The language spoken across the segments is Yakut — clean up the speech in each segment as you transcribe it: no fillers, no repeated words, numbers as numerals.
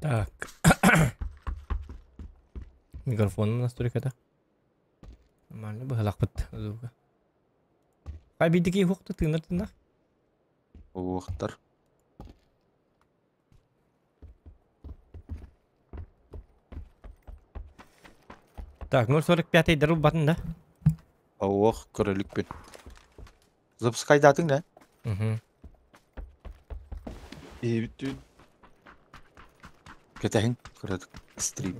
Так. Микрофонун настройката. Нормально быһалахпыт звука. Хай бидики хукту тыынар тыынар. Уохтар. Так, 0.45 дарыл батын да? Ох, көрөлүкпүн. Запускайдатың да? Угу. Эбит Кэтэһин кыратык стрим.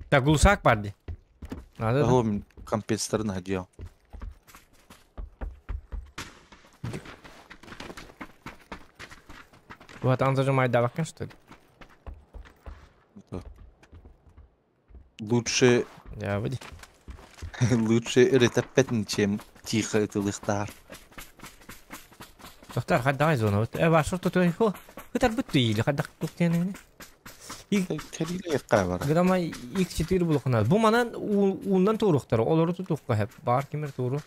Так, глушак бар ди. Надо да? Оһо компенсаторын хадья. Вот он зажимает давакин, что ли? Лучше Я выйди. лучше ретаппетин, чем тихо ытылыхтаар. Доктор, хаддай зона. Вот ваш что то хо. Хытар бутты или хаддак туктены. Кэриле кабара. Грама X4 булухна. Бу манан уундан туруктар. Олору тутукка хеп. Бар кимер туру.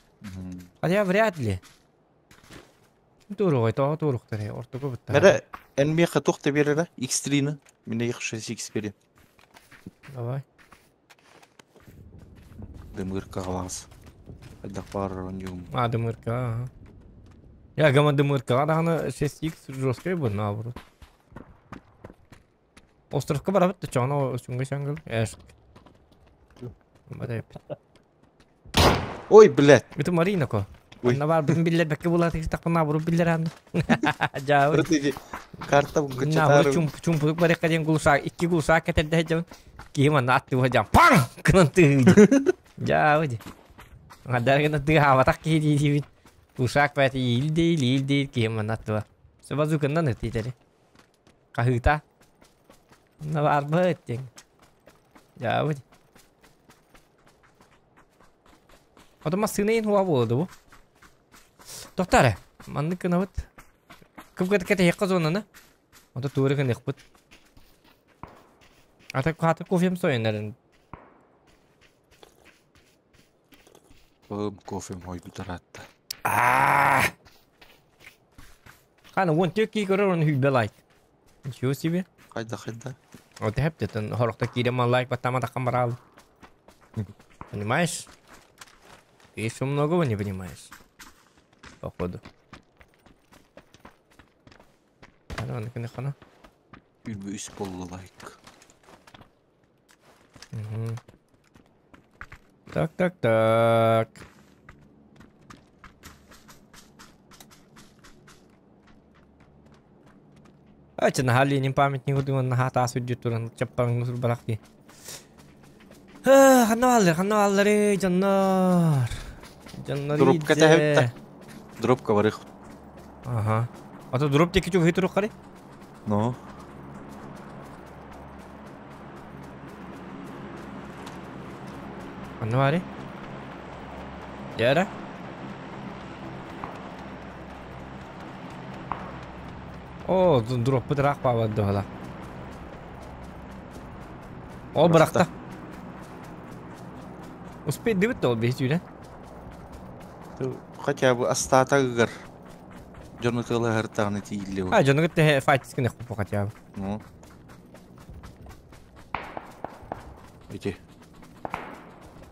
Хотя вряд ли. Ким туру, это туруктар. Ортого бутта. Мере эн меха тухта берere X3-ны. Мине X6 берем. Давай. Дымырка глаз. Хайдах баар оньюм. А, дымырка, ага. Я гама дымырка, да, она 6х жесткая будет, наоборот. Островка барабыт, ты чё, оно сүнгө сангыл? Эш. Ой, блядь. Это Марина ко. Ой. На бар бин биллер бекке була тик так на буру биллер аны. Жа. Карта На буру гычатары. чум чум бук барык каден гулса, икки гулса кетерде жам. Кийим аны атты жам. Паң! Кынан ты. Жа, выди. Адаргына ты хаватак ки ди Ушак бәт ил дейл, ил дейл кийим аны атты. Се базукандан өтейтери. Кахыта. На бар быт. Жа, выди. Одома сынайын хуа болады бу. Тоқтары, манны кынабыт. Кым кәт кәт яққа зонаны. Ота туыры кын яқпыт. Ата каты кофем сойынарын. Бым кофем хойду таратта. А! Қаны он тек кей көрөр, оны хүлбе лайк. Ничего себе. Хайда хайда. Вот хеп детен хорохта кире ман лайк баттама таққан барал. Понимаешь? Ты еще многого не понимаешь. Походу. Аны кene хана. Үлбі үс болду лайк. Угу. Так, так, так. Ачы наха Ленин памятник удугун наха таас үрдүт туран чаппаң нусур барак ди. Ханна аллар, ханна аллар, жаннар. Жаннар Дропка идзе. тәһәтта. Дропка барых. Ага. Ата дроп теки чук хитрук кари. Но. Ханна бари. Яра. О, дроп бытырақ бабады hala. Ол бырақта. Успеть дебит ол бес үйден. Хотя бы астатагыр. Жону тылы хыртагны тиилле. А, жону кытты файтискіне құпы хотя бы. Ну. Эти.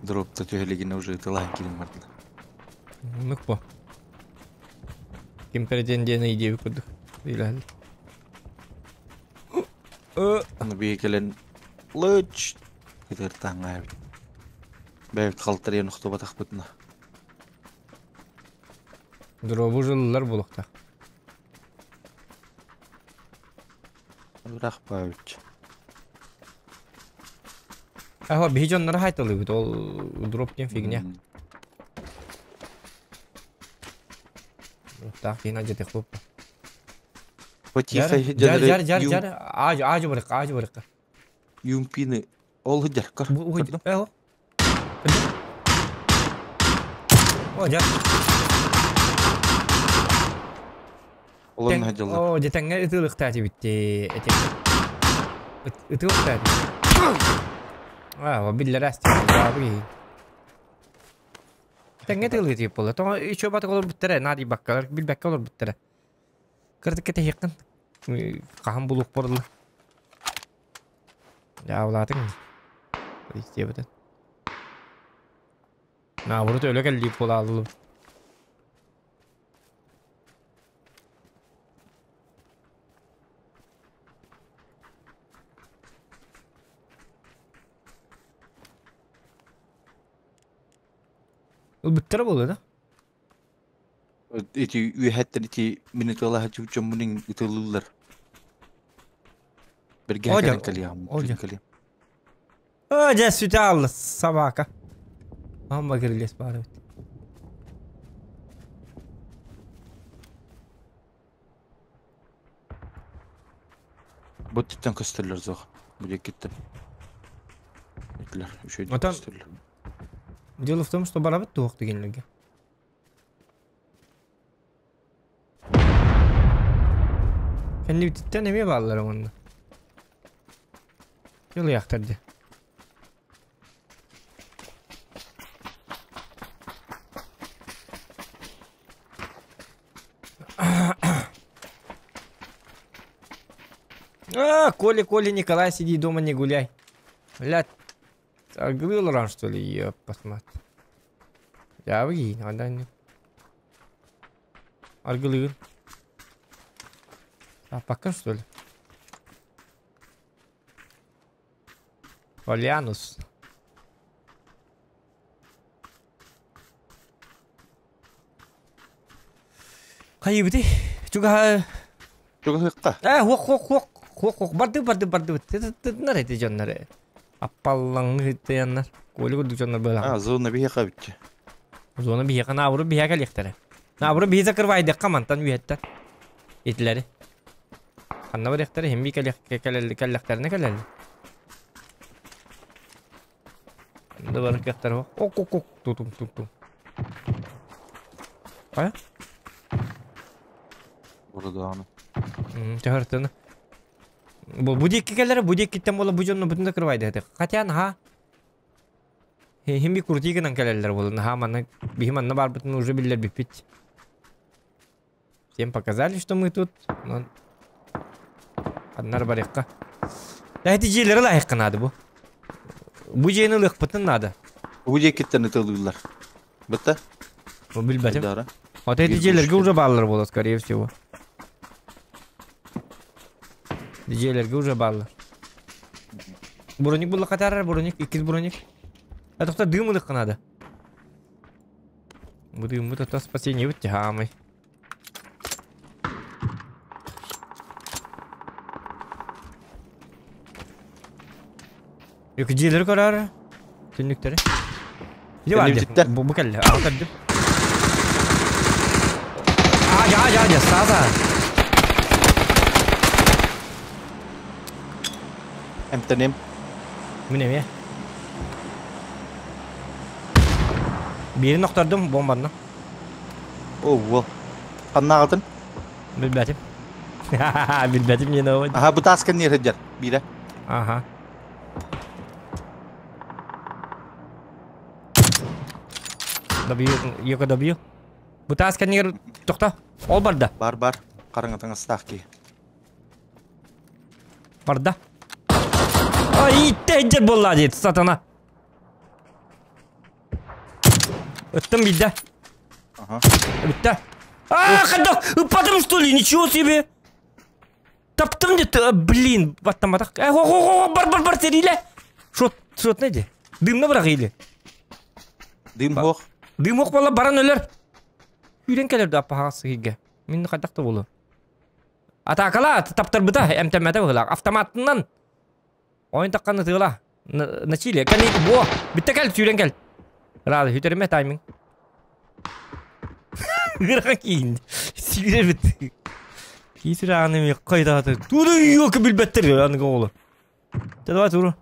Дропта төһөлегине уже тылаан килин барды. Нук по. Ким претендент идею кудук. Иләл. Аны бейкелен лыч. Кытыртаңа бит. Бәйт халтырын ухтуба тахпытна. Дробу жыллар булукта. Бирак бабит. Ага, бижоннар хайталы бит ол дроп ден фигня. Так, кийин ажете хлоп. Потихо Жар, жар, жар, жар. Аж, аж барык, аж барык. Юмпины ол хыджар кор. Бу э. О, жар. Олон хадьалар. О, жетеңге ытылык тати битти. Эте. Ытылык тати. А, о биллер асты. Жабы. Тэҥҥэ тылыы тиийип буолла. Тоҕо үчүгэй батык олорбуттара, наадыйбаккалар, билбэккэ олорбуттара. Кыратык кэтэһиэххин. Хаһан булуох буолла. Дьаабылаатыҥ. Истиэбитин. Наоборот өлө кэллиик буолааллым. Ылбыттара буолуо да? Ити үөһэттэн ити мин ытыалаһа дьоммун ытылыыллар. Бэргэһэ О, кэлэн кэлиэҕим, о, кэлин кэлиэм. О, дьэ, сүтэ хаалла, собака. Амма кирилиэс баар эбит. Бу өттүттэн көстөллөр суох. Бу диэкиттэн. Этилэр, үчүгэйдик Отон көстөллөр. дело в том, что барабыт туох дегенлерге. Кэннибититтэн эмиэ бааллар уонна. Дьылыйахтар дии. А, Коля, Коля, Николай, сиди дома, не гуляй. Блядь, аргылыы олорон что ли, ёппасмат. Дьаабы киһи, Аргылыыр. А пока что ли? Полянус. Хайыбыты? Чугаһа... Чугаһыахха. Э, хуох, хуох, хуох, хуох, хуох, барды, барды, барды. Тытынар эти дьоннор. Аппаллаҥны тыяннар. Коля курдук дьоннор быһалаах. А, зона биһиэхэ эбитчи. Зона биһиэхэ наабыры биһиэхэ кэлиэхтэрэ. Наабыры биһи закрывайдыхха мантан үөһэттэн. Итилэри. Ханна барыахтара иһин би кэлиэх кэллэхтэринэ кэлэллэр. Да барар кыахтара ок ок ок тутум тутум. Хайа? Бородоону. Төһөртөн. Бу бу диэки кэлэрэ, бу диэкиттэн буола бу дьонно бутун да кырвайды. Хотя наһаа Хим би крути гынан кэлэллэр буолла. Наһаа манна биһи манна баарбытын уже биллэрбиппит. Всем показали, что мы тут. Но ханнар барыахха. Эти дьиэлэри лайыққа надо бу. Бу дьиэни ылыахпытын надо. Бу диэкиттэн ытылыыллар. Бытта? Бу билбэтим. Дара. Вот эти Биир дьиэлэргэ пушка. уже бааллар буолар, скорее всего. Дьиэлэргэ уже бааллар. Броник булла катарар, броник, иккис броник. А тоқта дым ылыахха надо. Бу дыммыт ото спасение бит хаамай. Yok дьиэлэри көрөөр. Түннүктэри. Дьэ бар Кэннибититтэн. Бу бу кэллэ. Аҕа көрдүм. Аадьа, аадьа, аадьа, сааса. Эмтэним. Мин эмиэ. Биирин охтордум бомбанна. О, уол. Ханнааҕытын? Билбэтим. Билбэтим диэн оҕо. Аха, бу тааска ньиэр сылдьар. Биирэ. Аха. Добью, Йоко добью. Бу таас кэннигэр тохто. Ол барда. Бар бар. Хараҥа таҥастаах киһи. Барда. Ай, иттэ буолла диэт, сатана. Ыттым биирдэ. Ага. Бүттэ. А, хайдах ыппатым что ли? Ничего себе. Таптым где-то, блин, баттаматах. Э, хо, хо, хо, бар, бар, бар, сэриилэ. Шот, шот найди. Дымна бырах или. Дым хоох. Дым ох буола баран өлөр. Үүрэн кэлэр да аппаһаҕас сыһыйга. Мин хайдах да буолуо. Атаакала таптарбыта эмтэммэтэ быһыылаах. Автоматынан ойун таххан ытыала. На чили. Кэлин буо. Бүтте кэл, сүүрэн кэл. Рада, хүтерме тайминг. Ыарахан киин. Сүүрэр бит. Кии сүрэҕин эмиэ хайдаата. Тугу йока билбэттэр аныгы оҕолор. Дьэ давай туру.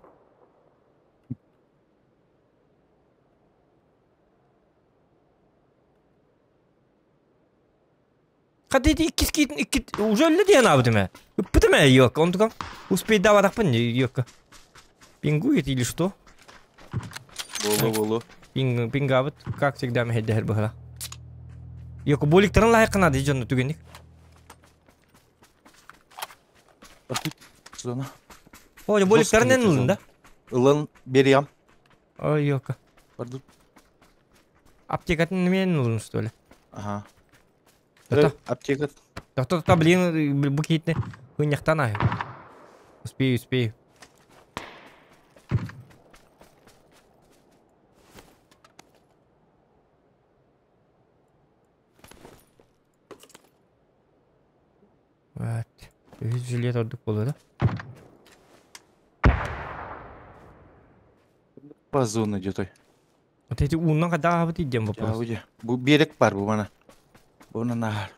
Хата ити иккис киитин икки уже өллө диэн аабытым ээ. Ыппытым ээ йока. Онтукам успейдаабатахпын йока. Пингует или что? Болу болу. Пинг, пингабыт, как всегда, мэһэйдэһэр быһыла. Йоку боликтарын лайыққына дии дьонну түгенник. Зона. О, боликтарын эн ылын да? Ылын бериям. Ой, йока. Бардым. Аптекатын мен ылын, что ли? Ага. Тота. Аптека. Тота, тота, блин, бу киитне хыньяктан ай. Успею, успею. Вот. Үһүс жилет ордук буолуо да? По зону идет ой. Вот эти ууннан хайдах аһабытый диэн вопрос. Дьэ, бу биэрек бар бу мана. Буна наар.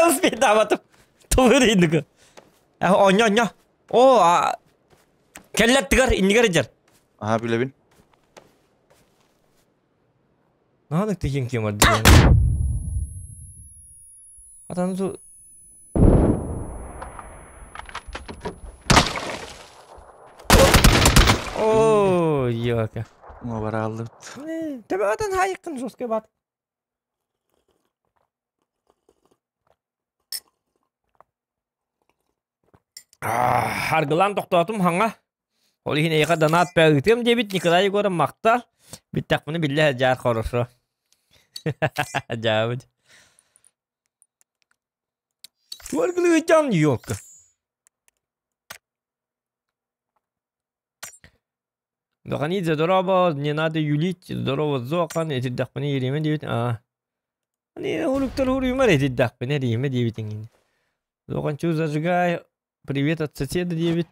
Успейдаабатым. Тугу инники. Онньо, онньо. О, кэллэр тыгар, иннигэр дьэр. Аха, билэбин. Наадык тиһин ким бар диэн. Атан су О, ёка. Уҥа барааллыбыт. Төбөтөн хайыккын жесткий бат. Аргылаан тохтоотум хаҥа. Ол иһин эйиэхэ донат ыытыам диэбит Николай Егоров махтал. Бүттэхпинэ биллэ дьаар хорошо. Дьаабыт. Туаргылыытан ёлка. Доханидзе, здорово, не надо юлить, здорово, Зохан, этирдэхпинэ ериэмэ диэбит. Аа. Ани уруктар уруймар этирдэхпинэ эриэмэ диэбит эҥин. Зоханчу зажигай, привет от соседа диэбит.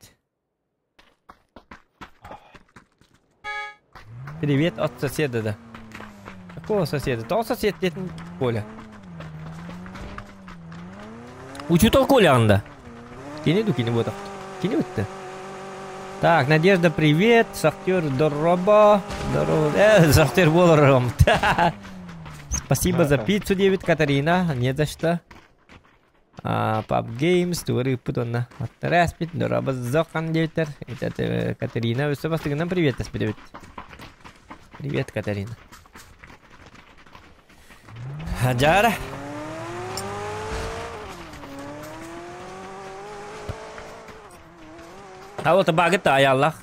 Привет от соседа, да. Какого соседа? Тоҕо сосед диэтин Коля. Учутал Коля анда. Кини ду кини буотах. Кини бутта. Так, Надежда, привет. Шахтер, здорово. Здорово. Шахтер буоларым. Спасибо за пиццу, диэбит Катарина. Не за что. Pub Games, тугар ыыппыт онно. Аттараспит, дорообо зохан диэбиттэр. Это Катерина, өссө бастыгынан привет эбит. Привет, Катарина. Хажара. А вот багыт аяллах.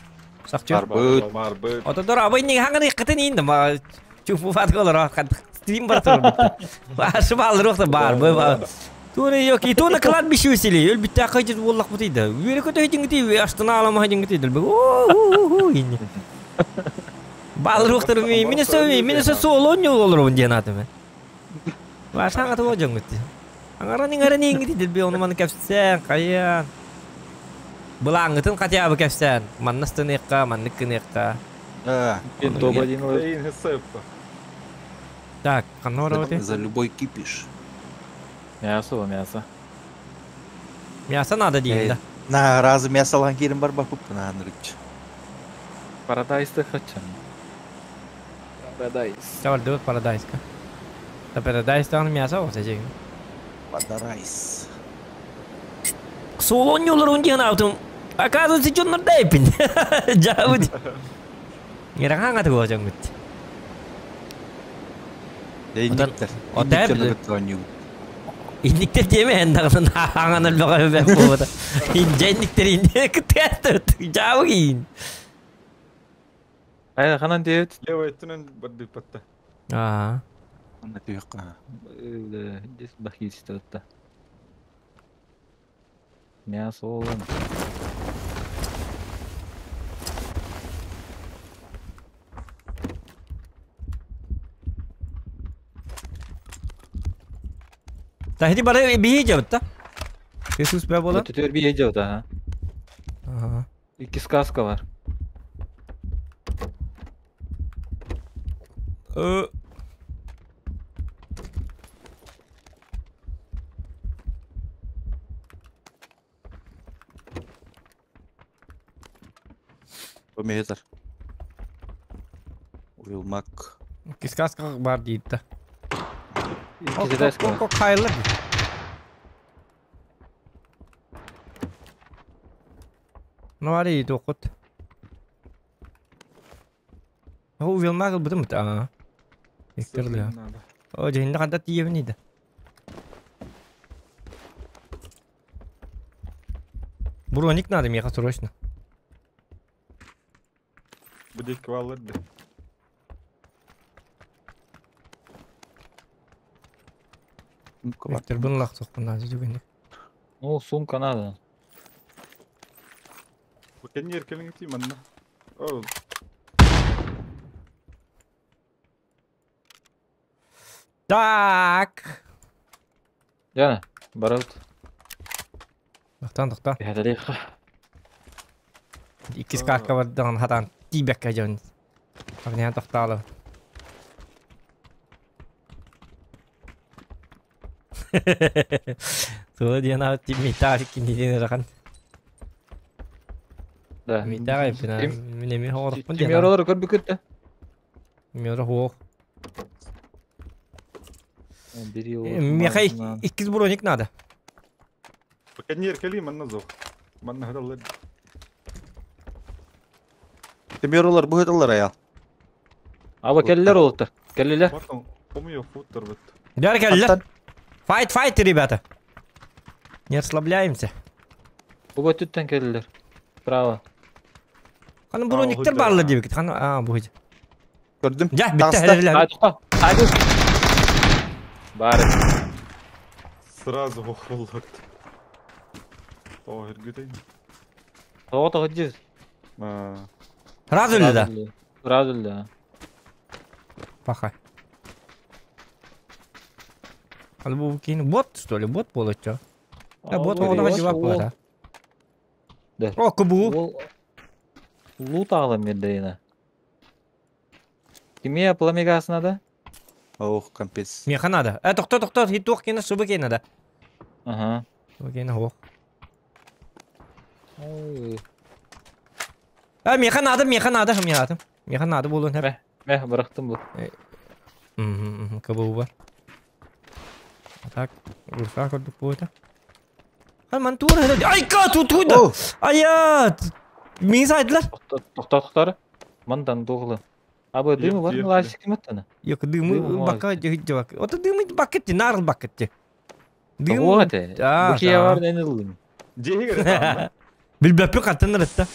Сахчы. Барбыт. Барбыт. Отодор абый не хаңын иккытын инде ма чуфу фат голор стрим бар турбут. Башы бал рухта бар бу. Туны yok, итуна кладбище усили. Өл битте кайжы боллак бутыйды. Үре көтө хитиңти аштына алама хитиңти дил. О, инне. Бал рухтар ми мине сө мине сө солон жол диэн атым. Башаңа туо жоңгут. Аңаран иңаран иңгити дил би оны маны кәпсән, каян. Былаңытын хотя бы кәпсән. Маннастын икка, манныккын икка. Так, ханнора За любой кипиш. Мясо, мясо. Мясо надо дейін да. На разы мясо алған керім бар бақып, на нырыч. Парадайсты хочу. Парадайс. Чавар парадайска. Та парадайстан мясо olsa жегин. Парадайс. Солон yollar диэн аутум. Оказывается, дьоннор дайпин. Жабыт. Ираңа туго жоңгут. Инниктер. Инниктер диэме эн дагын аңан өлбөҕө бэм буота. Инженниктер инне кытыастыт. Жабыгин. Ай, ханан диэбит. Левый өттүнэн бардыппатта. Аа. Анна түйөкка. Здесь бахистатта. Мясо олон. Та хити бары бии жабытта. Иисус бә бола. Төтөр бии жабыт, ага. Ага. Икки сказка бар. Помеетер. Уилмак. Кискаска бар дейді. Икки Ок, ок, хайылы. Ну, ари, тоқыт. О, увелмагыл бытым а. Виктор О, жehinde қанда тиебін еді. Броник надо, меха срочно. Будет квалыр. Виктор, бұны лақ соқпын надо жүгенде. Ну, сумка надо. Бу еркелин ти манна. О, Так. Яна, барабыт. Тоқтан, тоқта. Бэхэтэлиэххэ. Икки скарка бардан хатан тибекке жон. Агня тоқталы. Тула диана тимита киндин рахан. Да. Мита гайпина. Минеме хорпун диана. Тимеролар көрбүкүт да. Мера хох. Бери Михай, икки броник надо. Бу еркелин манна зох. Манна хадаллар. Темиролар бу хыталлар аял. Аба келлер олуттар. Келлилер. Потом помню футер бит. Дәр келлер. Файт, файт, ребята. Не расслабляемся. Бу түттен келлилер. Право. Ханы брониктер барлы деп кит. Ханы, а, бу. Көрдүм. Жа, битте. А, тоқта. Айды. Бары. Сразу охроллар. О, эргүтейн. Тоға тоға жез. А, Сразу ли да? Сразу ли да. Паха. Ал бу кин бот, что ли? Бот болот чо? А бот оғына жибак бар. Да. О, кубу. Лут алым мердейна. Киме пламегасына да? Ох, компес. Меха надо. Э, тохто, тохто, хитух кена субы кена да. Ага. Субы кена хох. Ой. Э, меха надо, меха надо, меха Меха надо болун хеп. Мeh, bıraktım bu. Кабу бар. А так, гурса көрдүк бу это. Хан ман тура. Ай, ка ту ту да. Ая! Мин сайдылар. Тоқта, тоқтар. Мандан доғылы. Абы дымы бар, лазик ким аттана? Yok дымы бака жыбак. Ото дымы бакетти, нарыл бакетти. Дым. Ото. Бу кия бар нени дылым. Жеге. Билбеппи каттын ырытта.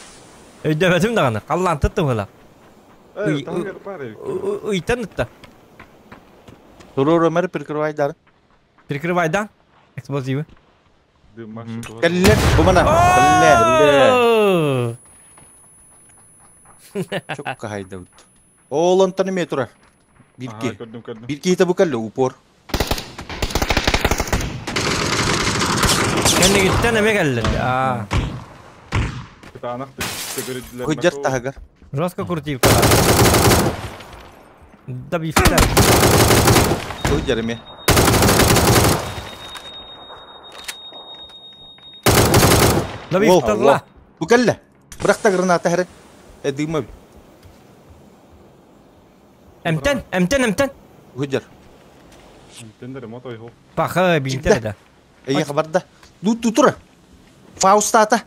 Өйдөбөтүм даганы. Каллан тыттым ыла. Ыйтан ытта. Турор Өмөр прикрывайдар. Прикрывайдан. Эксплозивы. Келлер, бу мана. Келлер. Чок кахайда ут. Ол онтан эме турар. Бирки. Бирки хита бу келле упор. Кеннигиттен эме келлер. А. Худжар тахагар. Жестко крутил. Добивтер. Худжар эме. Добивтер. Бу келле. Быракта граната хәрен. Э дымы. Эмтен, эмтен, эмтен. Худжар. Эмтендер мото йо. Паха бинтер да. Эй хабарда. Ду тутура. Фаустата.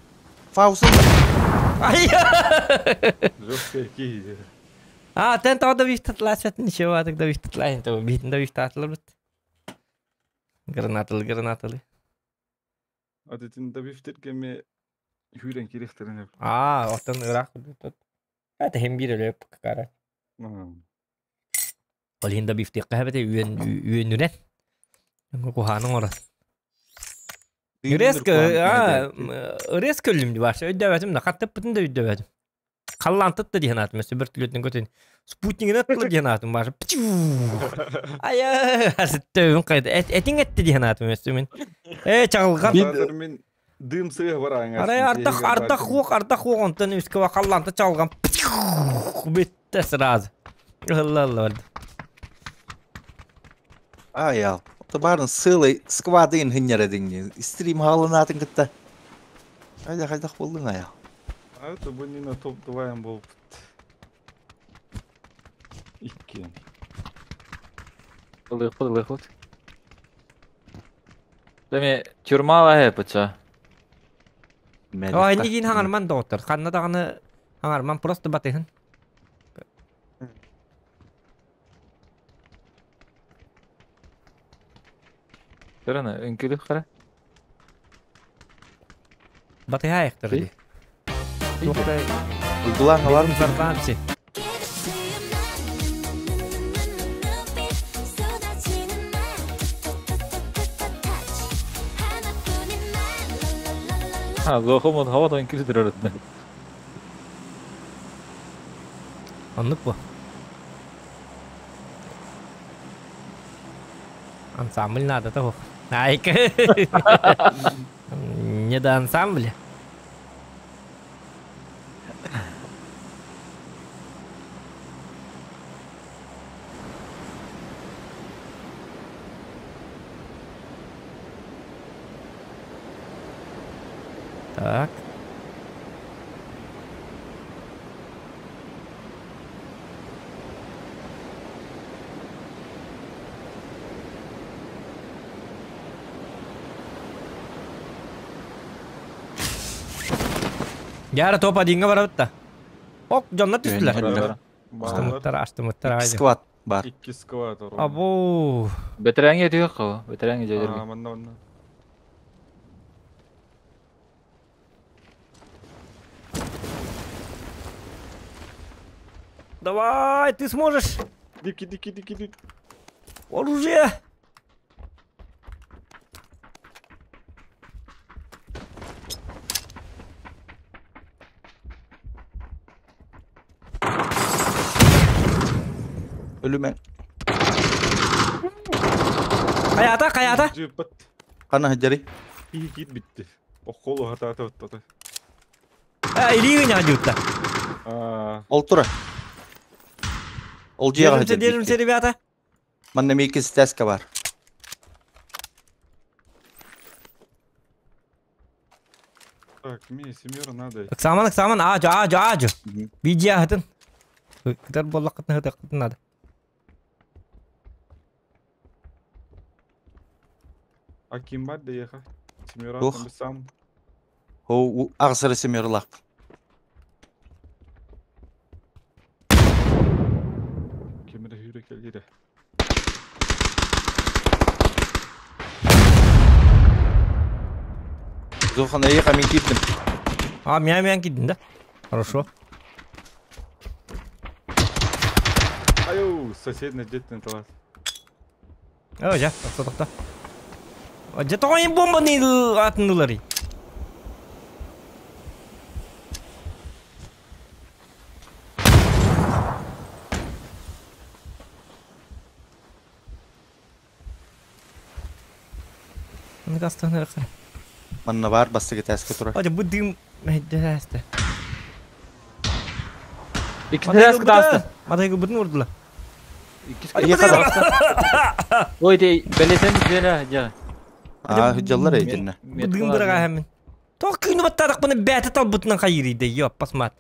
Фауста. Ай! Жестко ки. А, тен тоо добивтер сет ничего, так добивтер лайн то битен добивтер бит. Гранаталы, гранаталы. А тин добивтер кеме хүрен кирехтерин. А, оттан ырак тут. Это хем бир эле кара. Ол хин добивтер кабете үйен үйенүрен. Куханың ора. Резко, а, резко өлүм бар. Өйдөбөтүм да, каттып бүтүн да өйдөбөтүм. Қаллан тытты деген атым, өсө бир түлөтүн көтөн. Спутнигин аттылы деген атым бар. Ая, төбүм кайда. Этиң этти деген атым өсө мен. Э, чагылган. Мен дым сыгы бар аңа. Арай артах, артах хуок, артах хуок онтон үскө калланты чалган. Битте сразу. Алла алла. Аял. Табарын сылай сквадын хыннер Стрим халын кытта. Айда хайдах болдың аял. А это бу не на топ 2 был. Икки. Ылыахпыт, ылыахпыт. Эми тюрьма лаһы пыча. О, иннигин хаҥарман доҕоттор. Ханна даҕаны хаҥарман просто батыһын. Көрөн, үҥкүлүк хара. Батыһа айахтар дии. Уйгулаан алар. Информация. Ha, зохомон хава үҥкүлү турар өттө. Оннук бу. Ансамбль надо того. Айка. Не до ансамбля. Так. Яра топ одинга барабытта. Ок, дьонно түстүлэр. Баалар. Астымыттар, астымыттар айда. Сквад бар. Икки сквад орон. Абу. Бэтэрэҥҥэ түһүөх хо, бэтэрэҥҥэ дьэдэргэ. Аа, манна манна. Давай, ты сможешь. Дики, дики, дики, дики. Оружие. Өлүмэн. Хайата, хайата. Жыппат. Хана хаджари. Киһи киит битти. Охколу хатаата оттота. А, илии гына дьутта. Аа, Ол тура. Ол жиэҕэ Держимся, держимся, ребята. Манна миики стяска бар. так, мне семера надо. Ыксаман, ыксаман, аажу, аажу, аажу. Видео хатын. Кытар боллаққытын хытаққытын надо. А ким бар да еха? Семера Тух. там сам. Хо ағсыры семерлақ. Кемере хүрө келире. Зохан эйха мен киттим. А, мя мян кидин, да? Хорошо. Аю, сосед на деттен талас. О, жа, тоқта, тоқта. Жа, тоғайын бомбаны атындылары. Оны кастан ырқыр. Манна бар бастыгы тәске тура. Ажа, бұ дым мәйдәсті. Икки таасты. Матайгы бұтын ұрдыла. Икки Эйха да. Ой, дей, белесен дела, жа. Аа, хыджаллар эйтинне. Бұ дым бұраға әмін. Тоқ күні баттадық бұны бәті тал бұтынан қайырыйды. Йоп, басмат.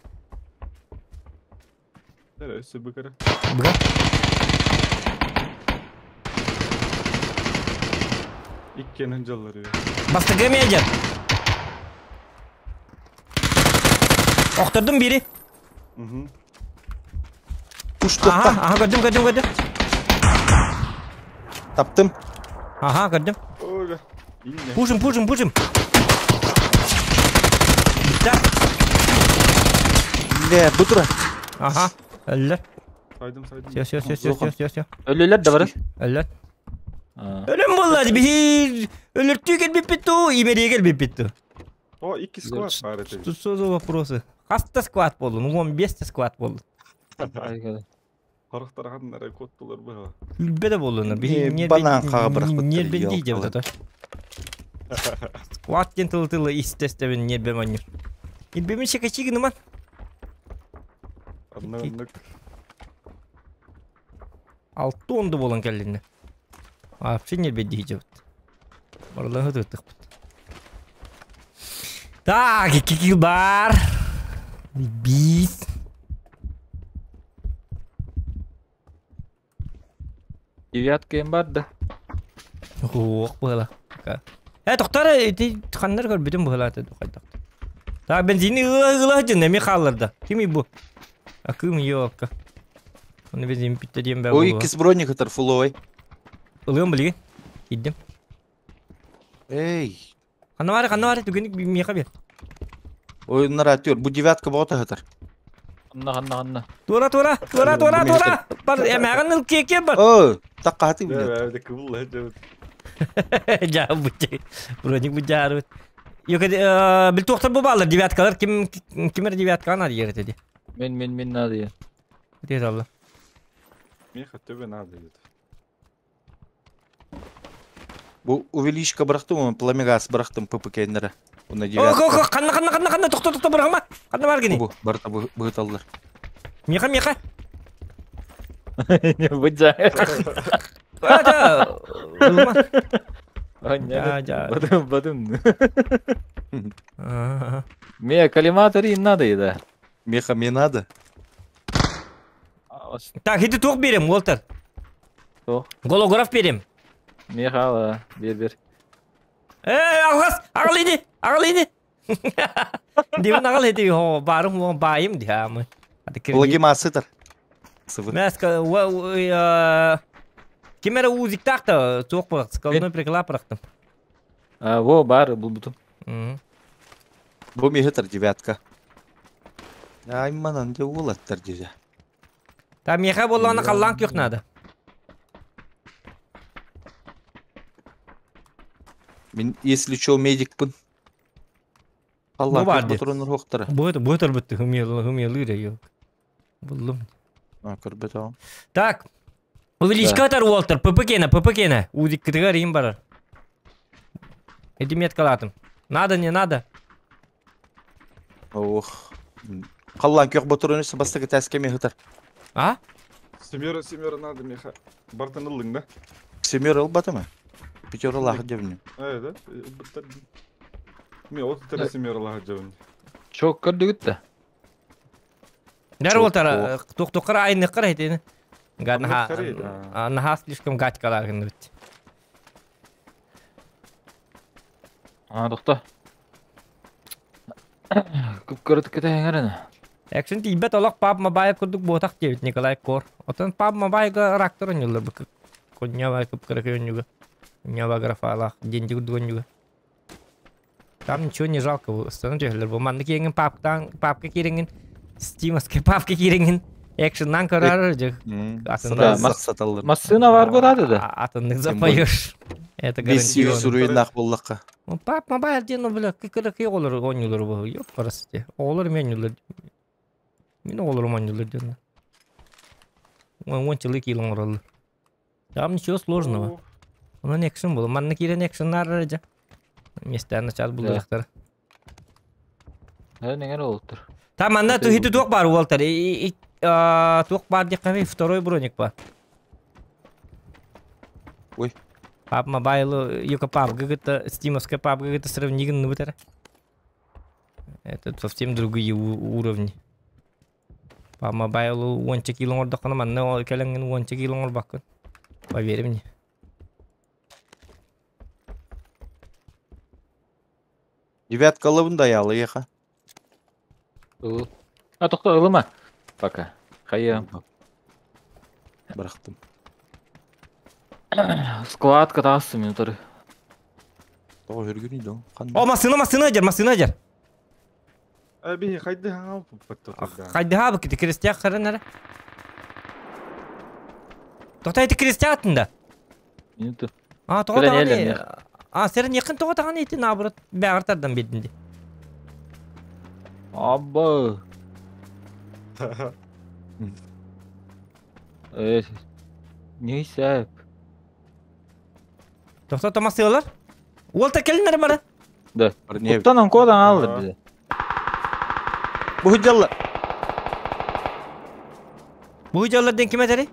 Дәрі, өсі бікірі. Бұға. Иккенин жаллары. Бастыгы медер. Охтордум бири. Мгм. Уш Аха, тоқта. аха, көрдүм, көрдүм, көрдүм. Таптым. Аха, көрдүм. Ой, инне. Пушим, пушим, пушим. Битта. Ле, бу тура. Аха. Өллөр. Сайдым, сайдым. Все, все, все, все, все, все, все. Өлөлөр да бар. Өллөр. Өлөм болла бихир. Өлөртүү келбеппит ту, имерие келбеппит ту. О, икки сквад бар эти. Тут что за вопросы? Хаста сквад болду, ну 15 сквад болду. Харахтархан нара коттулар быға. Үлбе де болду, бихир Э, банан қаға бырақпыттыр, Нербен дейді елкалы. вот Сквад ден тылы-тылы истестебин нербе манюр. Нербемен шекачигін ман. Одна оннук. Алты онды болан келдине. Вообще нербе дейді вот. Барлығы тыттық бут. Так, екі килл бар. Бис. Девятка им бар да. Ох быһыла. Э тохтор ити ханнар көрбүтүм быһыла хайдах. Так бензини ыла ыла дьин эми хаалларда. Кими бу? Акым ёлка. Оны бензин питте диэн бэ. Ой, иккис броник ытар фуловай. Ылыам билигин. Киирдим. Эй. Ханна бары, ханна бары түгэнник миэхэ бер. Ой, наратер, бу девятка боҕото хатар. Ханна, ханна, ханна. Туора, туора, туора, туора, туора. Бар, эмэҕин ыл киэкиэ бар. О, таккааты билет. Да, да, кыбылла дьэ. Жаа бу броник бу жаарыбыт. Yok бил туохтар бу баалар девяткалар ким кимер девятка надо егер ди. Мен, мен, мен надо я. Где алла. Меха тебе надо ет. Бу увеличка бырахтым, пламегаз бырахтым ППК-нера. Уна О, девятка. ханна ханна ханна ханна тохто тохто бырахма. Ханна бар гини. Бу, барта быһыталлар. Меха меха. Не будь Ата. Ылма. Да, Да, Бадым, бадым. да. Ме коллиматор им надо еда. Меха мне надо. Так, иди туох берем, Уолтер. Туох? Голограф берем. Меха, бер, бер. Э, алгас, агал иди, агал иди. Диван агал иди, хо, барым, хо, байым, ди, амы. Лагима сытар. Сывы. Мәска, ва, кимере узик тахта, туох бак, скалной прикла прахтым. А, во, бар, бу бутум. Бу мехетер девятка. Ай, манан де улаттар дезе. Та меха болланы қаллан күйік надо. Мен, если чё, медикпін. Бу Алла, бар көп де. патроныр хоқтыра. Бұ бұ бітті, хымелы yok. Бұллым. А, көрбет ағам. Так. Увеличка тар Уолтер, ППК-на, ППК-на. Узик кытыгар им барар. Эти меткалатым. Надо, не надо. Ох. Қаллан көк патроныр бастығы тәске мехетер. А? Семера, семера надо меха. Бартан ылдың да? Семер ыл баты ма? Пятер лахы дебіне. Э, да? Ме, вот это семера лахы дебін. Чок көрдүгүт да. Дәр Чок, Уолтер, тоқтоққар айныққар айтені. Айныққар, Наха слишком гатькалар бит. А, тохто. Көп көрдүк кете хеңерен. Экшен тибет олақ пап мабай курдук ботақ дебит Николай Кор. Отон пап мабайга рактор онюлар бу. Коня кып кырык онюга. Нява графалах, деньги гонюга. Там ничего не жалко, стану жерлер. Бу манны киеңин паптан, папка кириңин, стимовский папка кириңин. Экшеннан карар же. Сразу саталыр. Машина бар болады да. Атынны Тем запоешь. Это Бес сүйі гарантированно. сүруін ақ боллаққа. Ну, пап мобайл ден, ну, бля, кыкырык олар онюлар бу. Ёп, прости. Олар менюлар. Мен олар онюлар ден. Он он чылы килон орал. Там ничего сложного. Онун экшен был. Манны кирен экшен нар же. Места начал Да. булдырыктар. Неңер олуптур. Там манна Это тухиту тук бар Уолтер. И тук бар дикками второй броник бар. Ой. Пап мобайл юка пап гыгыта стимовская пап гыгыта сравнигн бутер. Это совсем другие уровни. Пап мобайл уонча килон ордакана манна келенген уонча килон орбакын. Поверь мне. Девятка лыбын да ялы еха. А, тохто, ылыма. Пока. Хайя. Бырахтым. Склад катасы минутары. Тоғы жүрген үйді. О, машина, машина жер, машина жер. Э, бихи, хайды хаңал паттı. Хайды ха бу крестьян харын ара. Тоқтай ити крестьян атында. Минуту. А, Кэлэн тоғытаған элем, А, сен якын тоғытаған ити наоборот бәғыртардан бедінде. Абба. Э, не сәп. Тоқта томасылар. Уолта келинер бара. Да. Не. Куттан кодан алды Ага. бизе. Бу жалла. Бу жаллардан ким этери?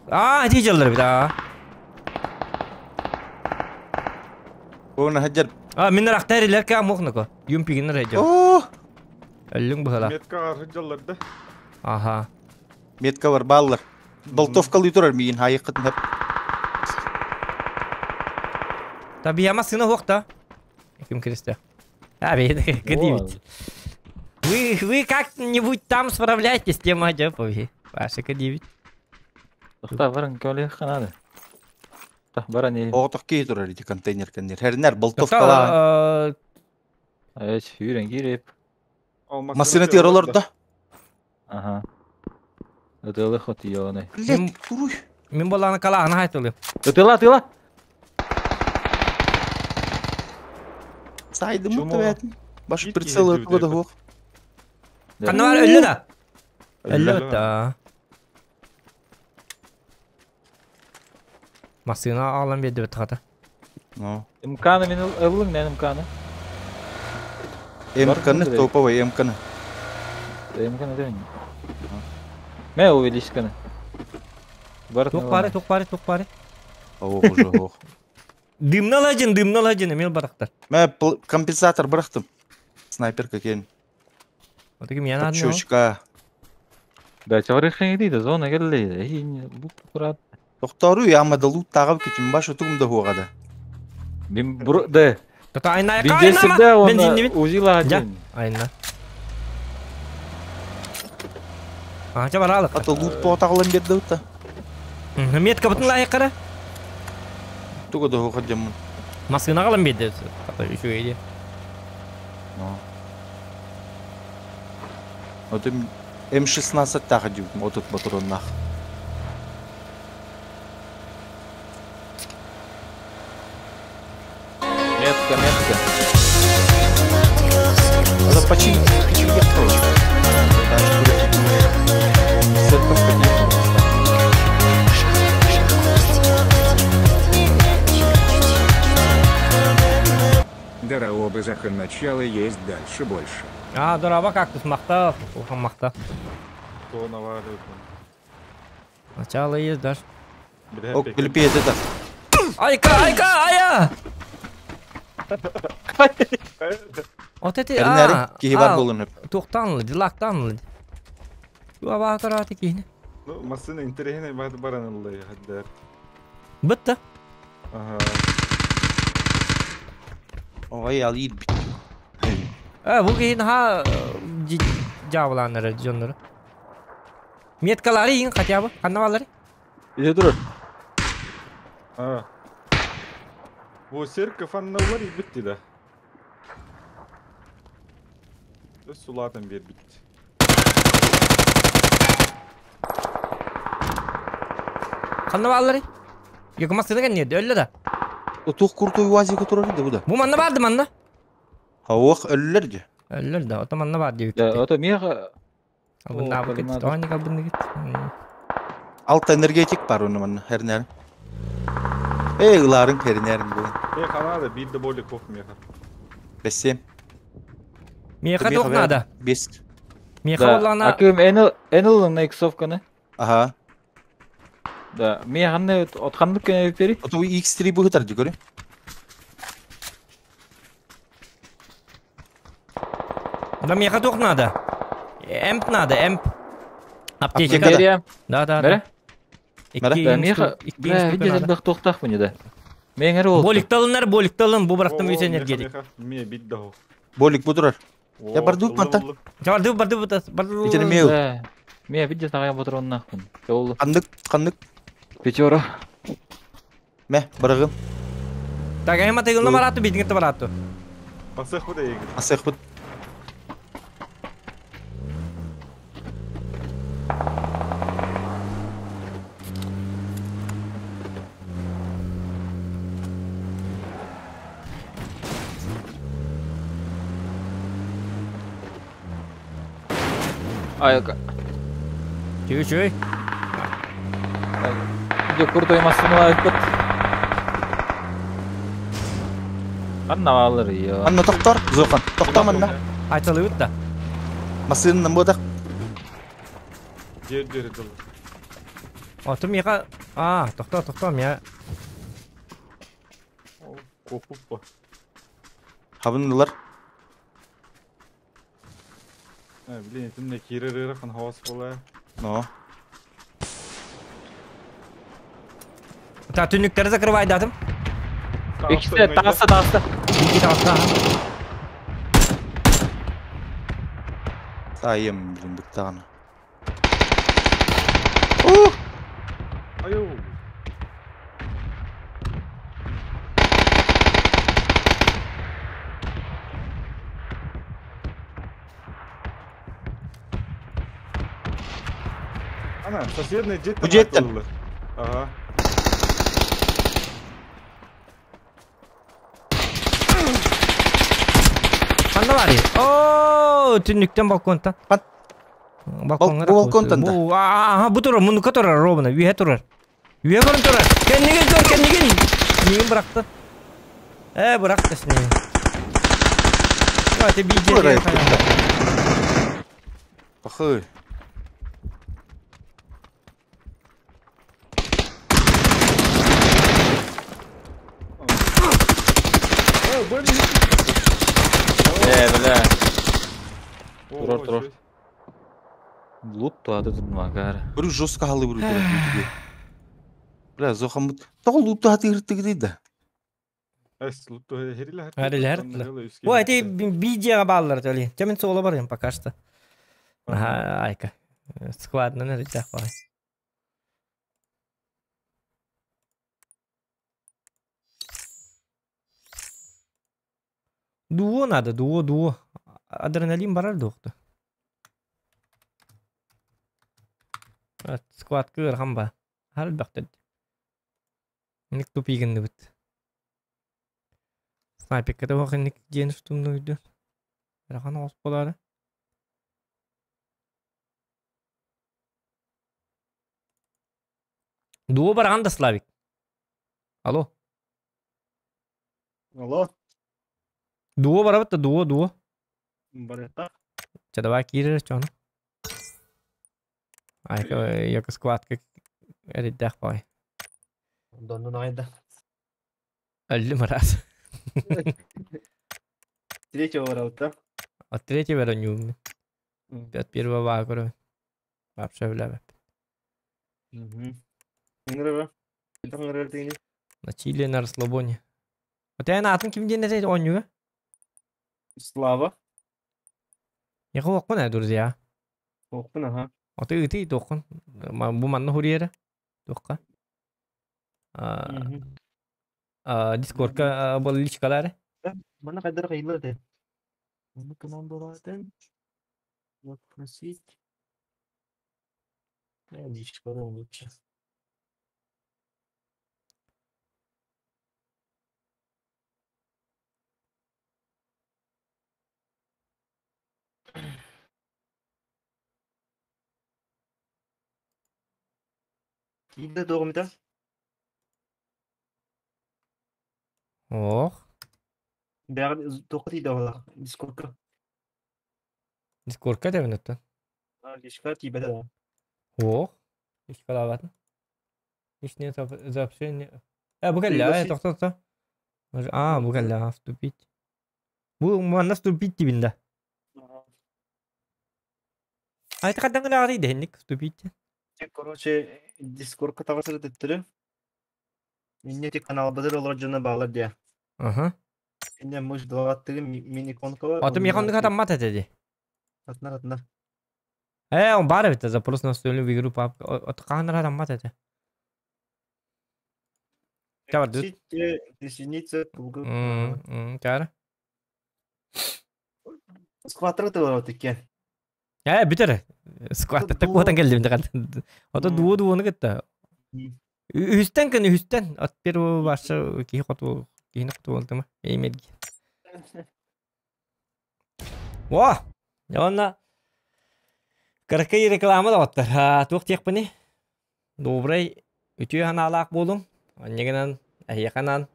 А, ити жаллар бит. А. Оны хаджар. А, мен рахтарилер ка мохнако. Юмпигинер жо. О, Өлүң бухала. Метка архы жаллар да. Аха. метка бар баллар. Болтовкалыы турар миигин хаайыаххытын сөп. Табияма сына суох да. Ким киристэ? А, кадивить. Вы как-нибудь там справляйтесь, тема дьэ Паша кадивить. Тохта баран көлүөххэ наада. Тах баран иһин. Оҕотох киһи турар ити контейнер кэннир. Хэринэр болтовкалаан. Эч, сүүрэн киирип. Массыына тыар олордо. Аха. Ытыалы хотуйоны. Блять, туруй. Мин боллааны калааны хайтылы. Ытыла, ытыла! Сайдым бээтин. Баш прицел ытыга да хуох. Ханна бар өллө да? Өллө да. Массыына аалан биэрдибит хата. Ну. МК-ны мин ыллың, мен МК-ны. МК-ны топовый МК-ны. МК-ны дебин. Мэ увеличканы. Тук бары, тук бары, тук бары. Ох, уже ох. Дымна ладжин, эмел барактар. Мэ компенсатор бырахтым. Снайперка кен. Вот таким я надо. Чучка. Да, чаврыхын дейді, зона келли. Бу курат. Доктору яма да лут тагып кетим баш утугум да хуагада. Бин бу да. Тота айна Бин айна жесирде Бензин оны узила один. Айна. А, ча баралык. Ата лут по тагылан берди ута. Метка бутын лайык кара. Туга да хуага жамын. Маскына калан берди. Ата еще иди. Вот М16 тагы диб отут патроннах. Метка, метка. Это почти Дороба захан начало есть дальше больше. А, дораба кактус махта, ухан махта. Начало есть даже. Ок, билпи это. Айка, айка, ая! Вот это, а, киһи бар болун. Туктанлы, дилактанлы. Туа баатар кихини. Ну, массына интересный бат баранылы хаддар. Бытта. Ага. Ой, ал ир бит. А, бу кихин ха жабыланыр жоннор. Меткалары иң хотя бы, ханна балары? Иде турur. А. Бу церковь анналар битти да. Сулатан бер битти. Ханна балары? Yok masını кеннеди, өллө да. Тух куртой уазик турар иди бу да. Бу манна барды манна. Хауах өллөр же. Өллөр да, ото манна бар дип. Да, ото меха Абын абы кет, тони кабын кет. Алта энергетик бар оны манна, хернер. Эй, ыларын хернерин бу. Эй, ханада бир да более кофе меха. Бесем. Меха тох надо. Бес. Меха боллана. Акым энел энел на иксовканы. Ага. Да, механы отханды кене бери. Ото X3 бу хытар дигөрү. Да меха тох надо. Эмп надо, эмп. Аптечка. Да, да, да. Да, меха. Бля, видите, бах тохтах мне да. Меңер ол. Боликталынар, боликталын, бу барактым үз энергетик. Ме бит да. Болик бу турар. Я бардык манта. Барды, барды, барды. Итени меу. Ме видите, тагай патроннах. Жолу. Кандык, кандык. Пятера. Ме, барагым. Так, эма тегилна барату, битиңе барату. Асых бу да егер. Асых бу. Айка. Чүй, чүй. Где крутой массыны айкот. Анна алыр ее. Анна токтор, Зохан. Токтоманна. Айталы да. Массыны бодак. Жер жер дыл. Отум яка. А, токто, токто, я. Копуп. Хабынлар. Блин, это мне кирер хан хавас бола. Но. Та түннүктэри закрывайдатым. Иккисте таҕыста таҕыста. Икки таҕыста. Таайым блин быттаҕына. Айуу. Ана, соседний дьиэттэн Бу дьиэттэн. ааттыллар. Ага. Ханна барый? Оо, түннүктэн балконтан. Пан- Балконга Бу балконтан да? Бу, аха, бу турар, муннукка турар, ровно, үөһэ турар. Үөһэ көрөн турар. Кэннигин көр, кэннигин. Миигин бырахты. Э, бырахты с ней. Давайте биир Турар дьиэ айыппыттар. Пахы. О, блин. Э, бля. Турар, турар. Лут туады турмагар. Бір жестко халы бір турар дейді. Бля, зохамыт. Тоғы лутты хаты ирттігі да. Эс, лутту хериле Хериле хериле. Ой, эти видео баллар төли. Темен соло барым пока что. Ага, айка. Складно на речах бай. Дуо надо, дуо, дуо. Адреналин барар дуохту. Склад кыр хамба. Хал бактад. Ник тупигин бит. Снайперка да вакын ден штумнуйду. Рахан ос болары. Дуо барган да Славик. Алло. Алло. Дуо барабыт да дуо дуо. Барыта. Ча давай киирер чону. Айка яка складка эриддэх бай. Доннун айда. Өллүм раз. Третьего барабыт От третьего ронюм. От первого вагора. Вообще бля. Ыңырыра. Ыңырыра дегени. На чиле на расслабоне. Вот я на атын ким ден это онюга? Слава. Я кына, друзья. Окпун, аха. А ты тохун. Бу манна хурьера. Тохка. Дискордка был личкалары. Мана кайдар кыйлар де. Маны командалатын. Запросить. Личкалар лучше. Кийде доғымда. Ох. Бәрі тоқы дейді олар. Дискордка. Дискордка деп өттө. Личка тибеде. Ох. Личкалабатын. Личное сообщение. Бу кэллэ, тохто тохто. А, бу кэллэ, вступить. Бу манна вступить дибинде. А это каддан гына арый дехинник вступить. Короче, Дискордка тағасыр төттүрү. Инне ти канал бадыр олар жона бағлар дия. Ага. Инне муж далаттыгы мини иконка. Атым якындык атаммат этеди. Атнар атнар. Он бар бит запрос на столе в игру папка. От каханар атаммат эте. Чабар дүт. Присоединиться. Чара. Скватры бар тиккен. Бүтер. Скватта так уотан келдим деган. Ото дуо дуону кетти. Үстен күн үстен. От первого башы кихи хоту кихини хоту болдума. Эймедги. Во! Онна Каракай реклама да оттар. Туох тиэхпини. Добрый үтүө ханаалаах буолуҥ. Онньугунан эһиэханан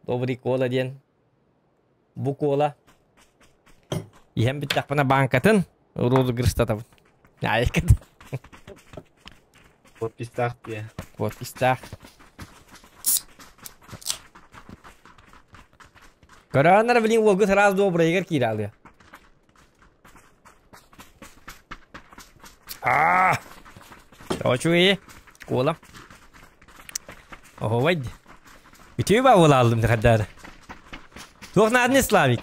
добрый кола диэн бу кола иһэн бүттэхпинэ бааҥкатын розыгрыштатабын. Айкыт. Подпистах дия. Подпистах. Көрөөннөр билин уолгут сразу добрыйгар киирэ алыа. А! Очуи. Кола. Оһуобай дии. Үтүө баа буолааллым дихаддаары. Туох наадын Славик?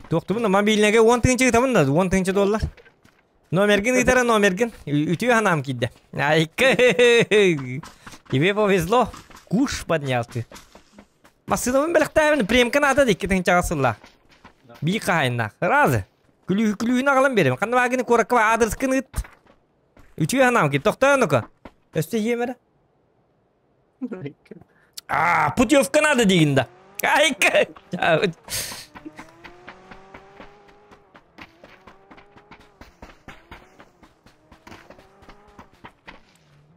Туохтубун мобильнайга 10 тыһыынча ыытабын да 10 тыһыынча доллар. Номергин ыытара номергин. Үтүө санаам киирдэ. Айка. Тебе повезло. Куш поднял ты. Массыынабын бэлэхтээбин премка наада да 2 тыһыынчаҕа сыллаах. Биир хаһайыннаах. Разы. Күлүүһү күлүүһүн аҕалан биэрэбин. Ханна баагыны куоракка аадырыскын ыыт. Үтүө санаам киир. Тохтоо ну-ка. Өссө иһиэм эрэ. А, путевка надо дигин да. Айка.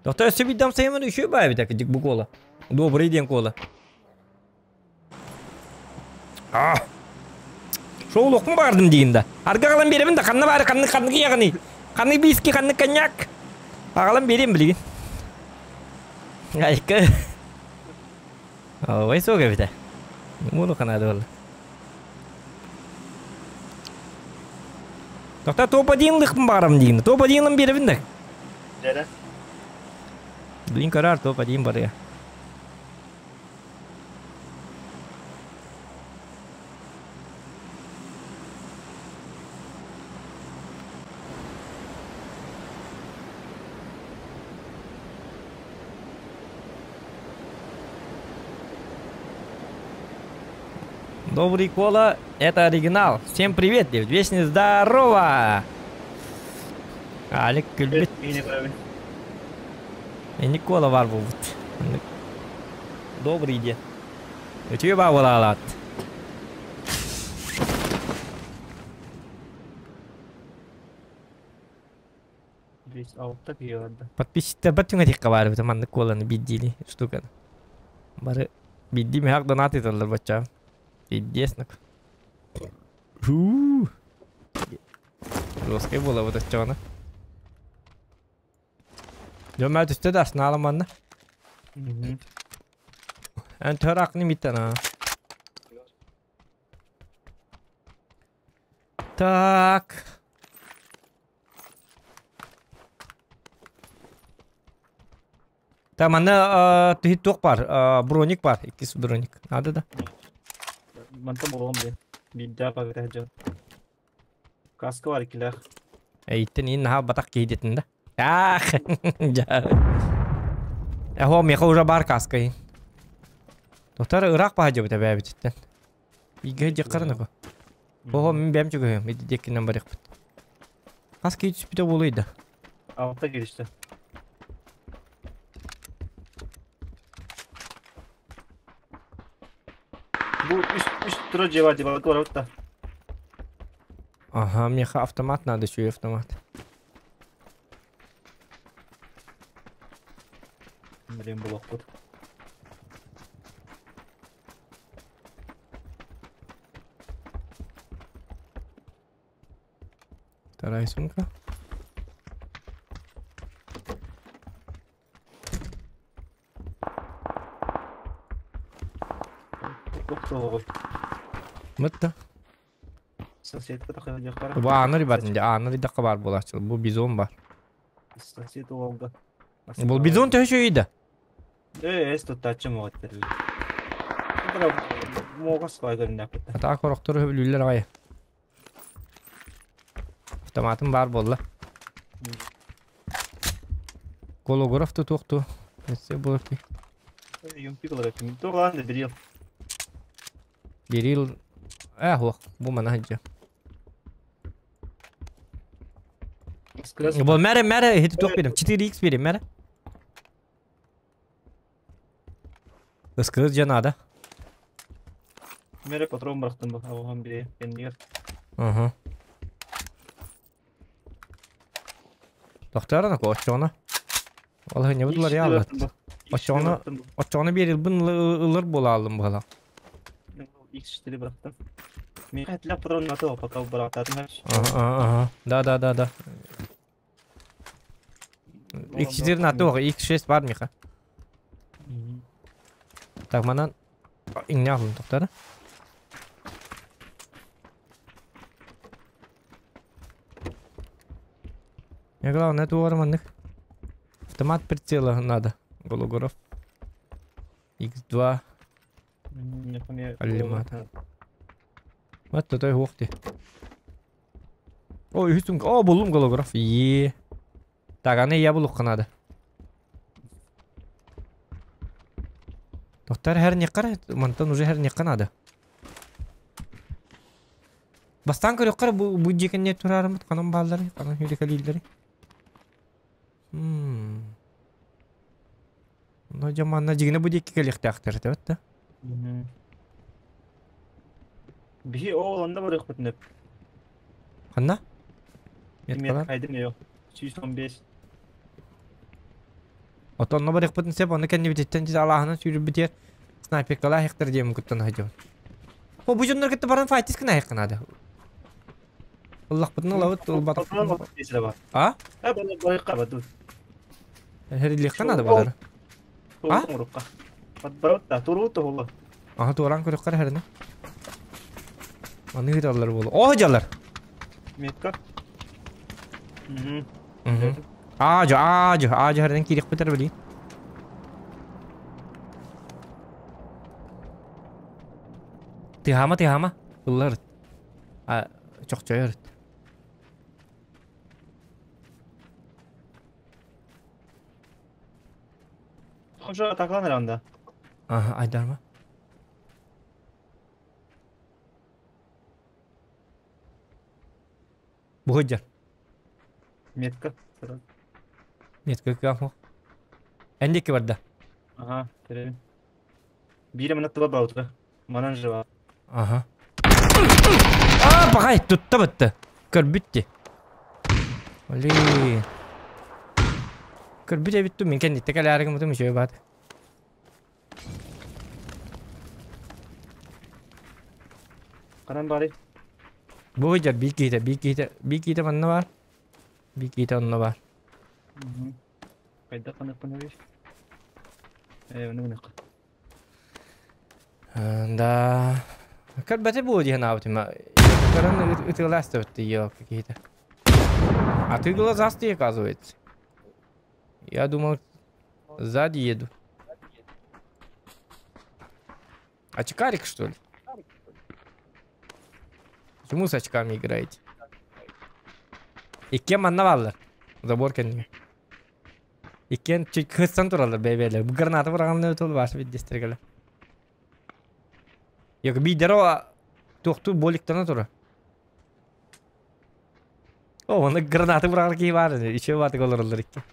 Доктор өссө биирдэ амсайымын үчүгэй баа эбит кырдьык бу кола. Добрый диэн кола. А. Шоу олохпун баҕардым диигин да. Арга аҕалан биэрэбин да ханна баары ханнык ханнык ийэҕиний? Ханнык бииски ханнык коньяк? Аҕалан биэриэм билигин. Айка. Ой суох эбитэ. Муну ханаады буолла. Тоқта топ-1 лыхпын баҕарам диигин. Топ-1 биэрэбин да. Дьэрэ. Блин көрөр топ-1 барыа. Добрый кола, это оригинал. Всем привет, Дэвид. Вечный здорово! Алик күлбүт. Никола бар буолбут. Добрый день. Үтүө баабылаалаат. Биэс алта киһи барда. Подписчиктарбар түҥэтиэххэ баар эбит маннык куоланы биирдиили штуканы. Бары биирдии мөһөөх донат ыыталлар бачча. Пиздец Фу. Жесткай буолабыт оччоҕуна. Дьон маа түстэ да аснаалам манна. Эн төр акны миттен а. Так. Та манна түһүт туох бар, броник бар, иккис броник. Надо да. Мантан булуом диэн. Биирдээх баҕайы дьон. Каска бар иккилээх. Эйиттэн иин наһаа батах киһи диэтин да. Ах, дьа. Эһо, миэхэ уже бар каска иин. Доктор ыраах баһа дьабыт эбээбититтэн. Бииргэ дьаххарын аго. Оһо, мин бэйэм чугаһыам, ити диэкинэн барыахпыт. Хас киһи түспүтэ буолуой да? Алта киристэ. Бу үс үс тура дьиэ бар дии барбыт да. Ага, миэхэ автомат надо, үчүгэй автомат. Блин, булуохпут. Вторая сумка. Мытта. Соседка тахыдьахтара. Бу ааны ребят, ааны ридакка бар буолааччы. Бу бизон бар. Сосед уолга. Бу бизон төһө үчүгэй да? Ээ, эс туттааччы муоҕаттар. Муоҕас баа көрүннээхпит. Атаак орохтору сөбүлүүллэр аҕай. Автоматым баар буолла. Голограф тутуохту. Өссө буолар Юмпик ылар этим. Туох да берил. Берил ээ суох бу мана сылдьар. Бу мэрэ мэрэ иһити туох биэрим 4x биэрим мэрэ. Ыскырыс дьэ наада. Мэрэ патрон бырахтым бу аҕам били кэннигэр. Уһу. Тохтоорон оччоҕуна. Ол иһин уларыйа Оччоҕуна оччоҕуна биэрилбин ылар буолааллым быһалаах. X4 бырахтым. Миэхэ этилэх патрон аты пока бырахтаатым. Ага, да да да да. X4 на то, X6 бар миха. Так манан иҥнээх тохтара. Я главное туора маннык. Автомат прицела надо. Гологоров. X2. Аллимата. Вот той хуохти. О, үһүс О, буллум голограф. Е. Так, аны я булуққа надо. Доктор хэр не мантан уже хэр не надо. Бастан көрөккөр бу бу жекенне турарымыт канан баалары, канан хүрекелилери. Но жаманна жигине бу дикки келихтаахтар тебетта. Биһи ол онда бар өкпөтүнөп. Ханна? Мет кайдым йо. 115. Отонно бар өкпөтүн сеп, оны кенни битеттен жиз алаһынан сүйрүп битер. Снайперкала хектер дием куттан хажон. О, бу жоннор кетте баран файтис кына хекканады. Аллах бутун алабыт, ол батак. А? А, бана барыкка баду. Херилик канады балар. А? Подбородта, туру то Ага, туран көрөк кара херне. Аны гыдалар болу. О, жалар. Метка. Ажы, ажы, ажы херден кирик битер били. Тыхама, тыхама. Ыллар. А, чокчойор. Хожа атакланыр анда. Ага, айдарма. Буһуджар. Метка. Метка кыамох. Эндики барда. Ага, теребин. Бире мына туба баутра. Манан жыва. Ага. А, багай, тутта бітті. Көрбүтті. Оли. Көрбүт эбитту мен кенди текел арыгым мутум еще бат. Канан бары. Буһуджар би киите, би киите, би киите манна бар. Би киите онно бар. Кайда канак панабиш? Э, уну уну. Да. Көрбөтө бу диэн аабытыма. Көрөн ытыыласта бітті елки какие-то. А ты глазастый, оказывается. Я думал, сзади еду. Очкарик, что ли? Почему с очками играете? И кем аннаваллар? Забор кенниге. Иккен чуть хыстан туралар бэйбэлэр. Бу граната бұрағанны өтөл башы биддестергеле. Yok бидеро тохту боликтана тура. О, оны граната бұрағар кей бар. Еще баты олар икки.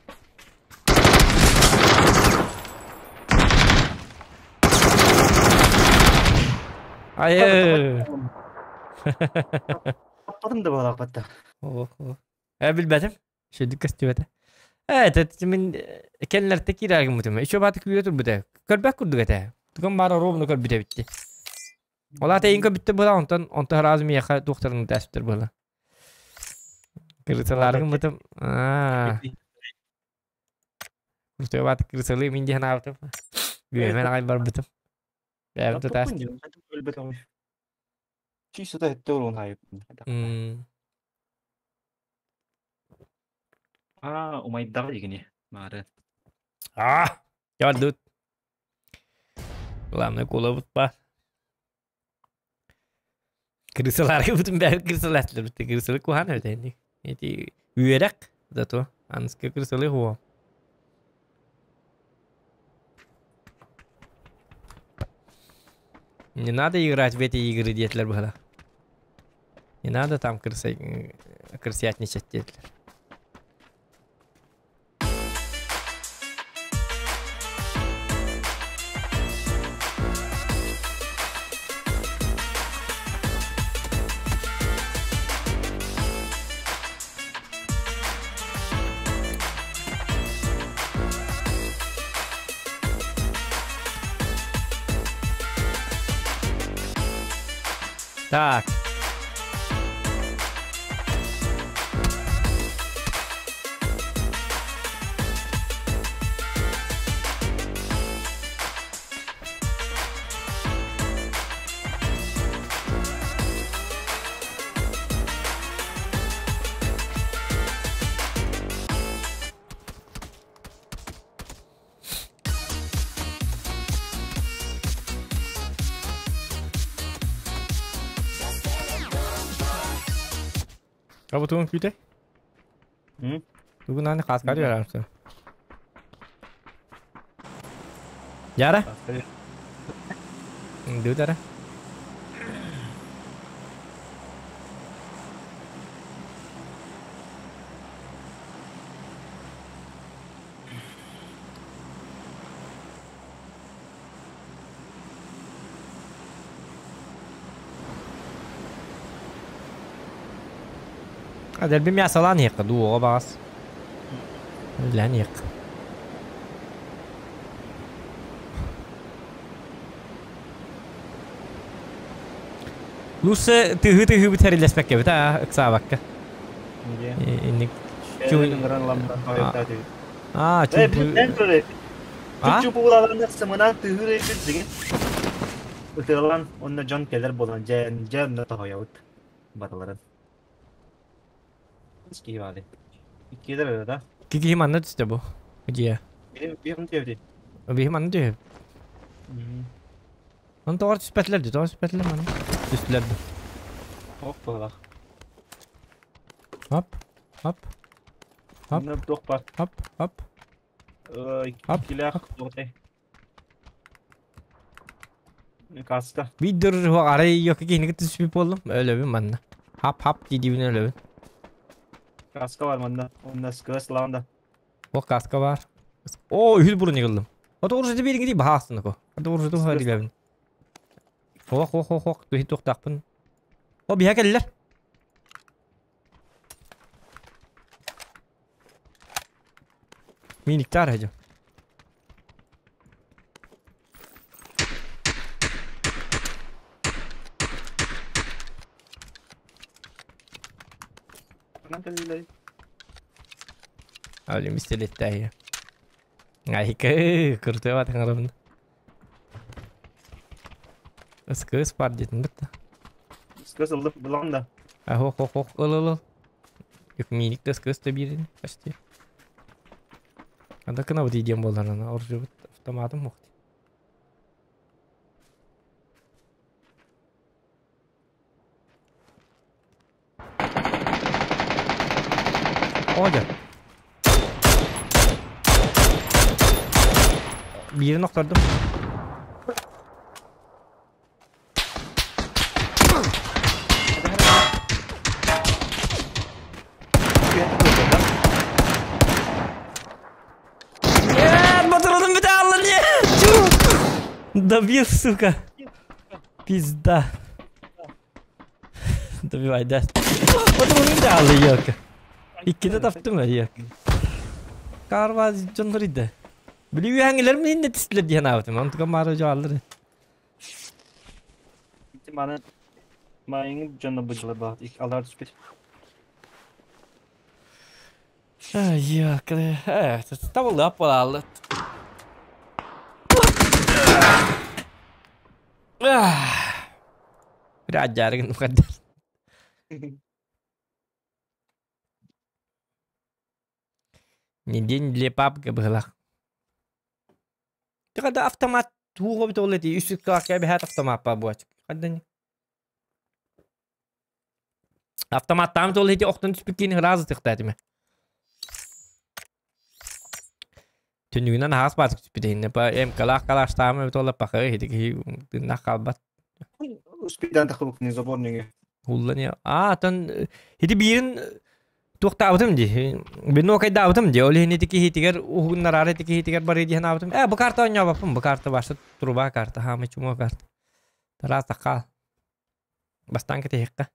Айы. Таппадым да балак батта. О, о. Э, билбетим. Шөдүк костюмете. Э, тет мен кенлерте кирагым мутум. Еще баты күйө тур бите. Көрбәк курдук эте. Туган бара ровно көр бите битти. Ола та инко битте була онтон онто разы мияха докторның тәсиптер була. Кырысаларгым мутум. А. Куртуя баты кырысалы мин диһен аптым. Гүйемен агай бар битим. Бәбте тәс. Чисто хетте олон хайып. А, умайдагы дигени. Мары. А, ярдут. Главное, кола бутпа. Крысаларга бүтүн бәрі крысалатлар бітті. Крысалы кухан өтенди. Эти үйерек зато. Анска крысалы хуа. Не надо играть в эти игры, детлер было. Не надо там крысятничать, детлер. Так. А бу тугун күүтэй? Тугун аны хааскары барарсың. Яра? Дүүдара. Дэлби мясалаан иһиэххэ дуу оҕо баҕас. Үлэлээн иһиэххэ. Лучше тыһыы-тыһыыбыт хэрилэспэккэбит аа ыксаабакка. Инник Аа, чуп. А? Чуп-чуп сымынан тыһыыр эбит деген. Ытыалан онно дьон кэлэр буолан дьэ дьэ онно тоһойобут барыларын. Киһи баады. Иккилер öyle да. Киһи манна түстэ бу. Дьиэ. Бихим диэбити. Биһи манна түһүп. Оны тоҕор түспэтилэр дии, тоҕор түспэтилэр манна. Түстүлэр дии. Хоп буолах. Хоп, хоп. Хоп. Туох бар. Хоп, хоп. Иккилээх туохтай. Каска. Биир арай йоки киһини түспүт буоллум. Өлөбүн манна. Хап-хап дии-диибин өлөбүн. Каска бар манна. Онна скөс лаанда. О, каска бар. О, үһүл бурун йыгылдым. Ото уржуду бириҥи дии баһаастын ко. Ото уржуду хадилебин. Хох хох хох хох туһи туохтаахпын. О, биһа кэллэр. Миниктар хажым. Али мистелеттәйе. Айкы, кыртыа батыңарабын. Ыскыс бар дедин бітті. Ыскыс ылдым, булам да. А, хох, хох, хох, ыл, ыл, ыл. Yok minik de ıskыс da birini. Почти. Анда кына вот идем болар ана, оржы бит автоматым мохти. Оля. Birini охтордум. Нет, патроном металла, нет! Добил, сука. Пизда. Добивай, да. Патроном металла, ёлка. Иккини таптым, ёлка. Карва дьоннор иде. Били үһәңилер мин инде түстүлэр диэн аабытым. Онтуга маары жааллар. Маны майыңы дьонно быдылар баат. Алар түспүт. Ёлка. Табылып болалды. Бир жарыгын мукаддар. Не день для папка была. Ты когда автомат туго бит ол эти үсүк каакка бэһэт автомат па буач. Хаддан. Автомат там тол эти охтон түспүккин разы тыктатыма. Түнүгүнэн хаас баатык түспүтейинне па эм калах калаш таамы бит ола пахы хитики тыннах калбат. Успидан тахыбык не забор неге. Уллани. А, тон хити биирин туохтаабытым ди. Бино кайдаабытым ди. Ол хини тики хитигер уһуннарары тики хитигер бары диэн аабытым. Э, бу карта оонньообаппын. Бу карта башта труба карта, хаамы чума карта. Тараас такка. Бастаан кэтиһиэххэ.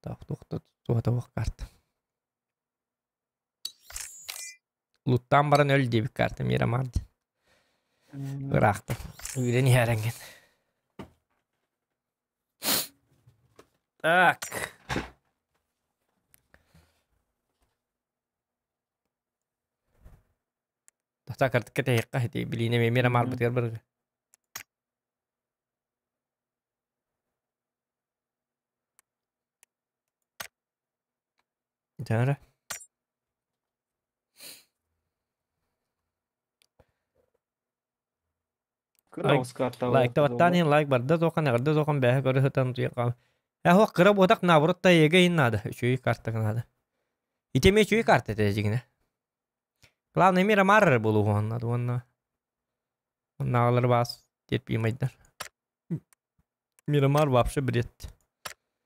Туох туох туох карта. Луттаан баран өл диэбит карта Мирамар диэн. Ыраахта. Үүрэн иһээрэҥҥин. Так. Тахта картыкка тэһиэххэ ити билиинэ Мирамарбытыгар барыга. Дьара. Кыра карта. Лайк таваттаан иһин лайк барда тохан эҕэрдэ тохан бээһэ көрө сытан туйаха. Э, кыра буотах наоборот та эге надо. Үчүгэй карта надо. Ити эмиэ үчүгэй карта этэ дьиҥинэ. Главное Мирамар эрэ буолуоҕун надо уонна оннааҕылар баас терпимайдар. Мирамар вообще бред.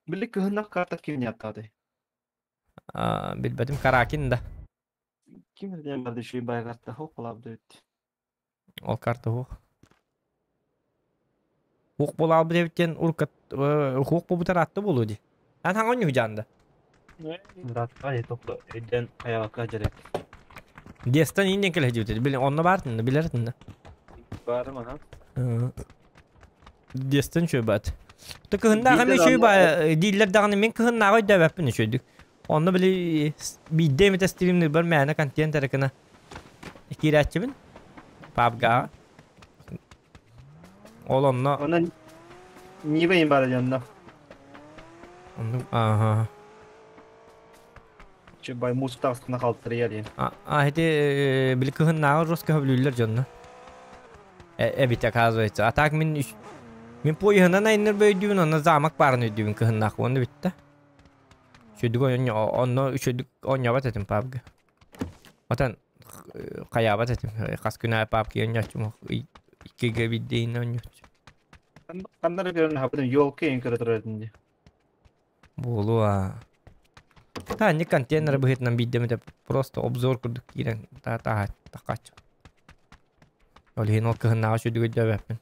Били кыһыннах карта ким аттааты? Билбэтим Каракин да. Ким диэн барды шүй бай карта хо кылабды. Ол карта хуох. Хуох буолаалбыт эбиттен урукка хуох буолбутар атты буолуо дии. Ан хаҥа онньу жаанда. Братка я только эден аябака жерек. Дестан инден келе жибит. Билен онно баартын билер да. Барым ага. Дестан чөй бат. Ты кыһыннааҕы эмиэ үчүгэй баа дииллэр даҕаны мин кыһыннааҕы өйдөөбөппүн үчүгэйдик. Онно били биирдэ эмитэ стримнирбэр мээнэ контент эрэ гына киирээччибин. PUBG-га. Ол онно Онон нибейин бар дьонно. Оннук ааха. Чү бай муус тахсына халтырыйар диэн. А ити били кыһыннааҕы жестко сөбүлүүллэр дьонно. Эбит оказывается. А так мин мин поеһынан айныр өйдүүбүн, онно замок баарын өйдүүбүн кыһыннаах уонна бүтте. Үчүгдүк онно үчүгдүк оонньообот этим PUBG. Отон хайаабат этим. Хас күн аайы PUBG оонньооччум. Иккигэ биирдэ иһинэ оонньооччу. Ханнары көрөн хабытын елка ең көрө турар этин дии. Буолуо. Та не контейнер быһыытынан биирдэ просто обзор курдук киирэн та та тахааччы. Ол иһин ол кыһыннааҕы үчүгдүк өйдөөбөппүн.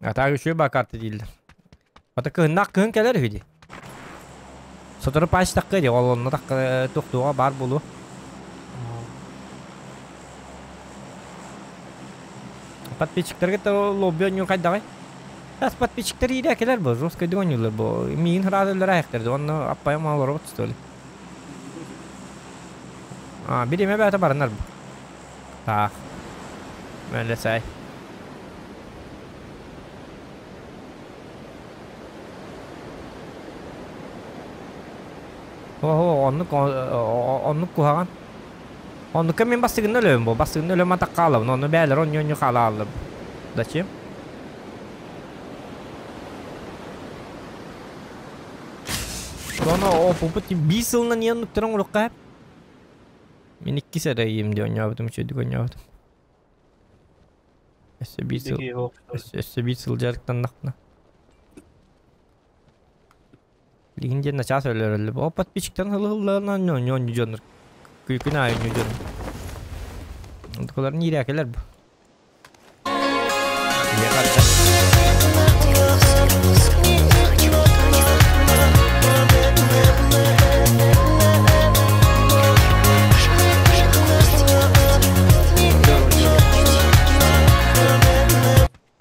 А так үчүгэй баа карта дииллэр. Ата кыһыннаах кыһын кэлэр үһү дии. Сотору пач такка дии, ол онно такка туох-туоҕа баар буолуо. Подписчиктарга то лобби оонньуур хайдаҕый? Тас подписчиктар иирэ кэлэр бу, жесткойдук оонньууллар бу. Миигин сразу өллөр аһыктар, онно аппайым олоробут что ли. А, бириэмэ бэйэтэ баранар бу. Таах. Мэлэсэй. Оһо, оннук оннук куһаҕан. Оннукка мин бастыгынна өлөбүн бу. Бастыгынна өлөм атах хаалабын. Онно бээлэр онньу-онньу хаала хааллым. Зачем? Соно опупут биир сылынан иэн нуктаран урукка Мин иккис эрэ иим дии оонньообутум үчүгэйдик оонньообутум. Өссө биир сыл өссө биир сыл дьарыктаннахпына. Билигин диэн начаас өлөрөллөр. О подписчиктан ылылларынан ньонньу дьоннор. Күн аайы ньу дьоннор. Онтукаларын иирээкэлэр бу.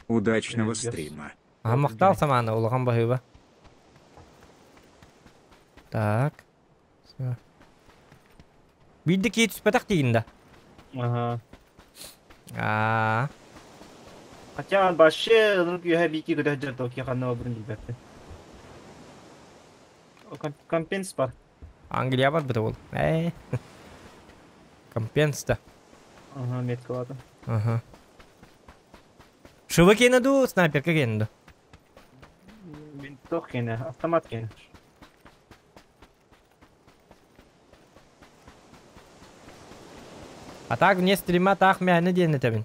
Удачного стрима. А махтал самаана улахан баһыыба. Так. Все. Биирдэ киһи түспэтэх диигин да? Ага. Аа. Хотя вообще ылын күйэһэ биики көтө сылдьар Токио ханна барбытын билбэппин. Компенс бар. Англия барбыта ол. Ээ. Компенс да. Ага, меткалаатым. Ага. Шива киэнэ дуу, снайперка киэнэ дуу? Винтовка киэнэ, автомат киэнэ. А так вне стрима таах мээнэ диэн этэбин.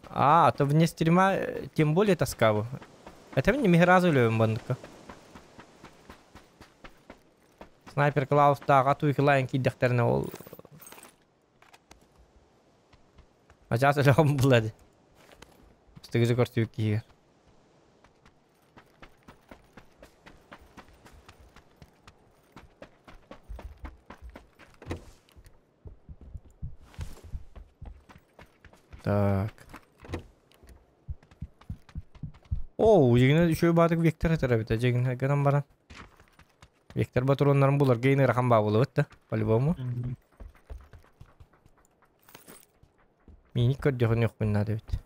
А, а то вне стрима тем более тоскаву. Этэбин не разу өлөбүн бандыкка. Снайпер Клаустаах атуйкылаан киирдэхтэринэ ол Начаас өлөҕүм булла дии. Стыгызы көрсүбүт киһигэр. Так. Оо, дьигинэ үчүгэй баатык Виктор этэр эбит, дьигинэ гынан баран. Виктор ботуруоннарын буларга иин ыарахан баа буолабыт да, по-любому. Миини көрдөхүнүөхпүн наада эбит.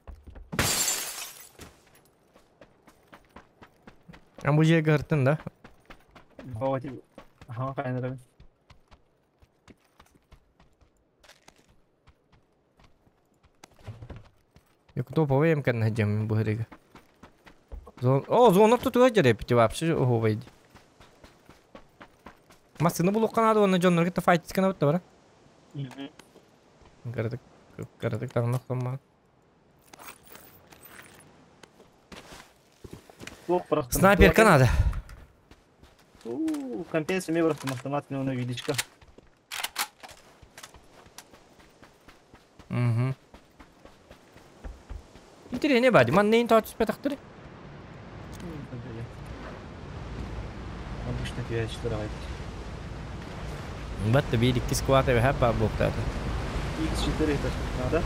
А бу дьиэгэ ыһыртын да? Аха, хайнарабын. Топовый МК найдем бу Зон... О, зона тут выдержит, вообще ого, Массыны булуққа надо, оны дьоннорго та файтискана бутта бара. Каратык, каратык таңнақ томма. Снайперка надо. Компенсия мне просто автомат не видичка. Угу. Интересно, бади, ман нейн тачыс петақтыры. Обычно 5-4 Батта бир икки сквата бэһэ баар буолуохтаата. X4 это надо.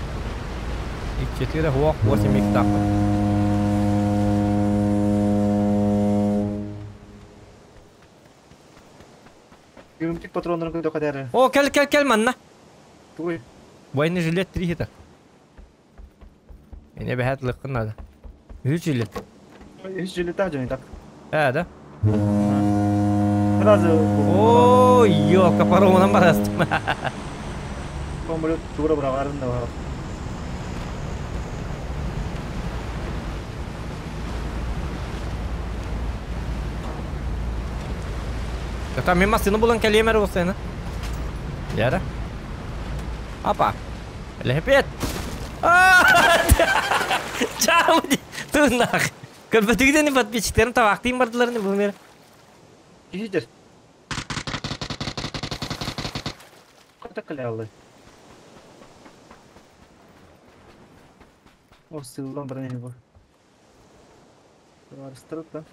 X4 хуох 8 x тааппыт. Юмтик патроннарын көтө кадары. О, кел, кел, кел манна. Туй. Военный жилет 3 хита. Эне бэһэт лыккын надо. Үс жилет. Үс жилет жөн так. Э, да? Сразу. О, ёлка, паромунан барастым. Помолет тура бырагарын да бар. Там мен массыны булан кэлиэмэр буолсайна. Яра. Апа. Лепет. Чао, тунах. Көрбөтүгдени подписчиктерим табактыйын бардыларын бу мер. Кишидер. Ката калялы. О, сылдан броня бу. Барыстырып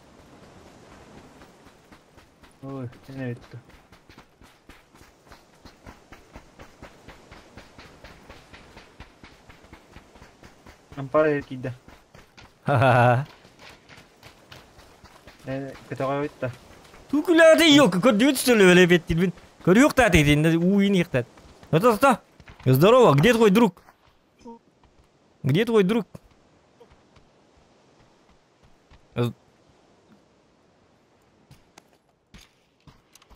Ой, не битти. Ампара кийде. Ха-ха. Көтөҕө битти. Түкүләрде yok. Көрдүгүт что ли өле беттир. Көрүк та дейdi. Уйын ихтат. Это Здорово, где твой друг? Где твой друг?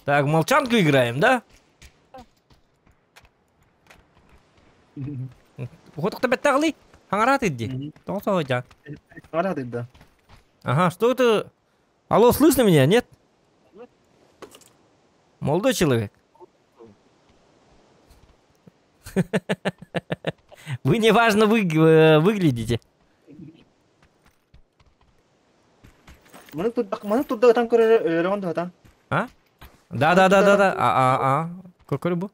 Так, молчанку играем, да? Вот беттагли. Хаңарат иди. Хаңарат да. Ага, что это? Алло, слышно меня, нет? Молодой человек. Вы неважно выглядите. А? Да, да, да, да, да. А. Какой был?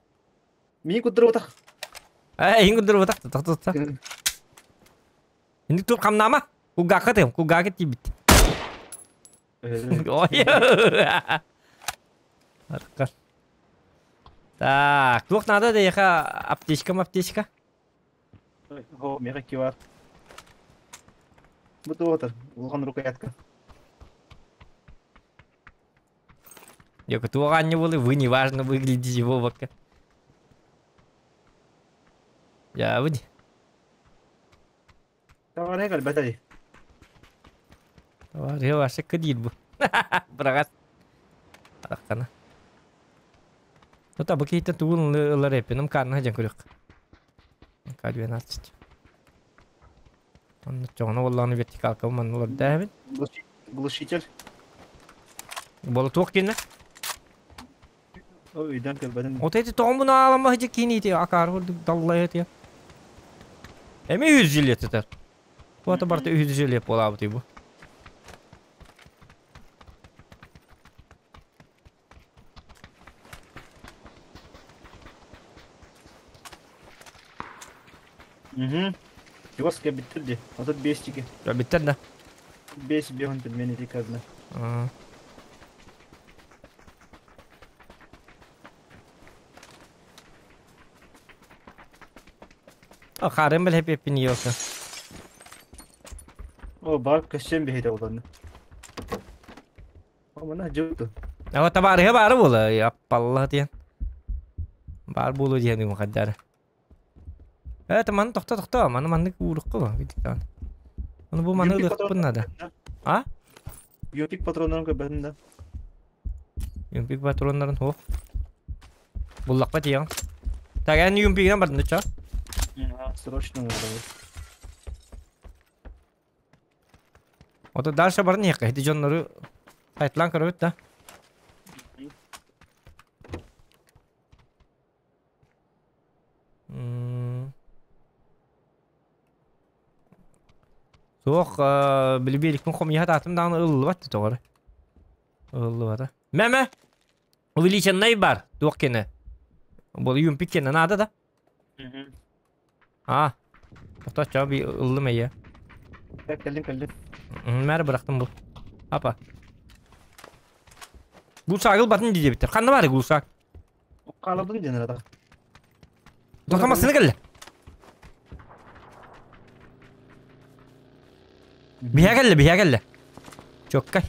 Ми кудыр отақ. Эй, кудыр отақ. Так, так, так. Инди тур камнама. Кугака тем, кугака тибит. Ой. Так, тух надо да яха аптечка, аптечка. О, мега кивар. Бу отыр, улган рукоятка. Ёка, туға не болды, вы неважно выглядите, Вовака. Я выйди. Давай, ребята. Давай, ваша кадир бу. Брагат. Араққана. Ну та бу кейтен тугун ылар эппиним карна жан көрөк. К12. Онны чоңно болланы вертикалка маннулар дәбин. Глушитель. Болу туох кине? Ой, үйден кэлбэтин. Вот эти тоомун аалама хыжы кинити акар курдук даллай этия. Эми үз жилет этер. Буата барта үз жилет болабыт бу. Угу. Киоска биттер А тут бестики. Да биттер да. Бес бегун пельмени приказано. А харым бил хеп эппин йока. О, бар көссен бехете оларны. О, мына жууту. А табарыга бары була, яппалла диэн. Бар болу диэн мухаддары. Это маны тохто тохто, маны маны уурукку ба, видиктан. Оны бу маны ылыхпын надо. А? Юмпик патроннарын көбөтүн да. Юмпик патроннарын хо. Буллакпа тияң. Так, эн юмпигинен бардын ча? Срочно надо. Ото дальше баран иһиэххэ ити дьоннору сайтлаан көрөбүт да. Суох, билбиэликпин хомуйа сатаатым даҕаны ылыллыбат да тоҕо эрэ. Ылыллыбата. Мэ-мэ! Увеличенный бар, туох киэнэ. Бұл юмпик киэнэ наада да? А, тоқтоо би ыллым эйэ. Кэллим кэллим. Мэр бырахтым бу. Апа. Гусак ылбатын диэбиттэр. Ханна баар гусак? Хаалабын диэн эрэ. Тоқта массыына кэллэ. Биһэ кэллэ, биһэ кэллэ. Чоккай.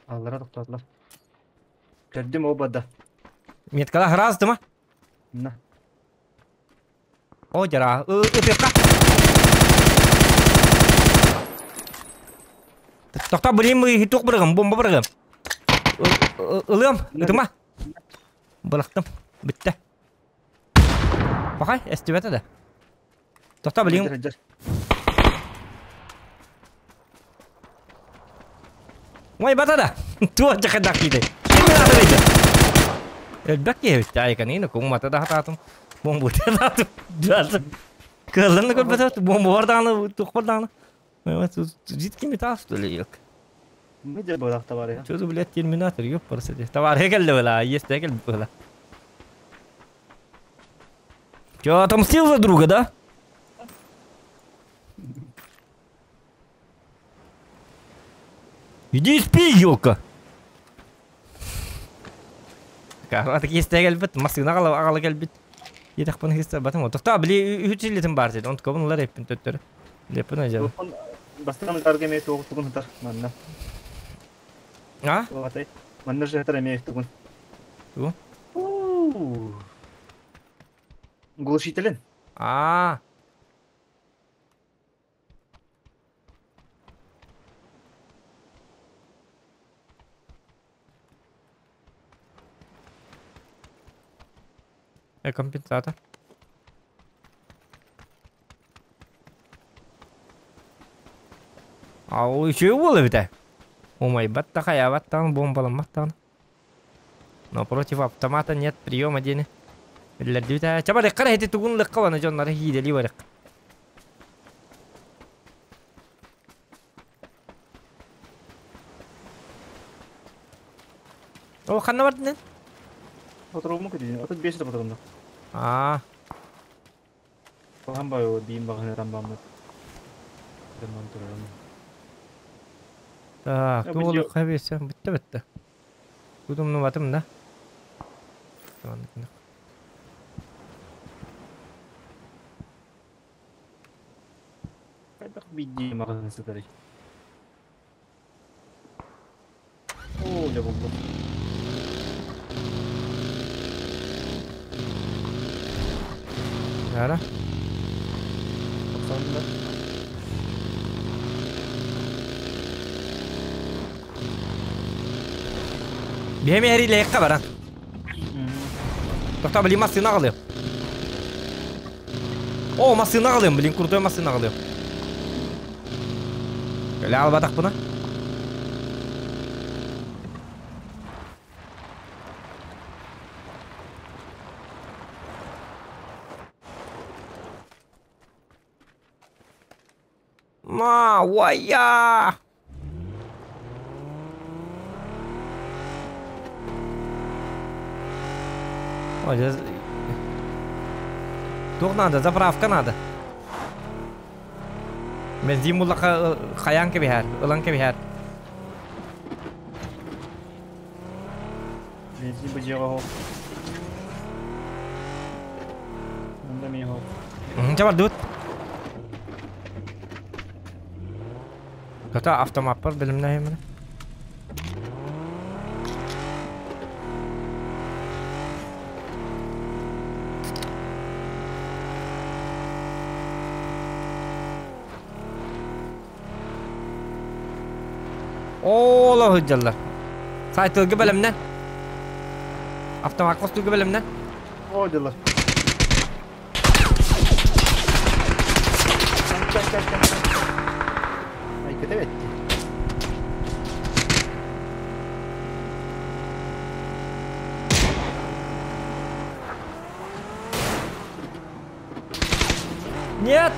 Аллара тохтоотулар. Көрдүм ол бада. Меткала хараастыма? На. О, дьара. Ытыахха. Тохтоо, блин, туох бырыгым, бомба бырыгым. Ылыам, ытыма. Былахтым. Бүттэ. Пахай, эстибэтэ да. Тохтоо, блин. Ой, бата да. Туох дьахайдаах киитэй. Терминатор ыйда. Элбэх киһи эбит айканина куҥмата да хатаатым. Бомбута да атым. Кыаллан да көрбөтө бомба бар даҕаны туох бар даҕаны. Жидкий металл что ли ёк. Мы де было товары. Что за блядь терминатор ёп просто. Товар келді была, есть келді была. Чё, отомстил за друга, да? Иди спи, елка! Кара есть келбит, машина ағала келбит. Етақпын хиста батым. Тоқта, били үтілетін бар деді. Онт көбін олар еппін төттері. Леппін ажалы. Бастан дарга ме тоғыз тугун хытар манна. А? Ватай. Манна же хытар эме тугун. Тугун? Глушителен. А. È compensata. А еще буолла эбитэ. Умайбат да хайаабат даҕаны бомбаламмат даҕаны. Но против автомата нет приема диэни. Биллэрдибит Ча барыахха эрэ ити тугун ылыахха уонна дьоннору хиидэлии барыахха. О, ханна бардын эн? Отуругум күтүн. 35 да отурумда. Аа. Хаһан бай биин баҕаһын бааммыт. Дыман турарым. Так, туол хабиса бүтте бүтте. Тудумнубатым да. Хайдах биирдии маҕаһыын сытарый? Оо, дьэ буллум. Ара. Тохсоон да. Биһэми эриилэһиэххэ баран. Тоқтоо, блин, массыына аҕалыам. О, массыына аҕалыам, блин, крутой массыына аҕалыам. Кэлэ албатахпына. Ма, уайя! Ой, Туох надо, заправка надо. Бензин буллахха хайаан кэбиһэр, ылан кэбиһэр. Бензин бу дьиэҕэ оһох. Онно эмиэ оһох. Чэ бардыбыт. Хата автомаппар бэлэмнээһиммин. Ооло сылдьаллар. Сайтылга бэлэмнэн. Автомат хостуурга бэлэмнэн. Оо дьыллар. Кэл, кэл, кэл. Айкыта бэтти. Нет!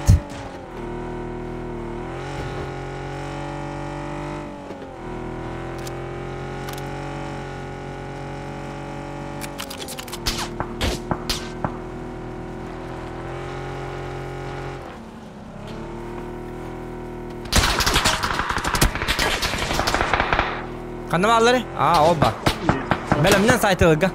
Ханна бааллары? Аа, ол бар. Бэлэмнэн сайтылыга.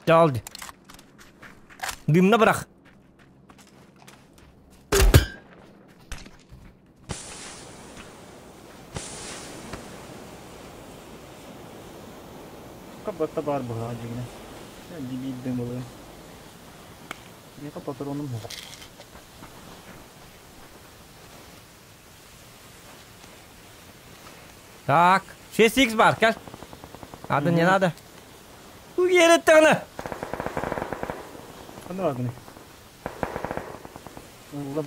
Алды. Дымна бырах. Кабатта бар быһаа дьигинэ. Дибиир дымылы. Миэхэ патроным суох. Так, 6х бар, кэл. Надо, не надо. Уереттаҕына. Ханна бааргыный? Ыллым.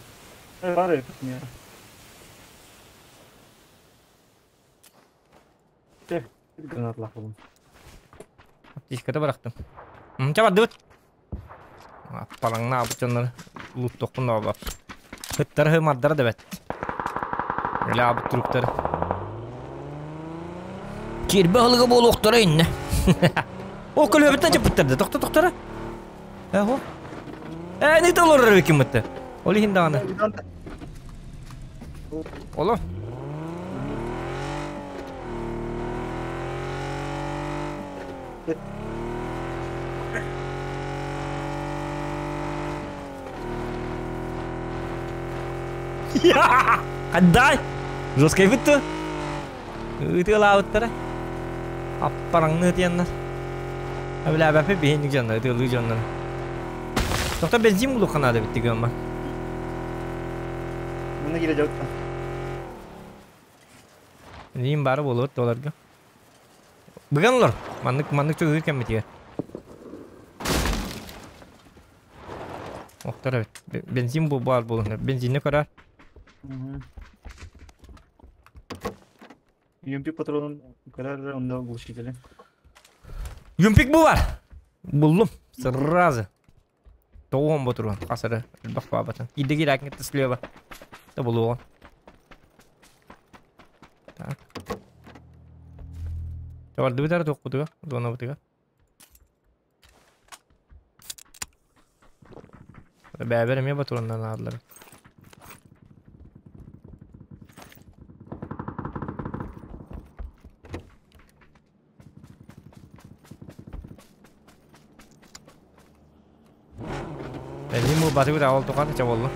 Бар эбит миэхэ. Чэ, гранатлаах булун. Аптечката бырахтым. Чэ бардыбыт. Аппалаҥна аабыт дьоннор луттуохпун да баар. Ыттары хымардара да бэт. Өлө аабыт туруктары. Кирбэ аһылыга буолуохтара иннэ. О, көлөбүттэн чаппыттар да. Тохто тохтора. Э, Э, не толорор эбиккин Ол иһин даҕаны. Оло. Отдай! Жесткай бытты. Ытыалаабыттара. Аппараҥныы тиэннэр. Эбилээбэппит биһинник дьоннор, ытыалыы дьоннор. Тохто бензин булуохха наада эбит дигэммэ. Муна киирэ дьалта. Бензин баара буолуот долларга. Быган олор. Маннык маннык чугур кэммитигэр. Охтор эбит. Бензин бу баар буолуон. Бензинни көрөр. Юмпик патронун көрөр онно глушители. Юмпик бу бар. Буллум. Сразу. Тоҕуон ботуруон. Хасары. Элбэх баабатын. Иде кирээкин слева. Да булуоҕун. Так. Табардыбыт ара туохпутуга, зонабытыга. Бэбэр эмиэ батураннан ааллар. Бензин бу батыбыт аҕал тухары ча боллу.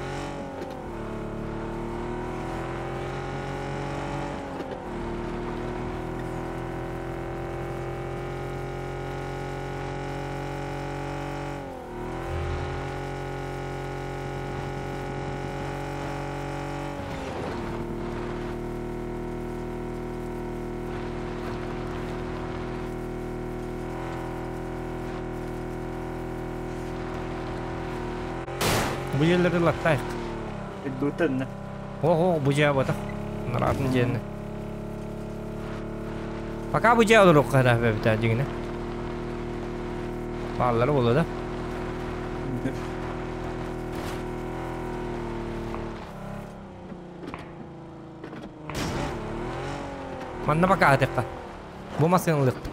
Бу жерлерди латтайык. Дуутан. О, бу жаа батах. Наратын жиэнне. Пока бу жаа олорук кара бэбитэ дигине. Бааллары болу да. Манна пока атыкка. Бу масынылыкпыт.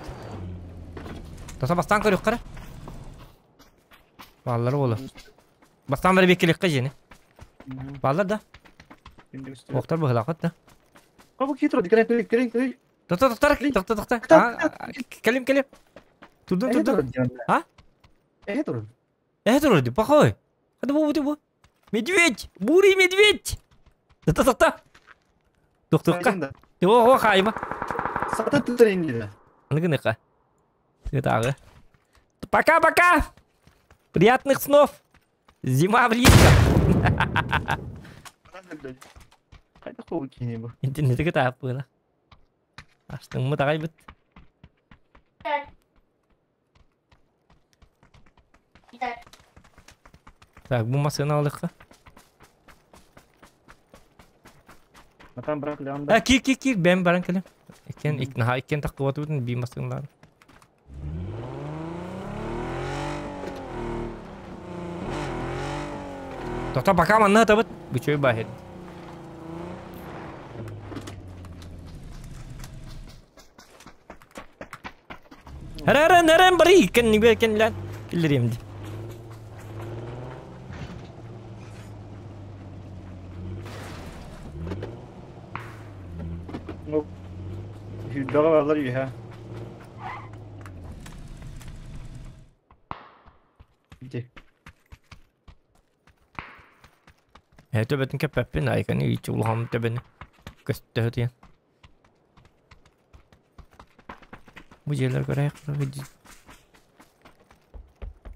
Тоса бастан көрүк кара. Бааллары болу. Бастан бери беккеликке жени. Бааллар да. Октор быһылаахыт да. Кабы хитро, кирен кирен кирен кирен. Тохто тохтор, тохто тохто. Кэлим кэлим. Турдун турдун. А? Эһэ турун. Эһэ турар ди, пахой. Хады бу бу бу. Медведь! Бурый медведь! Тохто тохто. Тохтукка. О, о, хайма. Сата тутар инди. Аныгыныка. Тагы. Пока-пока! Приятных снов! Зима близко! Хайда хоу кини бу. Интернетиге таап было. Астыммыт аҕайбыт. Так, бу массыына алыхха. Матан баран кэлэҕин да? Э, киир, киир, киир, бэйэм баран кэлем. Иккиэн, ик, наһаа иккиэн тахтыбатыбытын биир массыыналаан. Тота пока манна ытабыт. Бүчөй баһыр. Эрэн, эрэн, бары иккен нибе кенлен. Киллерием ди. Ну, Сүүрбэҕэ бааллар үөһэ. Ити. Ээ төбөтүн кэппэппин, айканы иччи улахан төбөнү көстө диэн. Бу дьиэлэр көрөйөх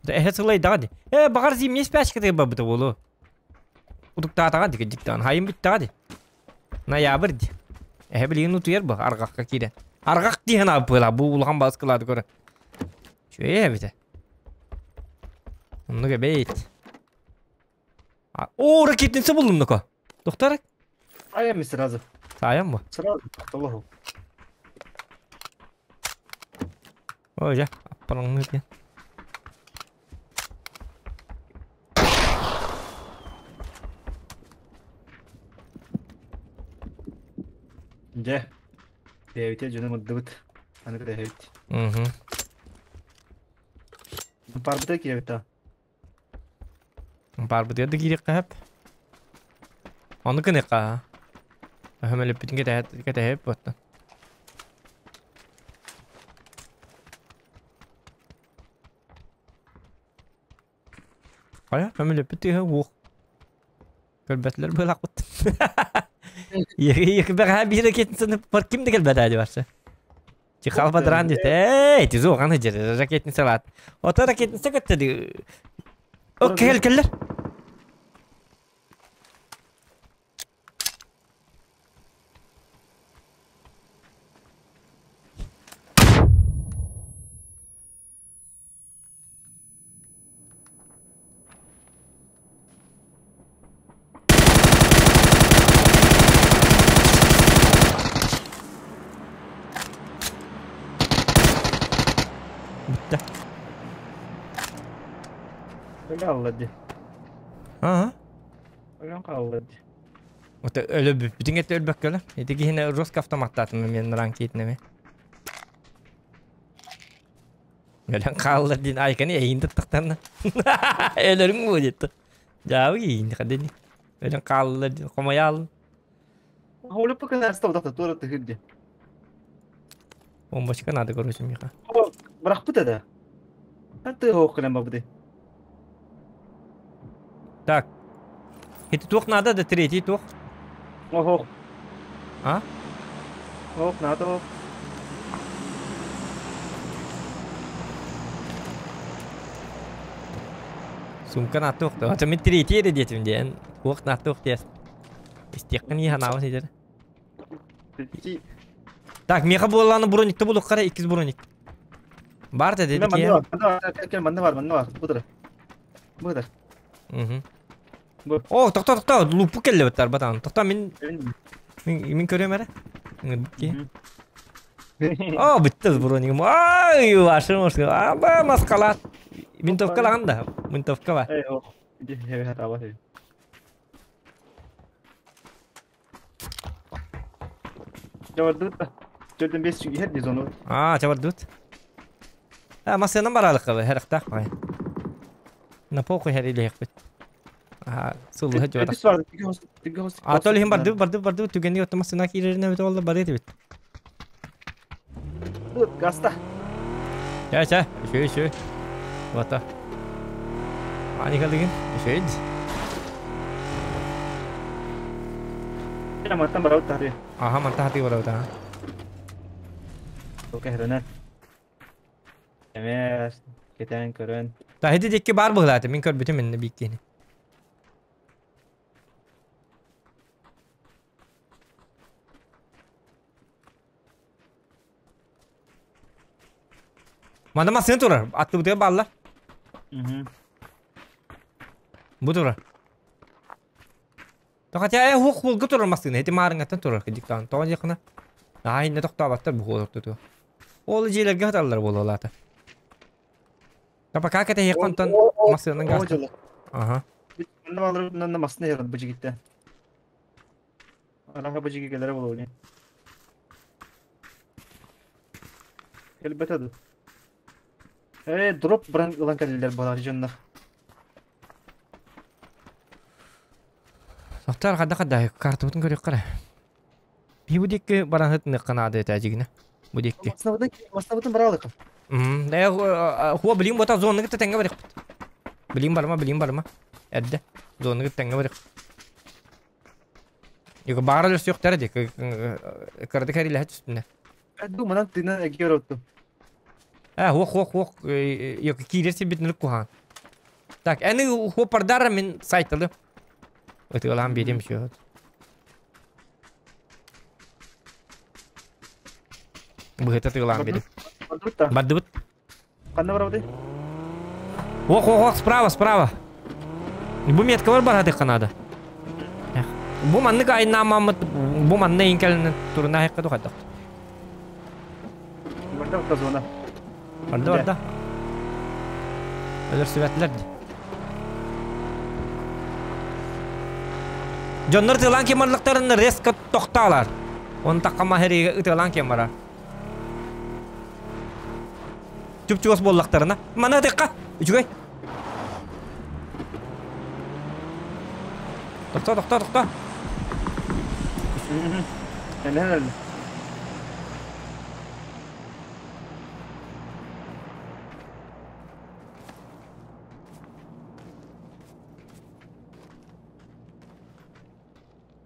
Да эһэ сылайдаҕа ди. Ээ баҕар зимний спячкатыгар барбыта буолуо. Утуктаатаҕа ди кырдьыктаан. Хайын бүттэҕэ ди. Ноябрь ди. Эһэ билигин утуйар бу арҕахха киирэн. Арҕах дии санаабыт бу улахан балыскалаады көрө. Үчүгэй эбитэ. Оннук эбит. О, ракетница булдум ну-ка. Доктор? Саайам сразу. Саайам бу. Сразу. Толоһу. Ой, дьэ, аппалаҥныы диэн. Дьэ. Бэйэбитэ дьону мырдыбыт. Аны кэтэһэбит. Угу. Парбыта киирэбит да. Парбытыгар да киириэххэ сөп. Ону гыныахха. Өһөмөлөппүтүн кэтэһэбит буоттан. Хайа, көмөлөппүт тыаһа уох. Көрбөтүлэр быылахпыт. Бэҕэһээ биир ракетницаны бар ким да кэлбэтэ дии барса. Чихал бадран диэтэ. Эй, ти зоҕаны дьэ ракетницалаат. Ото ракетница көттө ди. О, кэл кэллэр. Бүттэ. Өлө алла дии. Аа. Өлөн хаалла дии. Ото өлө бүппүтүн этэ өлбөккөлө. Ити киһини жестко автоматтаатым мен ран киитинэми. Өлөн хаалла диэн айканы эйин таттахтарна. Өлөрүҥ буо диэтти. Дьаабы киин хадини. Өлөн хаалла диэн хомойаалын. Олю пока настал да туора тыһыр дии. Бомбочка надо короче миха. Бырахпыта да. Тыа хоох кэлэн барбыты. Так. Ити туох надо да третий туох? Охох. А? Ох, надо ох. Сумка наатуох да. Ата мин третий эрэ диэтим диэн. Туох наатуох диэс. Истиэххин ии ханаабын ситэр. Так, миэхэ буоллааны броникта булуохха иккис броник. Бар да деди Манна бар, манна бар, манна бар. Бу Бу Угу. О, тохто, тохто, лупу келле баттар батан. Тохто мин мин көрөм эрэ. О, бүттэ бронигым. Ай, вашы мошты. Аба, маскалат. Винтовка лаган да. Винтовка бар. Эй, ох. Иди, я таба. Чабардыт. Төрдөн бес иһэр ди зону. Аа, чабардыт. А, масыынан баралыкка хэрахтаах бай. На похуй хэрилиэхпит. Аа, сыллыһа дьуора. А то лиһин барды барды барды түгэни отто масына киирэринэ бит олла бары этибит. Тут гаста. Ча ча, үшөө үшөө. Вата. Ани калыгын, үшөө. Мантан барабыт тахты. Аха, мантан хаты барабыт аха. Окей, хрена. Эмээ, кетен көрөн. Та хити дикки бар быһылааты, мин көрбүтүм инне бииккини. Манна массыына турар. Аттыбытыгар бааллар. Бу турар. Хотя хуох хуолга турар массыына. Ити маарыҥҥаттан турар кырдьыктаан. Тоҕо диэххинэ наһаа иннэ тохтооботтор бу хуол ортотугар. Ол дьиэлэргэ сыталлар буолуолаата. Да пока кэтэһиэххэ онтон массыынанан гаастан. Ага. Манна бааларынан массыына иһэр бу дьигиттэн. Араха бу дьиги кэлэрэ буолуо ини. Кэлбэтэ ду. Э, дроп баран ылан кэллилэр буолар дьоннор. Сохтор хадда хадда картабытын көрүөххэ эрэ. Биһи бу диэки баран сытыныахха наада этэ дьигинэ. Бу диэки. Массыынабытын массыынабытын бараалыкка. Э, хуа билин бота зонаны кытта тэҥҥэ барыахпыт. Билин барыма, билин барыма. Эрдэ. Зонаны кытта тэҥҥэ барыах. Юга баара өлөрсүөхтэрэ дии. Кыратык эрилэһэ түстүнэ. Ду манан тыынан эгиэр отту. Э, хуох хуох хуох йоки киирэр сирбитин куһаан. Так, эни хуоппардар мин сайталы. Ытыалаан биэрим счет. Быһыта тыалаан биэрим. Бардыбыт да. Бардыбыт. Ханна барабыты? Ох, ох, ох, справа, справа. Бу меткалар бар хатыхха надо. Бу маннык айнаамаммыт, бу манна иин кэлин туруна хайка тухайдах. Барда барда зона. Барда барда. Өлөрсүбэтлэр ди. Дьоннор тылаан кем барлыктарын резко тохтаалар. Он таккама хериге ытылаан кем барар. Чуп-чугас буоллахтарына. Маны ытыахха! Үчүгэй! Тохтоо, тохтоо, тохтоо! Элэн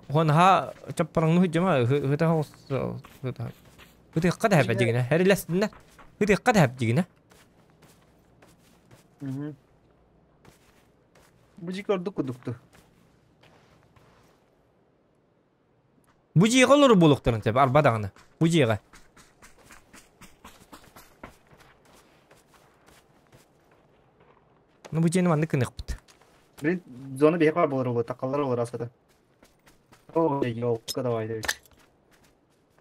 Уонха чаппараңны худжама ыта Ытыахха да хэп дигинэ. Эрилэстиннэ. Ытыахха да хэп дигинэ. Бу дьиэ ордук кудукту. Бу дьиэҕэ олору буолуохтарын сөп, арба даҕаны. Бу дьиэҕэ. Ну бу дьиэни маннык гыныахпыт. Блин, зона биһиэхэ баар буолар буолуо, такаллар олор асата. Оо, ёлка давай дебит.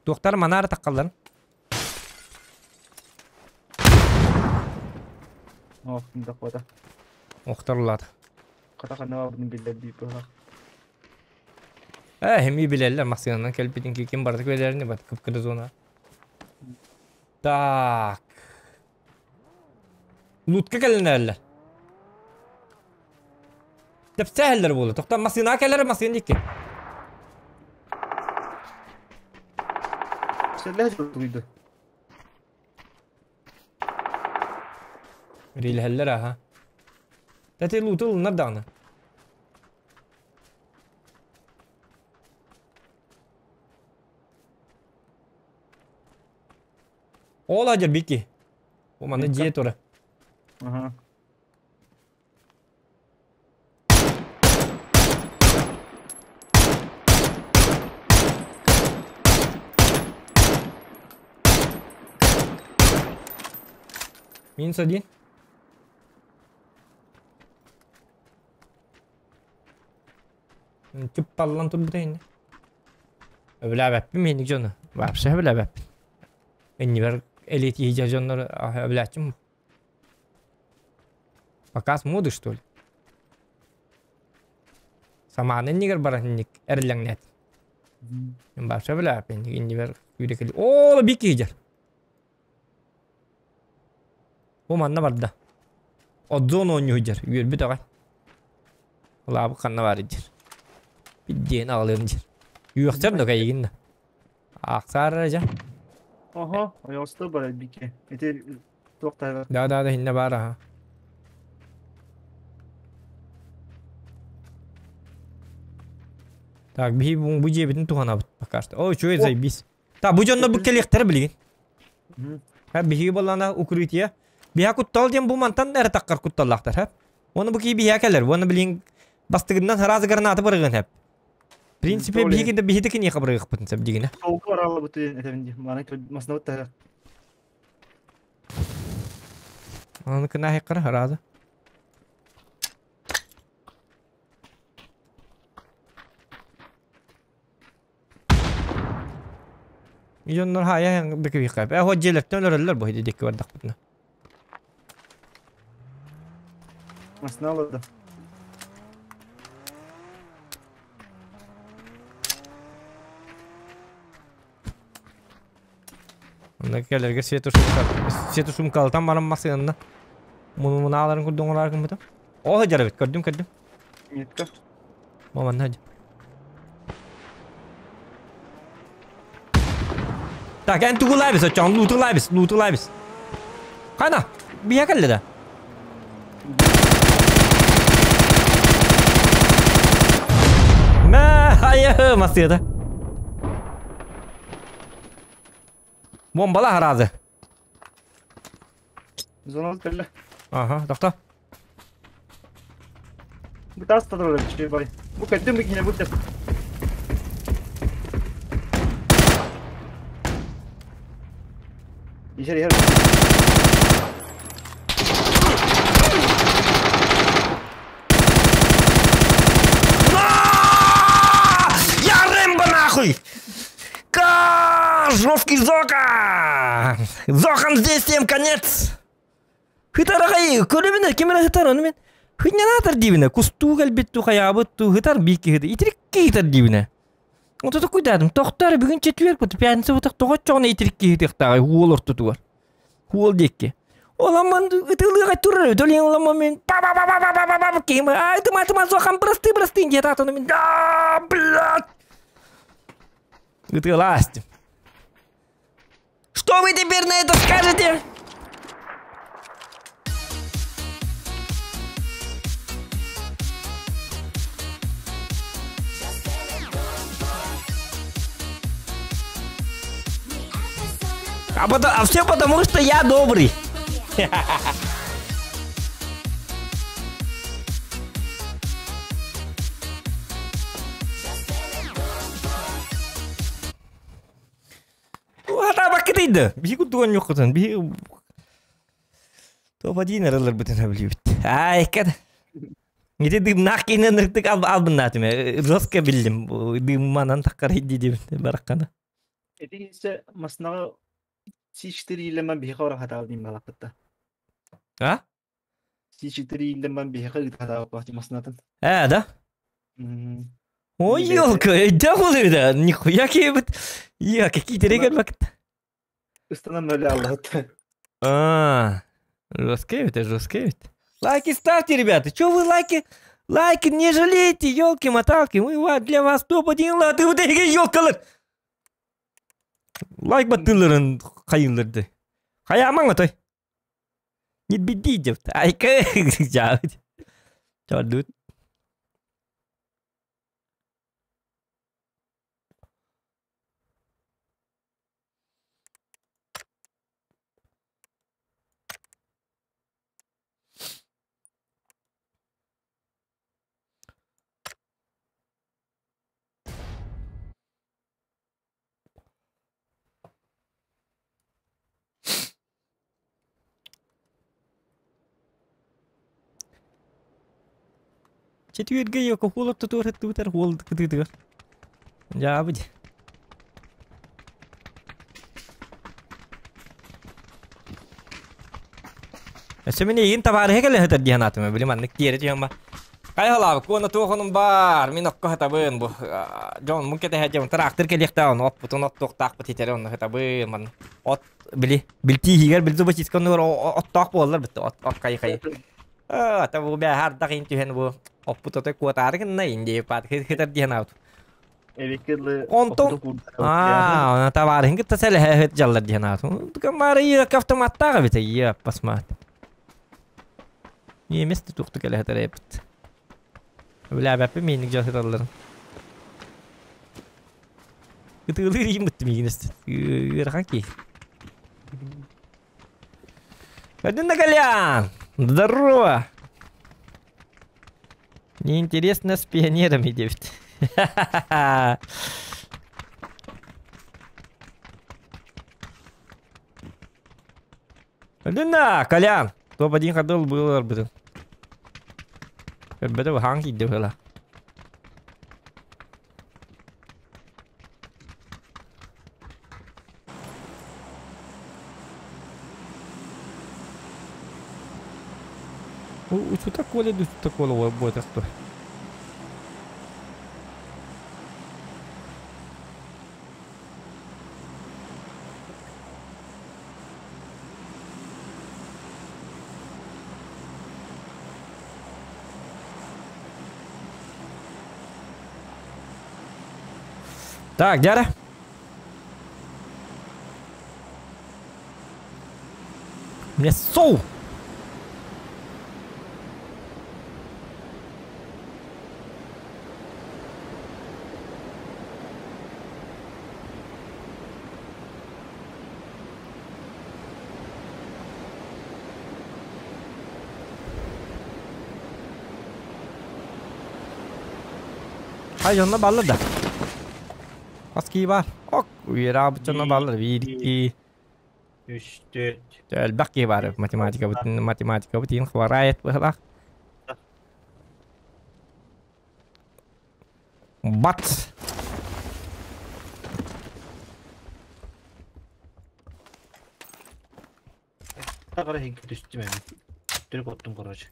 Туохтар манаары таххалларын. Ох, дохуота. Охторулаата. Хата ханна баабытын биллэр быһах. Э, эми билэллэр массыынанан кэлбитин ким барыта күөлэрин бат кып-кыра зона. Так. Лутка кэлинэллэр. Тэпсээһэллэр буолла. Тохтон массыына кэлэр массыына дикки. Сэллэһэ тугуйду. Рилэһэллэр аха. Тати луту ылыннар даҕаны. Ол адьыр бики. Бу манна дьиэ тура. Аха. Минус один. Түп турбута инде. Өбүлээбэппин миник дьону. Вообще өбүлээбэппин. Иннибэр элит иһдьэр дьоннор өбүлээччим. Показ моды, что ли? Самааны иннигэр баран инник эриллэҥнээт. Вообще өбүлээбэппин иннибэр күүрэ Оо, бик иһдьэр. Бу манна барда. Отзон оонньуу сылдьар, үөрбүт аҕай. Лаабы ханна баар дьир. Биддиэн аҕалыам дьир. Үөхсэр да кайыгын да. Аахсаар дьэ. Ого, ойоҕосто бар бике. Ити туох таһыгар. Да да да хинне баар аха. Так, биһи бу дьиэбитин туһанабыт пока что. Ой, үчүгэй заебись. Та бу дьоннор бу кэлиэхтэрэ билигин. Ха биһиги буоллаана укрытие. Биһа куттал диэн бу мантан эрэ таххар кутталлаахтар ха. Уонна бу киһи биһиэ кэлэр. Уонна билигин бастыгынан сараас граната бырыгын хэп. В принципе, биһиги да биһиги киниэхэ бырыгыхпытын сөп дигинэ. Толку аралабыты этебин ди. Маны маснабыт таһар. Аны кына хеккара харазы. Дьоннор хаайа бекибиэххэ. Э, хо дьиэлэртэн өлөрөллөр бу диэки бардахпытына. Масына олорду. Онно кэлэргэ светошумка светошумкалтан баран масыанна. Муну мунааларын курдук оҥороор гыммытым. Оо сылдьар эбит, көрдүм көрдүм. Метка. Бу манна сылдьар. Так, эн тугу лаабис, оччоҕун лууту лаабис, лууту лаабис. Хана, биһэ кэллэ да. Мэ, айы, масыата. Бомбала харазы. Зона кэллэ. Ага, тохто. Бу таас татар үчүгэй бай. Бу кэттим бу киһини бу деп. Иһэр иһэр. Я Рэмбо нахуй! Ка, жесткий Зока! Зохам здесь всем конец! Хытарахай, көрөбүнэ, ким эрэ хытар, ону мен хынньанаатар диибинэ, кустуу кэлбит туу, хайаабыт туу, хытар биир киһи итирик киһи диибинэ. Отото куйдаатым, тохтоор, бүгүн четверг бут, пятница бутах тоҕо оччоҕуна итирик киһи тыахтааҕай, уол ортотугар. Уол диэкки. Оламман ытылыыга турар эбит, ол иһин оламман мен па па па па па па па па киһим, ай тыма тыма зохан просты просты диэт аатаны мен да блядь. Ытыалаастым. Что вы теперь на это скажете? А, потом, а все потому, что я добрый. Хатаабаккытый да. Биһи курдуган ньуккутун. Биһи топ-1 арыларбытын сөбүлүүбүт. Ай, кэт. Ити дымнаах киинэн ыртык албыннаатым. Жестко биллим. Дымманан таххарай дии бараххана. Ити ise маснаҕа C4 иилэмэн биһиэхэ ора хатаал диин балаппытта. А? C4 иилэмэн биһиэхэ ыыта хатаабаппах маснатын. Э, да? Ой, елка, өйдөөх буолуйда. Нихуя киэбит. Я, какие терегер бакыт. Ыстанан өлө аллаһыт. А, жесткий это, жесткий ведь. Лайки ставьте, ребята. Че вы лайки? Лайки не жалейте, елки-моталки. Мы для вас топ-1 латы. Вот эти елкалар. Лайк баттыларын хайынларды. Хаямаң отой. Не беди деп. Айка. Чордут. Четвертьге йоко хуолап тутуар хыттыбытар хуол кытыытыгар. Дьаабыт. Өссө мин эйигин табаарыһа кэлэ сытар дии санаатым. Били маннык тиэрэ түһэн ба. Хайалаабыт куона туох баар, мин окко сатабын бу. Дьон мун кэтэһэ дьон тыраахтыр кэлиэхтээх ону оппутун оттуохтаахпыт итэри онно сатабын манна. От били билтииһигэр били зубочистка оннугар оттоох буоллар битте от от хай хай. Ата бу бэ хардах ин түһэн бу оппут отой куотаары гынна инди паат хытар диэн аут. Эбикки Онтон аа, табаарыһын кытта сэлэһэ дьаллар диэн аут. Камары автоматтаах эбит иә пасмаат. Немец тухту кэлэ хытар эбит. Билээбэппин миинник дьон сыталларын. Ытыылыыр иим бытты миигин Ыарахан киһи. Один на Колян! Здорово! Неинтересно с пионерами, девять. Блин, на, Колян! Топ-1 хадыл быылар бытын. Көрбөтө баһаан киирдэ быһыла. Учута коля дучута кола буотах тур. Так, дядя. Мне соу! Хай онно баллы да. Хас кии бар. Ок, уйра буччонно баллы. Бир, икки. Үс, төрт. Элбэх киһи бар. Математика бутин, математика бутин хварает быһылах. Бат. Тагара хигге түстүм эми. Түрүк оттум короче.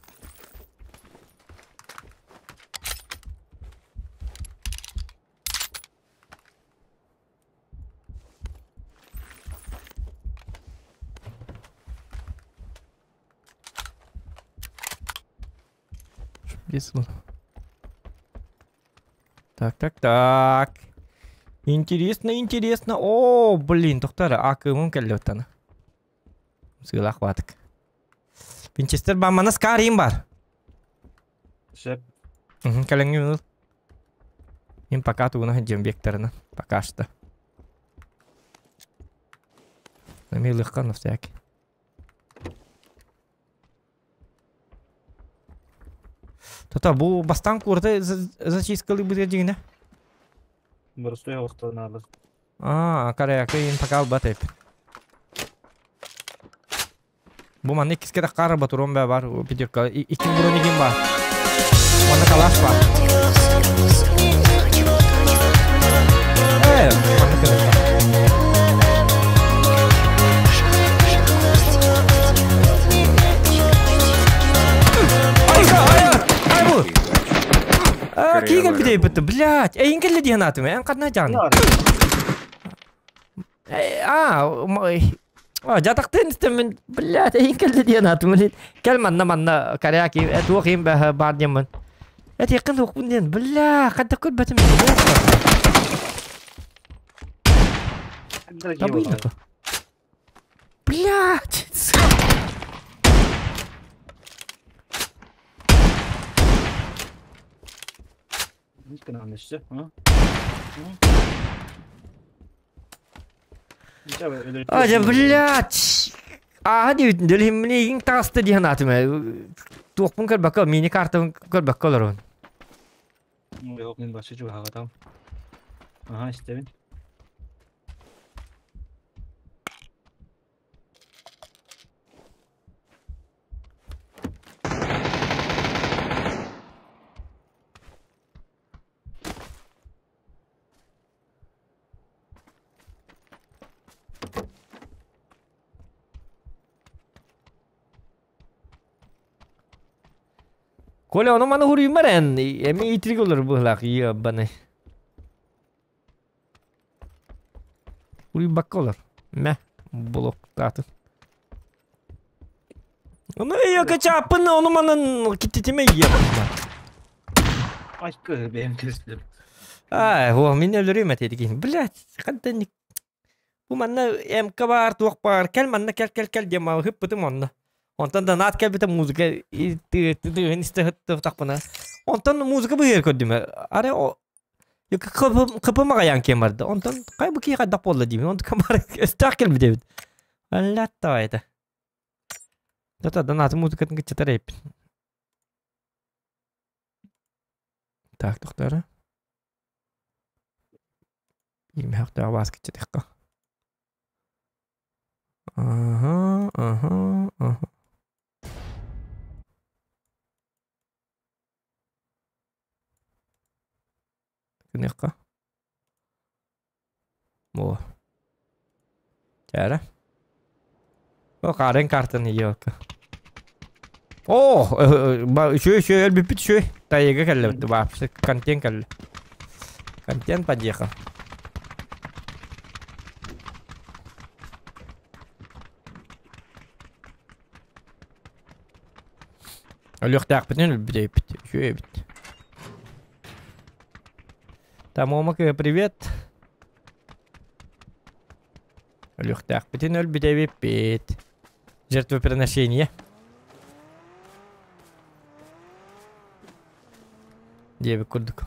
Так, так, так. Интересно, интересно. О, блин, тоқтар, акымым келді оттаны. Сыйлақ батык. Винчестер бамана скарим бар. Сөп. Кәлеңге Мен пока тугуна жембектерina. Пока что. Намилыхка на всякий. Тота бу бастан курты зачисткалы будет дегене. Боростой оқтан А, карая, кыйын пока албат эп. Бу манны иккискэ да хаар батурон бэ бар, пятерка, икки бронигин бар. Манна калаш бар. Э, манна кэлэр. Айка, ай, ай бу. А, кийгел бидей битти, блядь. Эйин келли диэн атым, эн кадна жаны. А, а, жатақтын истемин, блядь, эйин келли диэн атым, блядь. Кел манна манна каряки, туох им бэ бар диэммин. Эт якын туохпун диэн, бля, хадда көрбөтүм. Табыйна. Блядь. А, блядь. А, диэбитин дөлүһүммүн игин таҕыста диэн атым. Туохпун көрбөккө, мини картабын көрбөккө олорун. Yok мен башы жугагатам. Ага, истебин. Коля, ону маны хуруймар эн. Эми итрик олор быһлаах баны. Хуруйбакка олор. Мэ, блоктаатын. Ону эйока чапын, ону манан киттитиме ийе. Ай, бэм төстүм. Ай, о, мин өлөрүм этедигин. Блядь, хантан бу манна МК бар, туох бар. Кел манна кел кел кел диэм хыппытым онно. Онтон да наат кэлбитэ музыка истэ тахпына. Онтон музыка быһыар көрдүмэ. Аре о кыпымаҕайаан киэн барды. Онтон хай бу киһи хайдах буолла диибин. Онтон камара өстөөх кэлбит эбит. Аллатта это. Тата донаты музыкатын кыччатар эппин. Так, доктора. Имэхтэ бас кыччатыхка. Ага, ага, ага. Чара. О, қарын картаны йока. О, үшөй үшөй өлбүппүт үшөй. Тайыга кэллэбит баапсы контент кэллэ. Контент подъехал. Өлүөхтээхпитин өлбүт үчүгэй эбит. Тамомак привет. Өлүөхтээхпитин өлбүт эбиппит. Жертвоприношение. Диэбит курдук.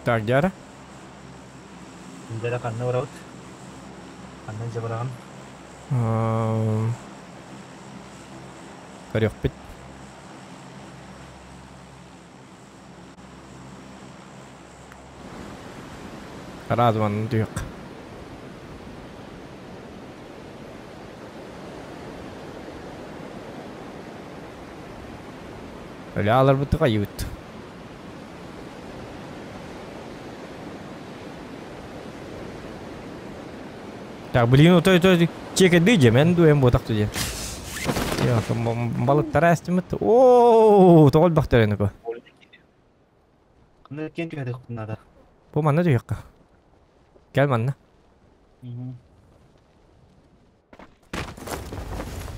Так, Дяра. Дяра ханна барабыт? Ханна илдьэ бараҕын? Көрүөхпүт. Радованын түһүөх. Өлө аларбыты кайыбыт. Так, блин, отой отой чекеди же мен дуем ботак дие. Я, балыктара эстимит. О, тоҕол бахтарыны ко. Ханна киэн түһэрих надо. Бу манна түһүөххэ. Кэл манна.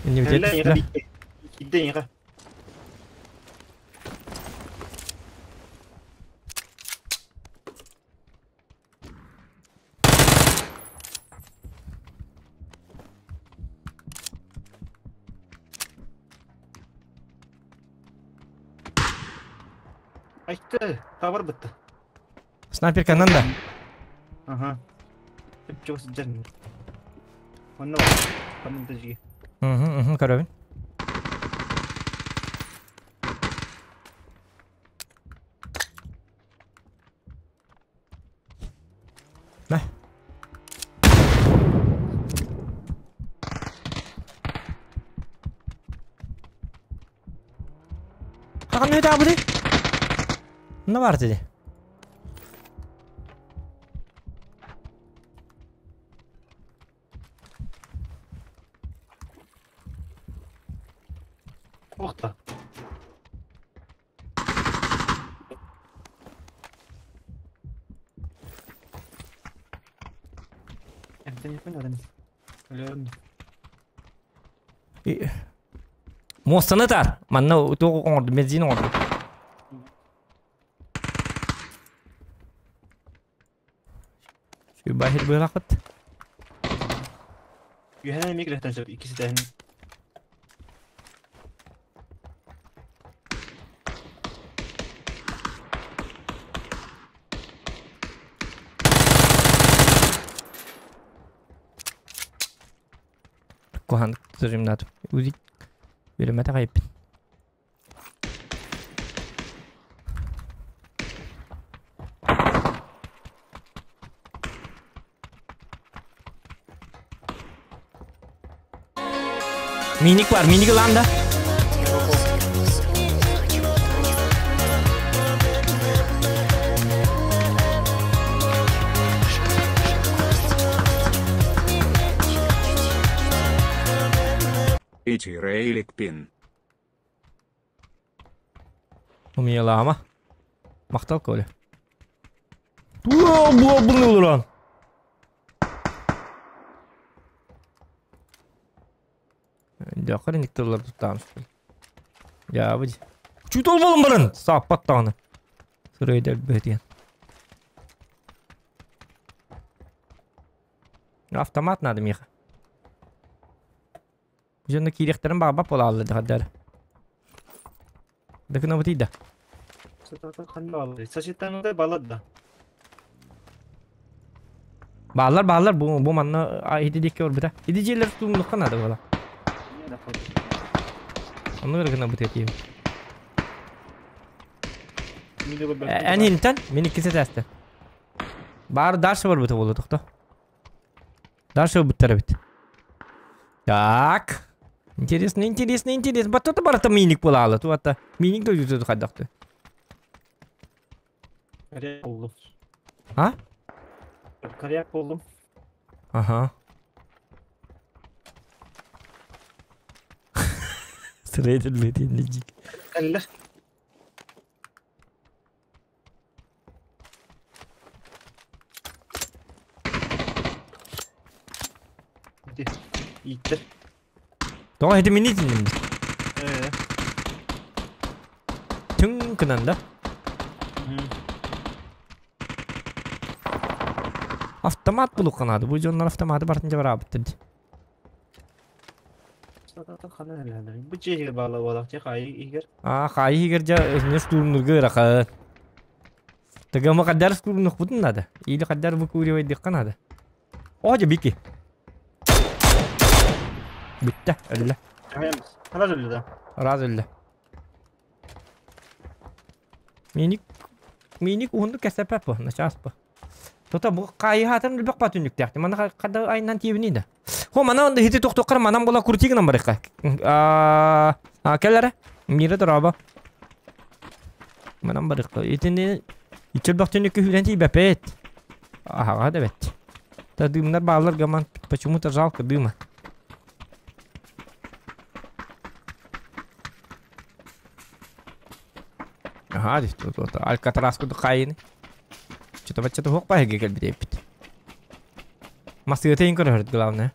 Инни Кэллэ Айтты, табар бытты. Снайперканан да. Ага. Чего сиджер. Онно там дожги. Угу, көрөбүн. На. Хахан ne табыды? Ne var dedi? Охта. Это не понял, Мостаны тар. Манна тугу оңорду, бензин оңорду. Şu bahir bırakıt. Юхана микрохтан сөп икisi тәһин. Кухан тужимнат. Узи. Билемете кайып. Minik var, minik lan da. Ити рейлик пин. Умелама. Мактал Коля. Буа, буа, буны улуран. Дякыр никтерлар туттамыз. Я бу. Чутол болун барын. Саппат таганы. Сырыйда бөтен. Автомат надо миха. Жөнді киректерин бағбап бола алды дағадар. Дыкына бутыйда. Сатата ханна балады. Сашитанында балады да. Бааллар, бааллар, бу, бу манна ити диэки барбыта. Ити дьиэлэр туумнукка наада буола. Онно гына бытыа тиийэбин. Эн интен, мин иккиси тээстэн. Баар дальше барбыта буолла тохто. Дальше барбыттар эбит. Так. Интересно, интересно, интересно. Баттата барыта миник буолаалы. Туата миник дойдуту хайдахты. Коряк болдум. А? Коряк болдум. Ага. Стрейдер бетин Кэллэр. Ити. Ииттэр. Тоҕо ити мини тинним. Ээ. Түҥ кынан да. Автомат булук наада. Бу дьоннор автоматы бартын жабараабыттар дии. Бу дьиэ баала буолах дьэ хаайы иһигэр. Аа, хаайы иһигэр дьэ өсүнэ штурмнурга ырахан. Тыгама хаддар штурмнухпутун надо. Или хаддар выкуривайдыхха надо. О, дьэ бики. Бүттэ, өллө. Раз өллө да. Раз өллө. Миник миник уһуннук кэсэпэ по, начаас по. Тота бу хаайыһаатан элбэх ба түннүктээх. Мана хада айынан тиэбини да. Хо мана онда хити тохтоққар манан була крутигынан барыхха. Аа келлere. Мира дороба. Манан барыхха. Итини иччелбэх түннүккэ хүлэн тиийбэппит. Аһаҕа да бэт. Та дымнар баалар гаман почему-то жалко дыма. Аһаа тут Алькатрас курдук хаайыны. Что-то бачча туһуох баһыга кэлбит эппит. Масыата көрөрүт главное.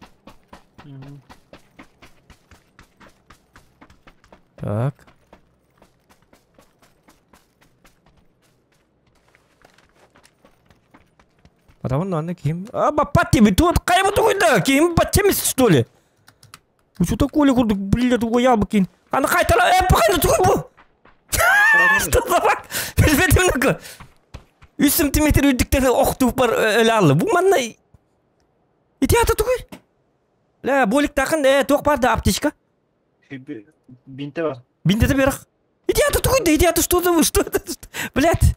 Так. Потому что ким? А, баппат тебе тут кайбы тугуйда? Ким бачемис что ли? Что такое курдук, блядь, уябыкин. Аны кайтара, э, паханы тугуй бу. Что за факт? Билбетим нукы. 3 сантиметр үрдүктен охтуп бар өлө алды. Бу манна ити ата тугуй. Ля, болик тақын, э, туох бар да аптечка. Бинте бар. Бинте берах. Иди ата тугуй да, иди ата что за вы, что это? Блядь.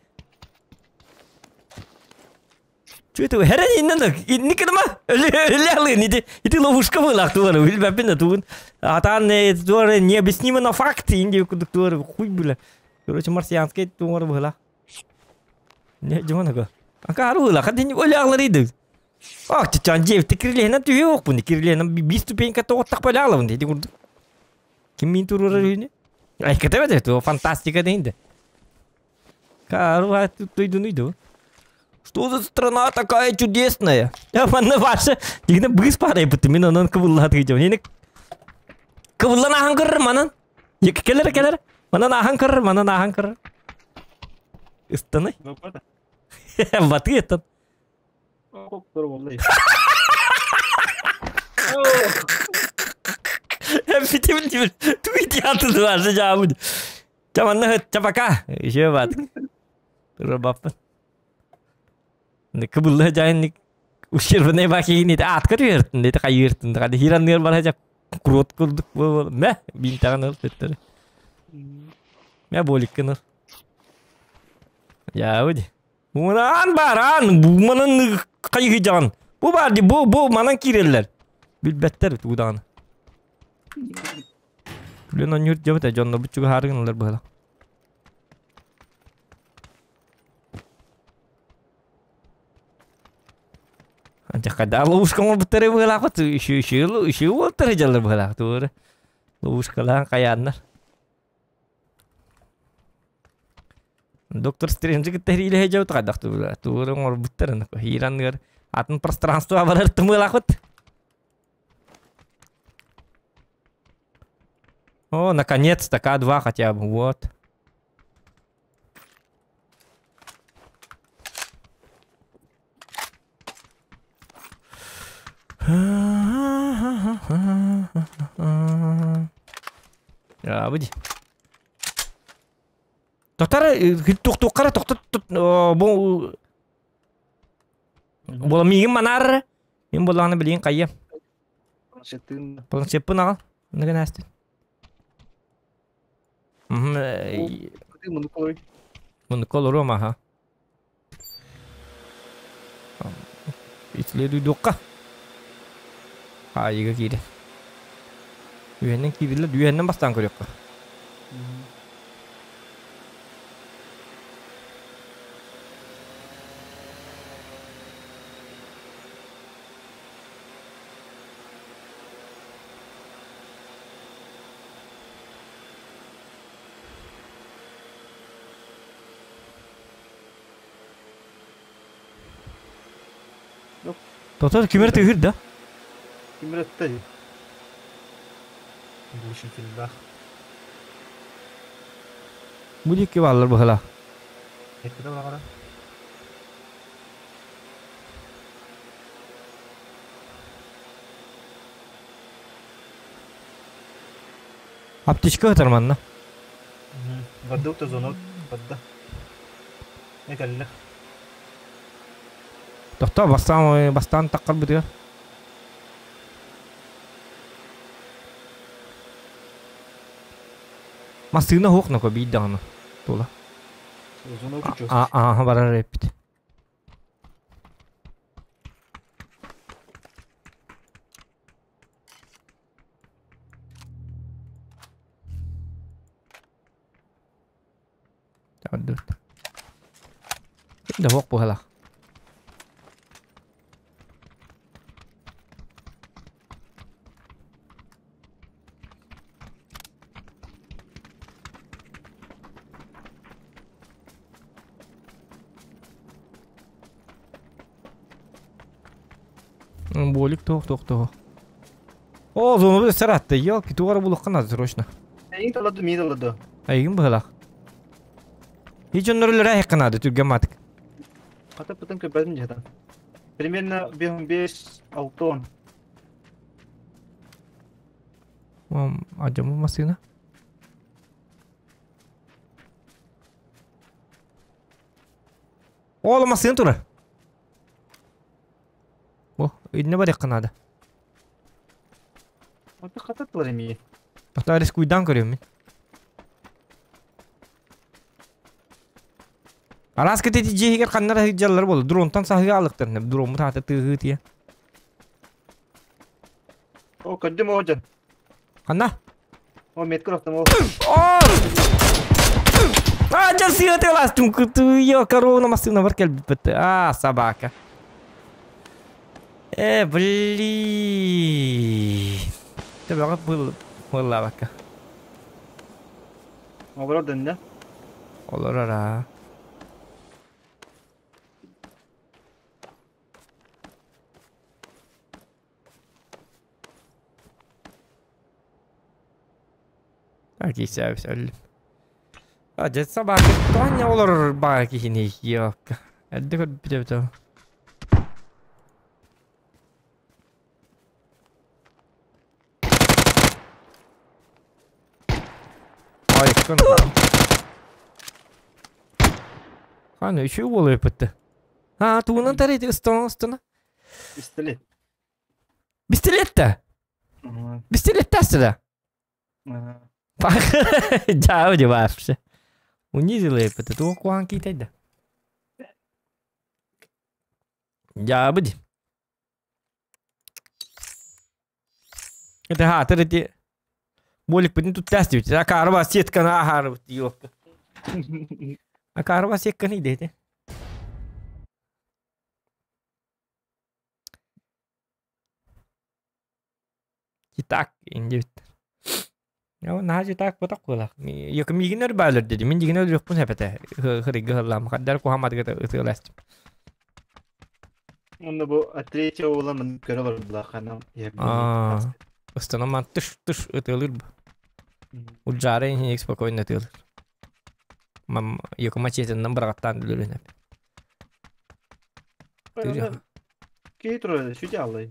Что это? Херен иннен инникема? Өлө алын, иди, иди ловушка была, туар, билбеппин да тугун. Атан туар необъяснимо на факт, инди кудук туар, хуй бля. Короче, марсианский туар была. Не, жаман Ака ару хадин өлө алыр иди. Ах, чан жев, ти кирлehнен түйе окпун, кирлehнен бир ступенька тоғыттақ бөле алабын деди курдук. Ким мин турурар үйүнө? Ай, кете бе, фантастика дейинде. Кару, туйдун Что за страна такая чудесная? Я манна ваша, дигне быс парай бут, мен онан кыбыллат гидем. Эне кыбыллан ахан көрөр манан. Екі келер келер. Манан ахан көрөр, манан ахан көрөр. Истаны. Баты еттен. Битим дибил. Туйти аты ваша жабы. Чаманна чапака. Еще бат. Рабаппын. Кыбылла жайын ущербный бакигин ит атка түөртүн дети кайыртын кады хиранныр бар жак крот кылдык мә бин тагын ыл төттөр мә боликкин ыл я уди Мунан бар ан бу манан кайгы жан бу бар ди бу бу манан киреллер билбеттер тугудаганы Күлен он юрт жабыта жонно бучуга харыгыналар была Анча когда ловушка мобуттары была еще еще еще болтары жалар была тур ловушкалан каяннар Доктор Стрэнджи кытта жабыт кадак тур тур мобуттары хираннар атын пространство барар тымылакыт О, наконец-то К2 хотя бы, вот. Я, выйди. Тоқтар, тоқтар, тоқтар, бу... Була миигин манаар. Мин буоллаҕына билигин хайыам. Планшеттыын. Планшеппын аҕал. Ныгын астын. Муннукка олоруй. Муннукка олоруом аха. Исследуйдуохха. Хаайыга киирэн. Үһэннэн киирдилэр, үһэннэн бастаан көрүөххэ. Тотор кимер тыһыр да? Кимер этте. Глушительдах. Бу диэки бааллар быһыла. Эккede баҕара. Аптечка ытар манна. Барда ута зонот барда. Не кэллэ. Тохтоо бастаан бастаан таххарбытыгар. Массыына суох ноко биир даҕаны тула. Ааһа барар эппит. Да суох быһалаах. Болик туох туох туох. О, зону саратты. Ёлки, тугара булукка надо срочно. Эйин талады, мин талады. Айгын быһалах. Һич оннор өлөрө надо түргэн матык. Хата потом көпөдүм жата. Примерно 5 6 Адьамы массыына. Ол массыына турар. О, инне барыахха наада. Аты хататтылар эмиэ. Тоқтаа рискуйдан көрүөм мин. Араас кэтити дьиэһигэр ханнара сылдьаллар буолла. Дронтан саһыга алыктар. Дроммут аата тыаһыы тиэ. О, көрдүм о дьон. Ханна? О, метка ростом о. О! А, дьон сыа тыаластым кытыйа корона массыына бар кэлбиппит. А, собака. Э, блин. Төбөҕө был буоллаабакка. Олорор дэннэ. Олорор аа. Кисәбис өллүм. А, дьэ собака тоня олорор баа киһини ёкка. Эрдэ көрбүтэ бito. Айкын. Ханы үчү болуп битти. А, туунан тарыйды ыстана ыстана. Пистолет. Пистолет да. Пистолет да. Жаа же вообще. Унизила это. Туох кухан кийтайда. Жаабы. Это ха, ты Болик бүтүн тут тэстибит. Акарба сетканы ахарбыт ёпта. Акарба сетканы дети. Итак, индивит. Я наһаа так ботак буолах. Йока миигин өрбөөлөр деди. Мин дигин өлүөхпүн хэпэтэ. Хырыгы хыллаам. Хаддар куһаматыгы ытыаластым. Онно бу третьего ула мен көрө олордулар ханам. Аа. Ыстанаман тыш тыш ытыалыр. Уджары иһин спокойно ытыалыр. Мам йока мачетиннан барагаттаан дүлүрүнэп. Кей турар, шүтэ аллай.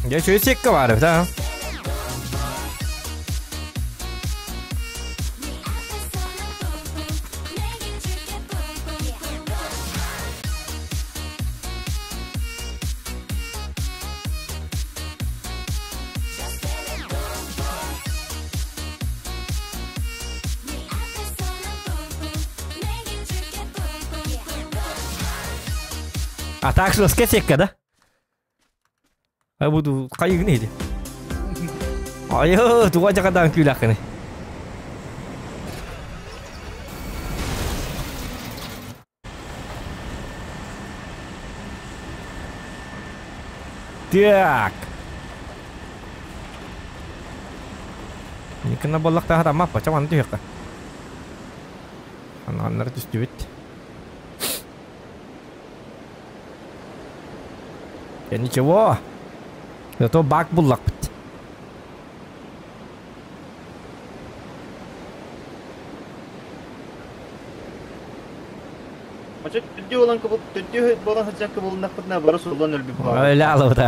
Я чё секка бар, да? А так что скесекка, да? А буду хайыгын иди. Айы, туга жакадан күләкыны. Так. Никына боллақта хатамма пача ванны түһэккэ. Аннар түстүбүт. Я ничего. Зато бак буллакпыт. Мача түрдүү болан кыбыл, түрдүү болан сылдьан кыбылыннахпытына бары суллан өлбүт буолабыт. Өлө алыбыта.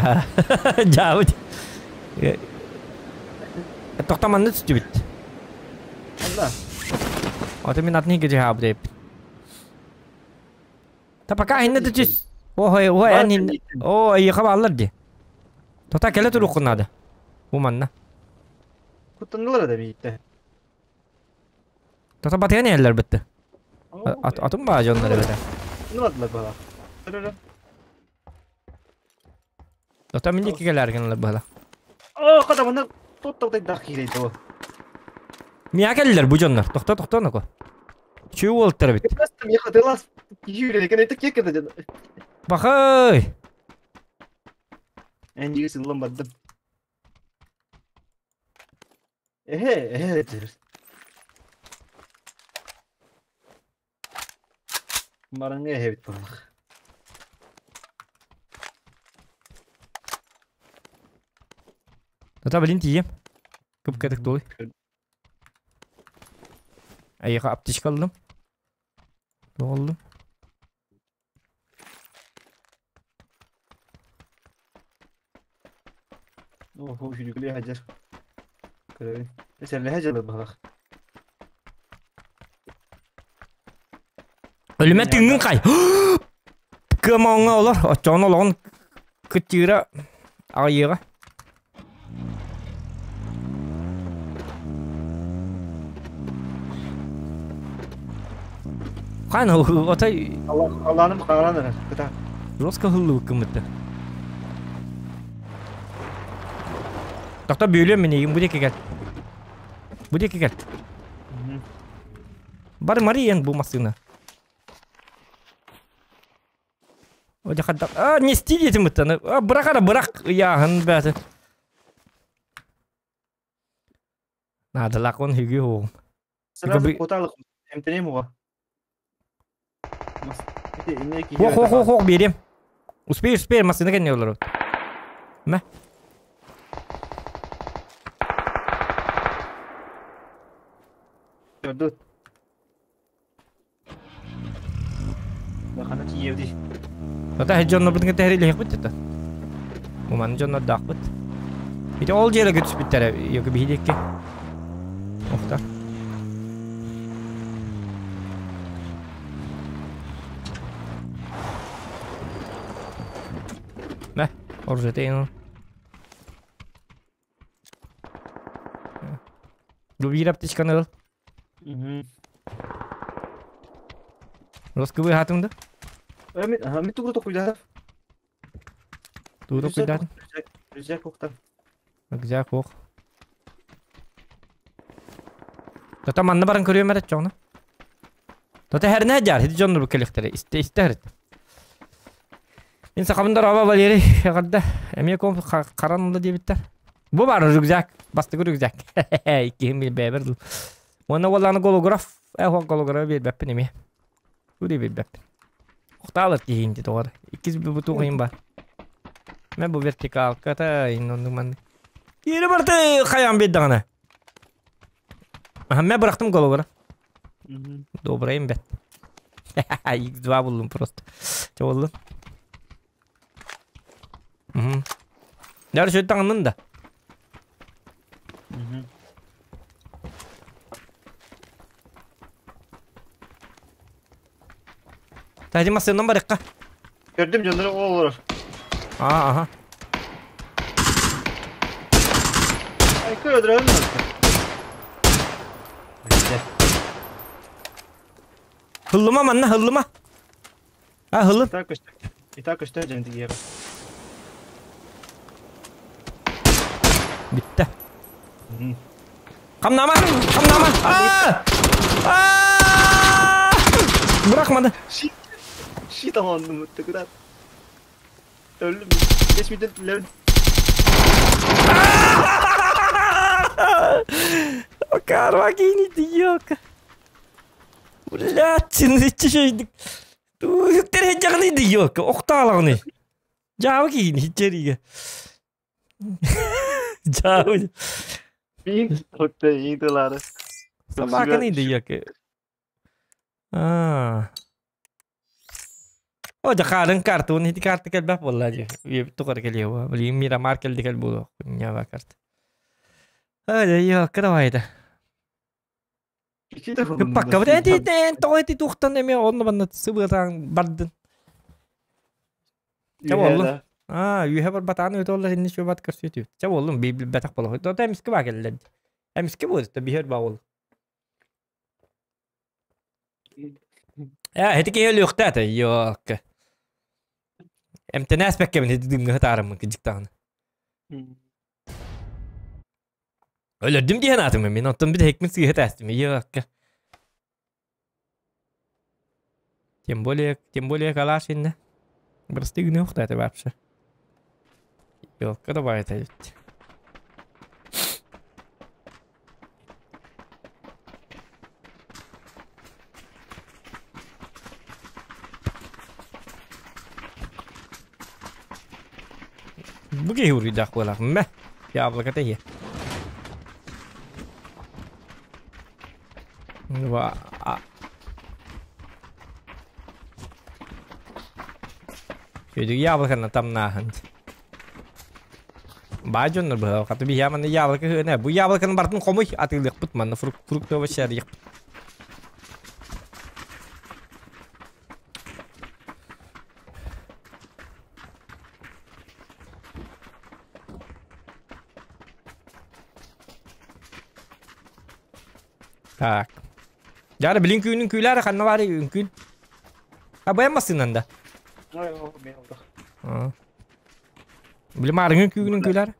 Жаабыт. Тоқтаманны түстүбүт. Онно. Ото мин атын иге жаабы деп. Та пока хинне түс. Ой, ой, эн хинне. О, айыха баалар ди. Тота келе туруккун надо. Бу манна. Куттаннылар да бийтте. Тота батыган эллер битти. Атым баа жоннор эбите. Ну ладно бала. Тота мин дикки келер бала. О, када мына тоттогдай дах кирейт о. Мия келлер бу жоннор. Тохто, тохто нако. Чүү болуптар бит. Мен хотелас юрэ кен это кек это. Бахай. Эн жиги сыллан бардым. Эхе, эхе дер. Бараңа эхе бит балах. Тота блин тием. Көп кедик толы. Айыга аптечка алдым. Алдым. Охо, жүргүле хажар. Көрөйүн. Эсерле хажар балах. Өлүмө тыҥҥын кай. Кымаңа олар, очоон олоҕун кытыыра аҕыйыаҕа. Хан отой Алланым хаалан кыта. Жестко хыллыбыт кыммытты. Тохто бөөлүөм мин эйигин бу диэки кэл. Бу диэки кэл. Бар Мариен бу массыына. О хадда. А, не стиль этим быттаны. А, бырах ара бырах ыйааһын бәті. Надалак он хүгү хоом. Сразу куталык эмтенем уга. Хо хо хо хо берем. Успеешь, успеешь, массыына кэнне олорор. Мә. Көрдү. Бахана тиевди. Ата хеджонно бутын тәһриле хбит та. Уман жонно дахбыт. Ити ол жере көтүс биттер, йоку бихидекке. Охта. Мә, оружие тейін. Дубир аптечканы ыл. Роскыбы хатыңды? Мен тугру токуйда. Тугру куйдатын? Рюкзак окта. Рюкзак ок. Тата манны барын көрүөм эрэ чоҕуна. Тата хэрнэ жар, хити дьоннор бу кэлиэхтэрэ, истэ истэ хэрит. Мин сахабындар аба Валерий эҕэрдэ, эмиэ ком харан ылла диэбиттэр. Бу баар рюкзак, бастакы рюкзак. Иккиһин билбэбэр дуу. Уонна уоллааны голограф, э голограф биэрбэппин эмиэ. Тури билбэппин. Охтаалар киһиинти тоҕор. Иккис бу туох бар. Мен бу вертикалката инноннук манны. Киири барты хайан биэрдэҕинэ. Аха, мен бырахтым голограф. Добрый бет. X2 буллум просто. Че болду? Дәрі шөттің аңнын да. Тәжі масыннан барыққа. Көрдүм жоннор олор. А, аха. Ай, көрдүрөм. Хыллыма манна, хыллыма. А, хыллым. Так, көстө. Итак, көстөр дьэн тигиэҕэ. Бүттэ. Хамнама! Хамнама! Аа! Аа! Bırakmadı. Shit. Shit amandım tıkırat. Öldüm. 5 minute level. Карва кините, ёлка. Блядь, чешейдик. Түктер жағын ёлка, оқталағын. Жабы кейін хитчериге. Жабы. Бин отта индилары. Собаканы ёлка. Аа. О, жакарын карта, оны хити карта келбеп болла же. Тугар келио. Блин, Мирамар келди кел болу. Нява карта. Ай, ёлка, давай да. Пакка, эти тоҕо эти туохтан эмиэ онно манна сыбыатаан бардын. Чэ буоллун. Аа, үөһэ барбатаан өтө инни сүбат көрсүтү. Чэ буоллун, билбэтэх боло. Тота эмиске баа келлер. Эмиске буолта биһэр баа бол. Ээ, эти киһи өлүөхтэ ёлка. Эмтэнээс бэккэбин эти дыңҥа таарыммын кыдьыктаҕына. Өлөрдүм диэн аатым мин, оттон бит хекмин сыыһа тээстим, ёлка. Тем более калаш инне. Просты гнёхта это вообще. Ёлка, давай это ведь. Бу киһи уруйдаах буолар. Мэ. Яблоко тахи. Ва. Шөйдүг яблоканы тамнааһын. Баажоннор быһа хаты би яманы яблоко хына. Бу яблоканы бартын хомуй атылык манна фрукт фруктовый шарик. Так. Жары билин күүнүн күйләре ханна бар үҥкүн. А баямасынан да. Ой, о, мен oldu. Билим арыңын күүнүн күйләре.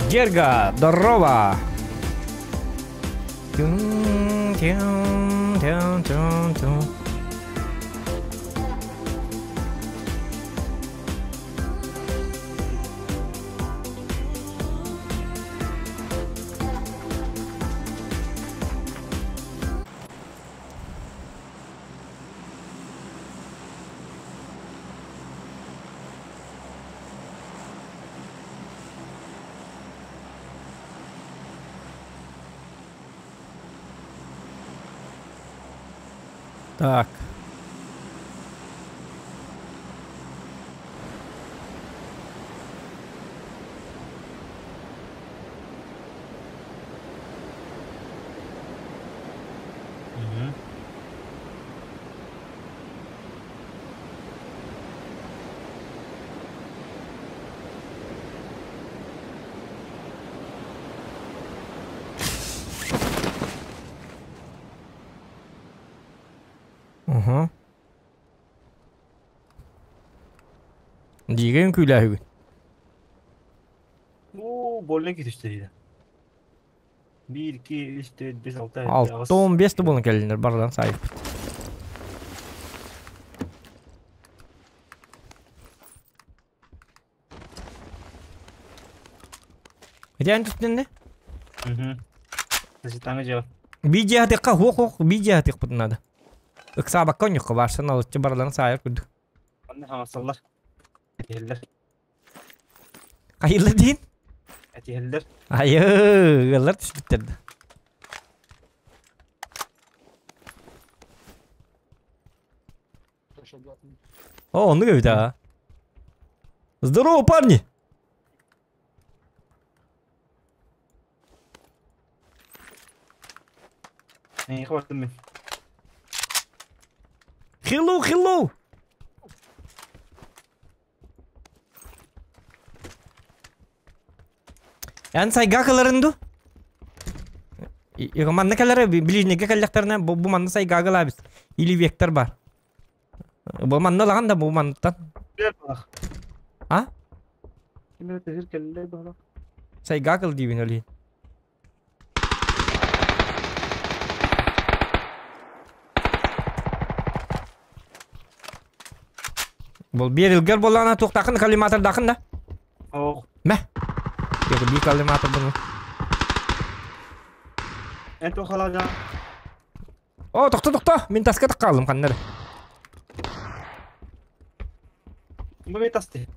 Герга, здорово! Тюн, тюн, тюн, тюн, тюн. Так. Угу. Диген күләһүгүн. О, больно кетишти. 1, 2, 3, 4, 5, 6, 7, 6-15 да болон келдилер бардан сайып. Где түстүнне? Угу. Значит, жа. Видео хук хук видео надо. Ыксаба конюхка барсан алыччы барларын сайыр күрдүк. Анны хамасаллар. Этиһэллэр. Кайылы дейін? Этиһэллэр. Айы, ылар түспүттерди. О, он говорит, а. Здорово, парни! Не хватит мен. Hello, hello! Эн сайга кыларын ду? Манна кэлэр ближнийге кэллэхтэринэ бу бу манна сайга кылаабит. Или вектор бар. Бу манна лаган да бу маннаттан. А? Сайга кыл диибин олин. Бұл берилгер болана туқтақын коллиматордақын да? Ох. Мә. Yok bir коллиматор bunu. Эн тухалада. О, тохто, тохто. Мин таска таққалым қаннары. Бу мен тасты.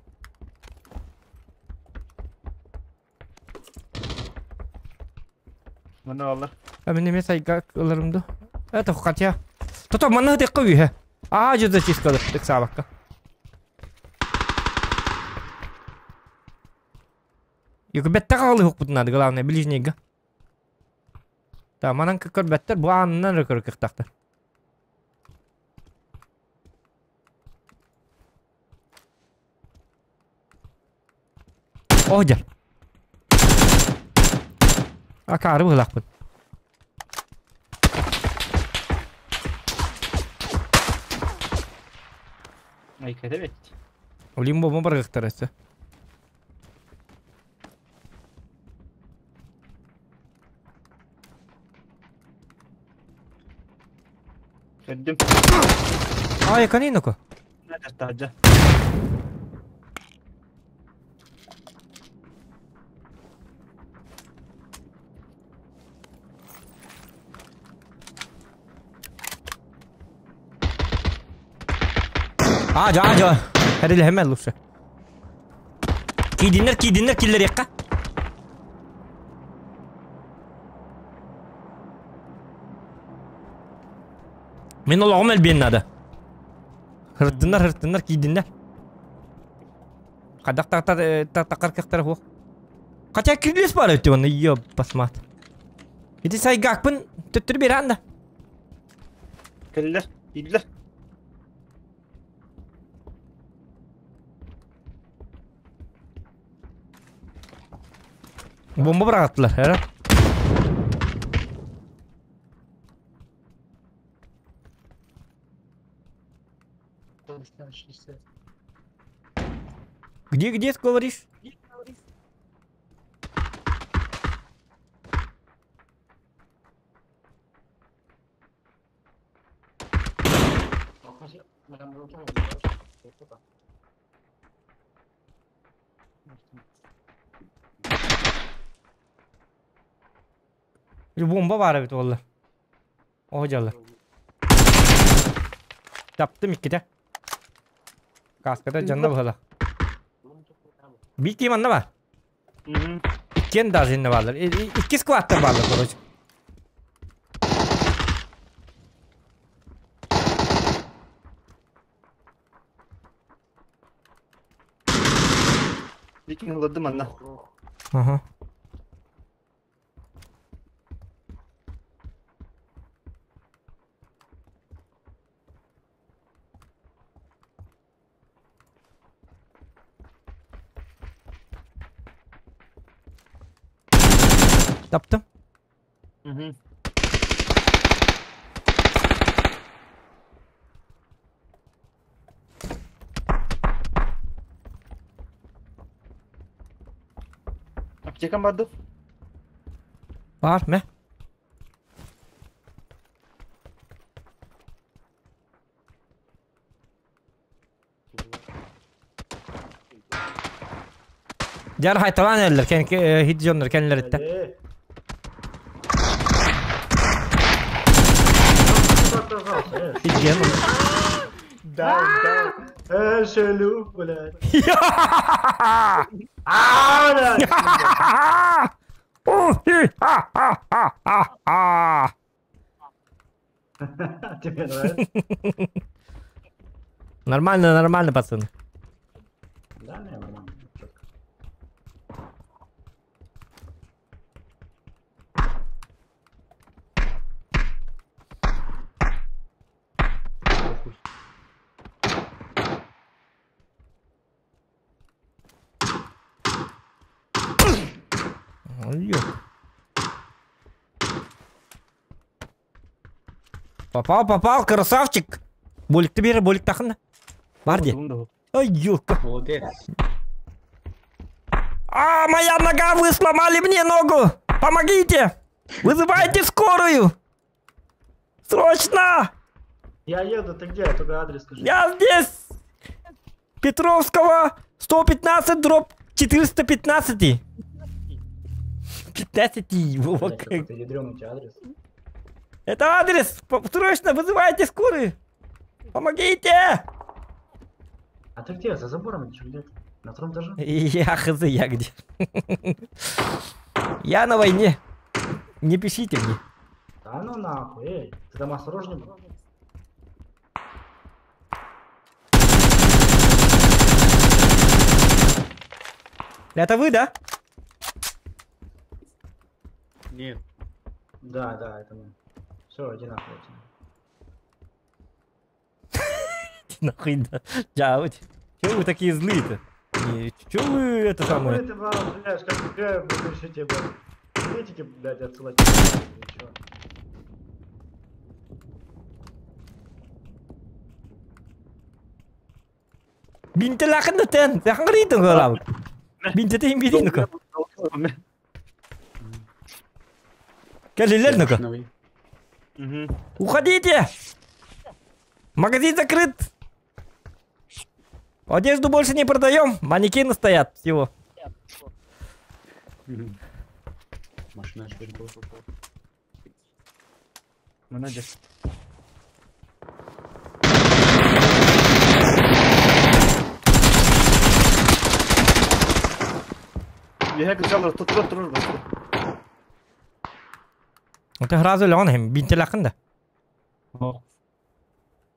Мана алар. А мен неме сайга ыларымды. Это хотя. Тото манна тек күйе. А, жөдө чискады. Тек сабакка. Yok бетте калы хукпутун надо, главное, ближнийга. Та манан көр беттер, бу аннан көр кыктактыр. О, жар. Акары булакпын. Ай кете бет. Олим бомба бар кыктар эсе. Көрдүм. Ай, каниноко. Тажа. А, жа, жа. Хәрил хәмәл лучше. Кидиннер, кидиннер, киллер якка. Мен ол оғым әлбен надо. Хырттыннар, хырттыннар, кидиннер. Қадақ тақар кықтар хуқ. Хотя кирилес бар өтті оны, ё, басмат. Ити сайгакпын төттір бер анда. Келлер, идлер. Бомба bıraktılar herhalde. Где, где говоришь? Bir bomba var evet valla. Hocalar. Yaptım iki de. Kaskada canına bakalım. Bir kim anla var? İki daha zinne varlar. İki squat'ta varlar короче. Iki yılladım anla. Aha. Yaptım. Hı. Аптекам барды. Var mı? Diğer haytalan eller, kendi hidjonlar kendileri etti. Hidjon. Да, да. Шелю, блядь. Тебе нравится? Нормально, нормально, пацаны. Да, не, нормально. Чётко. Ой. Попал, попал, красавчик! Боликті бері, болик тақын. Бар де. Ой, ёлка. Молодец. А, моя нога, вы сломали мне ногу! Помогите! Вызывайте скорую! Срочно! Я еду, ты где? Только адрес скажи. Я здесь! Петровского 115 дробь 415. 15 Вова, Блядь, как. какой-то ядрёный у тебя адрес. Это адрес! Срочно вызывайте скорую! Помогите! А ты где? За забором или чё, где ты? На втором этаже? Я хз, я где? Я на войне. Не пишите мне. Да ну нахуй, эй, ты там осторожней будь. Это вы, да? Нет. Да, да, это мы. Все, иди нахуй отсюда. Нахуй, да. Да, вот. Чего вы такие злые-то? Не, чё вы это самое? Хули ты, блядь, как тебя, блядь, решите, блядь. Видите, блядь, отсылать. Или чё? Бинте лахын тен, лахын ритын голав. Бинте тен бирин ну-ка. Калилер ну-ка. Уходите! Магазин закрыт! Одежду больше не продаем, манекены стоят всего. Машина теперь была. Молодец. Я кричал, тут тут тут. Это сразу лен, бинте лахын да.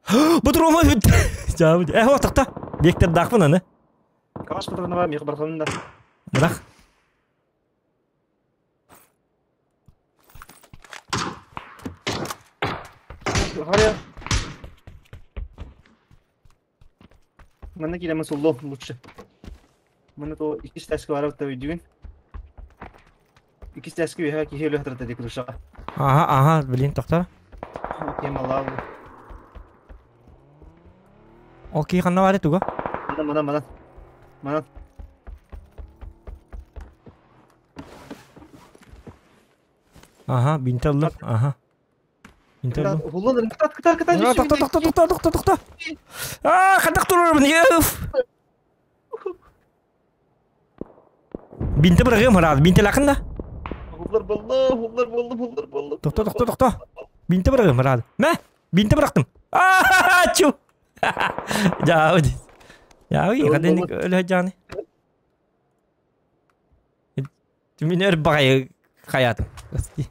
Бұдырума бүт. Э, отықта. Бектер дақпын аны. Калаш патронова, мех барханында. Бірақ. Говоря. Мана килемен сулло лучше. Мана то икки стаска бар та үйдүгүн. Икки стаска үйһә кихи өлө хатырта дик душа. Ага, ага, блин, тоқта. Окей, малау. Окей, қанна бар туга? Мана, мана, мана. Мана. Ага, бинт алdım. Ага. Бинт алdım. Хуллан, кытат, кытат, кытат. Тоқта, тоқта, тоқта, тоқта, тоқта. А, қандақ тұрырмын, еф. Бинті бұрағым, раз, бинті лақын да. Хуллар болду, хуллар болду, хуллар болду. Тоқта, тоқта, тоқта. Бинті бұрағым, раз. Мә, бинті бұрақтым. А, чу. Жау. Жау, қаден өлі жаны. Мен өр бағай хаятым. Прости.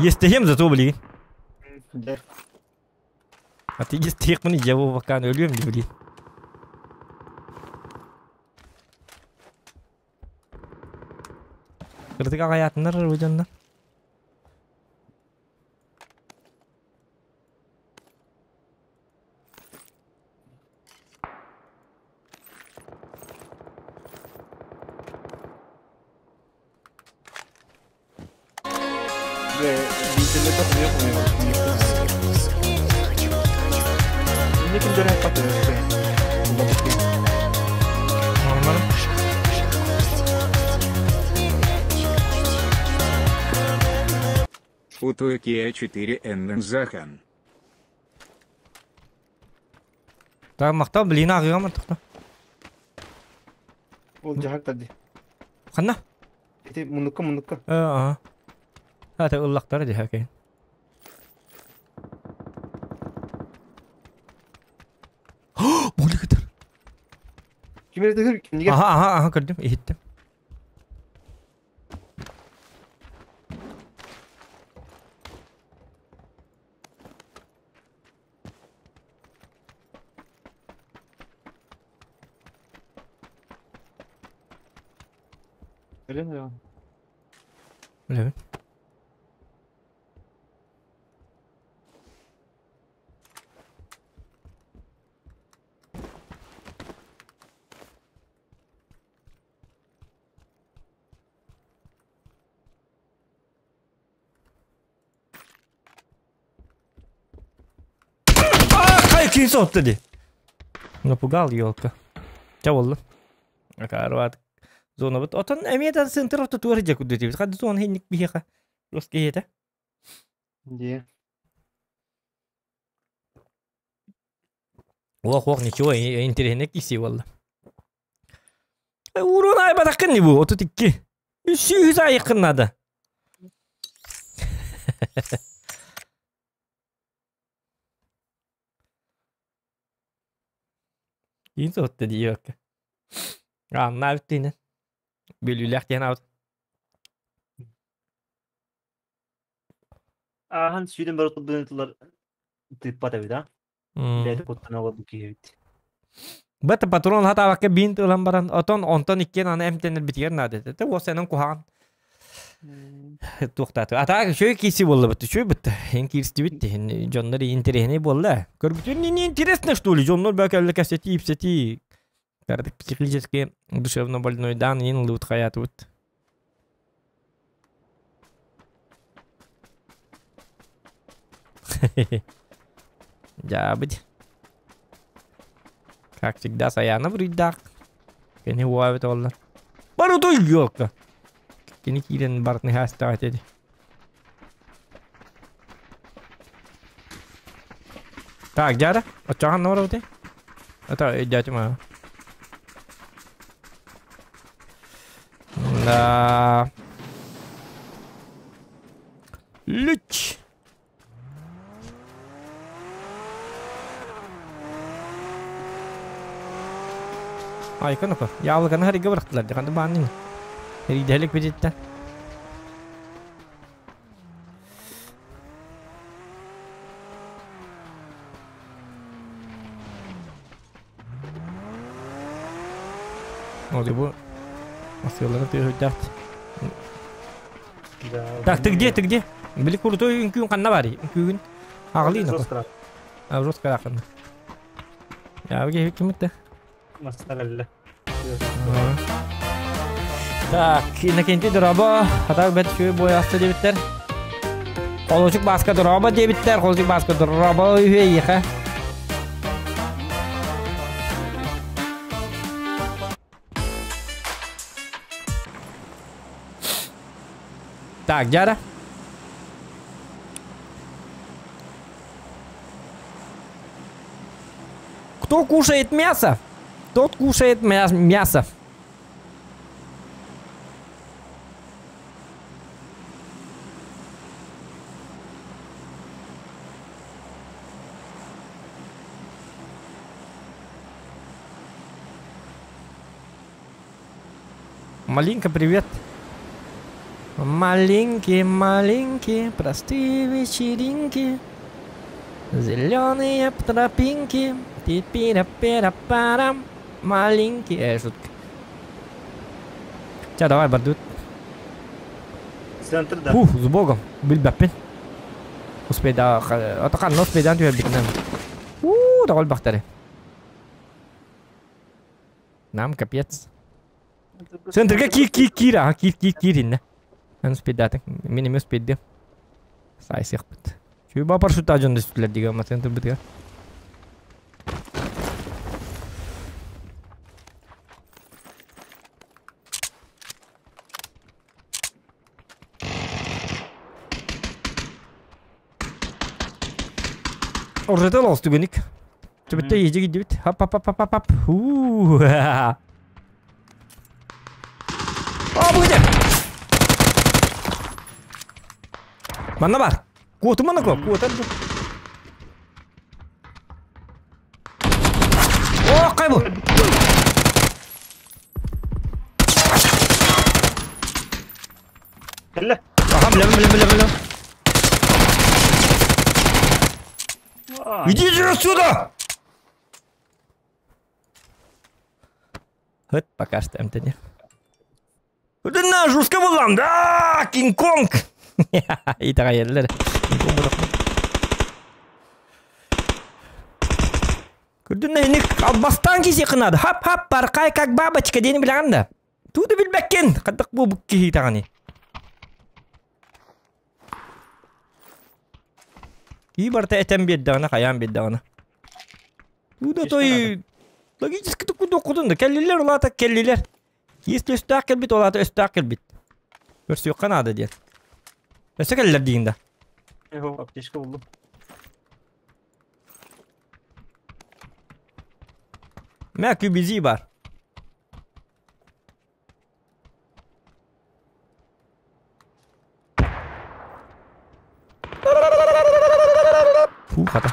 Естігем зато, блин. Да. А ты естіг мені жабу бакан өлем, блин. Кырдык ағаятындар өжоннар. Утуки 4 Н Захан. Так, мақта, блин, ағыға тоқта. Ол жахак тади. Қанна? Ити мунукка, мунукка. Ага. Хата ыллақтар де хакей. Болы кітір. Ким эрде кимниге? Ага, ага, ага, көрдім, ехеттім. Блин, Білемін. Ай, ким сотты ди. Напугал елка. Ча болду. Акарват. Зона бут. Отон эмиэтен центр оту туар же куддетибит. Хады зона хинник биһиэхэ. Рус киһиэтэ. Дии. Ох, ох, ничего, интересно киси болла. Урун айбатаккын не бу, 32. 300 айыккын надо. Киин соһутта диэбэккэ. Ааннаа бүттүнэн. Бүлүүлээх диэн аабыт. Ааһан сүүрэн бара турбунутулар тыыппат эбит а. Бэйэтэ куттана олорбут киһи эбит. Бэт патрон хатаабакка бинт ылан баран, отон онтон иккиэн аны эмтэнэрбитигэр наада этэ. Уос энэн куһаҕан туохтааты. Атаак үчүгэй киирсии буолла бытты, үчүгэй бытты. Эн киирстибит дьоннор интэриэһинэй буолла. Көрбүтүн не интересно что ли? Дьоннор бөкөллө кэпсэтии, ипсэтии. Кардык психически душевно больной дан ин лут хаятыбыт. Дьаабыт. Как всегда, Саяна буруйдаах. Кини уоабыт оллар. Барутой ёлка. Кини киирэн барытын хаастаҕа этэ. Так, дьара, оччоҕон норабыты? Это өйдөөтүм аа. Да. Лүч. Айка ну-ка. Яблоканы харыйга бырахтылар дии. Ханна бааннын. Эрийдэһэлик бититтэн. Ол бу асыаларын тыаһырдаах. Так, ты где, ты где? Били крутой үҥкүүн ханна барый? Үҥкүүгүн аҕалыы на. А, жестко рахана. Я где кимитте? Мастаралла. Так, Иннокентий дорообо, хата бэт үчүгэй буойаста диэбиттэр. Холочук Бааска дорообо диэбиттэр, Холочук Бааска дорообо үһү эйиэхэ. Так, Дяра. Кто кушает мясо, тот кушает мясо. Малинка, привет. Маленькие, маленькие, простые вечеринки. Зеленые тропинки. Типи-ра-пера-парам. Маленькие. Шутка. Ча, давай, бардут. Центр да. Фух, с богом. Билбэппин. Успейда, атақан успейдан түһэрбитинэн. Уу, тоҕол бахтары. Нам капец. Центрга киир, киир, киир, аха, киир, киир, киир иннэ. Эн успейдаатыҥ. Мин эмиэ успейдым. Саайсыахпыт. Чуйба парашютта дьон түстүлэр дигэ ама центрбытыгар. Оржетел олус түгүнүк. Түбүттэ иһдьи киирдибит. Хап хап хап хап хап. Уу. А, бу где? Манна бар. Куотумана ко, куотар бу. О, кай бу? Кэллэ. Аха, билэбин, билэбин, билэбин, билэбин. Идите отсюда! Хыт, пока что эмтэни. Да на, жестко булам, да, Кинг-Конг! Итэҕэйэллэр. Кинг-Конг буолуохпун. Көрдүн ини албастаан киһиэхэ наада. Хап-хап, баркай как бабочка диэни билэҕин да. Туу да билбэккин. Хайдах бу киһи даҕаны. Кии барыта этэн биэрдэҕинэ, хайаан биэрдэҕинэ. Туда той логически туккудуоххутун да кэллилэр улаата кэллилэр. Если өстөөх кэлбит ол аата өстөөх кэлбит. Көрсүөххэ наада диэн. Өссө кэллилэр диигин да. Эһо, аптечка булдум. Мэ QBZ бар. Фу, хата.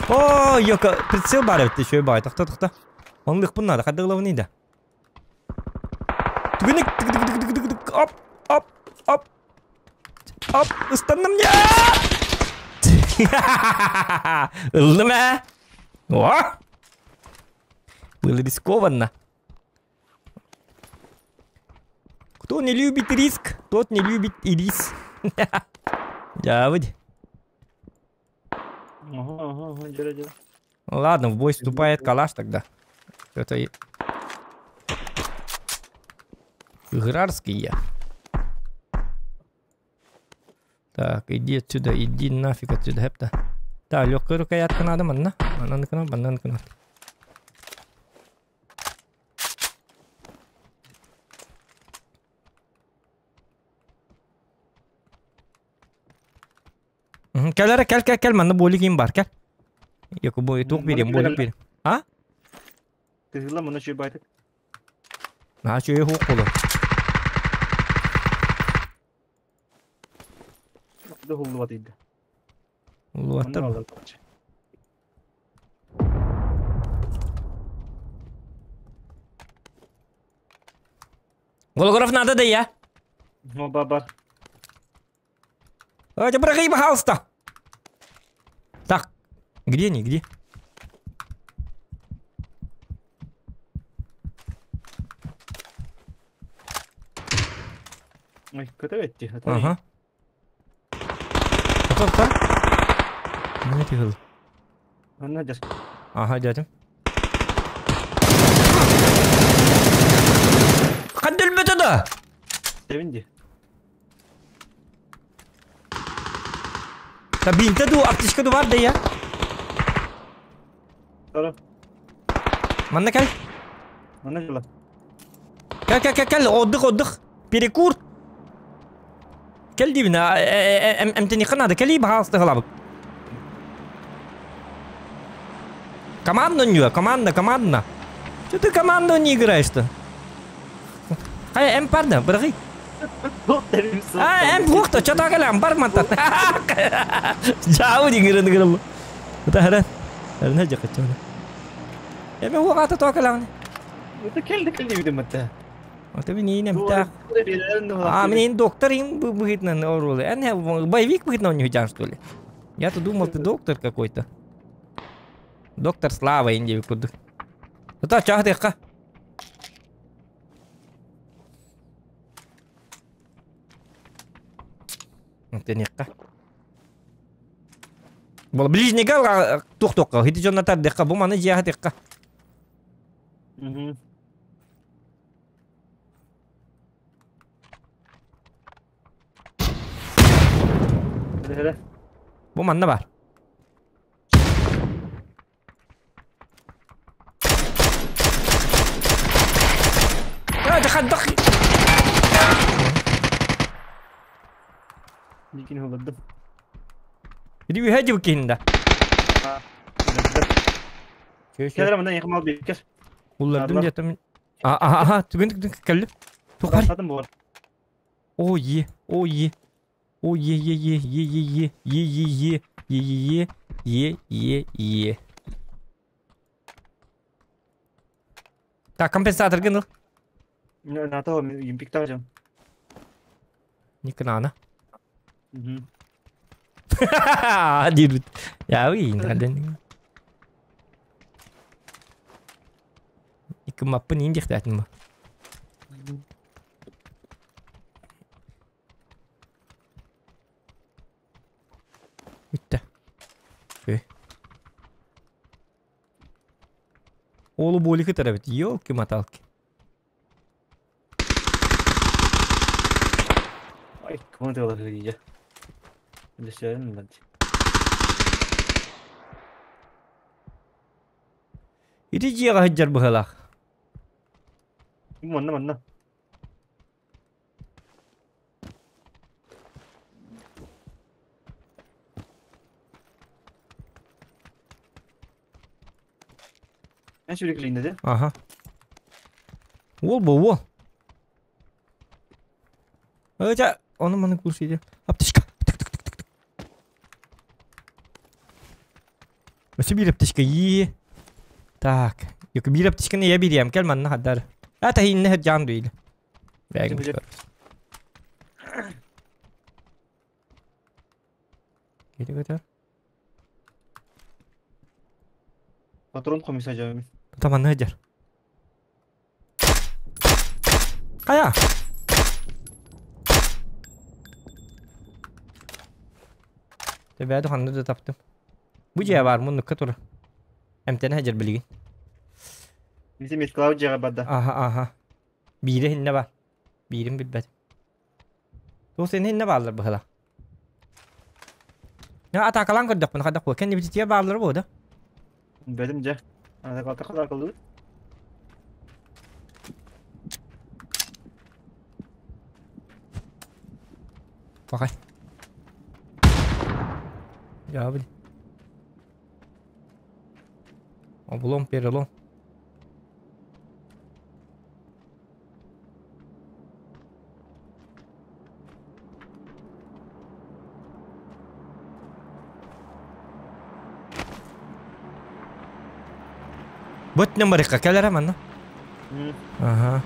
О, ёка, прицел бар эбит еще бай. Тохто, тохто. Онлыкпын надо, хадда главный да. Түгүнүк, тык оп, оп, оп. Оп, ыстанным я. Ыллым ээ. О! Было рискованно. Кто не любит риск, тот не любит и рис. Дьаабыт. Ага, ага, ага, дьэрэ, дьэрэ. Ладно, в бой вступает калаш тогда. Это и... Играрский я. Так, иди отсюда, иди нафиг отсюда, хепта. Так, легкая рукоятка надо, манна. Манна кына, манна кына. Кэл эрэ, кэл, кэл, кэл, манна буолик им бар, кэл. Яку бу туох бириэм, буолик бириэм. А? Тыһыла мына чүй байтык. Наһаа үчүгэй хуох буолуо. Да хуллубат ыйда. Улуаттар. Голограф надо да я. Ну, бар. Давайте бырахи, пожалуйста. Так, где они, где? Ой, көтө Ага. Топ, топ. Не тихо. Анна дядь. Ага, дядя. Хаддел бетада. Севинди. Та бинте ду, аптечка ду бар да я. Тара. Манна кэл. Манна кэл. Кэл, кэл, кэл, кэл, отдых, отдых. Перекур. Кэл диибин, эмтэниэххэ наада, кэлии баһаалыста ылабыт. Команда у команда, команда. Что ты команду не играешь-то? Хай, эм парда, бырагый. А, эм бухта, что так элем, бар мантан. Жау дигирен гырыл. Тахара. Эрне жакачы. Эме угата токалан. Это келди келди видим это. Это мин эмтах. А, мне доктор им быһытынан орулы. Эн боевик быһытынан не что ли? Я-то думал, ты доктор какой-то. Доктор Слава инди курдук. Та чахдыка. Тенекка. Бол ближнего тух-туққа. Хити жонна тардыqqa. Бу маны жиахтыqqa. Угу. Бу манна бар. Хаддах. Никин холоддum. Иди уходи кин да. Кэлэр мына якмал бикер. Уллардым диэтем. А аха, түгэн түгэн кэллим. Тухар. Бар. О е, о е. О е е е е е е е е е е е е е е. Так, компенсатор гыныл. На то импиктажым. Никнана. Угу. Диэбит. Я уин. Икки маппын иин диэхтээтим. Бүттэ. Үчүгэй. Оолу буолик ытар эбит. Елки-моталки. Ай, кому ты ложишь, Ити дьиэҕэ сылдьар быһыылаах. Манна манна. Эн сүрүкүлүннэ де? Аха. Уол бу уол. Ыча, ону маны курсиде. Аптечка. Өссө биир аптечка ии. Так. Yok биир аптечканы я бириэм кэл манна хаддар. А таһинне хадьаан дуйла. Бээгин. Кете көтөр. Патрон комиссар жабым. Таманна хадьар. Хайа? Төбөөдө ханна да таптым. Бу дьиэ бар муннукка тур. Эмтэнэ сылдьар билигин. Бити Митклау дьиэҕэ барда. Аха аха. Биирэ иһиннэ бар. Биирин билбэт. Туох сен иһиннэ бааллар быһыла. Я атаакалаан көрдөхпүнэ хайдах буо. Кэннибититиэ бааллара буо да. Бэтим дьэ. Атаакалата атаакалыыр. Бакай. Я били. Облом перелом. Бут нөмөрикка кэлэрэ манна. Аха.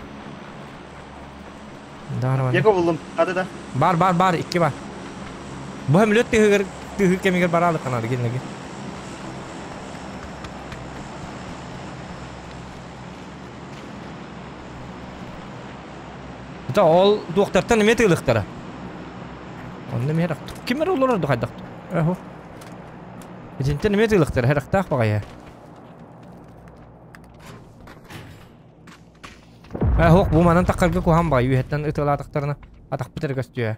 Яко буллум. Ады да. Бар бар бар икки бар. Бу хөмлөт тыһыгар тыһы кэмигэр бараалы канады гиннеги. Это ол дуохтартан эмиэ тыылыктара. Онно эмиэ ким эрэ олорор хайдах. Эхо. Итинтэн эмиэ тыылыктара харахтаах баҕайы. Э, бу манан таххарга куһаан баҕайы үөһэттэн ытыалаатахтарына атахпыт эрэ көстүө.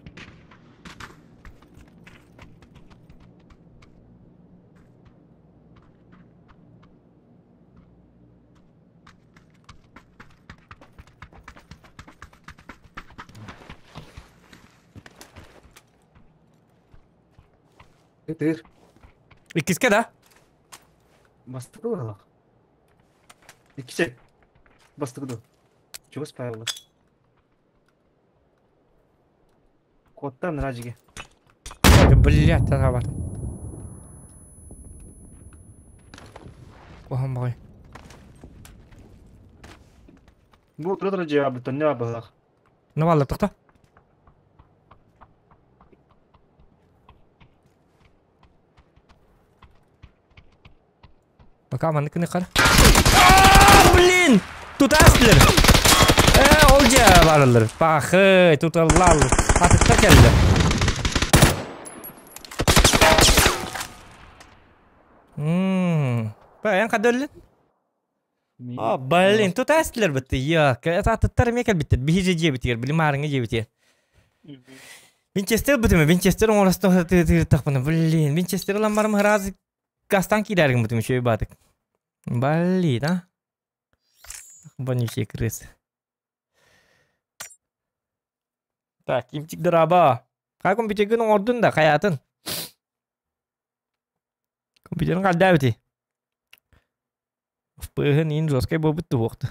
Ытыр. Иккискэ да? Бастакы быһалаах. Иккисе. Бастакы ду. Чугас Павла. Куоттан Радиге. Блядь, таҕабат. Куһаҕан баҕайы. Бу тура тура дьиэҕэ бүтэннэ быһылаах. Навалла тохто. Пока маннык кыныхар. Блин! Тутаастылар! Э, ол дьэ барылар. Пахы, туталлал. Атытта кэллэ. Ммм. Эн хадөллүн? А, блин, тутаастылар бытты. Як, атыттар эмиэ кэлбиттэр. Биһиги дьиэбитигэр, били маарыҥҥа дьиэбитигэр. Винчестер бытымы, Винчестер оҥоростон тыыртахпына, блин, Винчестер ылан барым сразу Гастан киирэргин бутум үчүгэй баатык. Блин, а? Вонючие крысы. Так, кимчик дыраба. Хай компьютергын оҥордун да, хайаатын? Компьютерин хардаа бити. ФПһын иин жесткай буолбут туһуохта.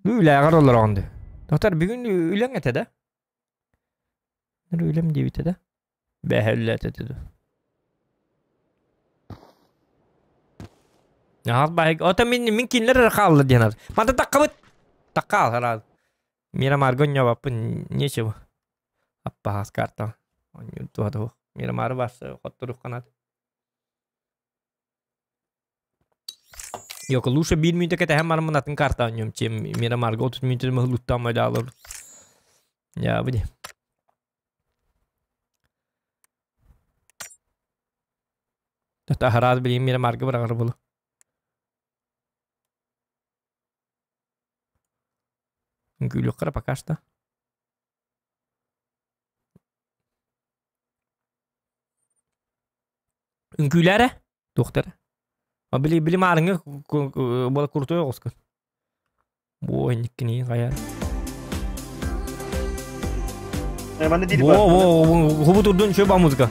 Үлээҕэр олороҕун дыы. Доктор, бүгүн үлэҥ этэ да? Үлэм диэбитэ да? Бэһэ үллээтэ дуу. Аһас баһык. Ото мин мин кинилэр эрэ хаалла диэн ар. Мата таххабыт. Таккаал хараал. Мира Марго ньобаппын нечего. Аппахас карта. Онньу туһа Мира Мары барса хотторух канат. Yok лучше биир мүнүүтэ кэтэһэн бараммын атын карта оонньуом чем Мира Марго 30 мүнүүтэ мыһылуттаан майдаалар. Я бudi. Таһараас билигин Мира Марго быраҕар буолу. Үҥкүүлүөххэ пока что. Үҥкүүлээрэ? Туохтара? Били били маарыҥҥа буола курутуй оҕускун. Бу инниккини хайа. Манна диир Во во хубу турдун шөба музыка.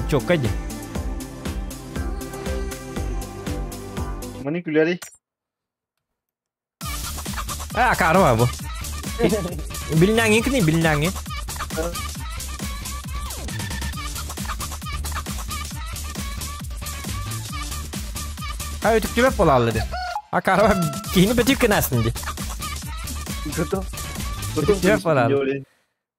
Чокка ди. Маны күлэри. А, карма бу. Билнәңи кини билнәңи. Ha өтүктүбэт буолаалла ди. А карма киһини бөтүк гынаасын ди. Өтүктүбэт буолаалла.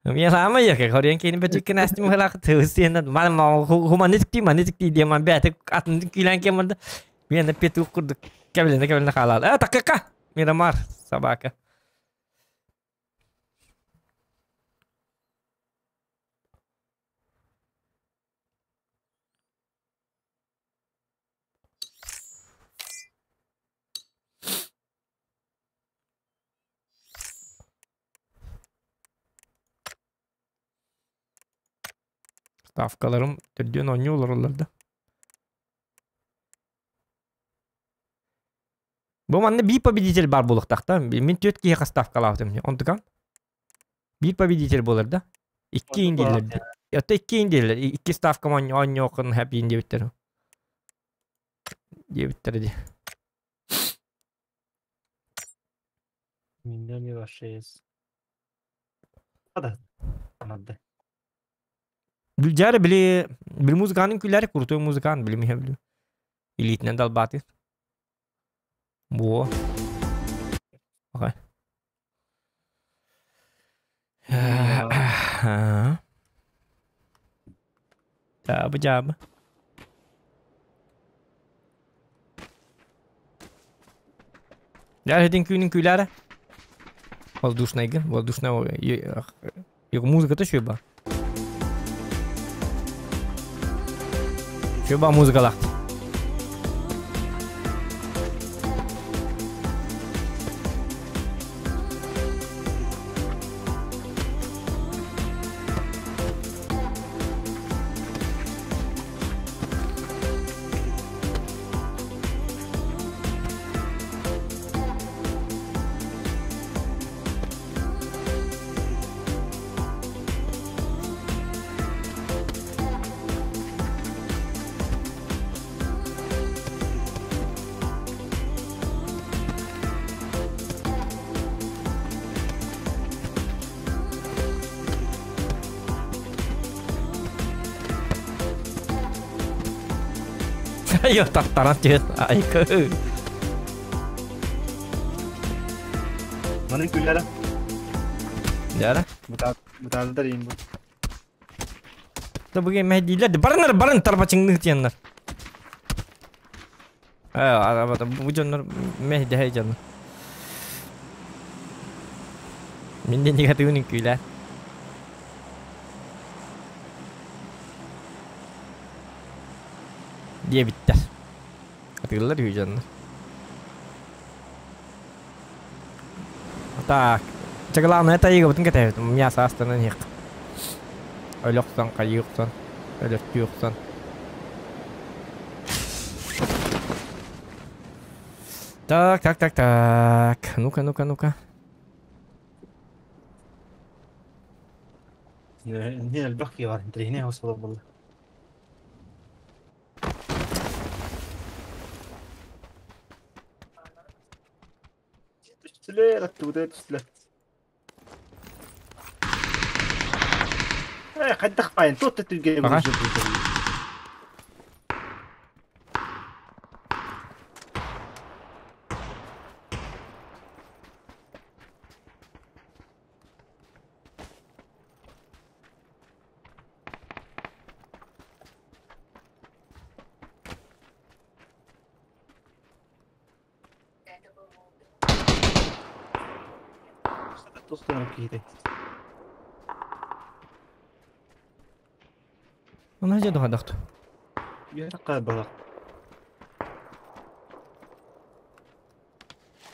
Мен саама яке хорен киһини бөтүк гынаастым хылаах тыысыйна ман хуманитик манитик диэн ман бэйэтэ атын киилэн кемманды. Мен петух курдук кэбилэнэ кэбилэнэ хаалаал. Э такка Мирамар собака. Ставкаларым түрдүөн оонньуу олороллор да. Бу манна биир победитель баар буолуохтаах да. Мин түөрт киһиэхэ ставкалаабытым. Онтукам биир победитель буолар да. Икки иин дииллэр. Это икки иин дииллэр. Икки ставкам оонньуоххун хэп иин диэбиттэр. Диэбиттэр дии. Меня не ваше есть. Да. Надо. Бүлдьаары били били музыканын күлэри крутой музыкант били миһэ били. Илиитинэн далбаатыыр. Во. Окей. Дьаабы дьаабы. Дьэ, этин күнүн күлээрэ. Воздушныйгын, воздушная музыката шөба. Шөба музыкалаах. Тартаран түһэн айкы. Маны күлләре. Дьара. Бутаалдар иин бу. Да бүгін мәдилер барынар барын тарбачыңны тиеннер. Э, бу дьоннор мәһдәһэ дьоннор. Мин де негативын күйлә. Диэбиттэр. Атыылар үһү дьоннор. Так. Чагалааны тайыгыбытын кэтэбит. Мясо астанан иһик. Өлөхсөн, кайыыксан, өлөртүүхсэн. Так, так, так, так. Ну-ка, ну-ка, ну-ка. Не элбэх киһи бар, интэриэһинэй хос буолар буолла. Түстүлэр, аттыбытыгар түстүлэр. Э, хайдах баайын, туох да түргэнэ Аха. Тустан киһи. Оны же дохадахту. Үөрэ балак.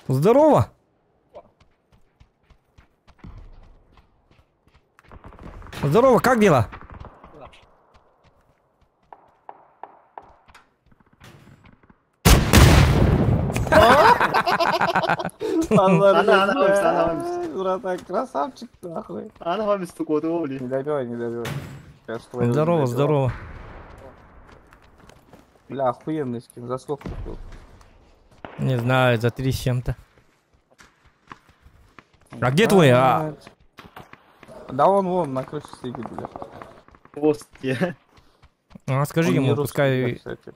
Здорово! Здорово, как дела? Ана, ана, ана, ана. Братан, красавчик нахуй. Ана вам стукоту, Не добивай, не добивай. Я ж твою Здорово, не добивал. здорово. Бля, охуенный скин, за сколько купил? Не знаю, за три с чем-то. А где твой? А? Да он вон на крыше сидит, бля. Хвост, я. А, скажи Он не ему, русский, пускай... бля, кстати.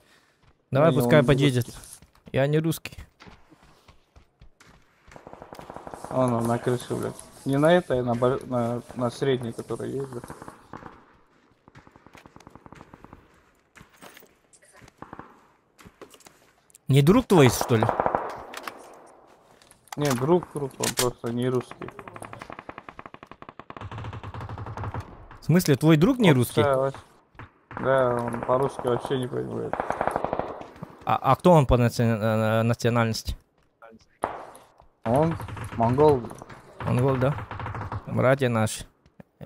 Давай, Не, пускай он не подъедет. русский. Я не русский. Вон он на крыше, блядь. Не на этой, а на средней, которая есть, блядь. Не друг твой, что ли? Не, друг, друг, он просто не русский. В смысле, твой друг не Он русский? Да, он по-русски вообще не понимает. А кто он по национальности? Он монгол. Монгол, да? Братья наши.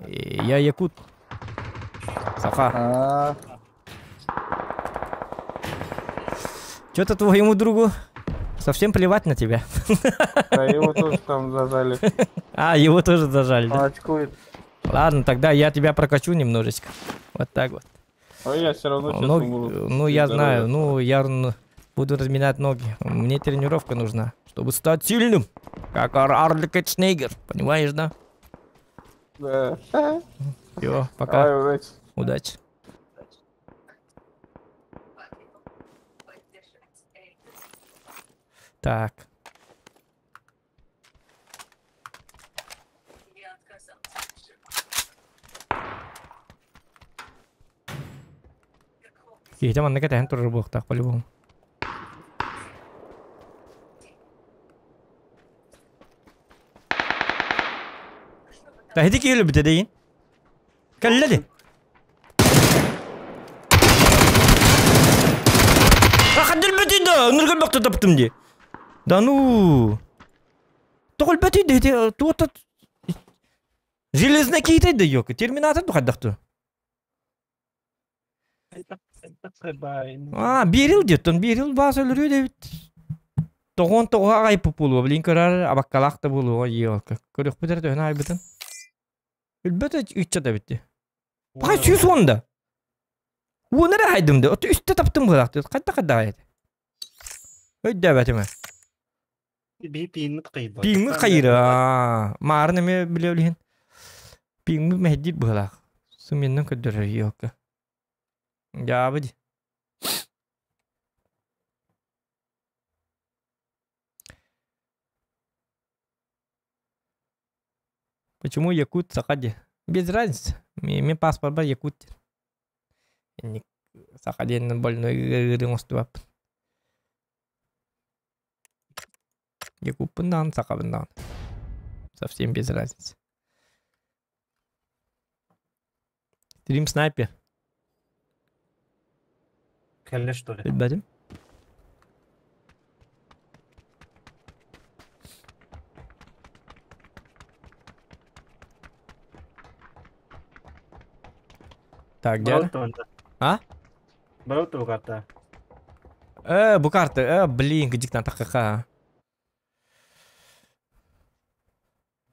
Я якут. Саха. А. Чё-то твоему другу совсем плевать на тебя. Да, его тоже там зажали. А, его тоже зажали, да? Он очкует. Ладно, тогда я тебя прокачу немножечко. Вот так вот. А я все равно сейчас Ну, умру. ну, я Здоровья. знаю, ну, я буду разминать ноги. Мне тренировка нужна, чтобы стать сильным, как Арлик Шнейгер, понимаешь, да? Да. Всё, пока. Давай, удачи. Удачи. Так. Киһитэ манна кэтэһэн турар буолуохтаах по-любому. Та ити киһи өлбүтэ дейин. Кэллэ ди. Хаддыр бөтүй да, ыныргы бөктө таптым ди. Да ну. Тоҕо өлбөтүй да, ити туота железный киһи да ёк. Терминатор ду хайдахту. А, берил дет, он берил бас өлөрүү дебит. Тоҕон тоҕо ағай пупулу, блин, көрөр абаккалаах да буолуо, ёлка. Көрөхпүтэр төһөн айбытын. Өлбөтө үтчэ да битти. Бай сүүс уонда. Уон эрэ хайдым да, оту үстэ таптым буолаахты. Хайда хайда айт. Өйдөбөтүмэ. Би пиинмит кыйба. Пиинмит кыйра. Маарын эме биле Пиинмит мэһдиир буолаах. Суминнан көрдөрөр ёлка. Дьаабы Почему якут саха ди? Без разницы. Мен паспорт бар якут. Саха диэн больной ыырын остубаппын. Якуппын даҕаны, сахабын даҕаны. Совсем без разницы. Стрим снайпер. Кэллэ что ли? Билбэтим. Так, где? А? Брал бу карта. Бу карта, блин, где на ХХ.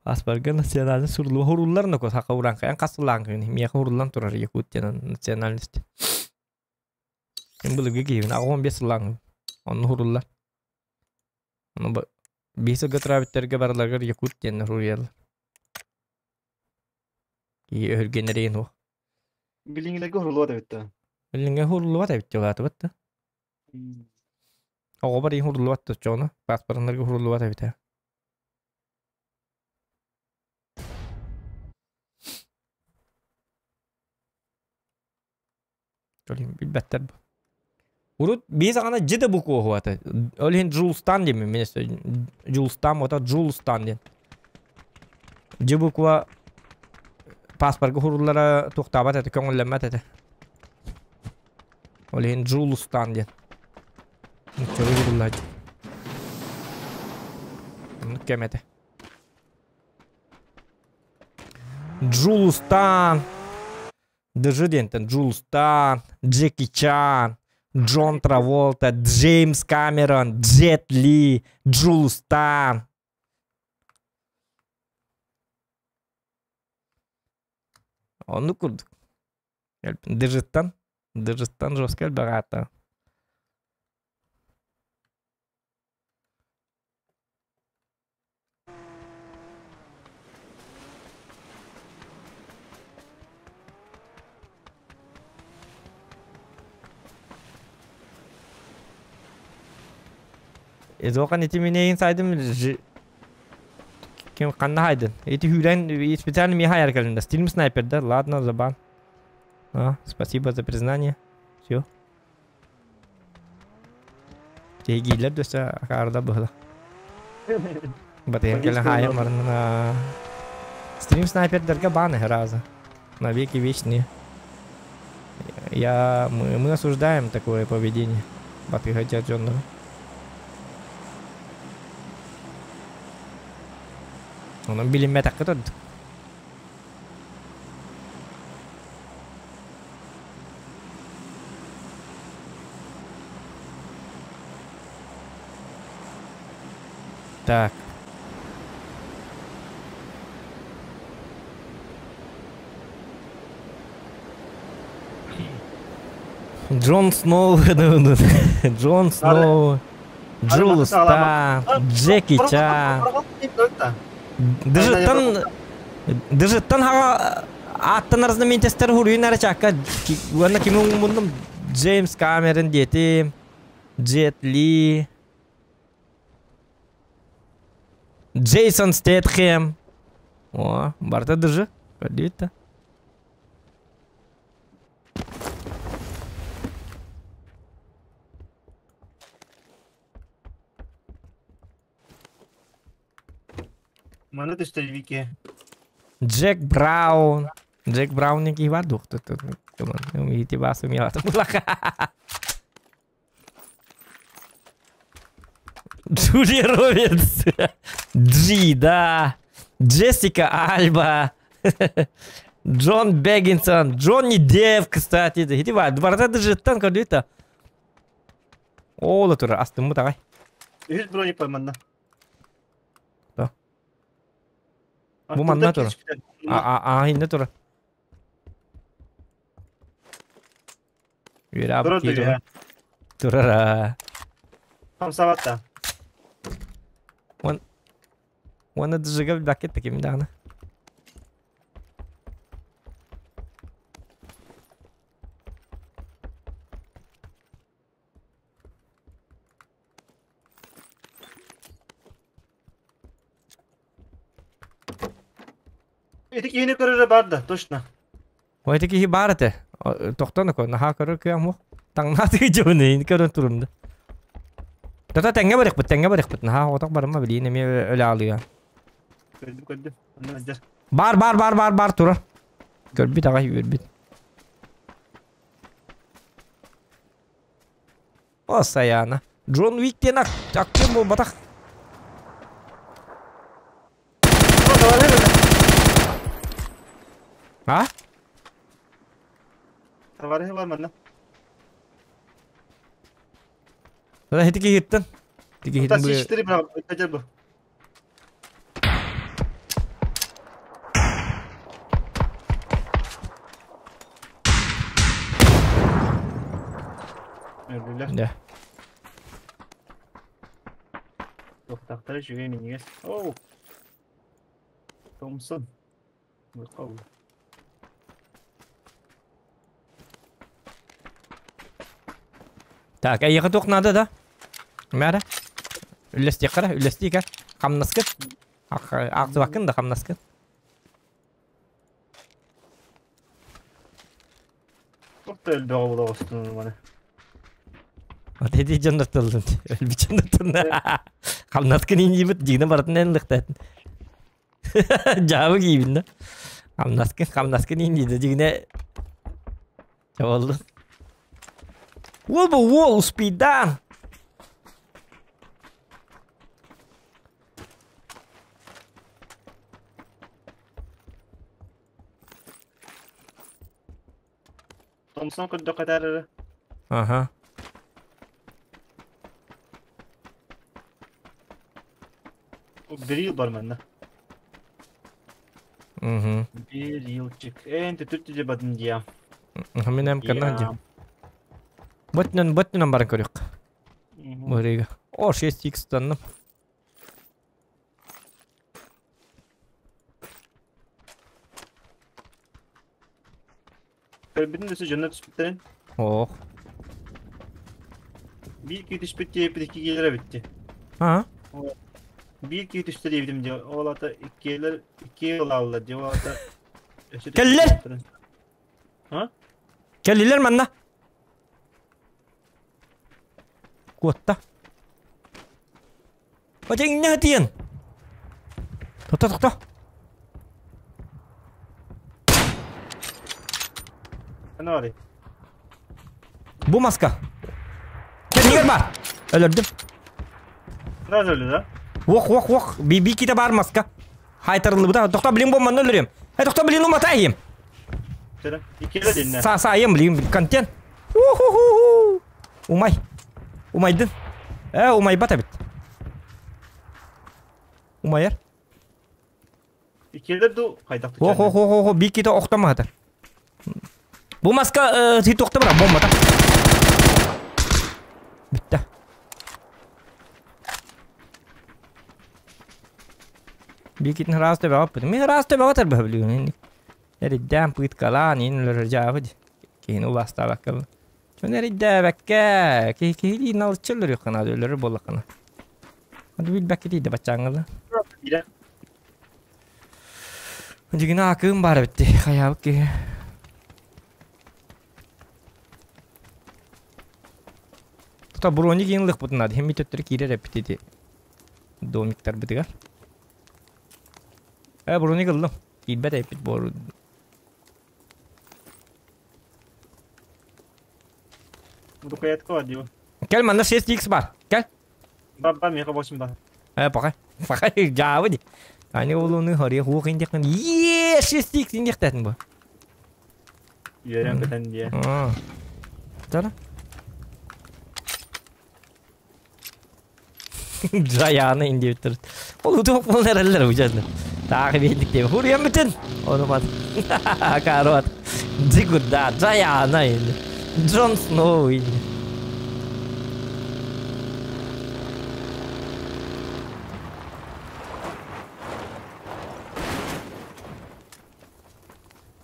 Аспарга национальный сурлу хуруллар но сака уран каян касылан кыны мияха хуруллан турар Якутия национальность. Им было гигиен, а он без лан. Он хуруллар. Ну бес гатравиттерге барларгар Якутия хурьял. И өргенерейн ху. Билиңлерге хурулуа да битти. Билиңге хурулуа да битти олаты битти. Ого бар хурулуа да чоно, паспортнарга хурулуа да битти. Олин билбеттер бу. Урут бейс ағана жиді буква хуата. Олин Джулстан деймін, мен Джулстан, ота Джулстан ден. Ж буква паспортка хуруллара тоқтабат әті, көңілленмәт әті. Олин Джулстан ден. Нуччалы хуруллар. Кеметі. Джулстан. Дж дентен Джулстан, Джеки Чан, Джон Траволта, Джеймс Камерон, Джет Ли, Джулс Тан. Оннук курдук. Дыжыттан, дыжыттан жестко элбэх аата. Эзохан ити минейин сайдым ким ханна хайдын? Ити хүрен специально миха хайар кэлинде. Стилим снайпер, да? Ладно, забан. А, спасибо за признание. Все. Тегилер дөсө акаарда быһыла. Батыйан кэлэн хаайан баран стрим снайпердерге баны раза. На веки вечные. Я, мы осуждаем такое поведение. Батыга дьоннору. Онон билиммэтэххэ төрдүк. Так. Джон Сноу, Джон Сноу, Джулс Та, Джеки Чан. Дыжыттан Дыжыттан хаға аттан арызна хуруйун ара чакка уонна кими умундум Джеймс Камерон диэтим, Джет Ли, Джейсон Стэтхэм. О, барта дыжы. Көрдүбүт Маны түстер Джек Браун. Джек Браун не бар дух тут. Ити басу милата Джулия Робертс. Джи, да. Джессика Альба. Джон Бэггинсон. Джонни Депп, кстати. Ити бар. Барта дыжыттан көрдү Ола тура астымы тагай. Үс броник бар манна. Да. Бу манна тура. А, а, инде тура. Үра Тура Турара. Хамсабатта. Он Оны дыжыга бакет таким дагына. Ити киһини көрөрө бар да, точно. Ой, ити киһи бар этэ. Тохтон ко, наха көрөр кыям Таңнаты жөне, ин көрөн турумда. Тата теңге барык бит, теңге барык бит. Наха отак барыма билин эме өлө алыга. Көрдүм, көрдүм. Онно ажар. Бар, бар, бар, бар, бар турар. Көрбүт агай көрбүт. О, саяна. Джон Уиктен актер бол батах. А? Товарищ бар манна. Да, хити киһиттен. Тики хиттен бу. 4 бра, ажар бу. Өлдүлөр. Да. Тоқтақтары жүге минегес. Оу. Томсон. Мыкау. Так, әйеға тоқ надо, да? Мәре. Үлләсти қара, үлләсти ка. Хамнаскы. Ақ бакын да хамнаскы. Тоқта өлді оғы остын маны. Вот эти жондар тылдым. Өлбі жондар тылдым. Хамнаскы нин жибит, жигне баратын ән лықтатын. Жабы кейбін да. Хамнаскы, хамнаскы нин дейді, жигне. Жабылды. Ол бұл ол, успейдан. Томсон көрді қатарыры. Ага. Bir yıl бар манна. Угу. Bir yılчик. Эн түтүр бадын дия. Мен эм канна дия. Бөтнен бөтнен баран көрөк. Мөрөйгө. О 6x танным. Көрбүтүн дөсө жонно түспүттерин. Ох. Bir iki түспүт диэпит икки келер битти. А? Bir iki түстө диэбитим диэ. Ол ата иккилер икки ылалла диэ. Ол ата Келлер! А? Келлилер манна. Куотта. Бача инне хатыйын. Тохто тохто. Ана бары. Бу маска. Кэннигэр бар. Өлөрдүм. Сразу өлдү да? Ох, ох, ох. Би би ките бар маска. Хайтарылыбыта. Тохто блин бомбаны өлөрүм. Э, тохто блин умата айым. Söyle. Иккилер динне. Са са айым блин контент. Уху-ху-ху. Умай. Умайдын. Э, умайбат эбит. Умайар. Иккилер ду хайдак Ох, ох, ох, ох, би ките охтамаатар. Бу маска ти тохта бара бомбата. Бүтті. Бикитин раз төбе аппыт. Мен раз төбе атар бөблүгүн. Эриддән пыткалаан ин өлөрөр Киһини улаастаабакка. Чон эриддээбэккэ киһи киһилии налыччы өлөрүөххүнэ өлөрөр буоллаххына. Аны билбэккэ тиийдэ баччааҥҥыла. Дьигинэ акыым баар эбит дии хайаабыт киһи. Тута брони киин ылыахпытын наада. Хэмми төттөрү киирэр эппит ити домиктарбытыгар. Э броник ыллым. Киирбэт эппит буору. Рукоятка бар диво. Кэл манна 6x бар. Кэл. Ба меха 8 бар. Э пока. Пока жаабы ди. Ани олуну хория хуох индиэхтэн. Е 6x индиэхтэтин бу. Үөрэн көтөн диэ. Тара. Жаяны индиэбиттер. Ол утук болон эрэллэр бу дьэннэр. Таах биэдик диэбит. Хуруйан бүтүн. Ону мат. Каруат. Дикуда Жаяна инди. Джон Сноу инди.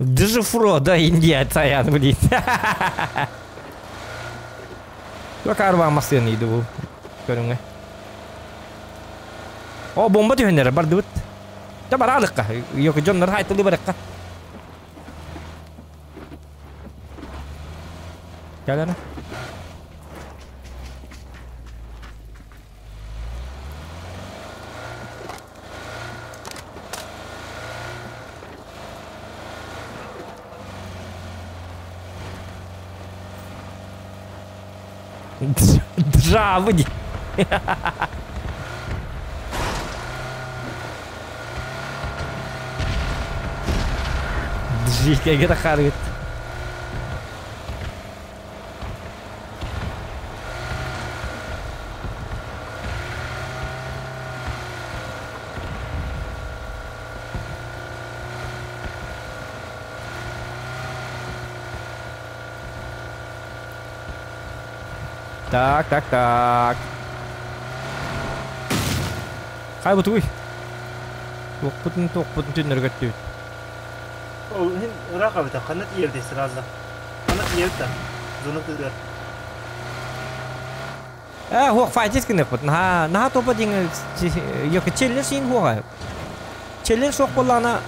Дежифро, да, Индия, цаян, блин. Карва массыны иду бу. Көрүҥэ. О, бомба түһэннэрэ бардыбыт. Та бараалыкка. Йоки дьоннор хайтылы барыкка. Кэлэрэ. Джавни. Джикеге тахарыт. Так, так, так. Хай бутуй. Туохпутун туохпутун түннөргө түбүт. Ол хин ыраах эбит, ханна тиийэрдэй сразу. Ханна тиийэбит да. Зона тыгар. Э, хуох файтис гыныахпыт. Наһаа наһаа топа диҥ ёки челлер сиин хуоҕа. Челлер суох буоллаҕына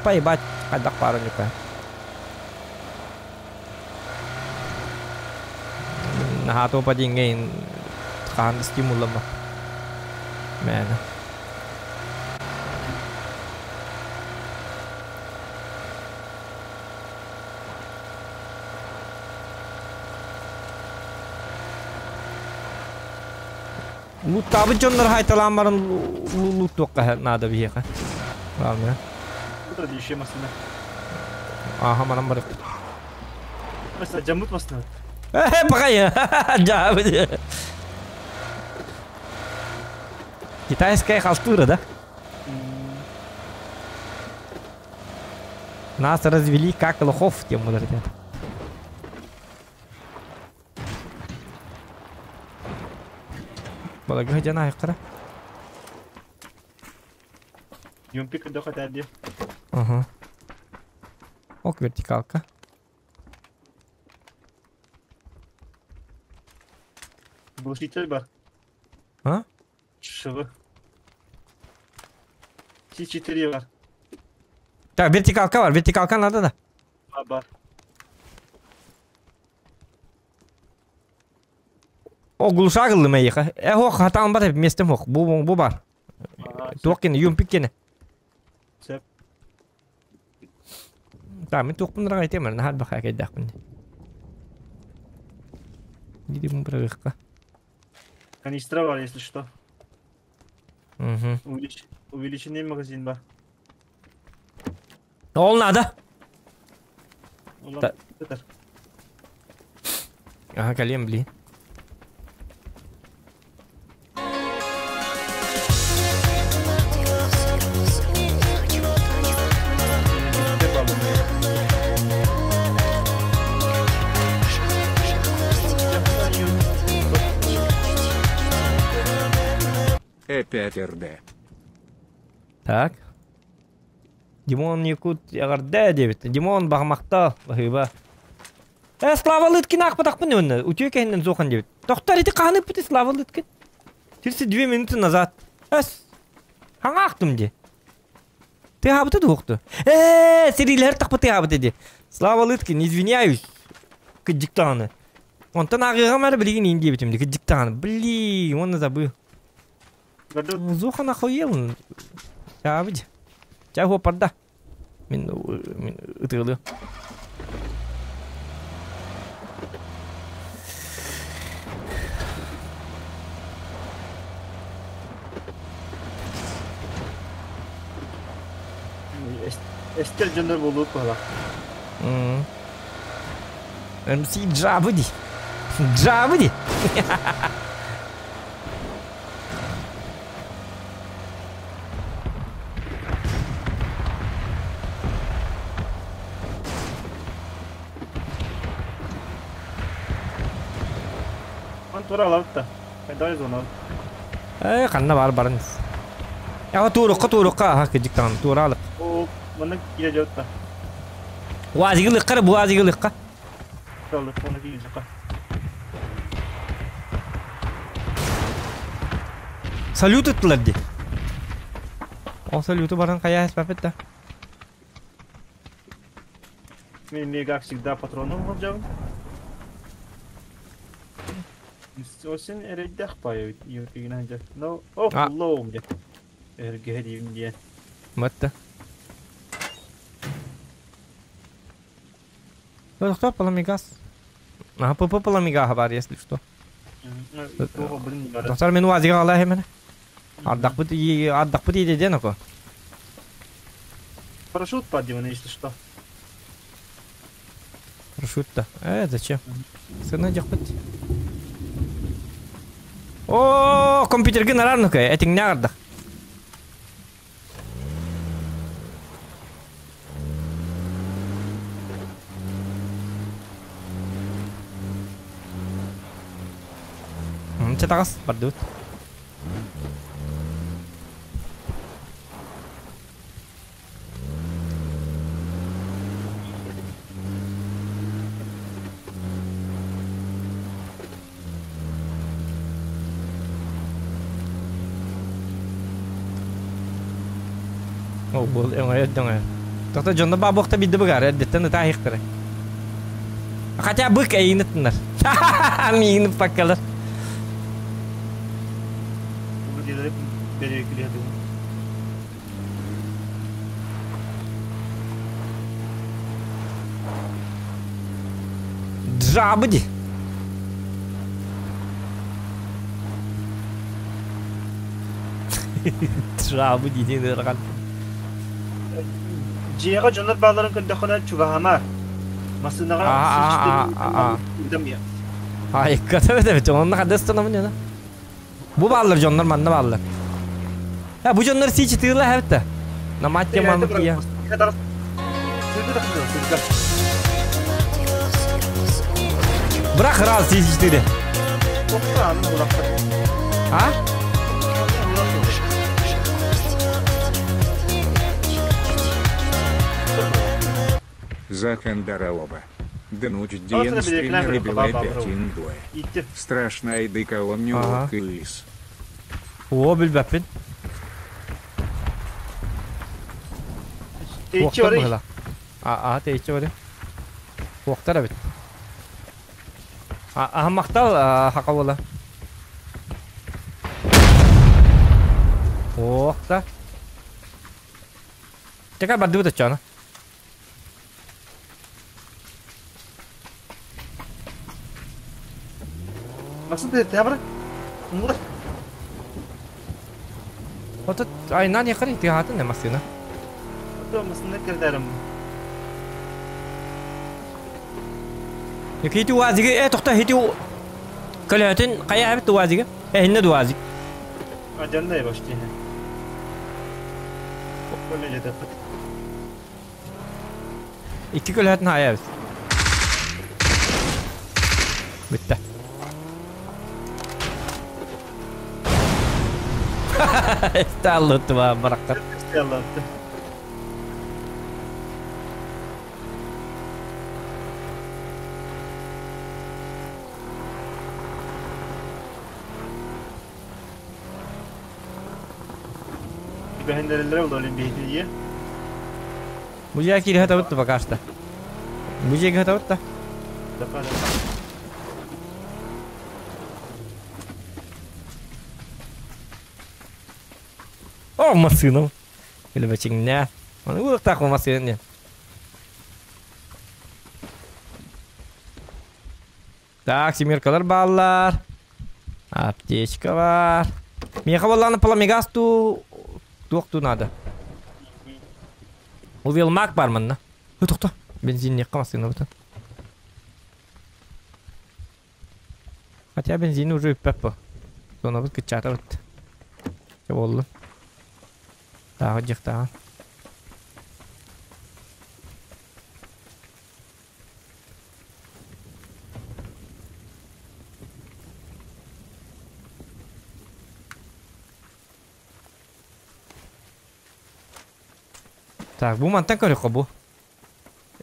поебать хайдах баарын юка. Наһаа топа диҥҥэ хаан стимуллама. Мээнэ. Луттаабыт дьоннор хайталаан баран луттуохха наада биһиэхэ. Главное. Бу да еще масына. Аха манан барык. Mesela жамут масына. Э, пакай. Жаабы. Китайская халтура, да? Нас развели как лохов, тем вот ребят. Балага жана айқара. Юмпик дохотади. Ага. Ок, вертикалка. Глушитель бар. А? Швы. С4 бар. Так, вертикалка бар, вертикалка надо, да? А, бар. О, глушак ыллым эйиха. Э, хох, хатаан бар, местем хох. Бу, бу бар. Туох кene, юмпик кene. Сөп. Так, мен туохпун рага айтемер, нахар баха кайдахпын. Дидим бырыгыкка. Канистра бар, если что. Угу. Увеличенный магазин бар. Ол надо. Улам. Ага, колем, блин. Э5РД. Так. Димон Якут Ягарда дебит. Димон Багмакта бахыба. Э, Слава Лыткин акпатакпын өнне. Утюк эннен зохан дебит. Доктор ити каны пути Слава Лыткин. 32 минуты назад. Эс. Хаңа актым де. Ты хабыты дуқты. Э, серилер тақпы ты хабыты де. Слава Лыткин, извиняюсь. Кыдиктаны. Онтан ағыға мәрі білген инде бітімді. Кыдиктаны. Блин, он забыл. Зохан охуел. Чабыди. Чагу парда. Мен мен ытылы. Эстер жондар болуп бала. МС Джабыди. Джабыди. Тура алабыт да. Давай зона. Э, канна бар барыңыз. Я туурукка туурукка аха кыжыктан тууралык. О, мына кире жабыт да. Уазигылыкка буазигылыкка. Алды, оны кире жакка. Салют ыттылар ди. О салюту баран кая эспапет да. Мен мега всегда патроном алжабын. Осен эреддах пай юпигин ханжа. Но, о, лоум де. Эрге дейм де. Матта. Доктор паламигас. Ага, ПП паламига бар, если что. Доктор мен уазига ала хемен. Ардак бут ардак бут иде денако. Парашют поддеван, если что. Парашют-то. Зачем? Сына дехпыт. О, компьютерге нарарнука, этиң не ардах. Чатагас бардыбыт. О, бұл оңай оңай. Тоқта жонда бабықта бидді бұғар, әдеттен ұта айықтыры. Хотя бык әйініттінер. Миініп паккалар. Джабыди. Джабыди дейін ырған. Жиэҕэ дьоннор бааларын көрдөххүнэ чугаһама. Массыынаҕа сүүчтэр Ай, ката бет, онна хадастана мын яна. Бу баалар дьоннор манна баалар. Ha бу дьоннор сии чытыыла хэбитэ. Намаття мамтия. Бырах раз сии чытыыды. А? Захандаралоба. Днуть стримеры Белай Страшная дыка он не кыс. О, билбэппин. Уохтар быһыла. Аа, тэйиччи бары. Уохтар эбит. Аһа махтал хака буола. Уохта. Чека бардыбыт оччоно. Nasıl dedi ya bırak. Bunlar. Ото айнан якын итиһатын не машина. Ото машина кирдерим. Хити уазиги э тохта хити көлөтүн кая эбит уазиги. Э хинне дуазик. Ажандай баштыны. Көлө жетет. Икки көлөтүн хая эбит. Бүтте. Таллытыва бараккат. Таллытты. Бэхэннэрэллэрэ олорун биһитийэ. Бу дьиэ киириһэ табытта пока что. Бу дьиэгэ табытта. Дака дака. О, массыынам. Билбэчиҥнэ. Аны улыктаах массыына диэн. Так, семеркалар бааллар. Аптечка бар. Миэхэ буоллаҕына пламегаз туу туох туу наада. Ол велмак бар манна. Ы, тохто. Бензинниэххэ массыынабытын. Хотя бензин уже үппэт бу. Сонобут кыччаатабыт. Чэ буоллун. Тааҕы дьиэхтааҕын. Так, бу мантан көрүөххэ бу.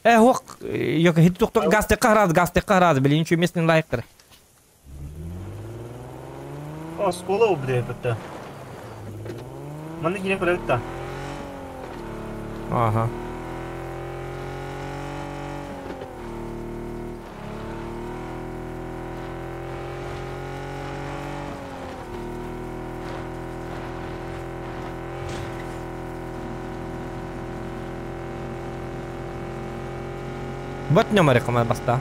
Э, ох, yok хит тохтор газ текка хараады, билин үчү местный лайктар. Оскола убдее бытта. Манна киирэн көрөбүт да. Ага. Бот нөмөрі қымай баста.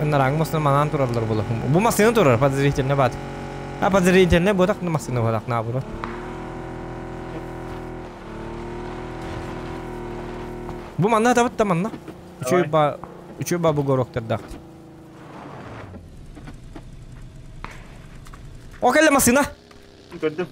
Нараң масын манан тураллар була. Бу машина турар, подозрительно бат. А подозрительно бу так машина барак наоборот. Бу манна табыт та манна. Үчүй ба үчүй ба бу гороктордак. О кэллэ машина. Көрдүм.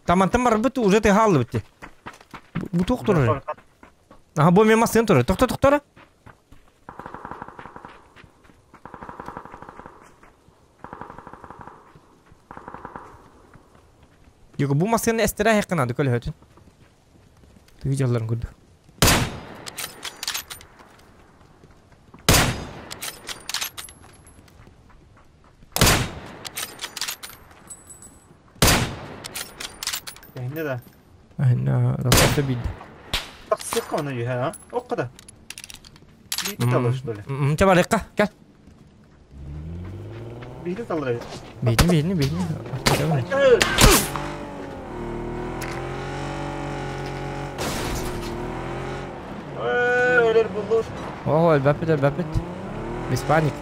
Тамантан барбыт уже ты халлы битти. Бу туох турар? Аха бу мен машина турар. Тохто тохтора. Yok bu maskenin estire hakkına da öyle hötün. Тыгыжалларын көрдү. Эһинне да. Эһинне рапорта бидде. Тахсыкка оны юһэ, а? Окка да. Биити талыр что ли? Чэ барыакка, кэл. Биити талыр эбит. Биитин, биитин, биитин. Өлөр буллур. О, өлбөппүт, өлбөппүт. Без паник.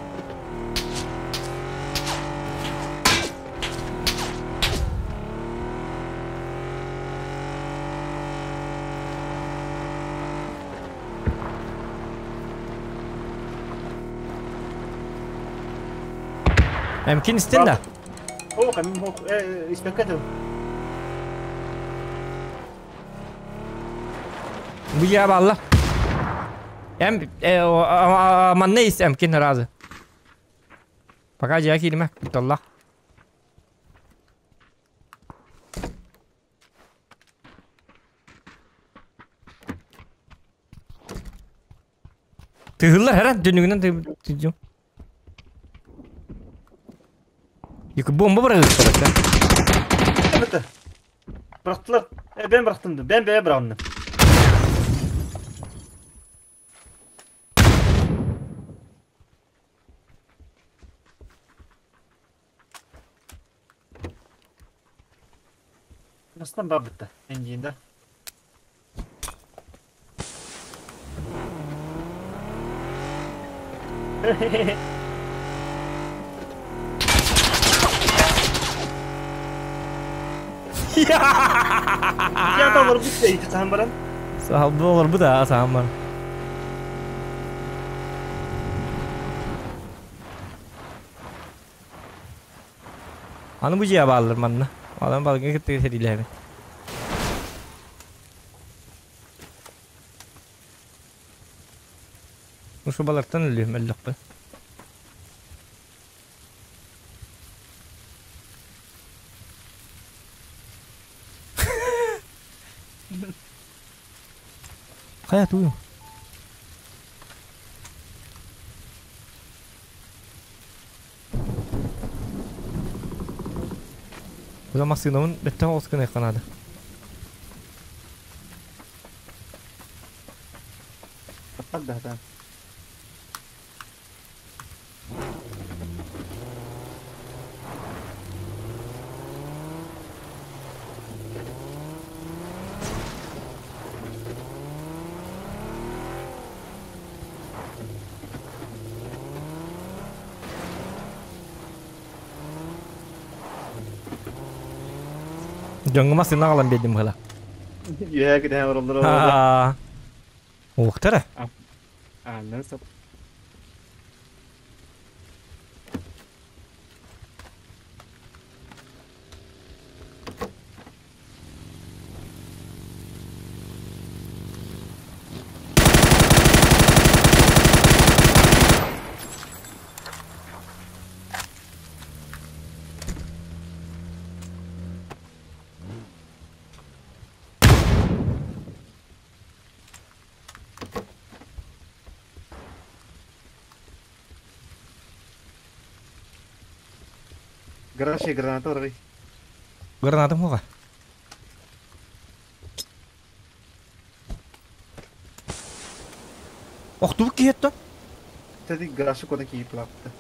Эмкин истин да? Ох, эм ох, испекке Бу я балла. Эм манна ис эмкин разы. Пока дьиэ кииримэ, кутталлах. Тыһыллар herhalde dönüğünden tüyüyorum. Yıkı bomba bırakıyor. Evet. Bıraktılar. Ben bıraktım. Ben B'ye bıraktım. Nasıl da bitti. Enginde. Ya da olur bu şey sen bana. Sağ olur bu da sağ var. Аны бу жия баалыр манна. Адам балгын кытты серилеме. Ушу балартан өлүм өллөкпүн. Хайа тую. Куда машинамын беттен оскын эканады. Да, да. Дьоҥҥо массыына аҕалан биэрдим быһыла. Үөһэ кэтэһэн олороллор Аа. Уохтара. Ааннар сап. Гараж граната орой. Гранатым хуга. Охтубук киһиэттэн. Тэди гараж кода кийип лапты.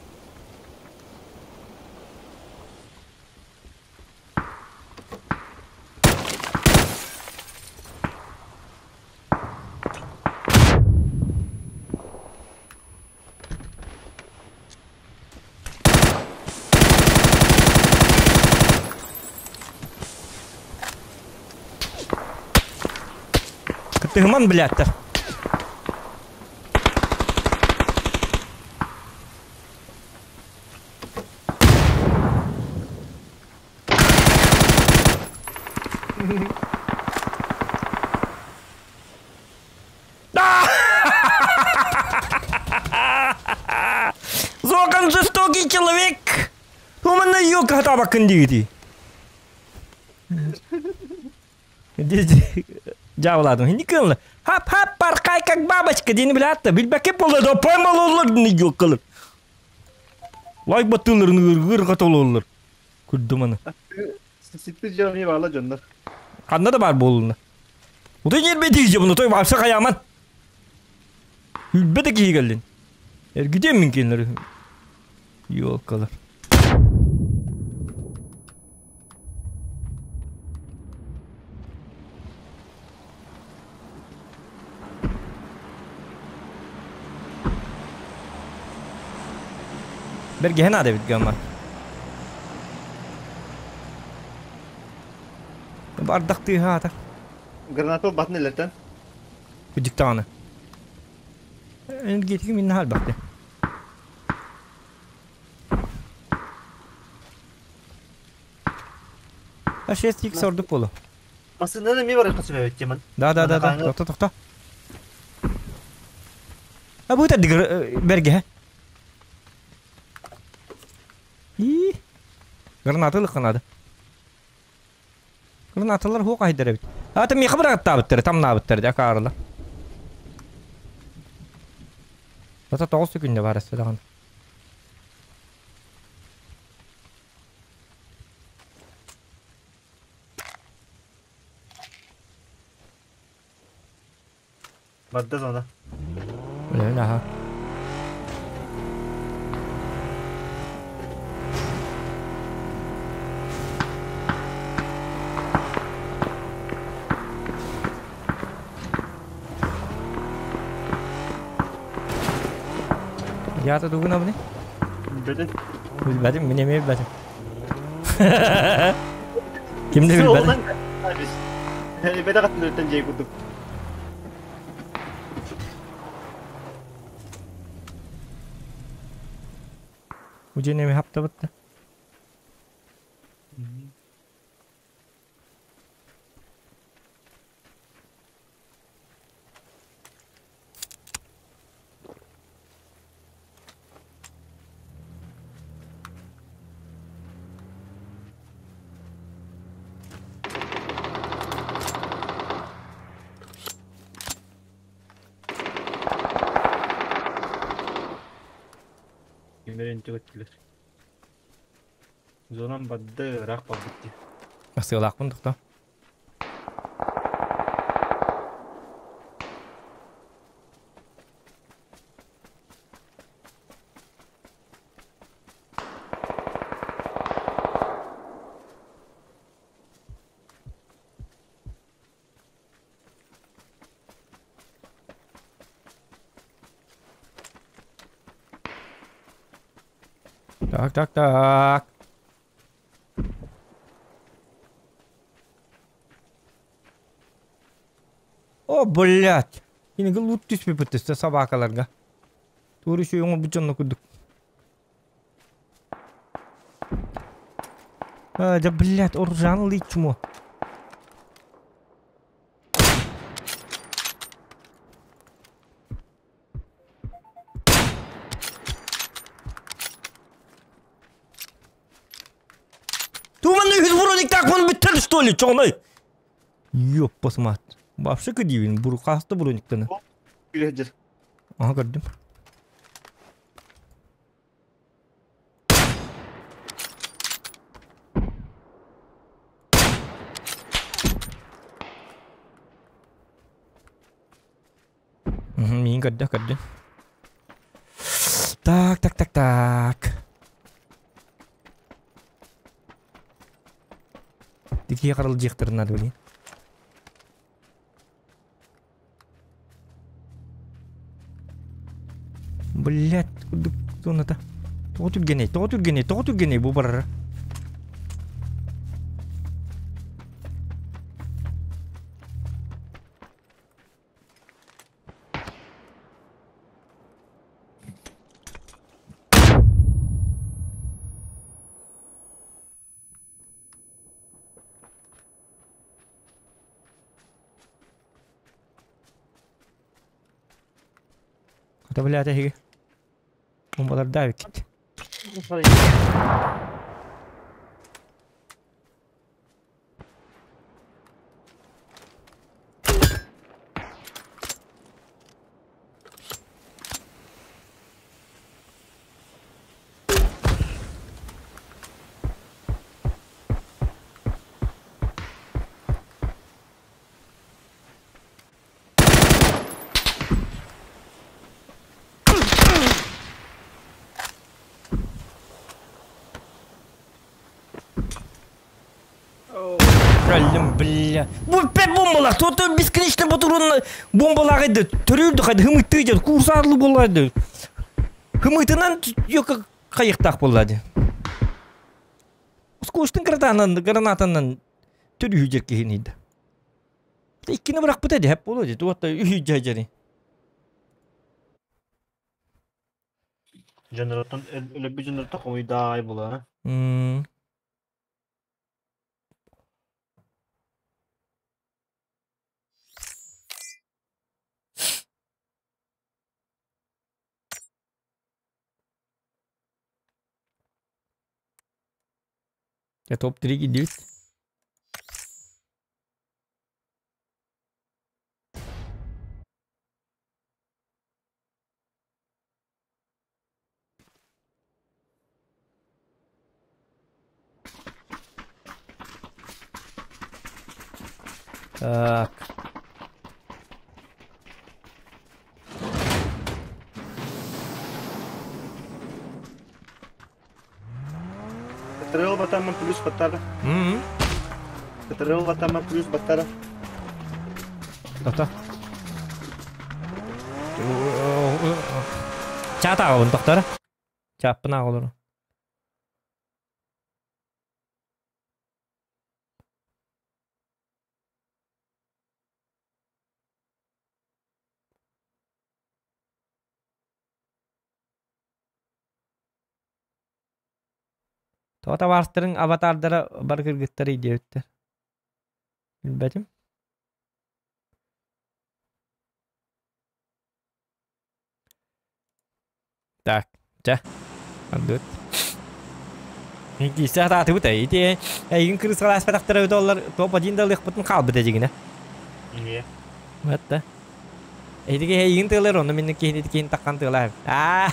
Кытыгыман блядь. Зоган жестокий человек! Умана ёка табакын диги. Жабыладым. Не кылны. Хап хап паркай как бабочка дени билатты. Билбекке болду да поймал олар не ёккалыр. Лайк баттыларын гыр катол олар. Күрдүм аны. Ситти жами бала жоннор. Ханна да бар болуна. Удай нербе дейже бұны той вапсы қаяман. Үлбе де кей келдин. Эргиден мин келер. Ёлкалар. Берге хена да бит гамма. Бардакты хата. Граната батын элертен. Кудиктаны. Энергетики минна хал бакты. А 6x ордук болу. Масынаны ми бар касып теман. Да, да, да, да. Тохто, тохто. А бу та дигр берге. И. Гранаталы канады. Гранаталар хук айдар бит. А там михабра табыттыр, там набыттыр, да карла. Зато 9 секунда бар эссе Барда зона. Блин, ага. Я-то дугуна бни? Билбэтим. Билбэтим, мин эмиэ билбэтим. Ким да билбэтим. Бэдэ каттын жей курдук. Удьин эми хаптабытта. Кимдер энтип өттүлөр. Зонам бадды, ыраак барбыт. Асыалаахпын тохто. Так, так, так. О, блядь. Киниги лут түспүпүт өстө собакаларга. Тууру сүйөңө бу дьонно курдук. А, да, блядь, оружан чмо. Туманный үз броник так он бүттер, что ли, чоңной? Ёппас мат. Вообще кадивин, буркасты брониктаны. Билежер. Ага, көрдүм. Мин көрдө, көрдүм. Так, так, так, так. Дикие карал жектырына блин. Блять, куда Тоҕо түргэнэй, тоҕо түргэнэй, тоҕо түргэнэй бу барара. Хата блядь, эһиги. Бомбалар давик кит. Праллым, бля. Бу опять бомбалар. То-то бесконечно батурун бомбалар еді. Төрүлдү кайды хымытты дед. Курсарлы боларды. Хымытынан ёка кайыктак болады. Скоштын гранатанан, гранатанан төрү жер кихинийdi. Иккини бырак бутады, хеп болду. Туатта үй жажары. Жанраттан өлөбү жанраттан комуйда ай була. Я топ-3 киирдибит. Так. Кытырыл батаммын плюс баттара. Кытырыл батаммын плюс баттара. Тота. Чаат ааҕабын тохтор. Чааппын ааҕа олорон. Тоҕо табаарыстарыҥ аватардара бары кыргыттарый диэбиттэр. Билбэтим. Так, чэ. Ардыбыт. Киирсэ сатаатыбыт ээ. Ити эйигин кырыысалааспатахтара эбитэ оллар топ-1 да ылыахпытын хаалбыт эдьигинэ. Эмиэ. Бытта. Эһиги эйигин тыалар, онно мин киһини киһин таххан тыалаар. Аа.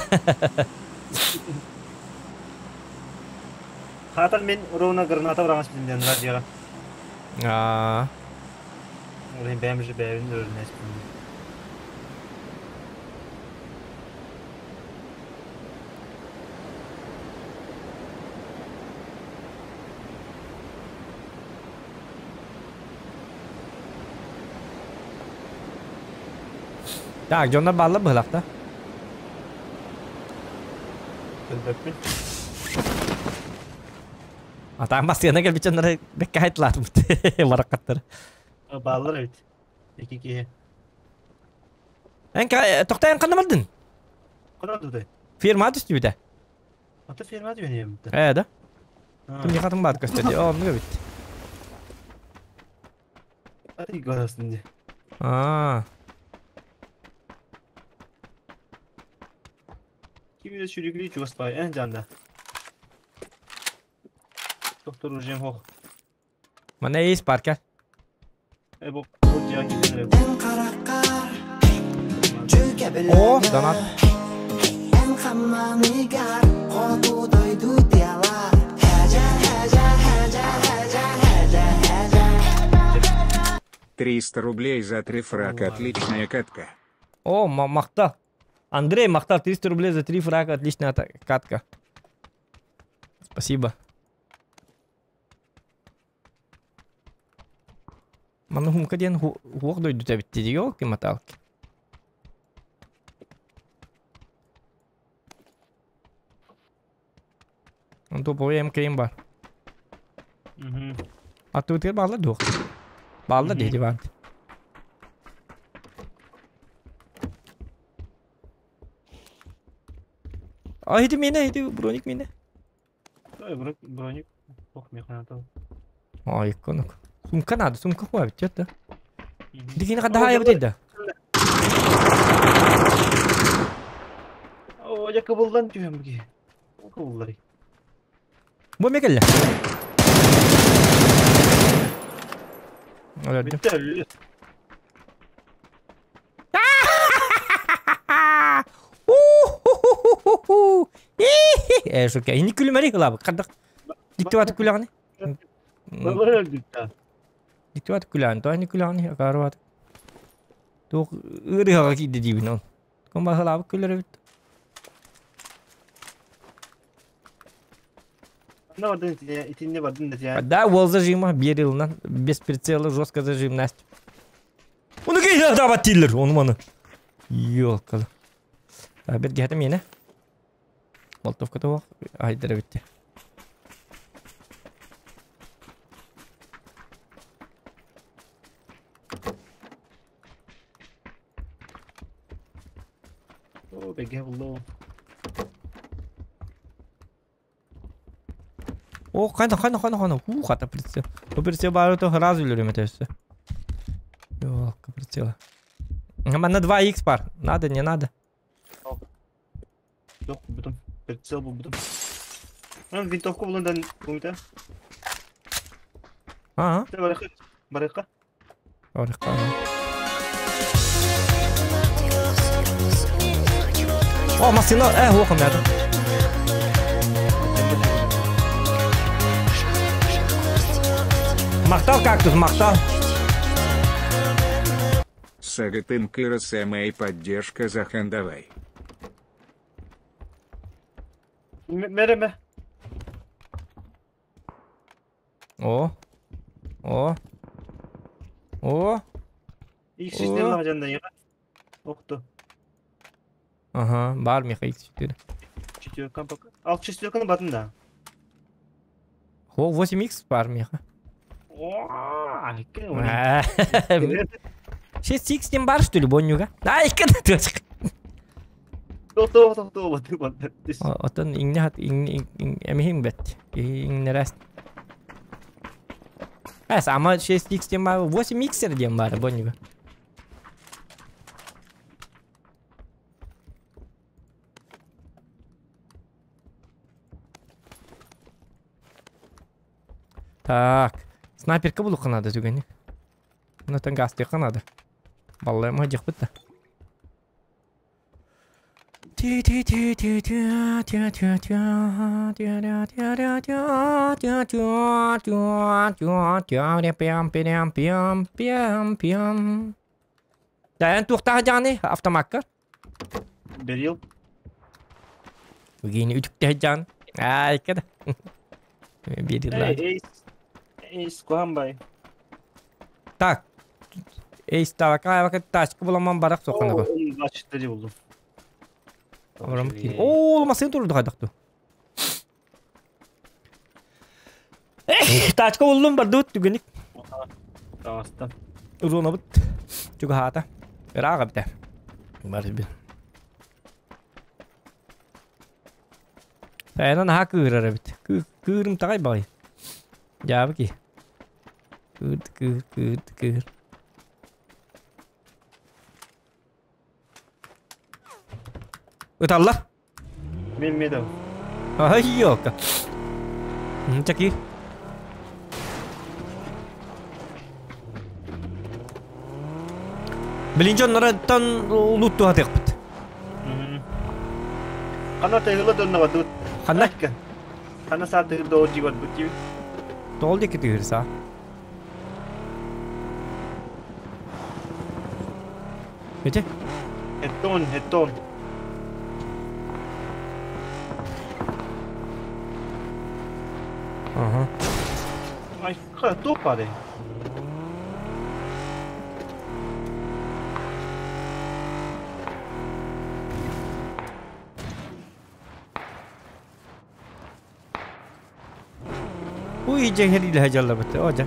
Хаатар мин ровно граната быраҕас билиннэн радиоҕа. Аа. Ол иһин бэйэм же бэйэбин өрүнэспин. Так, дьоннор бааллар быһылахта. Көрбөппүн. Атаан бастыана кэлбит дьоннору бэккэ хайтлаатыбыт бараккаттары. Бааллар эбит. Ики киһи. Эн тохтоон ханна бардын? Ханна бардытай? Фирма түстүбүтэ. Ата фирма түһүнүөм. Ээ да. Ким хатын баар көстө дии. Оннук эбит. Аты көрөсүн дии. Аа. Ким да сүрүгүлүү чугас бай эн жанда. Доктор уже хох. Мана эйс парка. Э бу бу жаа киһи. О, донат. 300 рублей за три фрака. Отличная катка. О, махта. Андрей, махта, 300 рублей за три фрака. Отличная катка. Спасибо. Манна хумка диэн хуох дойдута эбит дии ёлки маталки. Топовый МКМ бар. Аттыбытыгар бааллар дуох. Бааллар диэти баар. А ити миэнэ, ити броник миэнэ. Броник ох механатал. Ай, конок. Сумка надо, сумка хуа бит да. Дикини хадда хайа да. О, я кыбылдан түһөм ки. Кыбыллар. Бу мекелле. Өлөрдүм. Bitti öldü. Э, шука, ини күлүмэри кылабы. Кардак. Диктиват күләгәне. Bunlar öldü да. Диктиват күләгән, то ини күләгәне карабат. Тук ырыга киде дибин он. Ком бахалабы күләр бит. Ne vardın itinde vardın da ya. Да, уол зажима берилна без прицела жестко зажим Настя. Оны кейде дават тиллер, оны маны. Ёлкалы. Бер гәтем ене. Болтовка тоқ, айдыра битте. О, беге булду. О, қайда, қайда, қайда, қайда. Ху, хата прицел. Бу прицел бары то сразу үлерем өтөсү. Ёлка, прицела. Манна 2х бар. Надо, не надо. Yok buldum. Прицел buldum. Lan винтовка булгандан кумита. А? Барыха. Барыха. Барыха. О, машина, хуохом надо. Махтал кактус, махтал. Сагытын КРСМ и поддержка Захан давай. Мереме. О. О. О. X4 алжанда яга. Охту. Ага, бар меха X4. Четверка пока. Ал четверканы батын да. О, 8X бар меха. О, 6X тем бар, что ли, бонюга? А, икки точка. Тохто, тохто, баты баты. Отон иңне хат иң эмихин бет. Иңнерәс. Эс, ама 6X тем бар, 8X дем бар, бонюга. Так, снайперка булуққа надо түгені. Онотон гастыйка надо. Баллайма жықпыт да. Дайан туохтаах дьааны автомаккар. Берил. Үгейni үтүктэһ дьаан. Айка да. Берил. Эй, эйс, куамбай. Так. Эйс тавака авака тачка буламан барак соқана го. Бачтары булдum. О, масын турду кайдакту. Тачка булдум барды түгеник. Тагастан. Урона бут. Чуга хата. Рага бите. Бар би. Тайна наха кыырар бит. Кыырым тагай бай. Жабы ки. Кыр кыр кыр кыр. Ыталла. Мен медав. Ай ёка. Чаки. Билинчон нараттан лутту хатык бит. Кана тыгылы донна бадут. Ханна? Ханна саа тыгыл доо жибат бут. Тол дики тыгырса. Эте? Хеттон, хеттон. Ага. Ай, ха, топаре. Уй, жеңер иле жалла бит. Ожа.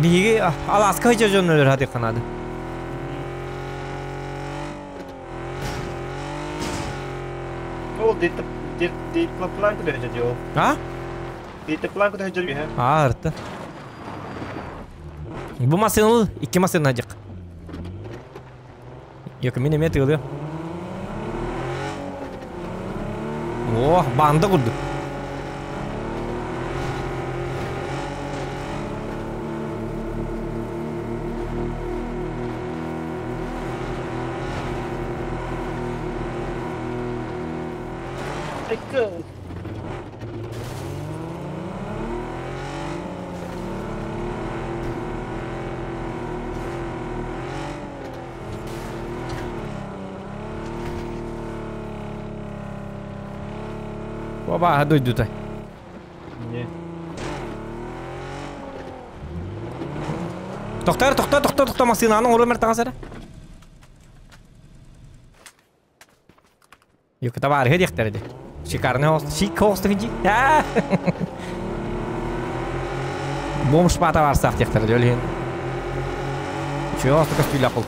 Биги аласка жа жоннолор хати канады. Ол дит дит дит план куда жа А? Дит план куда жа жо. А, арты. Бу масыныл, икки масына жык. Yok, мен эме тыгылы. О, банды курду. Оба, дойду-то. Не. Тоқтар, тоқта, тоқта, тоқта, машинаның оры мәртаға сәрі. Юк, табар, хедектер еді. Шикарный хост, шик хост хиджи. Бомж пата бар сақ дектер еді, өлген. Чё, хост костюля қол.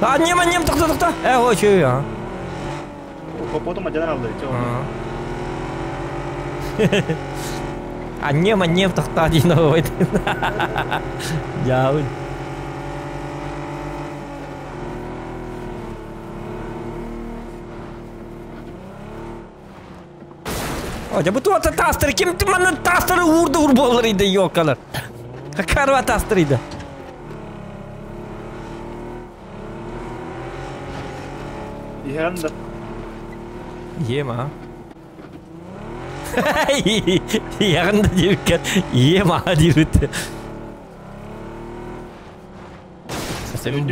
А, нем, нем, тоқта, тоқта. Ой, чё, а. Потом один алды, чё. А нем, а нем, тоқта, один ой. Жауын. О, бу туота таастары ким манна таастары уурда ур буолар иде ёкалар. Карва таастары иде. Иһэн да. Ема. Иһэн да диэбиккэ ема диэбит. Сэмин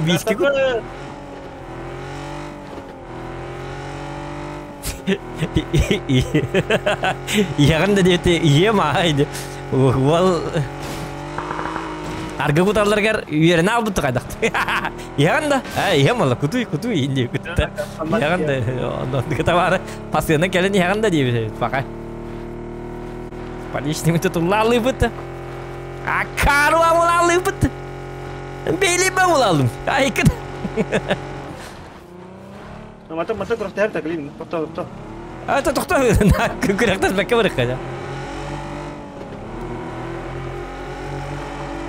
виски Иһэҕин да диэти ийэм аай уол аргы куталларыгар үөрэнэ албыт хайдахты иһэҕин да иһэм ола кутуй кутуй инди кытта иһэҕин да кытабаары пасыана кэлэн иһэҕин да диэбит пока поличными тутуллаалыыбыт Аккааруа улаалыыбыт. Бэйлиба улаалым. Айкын. Мата мата күрэхтэһэр таклин. Тохто тохто. А то тохто. Күрэхтэспэккэ барыхха.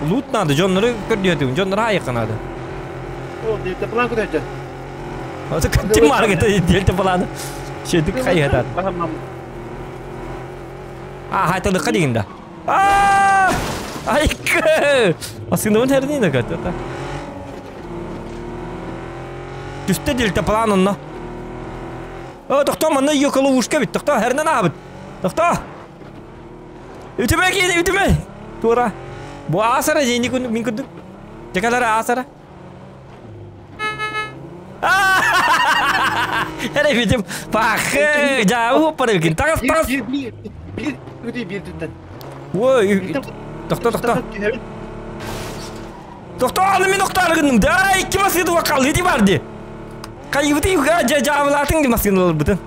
Лут надо, дьоннору көрдүөтүм, дьоннору айыкка надо. О, дельта план көтөчө. Ото ким маргыта дельта планы. Шедик хайатат. А, хайталыкка дигин да. Айкы! Асыныбын herniğine kaçtı. Түстэ дельта план онно. О, тохто манна йоколу ушка бит. Тохто herнен абыт. Тохто. Үтүмэ киин үтүмэ. Тура. Бу асара жени күн мин күндүк. Жакалара асара. Эре битим. Пахы, жабы хоппар эбикин. Тагас, тагас. Биир биир биир түттэн. Ой, тохто, тохто. Тохто, аны мен охтары гынным. Да, икки маскыды вакал, иди бар ди. Кайыбыты юга жабылатын ди маскыны олар бытын.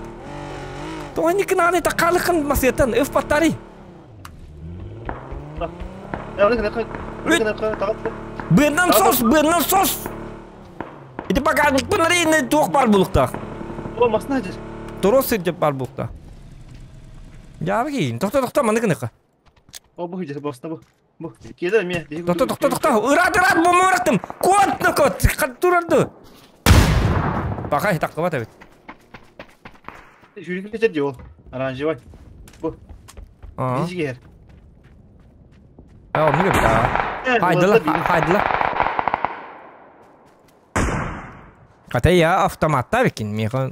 Тоғын икін аны таққалықын маскыттан, өф паттари. Быынан сос, быынан сос. Ити багажник бынары туох бар булуктах. О, масна жер. Торос деп бар булукта. Жабы кейин. Тохто, тохто, маны кыныка. О, бу жер, басна бу. Бу. Келер ме. Тохто, тохто, тохто. Ырат, ырат, бу мыраттым. Кот, на кот. Кат турарды. Бақай таққыбат әбет. Жүріп кетеді ол. Оранжевый. Бу. Бизгер. А, оны кеп. Хайдыла, хайдыла. Ката я автоматта бекин. Меха.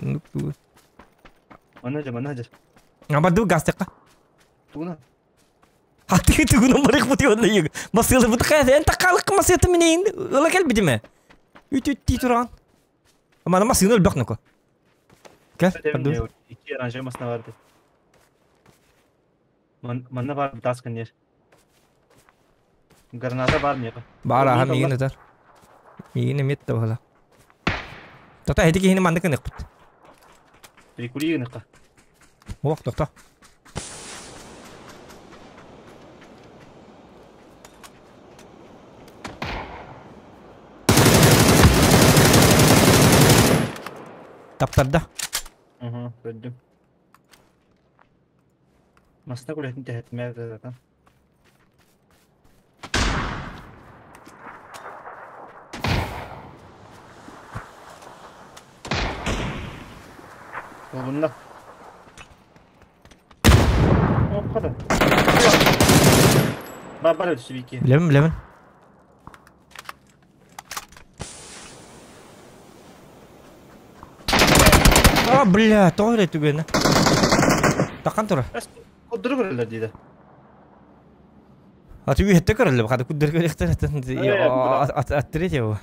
Мана жер, мана жер. Абаду гастыққа. Тугуна. Аты тугуна барык бути онда юг. Масылы бут кая эн такалык масыты минейин. Ыла кел бидиме. Үт үт ти туран. Мана масыны өлбөк нуку. Кел. Ики оранжевый масна барды. Манна бар таскан ер. Граната бар меха. Бар аха мигин өтөр. Мигин эмет да бала. Тота эти кихини маннык ынык бут. Прикури ыныка. Ох, тохто. Таптарда. Ага, көрдүм. Масна кулетин тэхэтмээр да. Олунна. О, када. Бар өтүсү бики. Билемин, билемин. А, бля, тоғыр түгені. Таққан тұра. Куддуру көрөлөр дейді. А түгі хетте көрөлөр, қады куддуру көрөктөр аттырет его.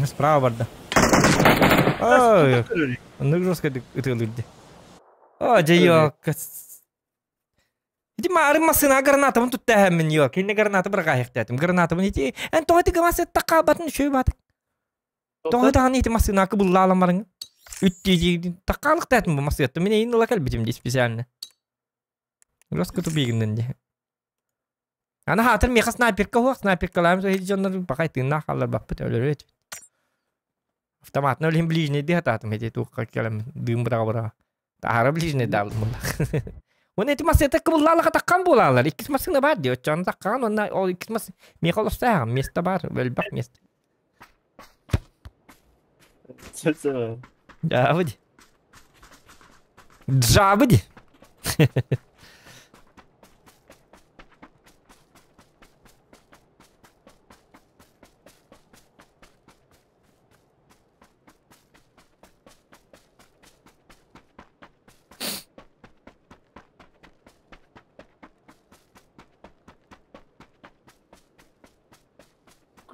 Справа барда. Ой, ну жестко ытылырды. О, жайок. Ити марын масына гранатамын тут тәһәмин yok. Кине граната бір қайықтатым. Гранатамын ити. Ән тоғыты гамасы таққа батын шөй батык. Тоғыты аны ити масына кыбылла аламарын. Үтти таққалық тәтім bu масыятты. Мен ең локал битим ди специально. Жестко тупигінден ди. Ана хатыр меха снайперка хуақ снайперкаларым со жоннар бақай тыына қалар баппыт өлөр өт. Автоматны өлім ближний ди хататым эти туққа келем дым быраға быраға. Тахара ближний далым. Уонна ити массыына кыбыллаалаха таккан буолаалар. Иккис массыына баар дии. Оччоҕуна таккаҕын уонна ол иккис мас миэхэ олохтоох место баар, элбэх место. Сөп. Дьаабы дии. Дьаабы дии.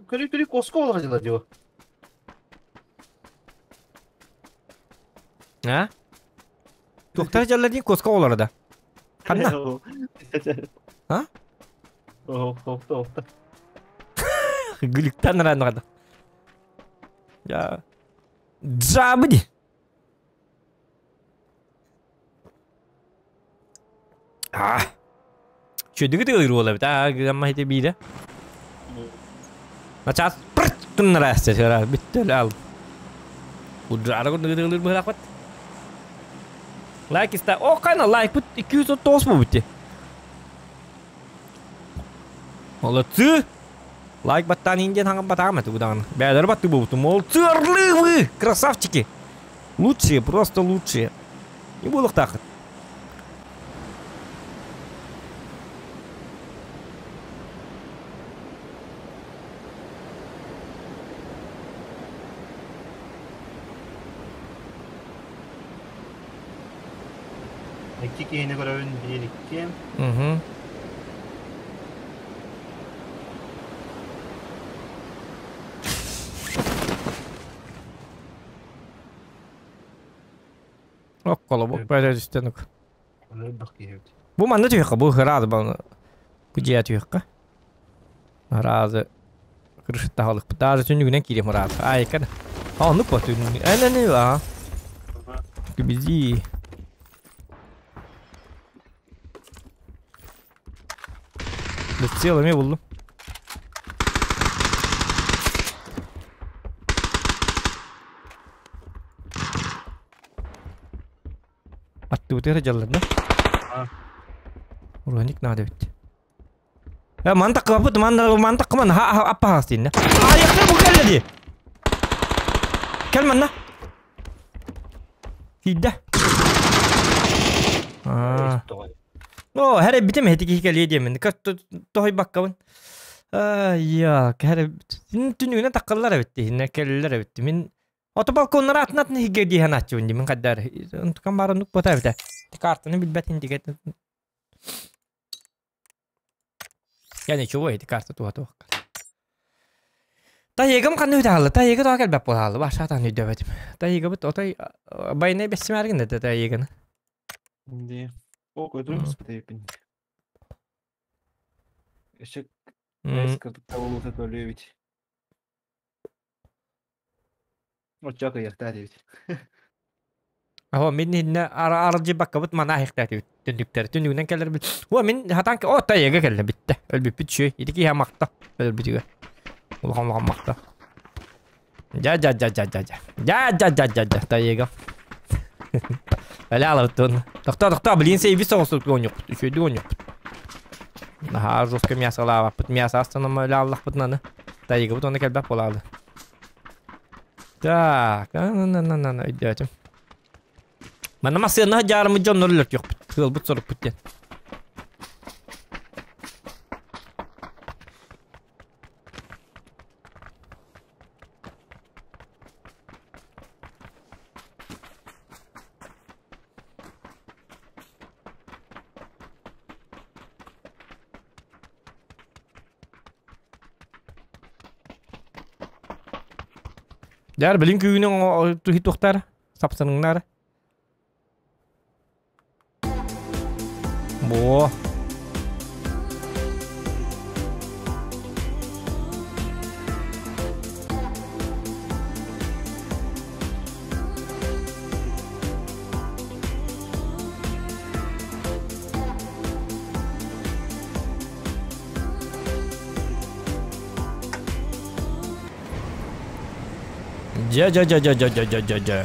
Көрү-көрү коско олорор дьыла дио. А? Туохтар дьаллар дии куоска оҕолоро да? Ханна? А? Охто, охто. Гүлүктэн ырааннаҕа. Я. Джабы ди. А. Чөдүгү тыгыр буола бит. А, гамма хите биирэ. Начаас пырт гыннара сера бүттө ал. Удрара курдук тыгылыр быһылаахпыт. Лайк иста. О, кайна лайк бут 239 бу бутти. Молодцы! Лайк баттаан иин диэн хаҥан батаам этэ будаҕын. Бээлэри баттыы буолбутум. Молодцы, орлы вы! Красавчики! Лучшие, просто лучшие. Не буолуохтааххыт. Икки киһини көрөбүн биир икки. Угу. Окколобук бэрэ түстэнук. Элбэх киһи эбит. Бу манна түһүөххэ, бу ыраады бу бу дьиэ түһүөххэ. Ыраады кырышыттаһалыкпыт. Даже түннүгүнэн киириэм ыраады. Айка да. А, оннук бо түннүг. Энэни а. Бизи. Быцел эме булдум. Аттыбытыгар дьаллар да? Уруһаник наада эбит. Э, ман таккыбаппыт, ман ман таккыман, ха ха аппа хаас дииннэ. Айахта бу кэллэ дии. Кэл манна. Тиийдэ. Аа. Оо, хәрэ битим хэтики киһи кэлиэ диэмин. Тоһуйбаккабын. Ай, хәрэ түнүгүнэн таккаллар эбит дии, кэллэр эбит. Мин Ото балконнар атын атын иһигэр дии санааччыбын дии мин хайдаар онтукам баар оннук буота эбитэ. Картаны билбэтин дигэ. Я ничего, эти карта туха туох. Тайыгым ханны үтэ Тайыгы тоҕо кэлбэт буолааллы башатан өйдөбөтүм. Тайыгыбыт отой байнай бэссимээргин да тайыгыны. Ди. О, көтүрүм спытайпын. Эшек эскырдык табылыта төлүөбүт. Оччо кыйахтаа диэбит. Аһо мин иннэ аралдьыйбаккабыт мана аһыктаатыбыт түннүктэр түннүгүнэн кэлэрбит. О мин хатан о тайыга кэллэ бүттэ. Өлбүппүт үчүгэй. Ити киһи махта өлбүтүгэр. Улахан улахан махта. Дьа дьа дьа дьа дьа дьа. Дьа дьа дьа дьа дьа тайыга. Әле алабыт Тохтоо тохтоо блин сейбис соҕустук оонньуохпут. Үчүгэйдик оонньуохпут. Наһаа жестко мясо алаабаппыт. Мясо астанама өлө аллахпытын аны. Тайыгабыт оны кэлбэт буолаалы. Так, на-на-на-на, өйдөөтүм. Манна массыына дьаарымыт дьоннор өлөртүөхпүт. Тыалбыт сорукпут диэн. Дьэр билин күүнүн туһи туохтар сапсаныңнар. Бо. Дьэ дьэ дьэ дьэ дьэ дьэ дьэ дьэ дьэ.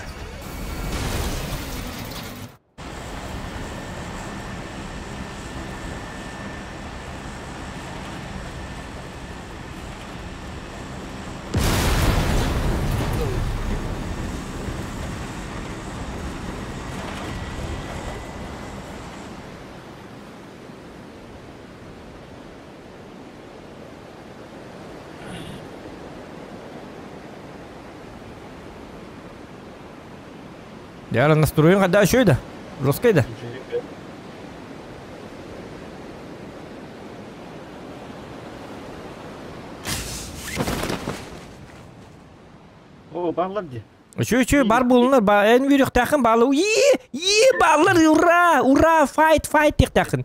Дьэ, настроен хадда үчүгэй да? Жесткай да? О, бааллар дии. Үчүгэй, үчүгэй, бар буолунар, ба, эн үөрүөхтээххин баалы. Ии, ии, бааллар, ура, ура, файт, файт диэхтээххин.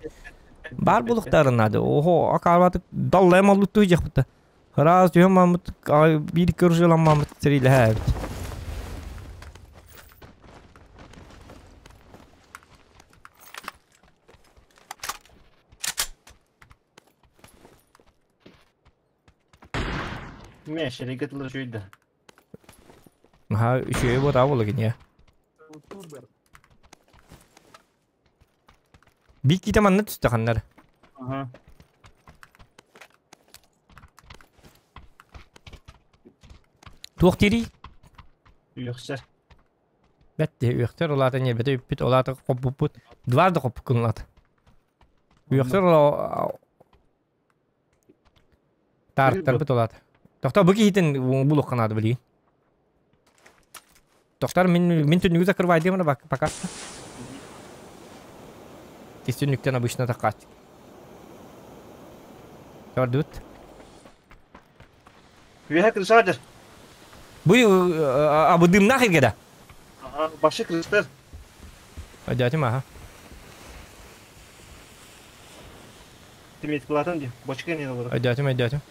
Бар буолуохтарын наада. Охо, акаабатык даллайым аллуттуу дьахпыта. Ыраас түһэн мааммыт, биир көрүсүлан мааммыт сэриилэһэ эбит. Мэ, шерейге тылы үчүгэй да. Наһаа үчүгэй буотаа буолла киниэ. Биир киитэ манна түстэ ханнар. Аха. Туох диирий? Үөхсэр. Бэт дии үөхтэр улаата ньиэрбэтэ үппүт улаата хоппуппут дважды хоппуккун улаата. Үөхсэр Таарыттарбыт улаата. Тохтоо бу киһитин булуохха наада билигин. Тохтор мин мин түннүгү закрывайдым эрэ пока. Ис түннүктэн обычно такааччы. Көрдүбүт. Үөһэ крыша дьэр. Бу абыдымнаах иргэ да. Ага, башы крыштар. Дядя аха. Тимиткалатын дии, бочка не олорор. Өйдөөтүм, өйдөөтүм.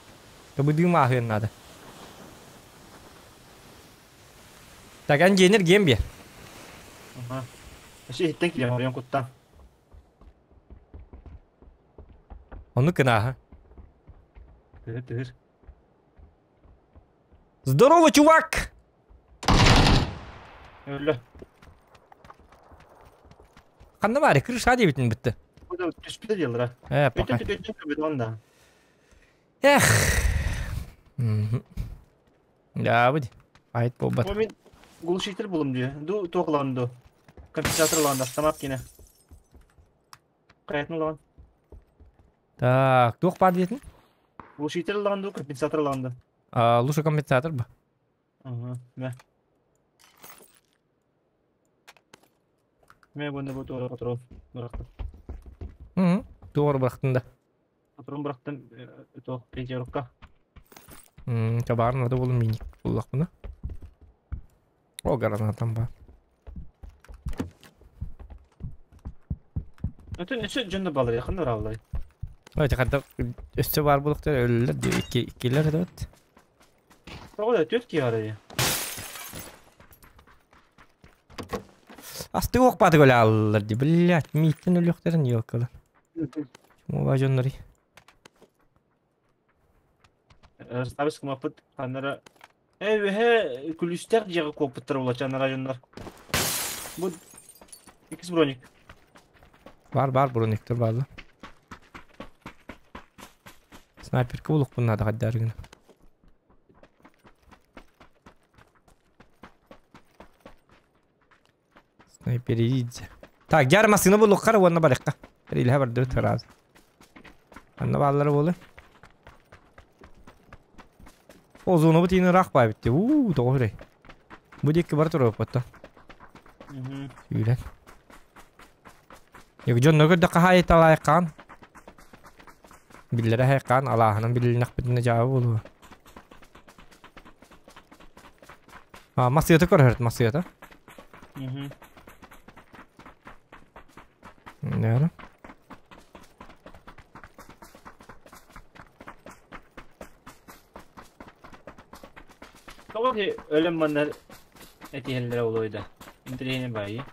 Тобыдыы мааһыан наада. Так, эн дьиэнер гиэн биэр. Аха. Өссө иһиттэн киирэн оройон куттан. Ону кынааһа. Тыһыр тыһыр. Здорово, чувак! Өллө. Ханна баары, крыша диэбитин бүтті. Түспүтэ диэллэр. Э, пока. Өйтөн өйтөн көрбүт онда. Эх. Да, будет. Айт буолбат. Бу мин глушитель булум дии. Ду туох ылаҕын ду? Компенсатор ылаҕын автомат кине. Хайатын ылаҕын? Так, туох баар диэтин? Глушитель ылаҕын ду, компенсатор ылаҕын ду? А, лучше компенсатор ба. Ага, мэ. Мэ буонна бу туора патрон бырахтым. Мм, туора бырахтын да. Патрон бырахтым туох пятёрка. Мм, табаар надо было миник буллахпына. О, гранатам бар. Өтөн өссө дьон да балар якын ырааллай. Ой, ханта өссө бар булуктар өлөлөр ди икки иккилер да. Тоҕо да түөрт киһи арайы. Асты уохпааты көлө ди, блядь, мииттен өлүөхтэрин ёлкалар. Чумуба дьоннори. Ыстабыс кымаппыт ханнара Э үөһэ күлүүстээх дьиэҕэ куоппуттар буолаччы дьоннор. Бу иккис броник. Бар бар брониктер баалла. Снайперка булукпун наада хаддарыгына. Снайперидзе. Так, жар масына булуккар уонна барыкка. Риле бар дүрт раз. Анна бааллары болы. О, зона бу тиин ыраах баа битти. Уу, тоҕо Бу диэки бар туруоппатта. Сүүрэн. Yok дьонно көрдөххө хаайыталаайкаан. Биллэрэ хайкаан алааһынан билиннэхпитинэ дьаабы буолуо. А, массыата көрөһөрт массыата. Нээр. Тоҕо өлөм манна этиһэллэрэ олуойда. Интэриэһинэй баайы.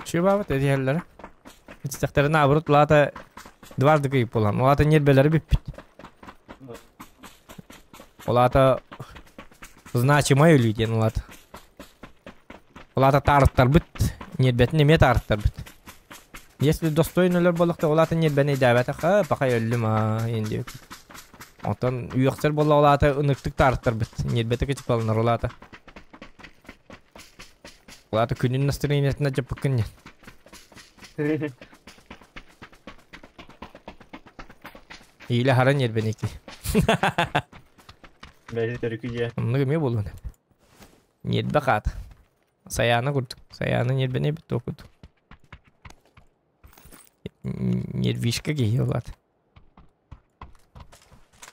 Чүбабыт этиһэллэрэ. Итстэхтэрин наоборот улаата дважды кыйып буолан. Улаата ньиэрбэлэри бүппүт. Улаата значимая өлүү диэн улаата. Улаата таарыттарбыт, ньиэрбэтин эмиэ таарыттарбыт. Если достойно өлөр буоллахта улаата ньиэрбэни идэбэтэх, пахай өллүм аа диэн Онтон үөхсэр буолла улаата ыныктык таарыттарбыт. Ньиэрбэтэ кычыпаланар улаата. Улаата күнүн настроениетына жаппыккын диэн. Иилэ хара ньиэрбэники. Бэйи төрүкү дьиэ. Оннук эмиэ буолуон. Ньиэрбэ хаата. Саяна курдук. Саяна нербене бит курдук. Нервишка киһи олат.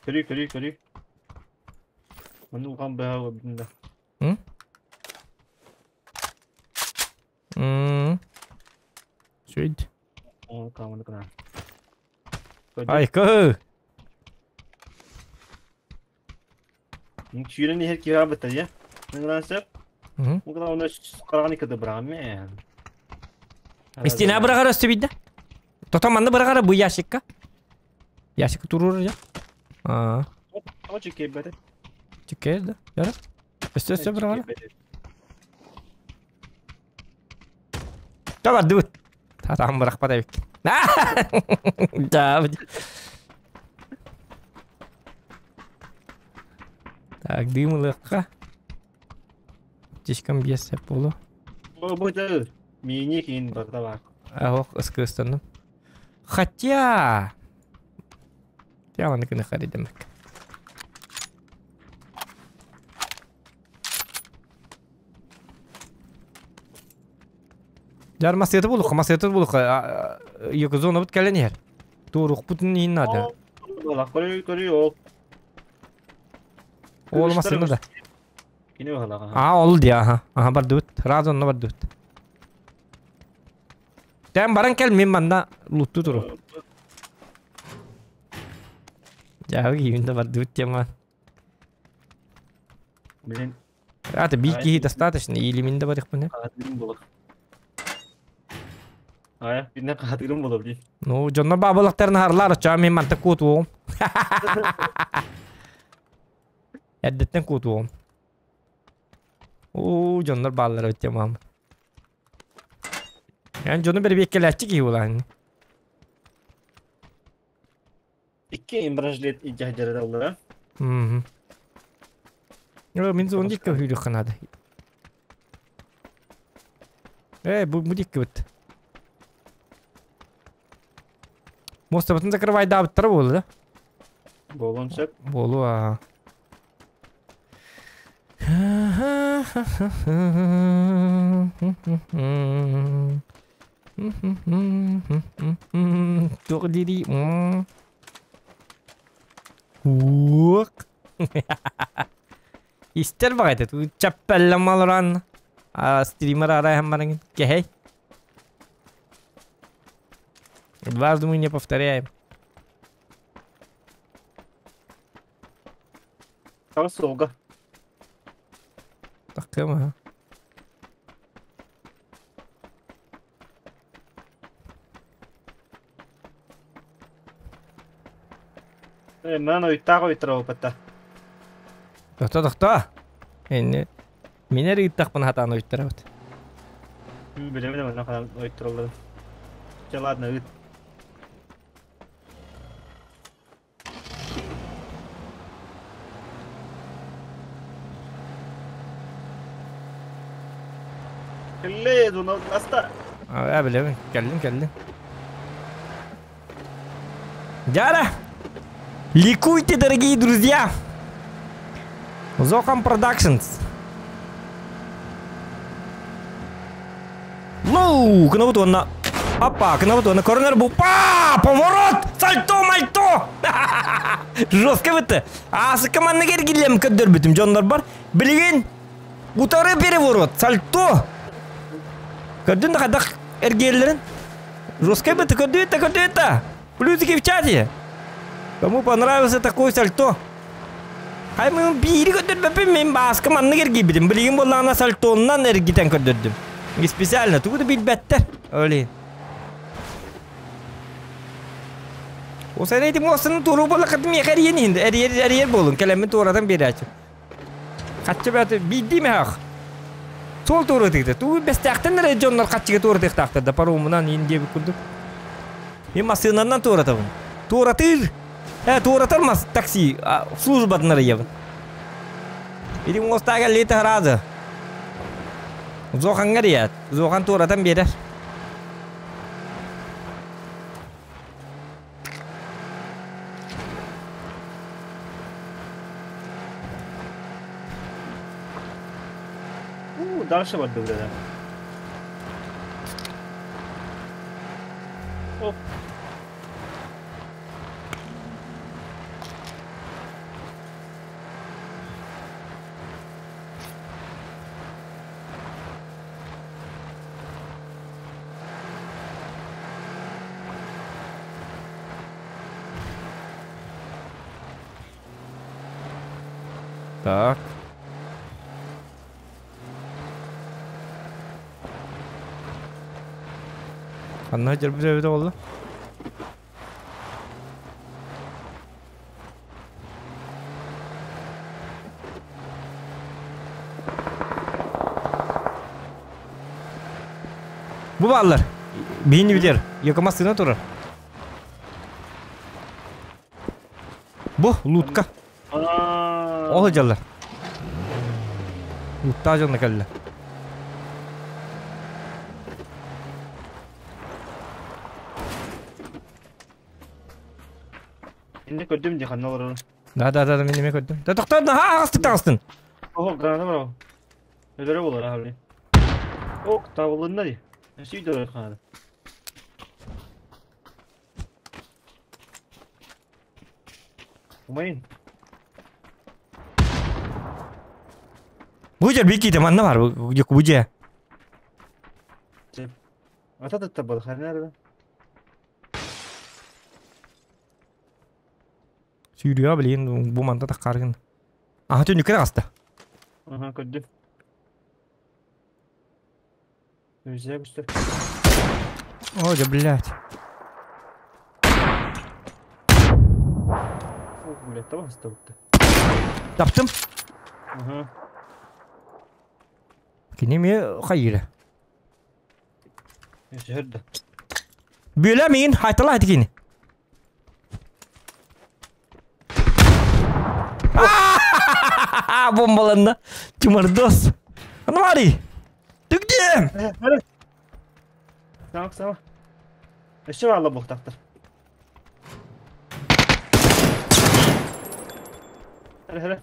Көрүй, көрүй, көрүй. Оны улхан быһа көрдүм да. Сүд. Ол каманы кына. Ай, кы. Сүүрэн иһэр киһи быта я. Мыңран сөп. Мыңран оны караганы кыды быраган Истина бырагара өстө бидде. Тото манны бырагара бу ящикка. Ящик турур я. Аа. Очи кебете. Чикер да. Яра. Өстө өстө бырагара. Давай дыбыт. Татам быракпа да бик. Да. Так, дымылыкка. Тишком без полу. Бу бу мини кин барда бар. Ах, ыскыстанным. Хотя... Я вон кына харидемек. Жар масеты булук, масеты булук. Йок зона бут кәлен ер. Турук бутын ин надо. Ола, көрүй, көрүй ол. Ол масыны да. Кине бахала. А, ол ди, аха. Аха, бар дут. Разы онна бар дут. Тәм баран кел, мен манда лутту туру. Жағы кейінде бар дут тема. Блин. А, ты бить кихи достаточно, или минде бар ихпын, Катырым болор. Ая, бинне катырым болор, блин. Ну, жонно бабылыктарын харлар, оча мен манта кутуом. Әддеттен кутуом. О, жоннор баллар өтте мам. Ян жону бер беккеләчи ки улан. Икки имбражлет иджахжарада олар. Мм. Yo, мин зон дикке хүйдү ханады. Эй, бу бу дикке бит. Моста бутын закрывай да быттыр болду да. Болон сөп. Болу а. Тук дири. Ук. Истер багайт. Чаппелла малран. А стример ара хаммарың. Кехей. Дважды мы не повторяем. Там солга. Такым, а. Мен уйттаах уйттара опытта. Тохто, тохто. Энне. Минер ыттахпын хатаан уйттарабыт. Билемин мен хадан уйттаралар. Ча ладно, ыт. Келле, дуна аста. А, билемин. Келдим, келдим. Дяра! Ликуйте, дорогие друзья! Зохан Productions. Лоу, кнопку на... Опа, кнопку на корнер бу. Па! Поворот! Сальто, мальто! Жестко бітті. Асы команда кергилем көддөр бүтүм жоннор бар. Билген утары переворот, сальто. Көрдүн да кадак эргерлерин. Жестко бітті, көрдү это, көрдү это. Плюсики в чате. Кому понравился такой сальто? Ай мен бири көддөр мен баскы манны кергибидим. Билген боллана сальтоннан эргитен көддөрдүм. Специально тугуду билбеттер. Öyle. O sen eğitim olsun turu bola katım yeker yeni indi. Eriyer eriyer bolun. Kelemin tuğradan beri açım. Kaççı bәті бидdi mi hak? Sol tuğru tıktı. Tuğu bestәқтен regionlar kaççıga tuğru tıktı da паромунан indi bir kurduk. Мен masığından tuğratabın. Tuğratır. He tuğratır mas taksi службадан arayabın. Edim ostaga lete harazı. Zohan gariyat. Zohan tuğratan berer. Дальше бар да. Оп. Так. Анна жүрбүз өбүтө болду. Бу баллар. Бейini билер. Якамасына турар. Бу лутка. Ол жаллар. Лутта жонна келді. Инде көрдүм ди ханна олорор. Да, да, да, мен неме көрдүм. Да токтоо, ха, агастык тагыстын. Ого, граната бар. Өлөрө болор ахали. Ок, табылынна ди. Сүйдө ханада. Умайын. Бу жер бики манна бар, бу бу же. Ата да табыл ханара. Сүйрүя билин бу манда таккаргын. Аха түнүккө агаста. Аха, көрдүм. Өзө күстө. О, да блядь. Ох, блядь, таба астабытты. Таптым. Аха. Кинеме хайыра. Өсөрдө. Бөлө мин хайтала айтыкини. Бомбаланды. Чумардос. Анвари. Ты где? Сама, сама. Өссө алла буктактыр. Хәле, хәле.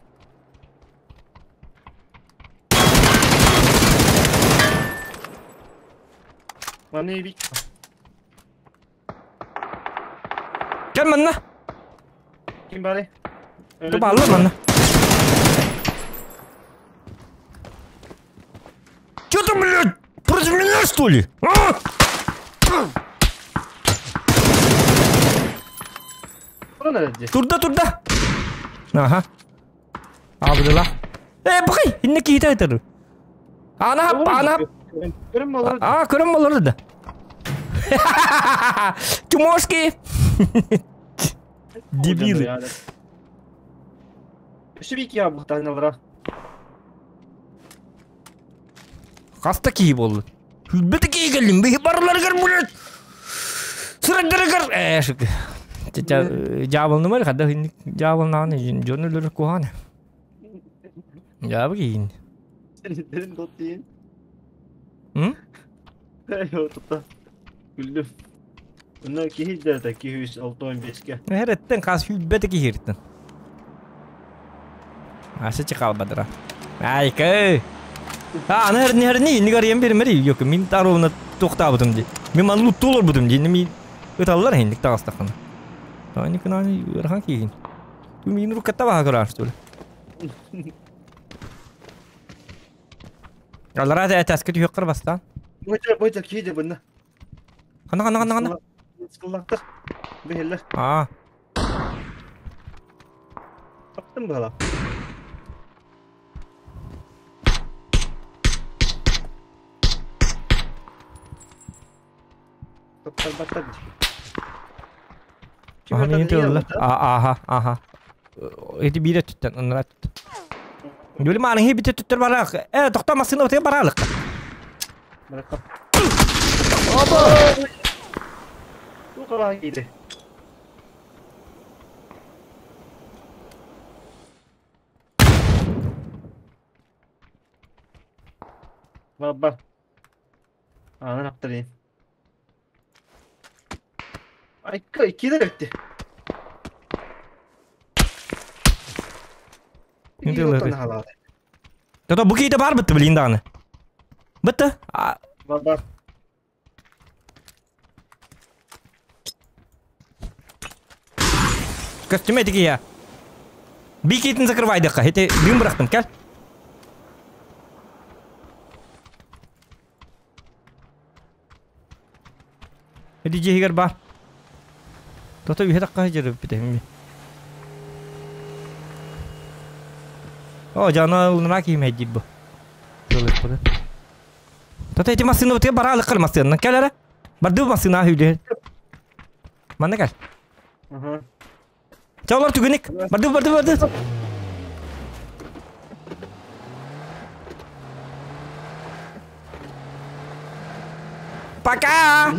Маны бик. Кел манна. Ким бары? Туп алла манна. Чё ты, блядь, против меня, что ли? А? Турда, турда. Ага. Абдулла. Бакай, инне кийте айтыр. Ана, ана. Көрüm болор. А, көрüm болор да. Тимошки. Дебилы. Үсү бик я бухтаналара. Хаста кии болду. Хүлбети кии келдим. Бихи барлар кер блядь. Сырдыры кер. Шык. Жабылны бар, хада жабылнаны жонулөр кухана. Жабы кийин. Сенин дот дейин. М? Йо, тутта. Күлдүм. Мына кихи дерде 265-ке. Эреттен кас хүлбети кихирттен. Ашы чыкалбадыра. Айкы. А, аны херни херни, нигар ем бермери yok. Мин таровна токтабыдым ди. Мен ман лут толор будум ди. Ми ыталлар хендик тагастакын. Ани кынаны ырхан кийин. Ту мин рукатта бага көрөр что ли. Алара да этаскы түйөк бастан. Бойта, бойта кихи бұны. Кана кана кана кана. Скыллактыр. Бехеллер. А, Таптым бала. Топтар баттар. Аха мен тылла. Аха, аха. Эти бире түттен, оннара түттен. Гөлі маны хи бите түттер барақ. Тоқтамасын өте баралық. Бараққа. Оба! Ту қала кейді. Баба. Анан аптырайын. Айка, икки де бітті. Не делает? Тото бу кейте бар бітті білейін дағаны. Бытты. Бар бар. Көстүмэ этики я. Бикитин закрывайдыққа. Хете дым бырақтым, кел. Эти жehигер бар. Тото үйе таққа жүріп бітемін. О, жана ылына киймей дейт бу. Тото эти машина бутыга бара алыққар машинанан кел ара. Барды машина хүле. Манна кел. Чаулар түгүнүк. Барды барды барды. Пока!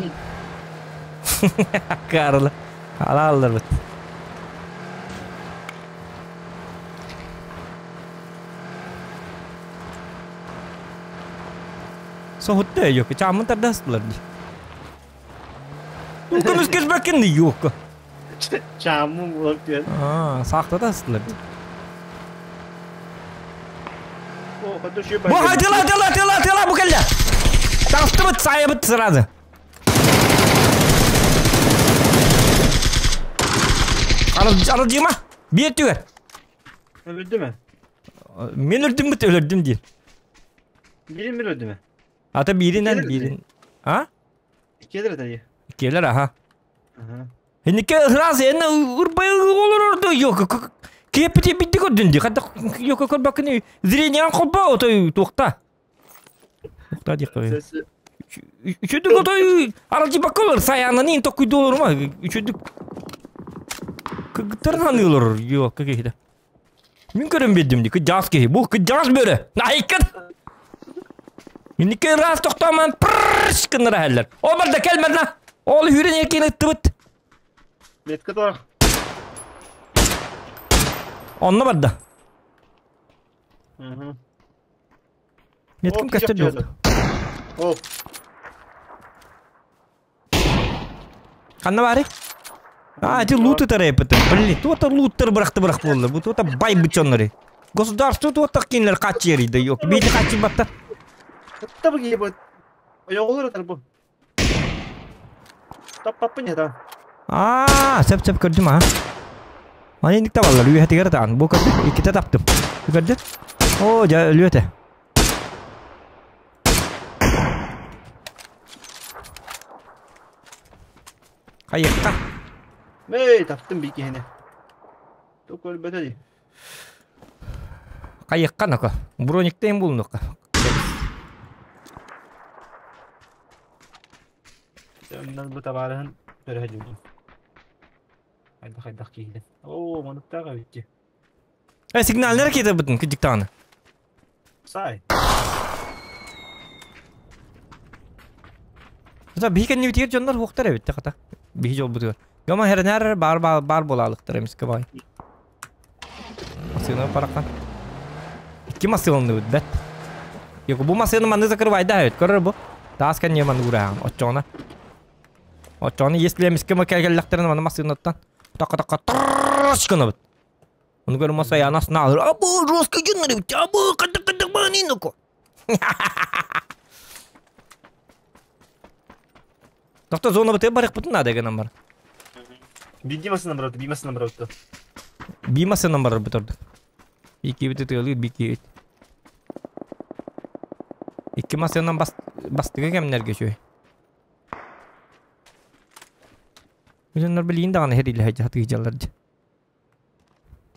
Карла. Алалар бит. Соһутта yok. Чамын тардастылар ди. Көмүс кезбекин yok. Чамын булып дияр. А, сакта да астылар ди. О, хоту ши Бу тыла тыла тыла тыла бу келді. Тасты бит сайы бит сразу. Арыл жима. Bir түгер. Өлдү ме? Мен өлдүм бит өлдүм дейін. Бирин бир өлдү ме? Ата биринен бирин. А? Келер да. Келер аха. Хинike раз ene urбай олор орду yok. Кепти битти көрдүн ди. Хатта yok көр бакыны зрение холба отой тукта. Тукта ди кой. Үчүдүк отой аралжы бакылыр саянын ин токуй долор ма. Үчүдүк кыгытырган олор yok кегеде. Мен көрөн бердим ди. Кыжас ке. Бу кыжас бөрө. Айкын. Минике раз токтоман прррш кыныр хәлләр. О барда келмедна. Ол хүрен еркин ыттыбыт. Метке тор. Онна барда. Метким көстөр жок. О. Канна бары? А, эти луты тарайпыты. Блин, туота луттар быракты бырак болду. Бу туота бай бычоннары. Государство туота кинлер качы ериде yok. Бейли качы батта. Табы кийип. Оёголор атар бу. Таппаппын ята. Аа, сәп-сәп көрдүм а. Аны индик табалар, үйе тигер таан. Бу көрдүм, иките таптым. Көрдүм. О, жа өлүөтэ. Кайыкка. Мей, таптым бикене. Ток өлбөтө ди. Кайыкка нака. Брониктен булнука. Оннан бу табарыһын көрөһө Хайда хайдах киһилен. Оо, мануктага битти. Э, сигналнер кете бутун кидиктаны. Сай. Та биһи кэнни битигер дьоннор хуохтар эбит хата. Биһи жол бутугар. Гама хернер бар бар бар болалыктар эмиске бай. Масыны паракан. Икки масылынды бит бет. Yok бу масыны маны закрывай да эбит. Көрөр бу. Таас кэнни маны ураан оччоона. Оччоона если эмиске макелгеллэхтерин маны масынаттан. Така така тррррш гынабыт. Оны көрүм маса янасына алыр. Абы жестко жыннары бит. Абы кадык кадык банинуку. Тоқта зона бітер барық бұтын ада деген бар. Бидимасынан баратты, бимасынан баратты. Бимасынан барар бұтырды. Ики біті тығылы, бики бит. Икки масынан бастыға кемнерге шөй. Үзеннер білейін дағаны хер илі хәжі хатығы жаларды.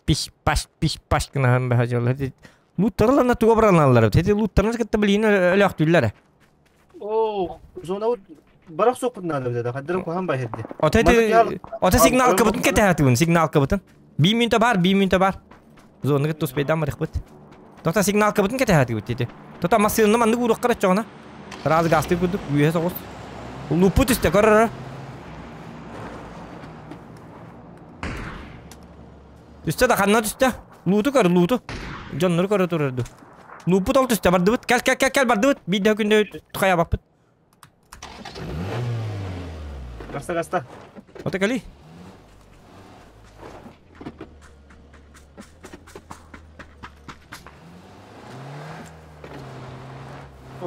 Пиш паш, пиш паш кына хәм бәхә жалар. Луттарларына туға баралналар. Тети луттарына кытта білейін өлі ақтүлләр. О, зона барак соқпын надо бит. Хаддырым кухан бай херди. Ота сигнал кыбытын кете хатыбын, сигнал кыбытын. Би минута бар, би минута бар. Зона кыт туспейдан барых бит. Тота сигнал кыбытын кете хатыбыт тети. Тота масыны манны гурuk карат чоғына. Раз гасты күдүк, үйе соғыз. Лупу түсті көрір. Түсті да қанна түсті. Луту көр, луту. Жоннору көрі турырды. Лупу тол түсті барды бит. Кел, кел, кел, кел барды бит. Бейді күнде тұқая баппыт. Гаста, гаста. Ота кали.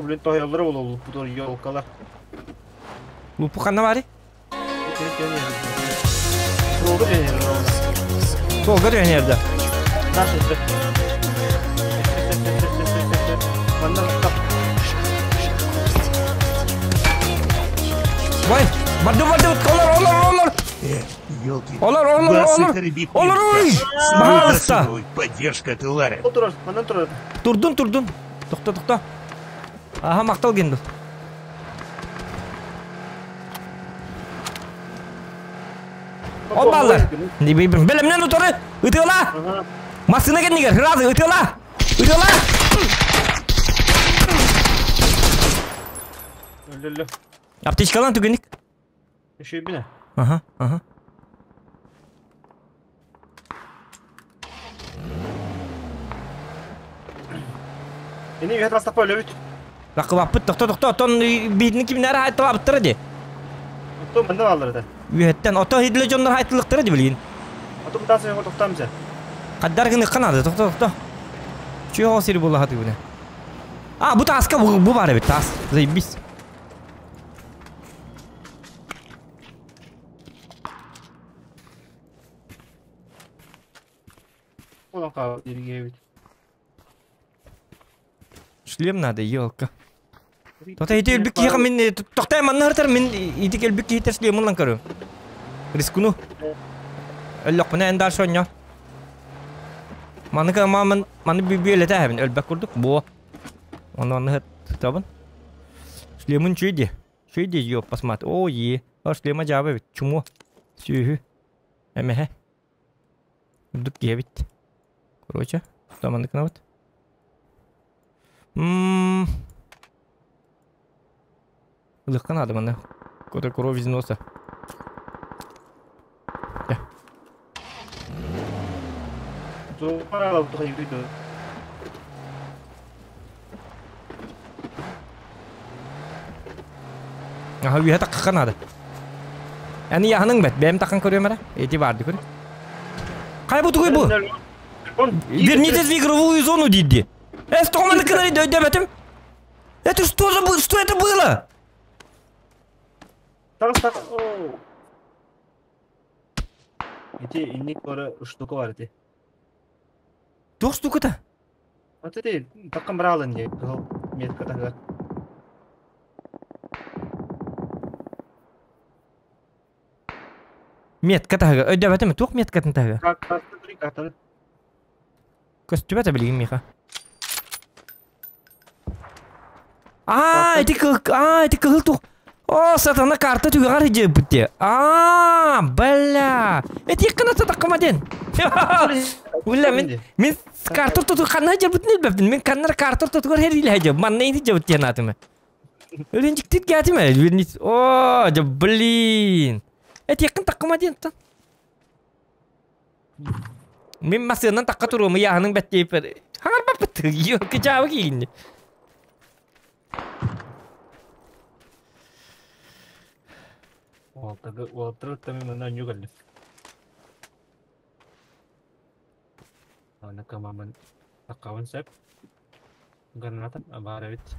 Блин, тоһуйаллара буолуо елкалар. Лупу ханна баарый? Суолга түһэн Суолга түһэн эрдэ. Вай, барды барды, олор, олор, олор. Олор, олор, олор. Олор, ой! Пожалуйста. Поддержка Тылары. Турар, манан турар. Турдун, турдун. Тохто, тохто. Аха, мактал генду. Ол баллар. Белемнен утары. Ытыала. Массына кэннигэр, сразу ытыала. Ытыала. Өллө. Аптечкалан түгенник. Үшүйбүнэ. Аха, аха. Ини үһэ тастапа өлөбүт. Бакыбаппыт тохто тохто отон биитини кимнэр хайтылабыттара ди. Оттон манна бааллар этэ. Үһэттэн ото хидле дьоннор хайтылыктара ди билигин. Оту бутаас өйгө тохтоом сэ. Хаддар гыныхха наада тохто тохто. Чүө сири була хатыбына. А, бу тааска бу, бу бар эбит таас. Заебись. Улан хаал диргиэбит. Шлем надо, елка. Тота ити өлбүк киһиэхэ мин тохтой манна ыртар мин ити кэлбит киһитэр шлемун лан көрүм. Рискуну. Өллөхпүнэ эн дальше онньо. Маныка мамын маны бүбүөлэтэ эһэбин өлбөк курдук буо. Ону онну тутабын. Шлемун чуйди. Чуйди ёп посмотри. О е. О шлема жаба бит чумо. Сүүһү. Эмэһэ. Үрдүк киһи Короче, таманнык гынабыт. Ммм. Ылыхха наада манна. Кота кровь из носа. Аха үөһэ тахха наада. Эн яһаның бэт, бэйэм таххан көрүөм эрэ. Эти барды көр. Хай бу тугуй бу? Вернитесь в игровую зону диди. Э, что мы на канале дөйдөбөтүм? Это что за что это было? Так, так. Ити инник бары штука бар ити. Туох штуката? Вот ити таккан бараалын дии. Кыһыл метка таһыгар. Метка таһыгар. Өйдөбөтүм, туох меткатын таһыгар? Картаны. Көстүбэтэ билигин миэхэ. Аа, ити кыл, аа, ити кыһыл тух. О, сатана карта түгэҕэр дьиэбит дии. Аа, бля. Эти кына сатаккама диэн. Уля, мин мин карта туту ханна дьабытын билбэппин. Мин каннар карта тутугар херилэ дьаб. Манна ити дьабыт диэн аатыма. Өлөнчиктит кээтиме. Вернись. О, дьа, блин. Эти кын таккама диэн тан. Мин массыынан такка туруом ыйааһының бэттиэппэр. Хаҥарбаппыт. Ёлки жаабы киинни. Уолтары уолтары тами манна онньуу кэллим. Аны камамын таккабын сөп. Граната баар эбит.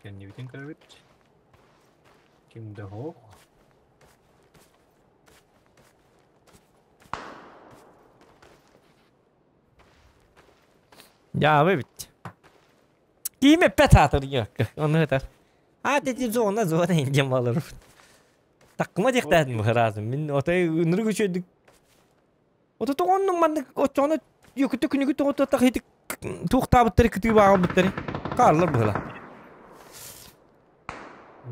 Кэннибитин көрөбүт. Ким да суох. Дьаабы эбит. Киим эппэт аатыр ёкка. Ону этэр. А дети зона зона индем балыр. Таккыма диэхтээтим быһыраазым. Мин отой ынырык үчүөдүк. Ото тоҕоннуҥ маннык оччоҕуна йөкүтэ күнүгү тоҕотуоттах ити туохтаабыттары кытыы бааҕалбыттары хааллар быһыла.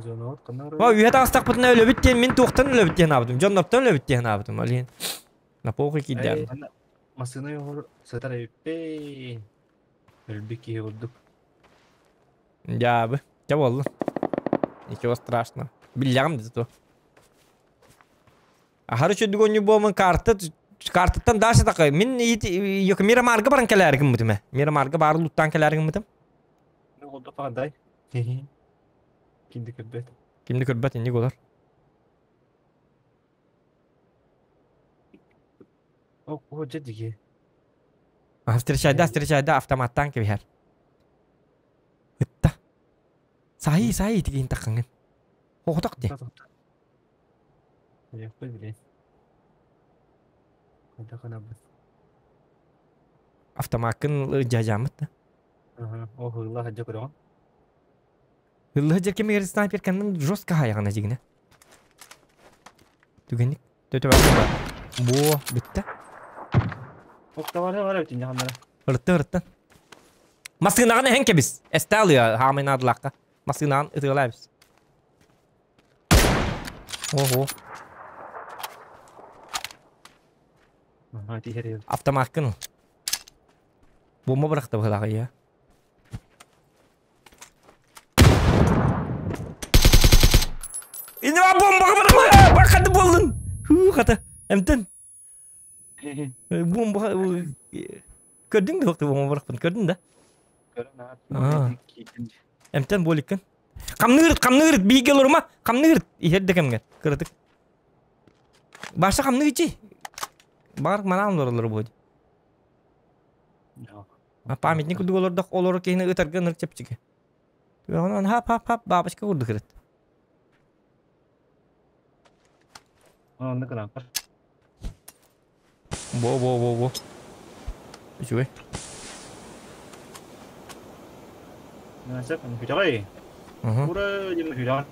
Зонаҕыт ханна Ва үһэ таҕыстахпытына өлөбүт диэн мин туохтан өлөбүт диэн аабытым. Дьоннортон өлөбүт диэн аабытым. Ол иһин на похуй киирдээм. Массыына оһор сытар эбиппин. Өлбүт киһи курдук. Дьаабы. Дьэ буолла. Ничего страшного. Биллэҕим да зато. Аһары үчүгэй оонньуу буолмун карта картаттан дальше такой. Мин Мирамарга баран кэлээри гыммытым ээ. Мирамарга баар луттаан кэлээри гыммытым. Олдо пагадай. Кимди көрбөт. Кимди көрбөт инник олар. О, дьэ диги. Встречайда, встречайда автоматтан кэбиһэр. Ытта. Саһыы, саһыы тигин таххаҥын. Хоҕотох дии. Айахпын билэн. Хайдах гынабыт? Автомаккын дьаадьааммыт да. Аха, ол һыылла сылдьа көрөҕүн. Һылла сылдьар кэмигэр снайперканнан жестко хаайаҕына дьигинэ. Түгэнник төтө бар. Буо, бүттэ. Октавары бар эбит инньэ Ырытты, ырытты. Массыынаҕын эһэн кэбис. Эстэ алыа, хаамай наадалаахха. Массыынаҕын ытыалаа эбис. Ого. Аха, тиһэр Автоматкын ыл. Бомба бырахта быһылаах ийэ. Инна бомбаҕа бырахма! Бакхаты буоллун! Хуу хата. Эмтэн. Бомба көрдүҥ да бомба бырахпын көрдүн да? Эмтэн буоликкын. Хамныырыт, хамныырыт, бииргэ олорума, хамныырыт. Иһэр да кэмҥэ, кыратык. Баша хамныычы. Бар манаан олороллор буо. Памятник курдук олордох олору киһини ытарга ынырык чэпчэки. Онон хап хап хап бабочка курдук ырыт. Онно кырааппар. Бо бо бо бо. Үчүгэй. Сөп, хүтэҕэй. Ура диэн хүрэҕин.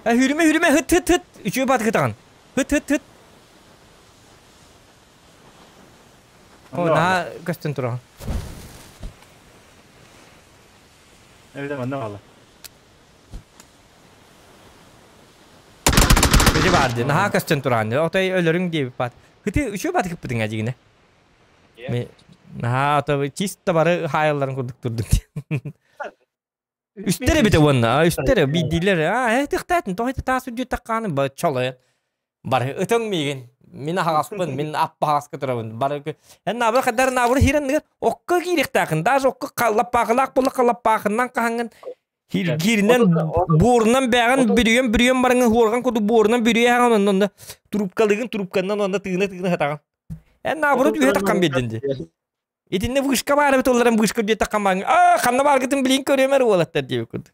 Э хүрүмэ хүрүмэ хыт хыт хыт. Үчүгэй бат хытаҕын. Хыт хыт хыт. О, наһаа көстөн тураҕын. Эбитэ манна хаалла. Ити баар дии, наһаа көстөн тураҕын дии. Отой өлөрүҥ диэбит баат. Хыты үчүгэй бат хыппытыҥ дьигинэ. Наһаа ото чисто бары хаайалларын курдук турдук дии. Үстэр эбитэ уонна, үстэр биирдиилэр. Аа, тыхтаатын, тоҕо таас үрдү таххааны чолойон. Бары ытыҥ миигин. Мин аһаҕаспын, мин аппаһаҕаска турабын. Бары эн наабыр хаддар наабыр хиирэн окко киириэхтээхин. Даже окко лаппаахылаах буоллахха лаппаахыннан хаһаҥҥын кииринэн буорунан бээҕин бүрүйэн бүрүйэн бараҥын хуорҕан курдук буорунан бүрүйэҕин онно онно трубкалыгын трубканнан онно тыына тыына сатаҕын. Эн наоборот үһэ таххан биэрдин дии. Итиннэ вышка баар эбит олларан вышка диэтэххэ маҥ аа ханна бааргытын билин көрүөмэр уолаттар диэбит курдук.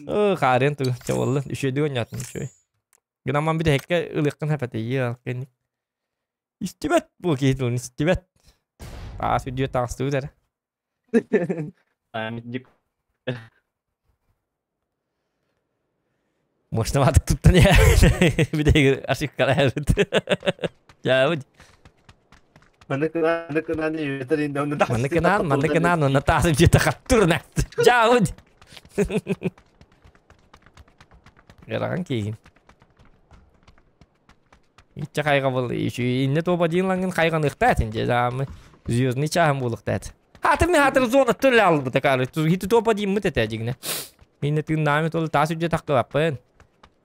Ыы хаарыан тугу чэ буолла үчүгэйдик оонньоотун үчүгэй. Гынан бүтэһиккэ ылыаххын хэпэтийии алкенник. Истибэт бу киһи тылын истибэт. Таас үрдүө таҕыстыбыт эрэ. Памятник. Мощноватык туттан бүтэһигэр ошибкалаабыт. Дьаабыт. Маннык кынаан Маннык кынаан, маннык кынаан, онно таас үрдүө тахаттыр Дьаабыт. Ыарахан киһигин. Иччэ хайҕабыл инне туоба диин лаҥын хайҕаныахтаат инде заамы звездный чааһым буолуохтаат. Хатыр мен хатыр зона төлө албыта кары. Хити туоба дииммит этэ дигне. Минне тыыннаами толу таас үрдүө тахтыбаппын.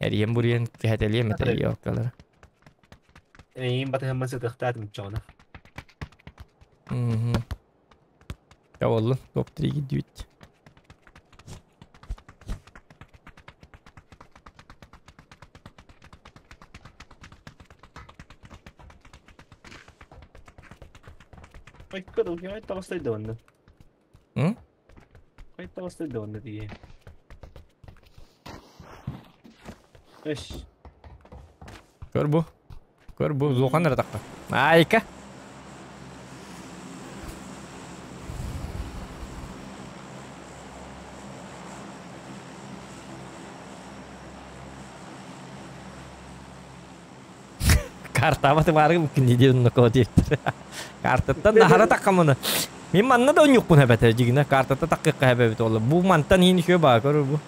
Эрием буриен кэһэтэлиэм этэ ёлкалары. Эйин батыһыммын сытыахтаат муччоҕуна. Мгм. Яволлун, топ-3 гиддибит. Ой, таҕыстайда онно. М? Ой, таҕыстайда онно дии. Эш. Көр бу. Көр бу зохан эрэ тахха. Айка. Картаба тымаарыгым муккин диэн нокоо диэттэр. Картаттан наһара таххамына. Мин манна да онньукпун эбэтэ дьигинэ картата таккыкка эбэбит олла. Бу мантан иин үчүө баа көрөр бу.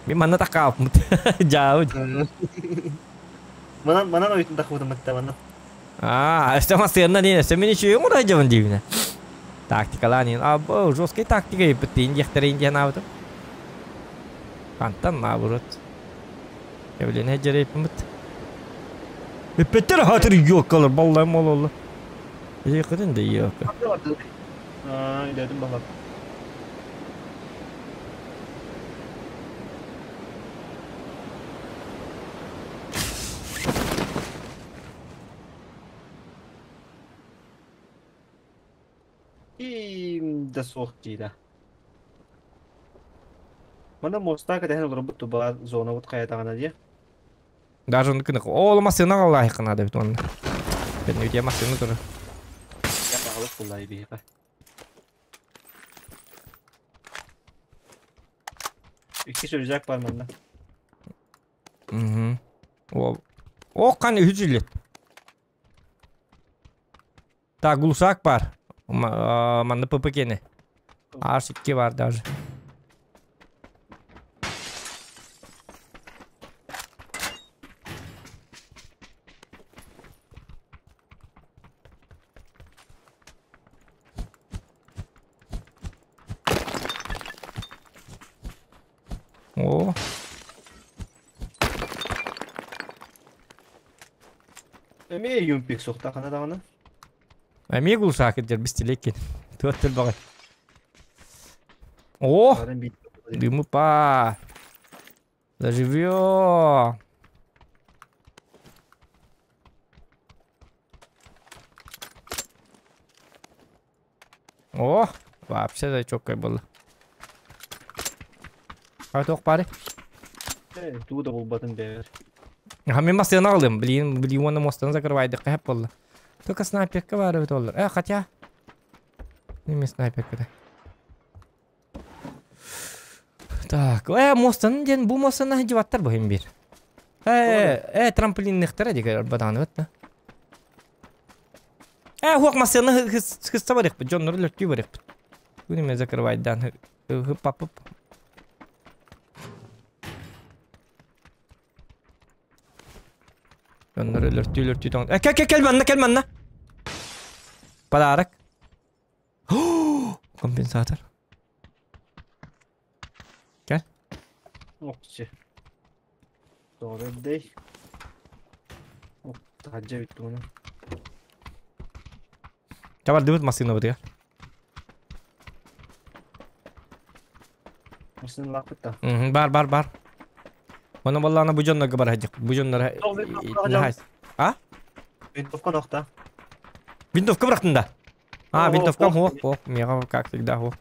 Мин манна таккааппыт. Дьаабыт. Манан манан ойтун тахбытым атта манан. Аа, өстө массыанна диэн өстө мин үчүгэй оҥоро дьабын диибинэ. Тактикалаан иин. А, бу жесткий тактика иппит диэхтэрин диэн аабытым. Хантан наоборот. Кэбилиэнэ дьэрэйпиммит. Эппеттер хатыр ёккалар баллайым ололла. Ийэкытын да ёкка. Аа, илэтим баһар. Им да суох диирэ. Мана моста кэтэһэн олорбут туба зонабыт хайатаҕына дии. Даже он кынах. Ол массыына аллаах надо бит онно. Бен үтэ массыына турар. Я аҕалык буллай биһиэхэ. Икки рюкзак бар манна. Угу. О, о кан үһү Так, глушак бар. Манна ППК-ни. Аж икки бар даже. О. Эмиэ юмпик суохтахына даҕаны. Эмиэ глушак дьэр бистилеккин. Туот тыл баҕай. О! Дымы па. Заживё. О, вообще да четкое было. А туох бары? Тугу да булбатын бэйэр. А мен массыына алым. Блин, блин, уонна мостаны закрывайдык хэп болла. Только снайперка бар эбит оллар. Хотя. Неме снайперка да. Так, мостаны ден бу мостаны жибаттар бу хим бир. Трамплинныхтара дигер баданы бат. Хуак массыына хысса барык бит, жоннор лөртүү барык бит. Бу неме закрывайдан папып. Жоннор лөртүү тоң. Кел кел кел манна, кел манна. Подарок. Компенсатор. Кел. Окче. Doğru değil. Ок, тахаджа бит оны. Табар дыбыт массыына бытыга. Массыына лапыт да. Бар, бар, бар. Оны балланы бу жоннорго бар хадьык. Бу жоннор. А? Винтовка нохта. Винтовка бырактын да. А, винтовка хо, хо, мега как всегда хо.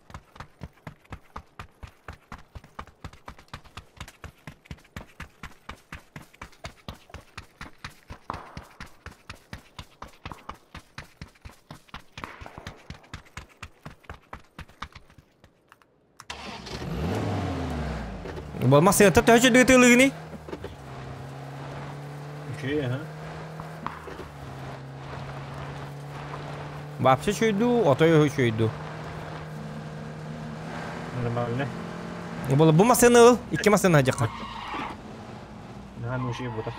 Болмас сыйытып төһөчө дыытыылыгыный? Үчүгэй, аха. Вообще чөйду, отой чөйду. Нормально. Бу бу массыына ыл, икки массыына жакка. Наһаа үчүгэй бута.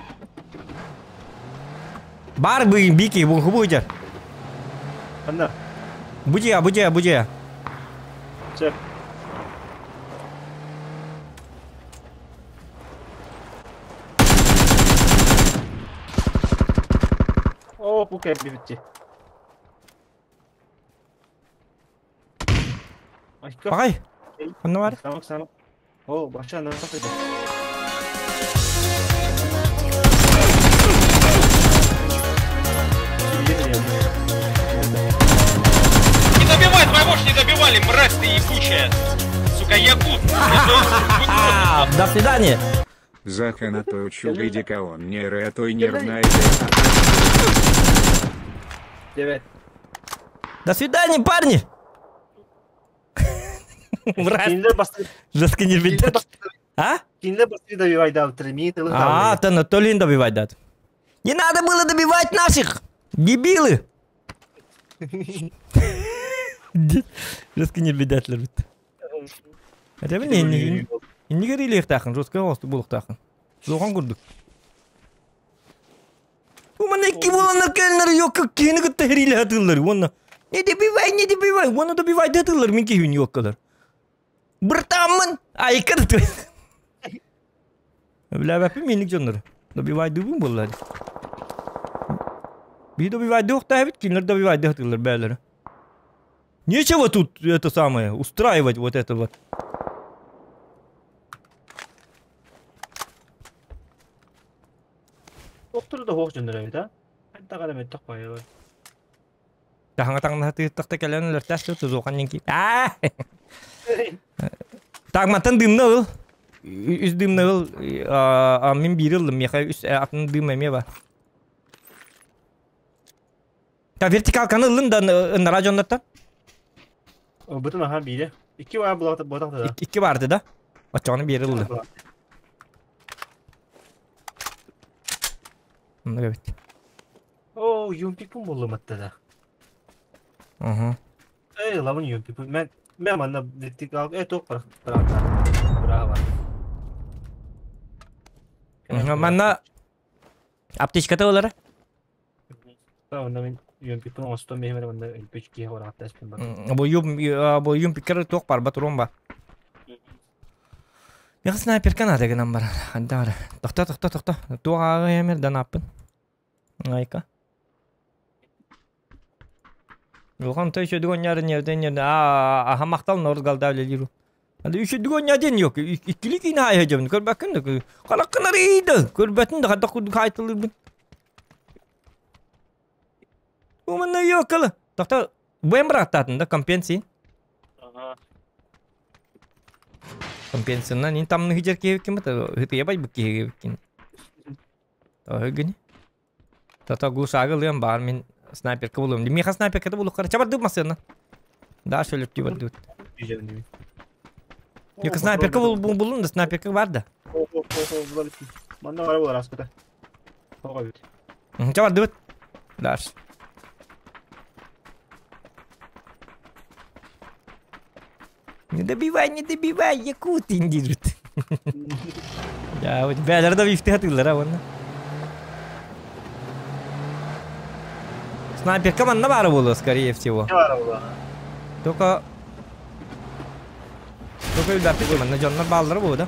Бар бу бики бу хубу жар. Ханна? Бу жия, бу жия, бу жия. Чеп. О, бу кәп битти. Пагай. Ханна бар? Самак, самак. О, баша на сапыды. Не добивай, твоего ж не добивали, мразь ты ебучая. Сука, якут. До свидания. Заханаточу видика он нервы, а то и нервная. Девять. До свидания, парни! Мразь. Жестко не видят. А? А, ты Анатолий добивать дат. Не надо было добивать наших! Дебилы! Жестко не бедят, лебед. Хотя бы не не говорили их тахын, жестко осты булых тахын. Зоған көрдік. Умана икки боланар кэлнер yok кини кытта хериле атылар. Онна не добивай, не добивай, оны добивай датылар мен кихин yok калар. Быртаммын, айкыр ты. Бля, бәпі менік жоннар. Добивай дубун боллар. Би добивай дух та бит, кинлер добивай датылар бәлер. Нечего тут это самое устраивать вот это вот. Доктор да хоох жоннор эбит, а? Хайда карам эттек байы. Тахаңа таңна тыттакта кэлэн лөртәс тузухан нинки. А! Так мантан дымны ыл. Үс дымны ыл, мин биири ыллым, миэхэ үс атын дым эмиэ бар. Та вертикалканы ыллын да ыннара дьоннортон. Ылбытын аха биире. Икки бар буолатах да. Икки барды да. Оччоҕуна биири ыллым. Оннук эбит. Оо, юмпикпун буллум атта да. Угу. Эй, лабын юмпикпун. Мен мен манна вертикал э туох браво. Манна аптечката ылара. Онно мен юмпикпун оҥостон биһимэр манна өлбүч киһи ораатта эспин бар. Бу юм бу юмпиккер туох бар батурум ба. Миэхэ снайперка наада гынан баран. Ханта бара. Тохто, тохто, тохто. Туох ааҕыйамер да нааппын. Айка. Улахан той үчүдүк онньаары ньэрдэн ньэрдэ аа аха махтал норд галда үлэлиир. Анда үчүдүк онньаа диэн yok. Иккили киин аайа дьабын көрбөккүн да хараккын арыйда көрбөтүн да хадах курдук хаайтылырбын. Уманна yok Тохто бэм быраттаатын да компенсия. Компенсияна нин тамны хижер киһи ким хытыйа байбыт киһи кин. Тагыгын. Тата гусагы лыам бар мин снайперка булуом. Миха снайперката булук Чабардып масына. Да, шөлөп дибардып. Yok снайперка булун да снайперка бар да. Манна бар болар аспыта. Тоға бит. Чабардып. Даш. Не добивай, не добивай, якут индирит. Я вот бәлер да бифте хатылар а Снайперка манна бары болу, скорее всего. Только Только үлбәппит манна дьоннор бааллара бу да.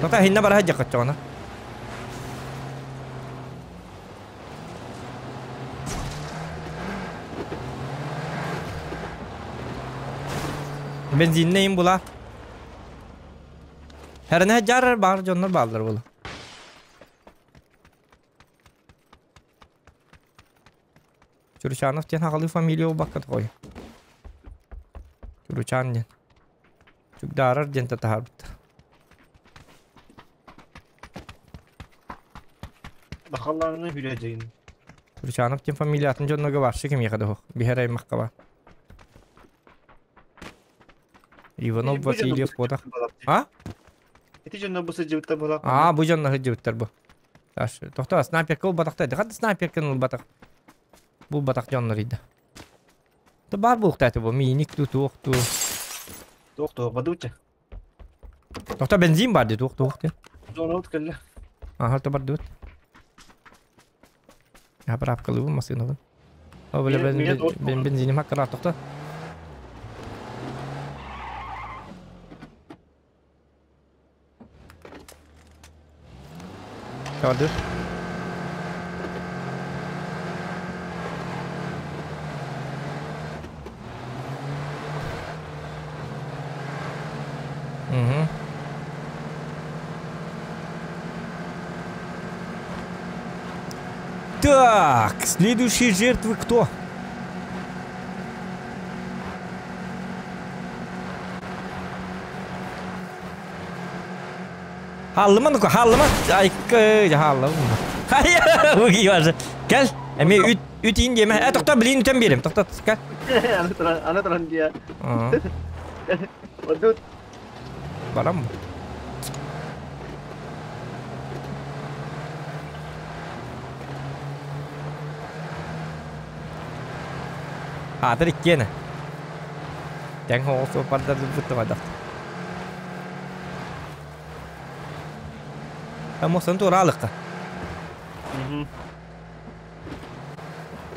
Тота хинна бара хаджакаччоҕуна. Бензинне им була. Хәріне жарар бар дьоннор бааллар болу. Чуручанов диэн хаҕалыы фамилия убаккат қой. Чуручан диэн. Чугдаарар диэн татаһарбыт. Бахалларını hüreceğin. Чуручанов диэн фамилиятын дьоннорго баршы ким ехады хох. Биһэр аймакка бар. Иванов Васильев бодах. А? Эти дьоннор бу сылдьыбыттар буолар. А, бу дьоннор сылдьыбыттар бу. Таш, тохто, снайперка ылбатахта. Хат снайперканы ылбатах. Бу батах дьоннор ида. Та бар буухтааты бу, мииник ту туох ту. Туох туох бадуча. Тохто бензин бар ди туох туох ди. Зона кэллэ. Ага, то бар дут. Я бырапкалыбын масынабын. О, бля, бен бензиним хаккара тохто. Чабарды. Угу. Так, следующие жертвы кто? Халлыма ну-ка, халлыма. Ай, халлыма. Хай, уги Кел, эми үт үт ин деме. Э, тохто, блин, үтен берем. Тохто, кел. Аны туран дия. Одут. Барам. Хатыр иккиэне. Тэҥ хоҕус пардар бутта Амосан туралыққа.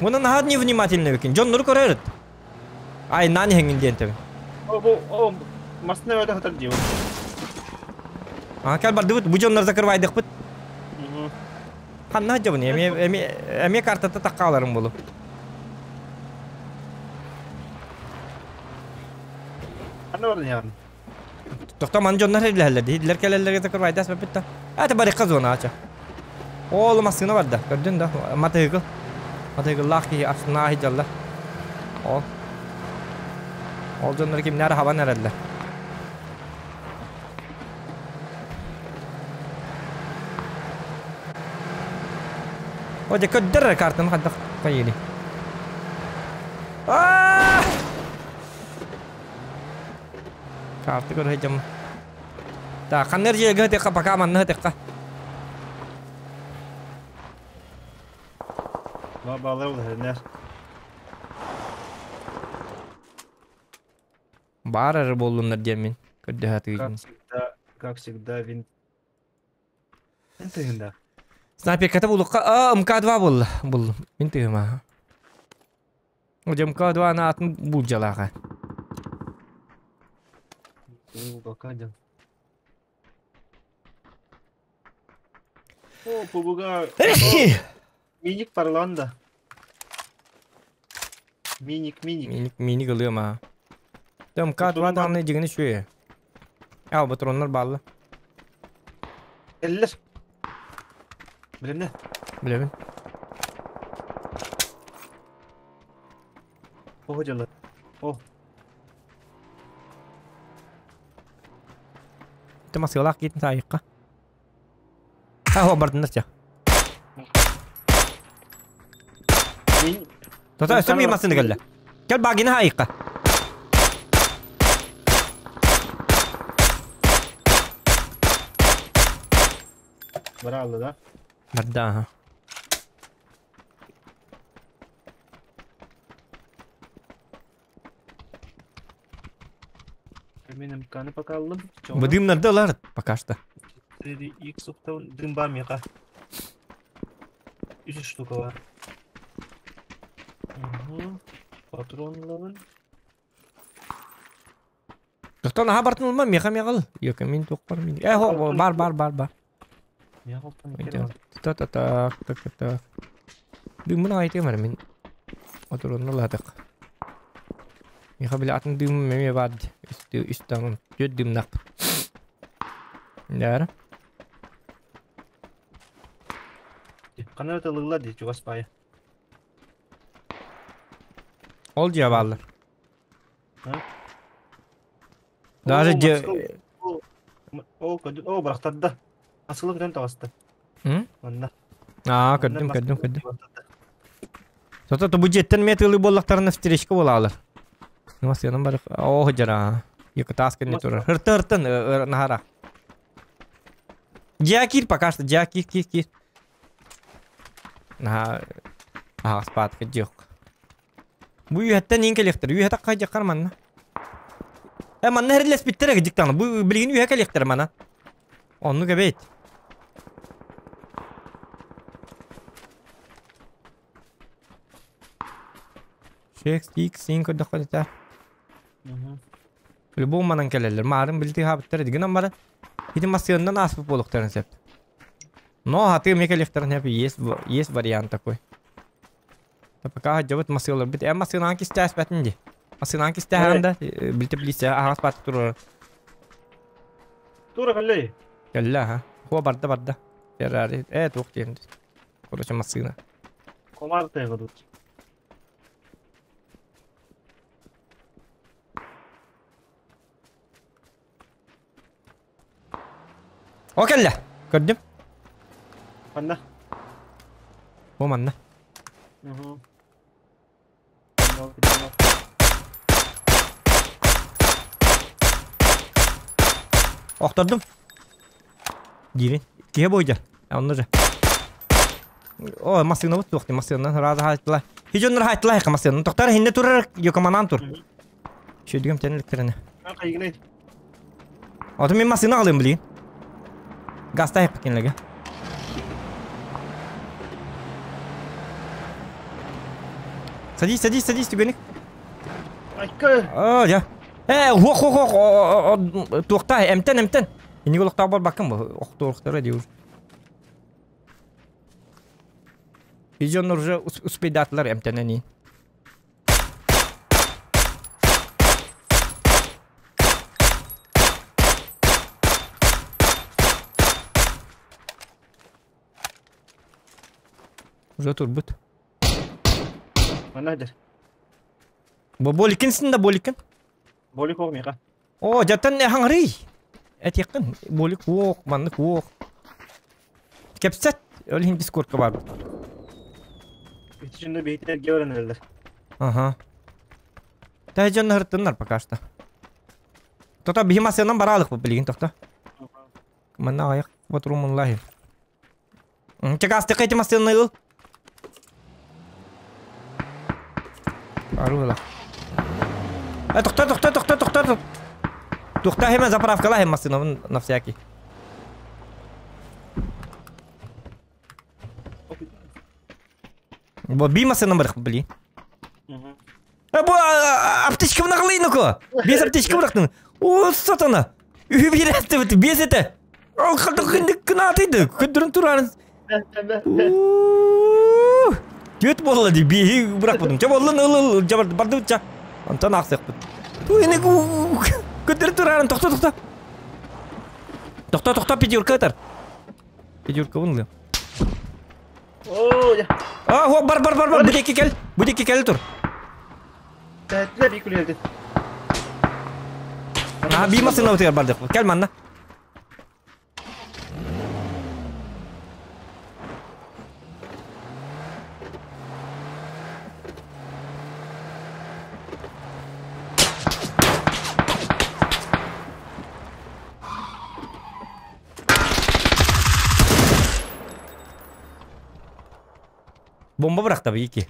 Мұны нахад невнимательный екен. Джон нұр көреріт. Ай, нан хеңін ден төбе. О, бу, о, масына өтө хатар дейм. А, кәл барды бұт, бұ жоннар закрывайдық бұт. Ханна жабын, эме картата таққаларым болу. Ханна барды ярын. Тоқта ман жоннар хедләләр, хедләр кәләләргә закрывайдас бит. Это барыка зона ача. Ол масына барда. Көрдүн да. Матыгы. Матыгы лах ки асна хиджалла. Ол. Ол жоннар кимнәр хава нәрәлләр. О, дьэ көрдөр картаны хайдах хайыырый. Аа! Карты көрө сылдьаммын. Так, ханна эрдьиэгэ сытыахха, пока манна сытыахха. Баалар улаһыннар. Баар эрэ буоллуннар диэммин көрдөһө Как всегда, как всегда, вин... Тыһында. Снайперката булукка, а, МК-2 буолла. Буллум. Мин тыһым аха. Дьэ МК-2 атын булдьалааха. О, побуга. Миник парланда. Миник, миник. Миник, миник ылыам аа. Дьэ МК-2 даҕаны дьиҥин үчүгэй. Аа, патроннар бааллар. Эллер. Билэмнэ. Билэбин. О, дьалар. О. Ты масыалаах киитин саайыкка. А, бардыннар ча. Тота өссө миин массыына кэллэ. Кэл багины хаайыкка. Баралла да? Барда, аха. Мен МК-ны пока аллым. Быдыымнарда ылар пока что. 4x уктан дым бар миха. Үс штука бар. Угу. Патронларын. Тохтон аха бартын ылма меха меҕал. Йока мин туох бар мин. Э хо бар бар бар бар. Та та так так так. Дыммын аҕай мин. Отуронну лаатык. Миха били атын дыымым эмиэ баар дии. Үс таҥын түөрт дыымнаахпыт. Дара. Ханна ытыллылар дии чугас баайы. Ол дьиэ бааллар. Даже дьиэ... Ол ол бырахтарда. Асылы көтөн таҕыста. Манна. Аа, көрдүм, көрдүм, көрдүм. Зато бу дьиэттэн эмиэ тыылыы буоллахтарына встречка буолаалар. Масыанан бар. Оо, дьара. Якутаас кэннэ турар. Ырты ыртын нахара. Дьиэ киир пока что, дьиэ киир киир киир. Наһаа аһаҕас баатка дьиэх. Бу үөһэттэн иин кэлиэхтэр. Үөһэ таххайдьаххар манна. Э манна эрэлэспиттэр эгдик даҕаны. Бу билигин үөһэ кэлиэхтэр мана. Оннук эбит. Шекс, икс, син көрдөххө этэ. Любой манан кэлэллэр. Маарын билти хаабыттар гынан баран. Ити массыыннан ааспыт буолуохтарын сөп. Но хатыы эмиэ кэлиэхтэрин сөп. Есть, есть вариант такой. Пока дьабыт массыыларбыт. Э массыынаан кистээспэтин ди. Массыынаан кистээһэн да билти билиссэ аһаҕас баат турар. Тура кэллэй. Кэллэ аха. Хуа барда барда. Феррари. Э туох диэн. Короче массыына. Комар тайгадут. О кэллэ. Көрдүм. Манна. О манна. Угу. Охтордум. Диирин. Киһи буойдьар. Онно же. О, массыынабыт суох дии, массыынанан ырааза хаайтыла. Хи дьоннор хаайтыла хайка массыынан. Тохтор иһиннэ турар, йокоманан тур. Шөйдүгөм тэн электрини. Хайгынай. Ото мин массыына аҕалыам билигин. Газта айыппыт кинилэргэ. Садись, садись, садись, түгэник. Айка. Оо, дьэ. Э, хуох, хуох, хуох, туохта, эмтэн, эмтэн. Инник олохтоох буолбаккын бу, охтуохтара дии. Дьоннор уже успейдаатылар эмтэнэн Уже турбут. Манна дэр. Бу боликинсин да боликин. Болик ох миха. О, жаттан хаҥарый. Этиэххин болик уох, маннык уох. Кэпсэт, ол иһин дискордка барбыт. Ити бейтер георенелер. Ага. Та дьон хыртыннар пока что. Тота биһи массыынан бараалык бу билигин тохто. Манна аяк батрумун лахи. Чекасты кайты массыынан ыл. Арула. Э, тохто, тохто, тохто, тохто. Тохто хеме заправкала хем массыынан на всякий. Бу би массыынан барых били. Э, бу аптечка мынаглыйнуку. Без аптечка бырактың. О, сатана. Үһү биретти бит, без это. Ол калды кындык кынатыйды. Көдөрүн турарын. Төт болла ди бихи быракпадым. Ча боллун ыл ыл жабар барды ча. Антон аксык бит. Ту эне көдөрүн турарын токто токто. Токто токто пятюрка атар. Пятюрка вон О, я. А, хо бар бар бар бар будеки кел. Будеки кел тур. Тәтлер бик үлелди. А, би масына өтер бардык. Кел манна. Бомба bırak tabii ki.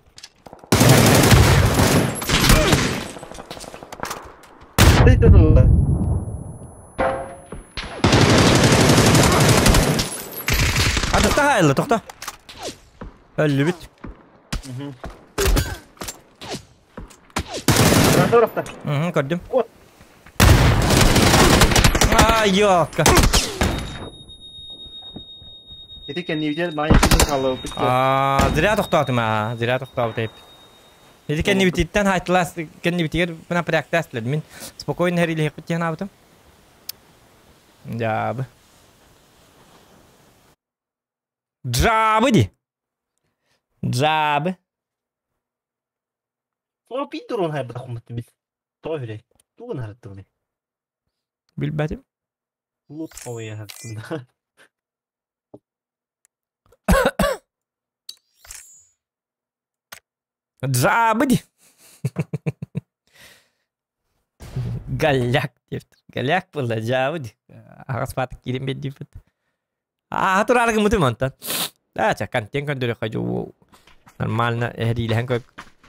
Адыкта хайылы, тоқта. Өллі бит. Көрдім. Ай, ёлка. Ити кеннибитер маа қалып. Аа, зря тоқтатым аа, зря тоқтап Ити кеннибититтен хайтылас, кеннибитигер мына пряктас Мин спокойно херили хеппит тихан абытым. Жабы. Жабы ди. Жабы. О, пидорон хайбы хумат бит. Той Тугын хараттыгны. Билбәтим. Лут қоя хараттын. Жабы ди. Голяк деп. Голяк болды, жабы ди. Ағас батып кирен бет деп. А, тур аргы мутым онтан. Да, ча контент көндөрө хажу. Нормально, эрилен кө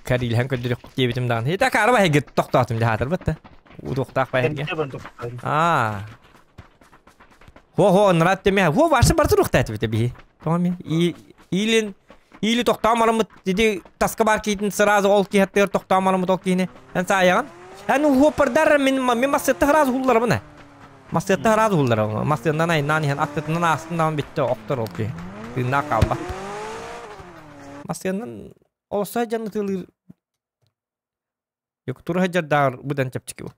карилен көндөрө дебитим даган. Хета карба хеге токтотум жаатыр битте. Удуктак байерге. А. Хо хо, нрат теме. Хо башы бар турук тат бите би. Томи. И илин или токтамарымыт диди таска бар китин сразу ол ки хаттыр токтамарымыт ол кини. Эн саяган. Эн хопардар мен мен масетте сразу хуллар мына. Масетте сразу хуллар. Масетнан ай нани хан аттытынан астынан битте октор ол ки. Тына калба. Масетнан олса жаны тылыр. Yok тура хаджардар будан чапчики бу.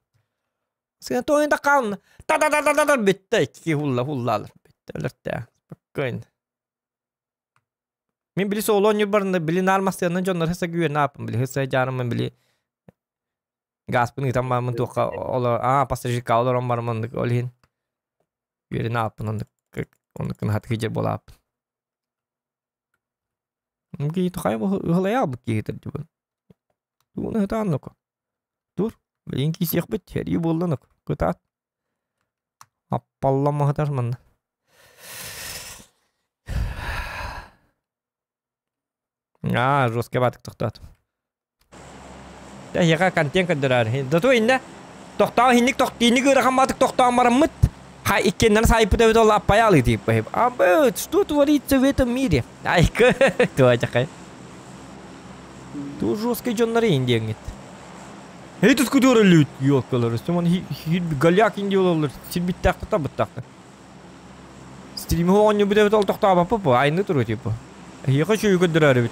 Сен тойында калын. Та та та та та битте ки хулла хулла битте өлөртө. Спокойно. Мен били солон юрбарында били нармастыянан жоннор хеса гүйен апын били хеса жарымын били гаспын итам бармын туqa олар а пассажир олар он бармын олин гүйен апын онды онды хат хижер бола апын. Мки тухай бу хылая бу ки хитер дибун. Туны хатан Тур, билин ки сех бит хери болланык. Кытат. Аппаллама хатармын. А, жестко батык тоқтат. Да, яга контент көдөрөр. Дото инне тоқтаа хинник тоқтини көрө батык тоқтаа марамыт. Ха иккеннен сайып деп ол аппаялы дип. А б, что творится в этом мире? Ай, туа жакай. Ту жесткий жоннары индиңит. Эй, тут көдөрө лют, ёлкалар. Сыман хи голяк инди олар. Силбиттакты та буттакты. Стрим хооню бит ол тоқтаа бапы, айны туру типа. Я хочу көдөрөр бит.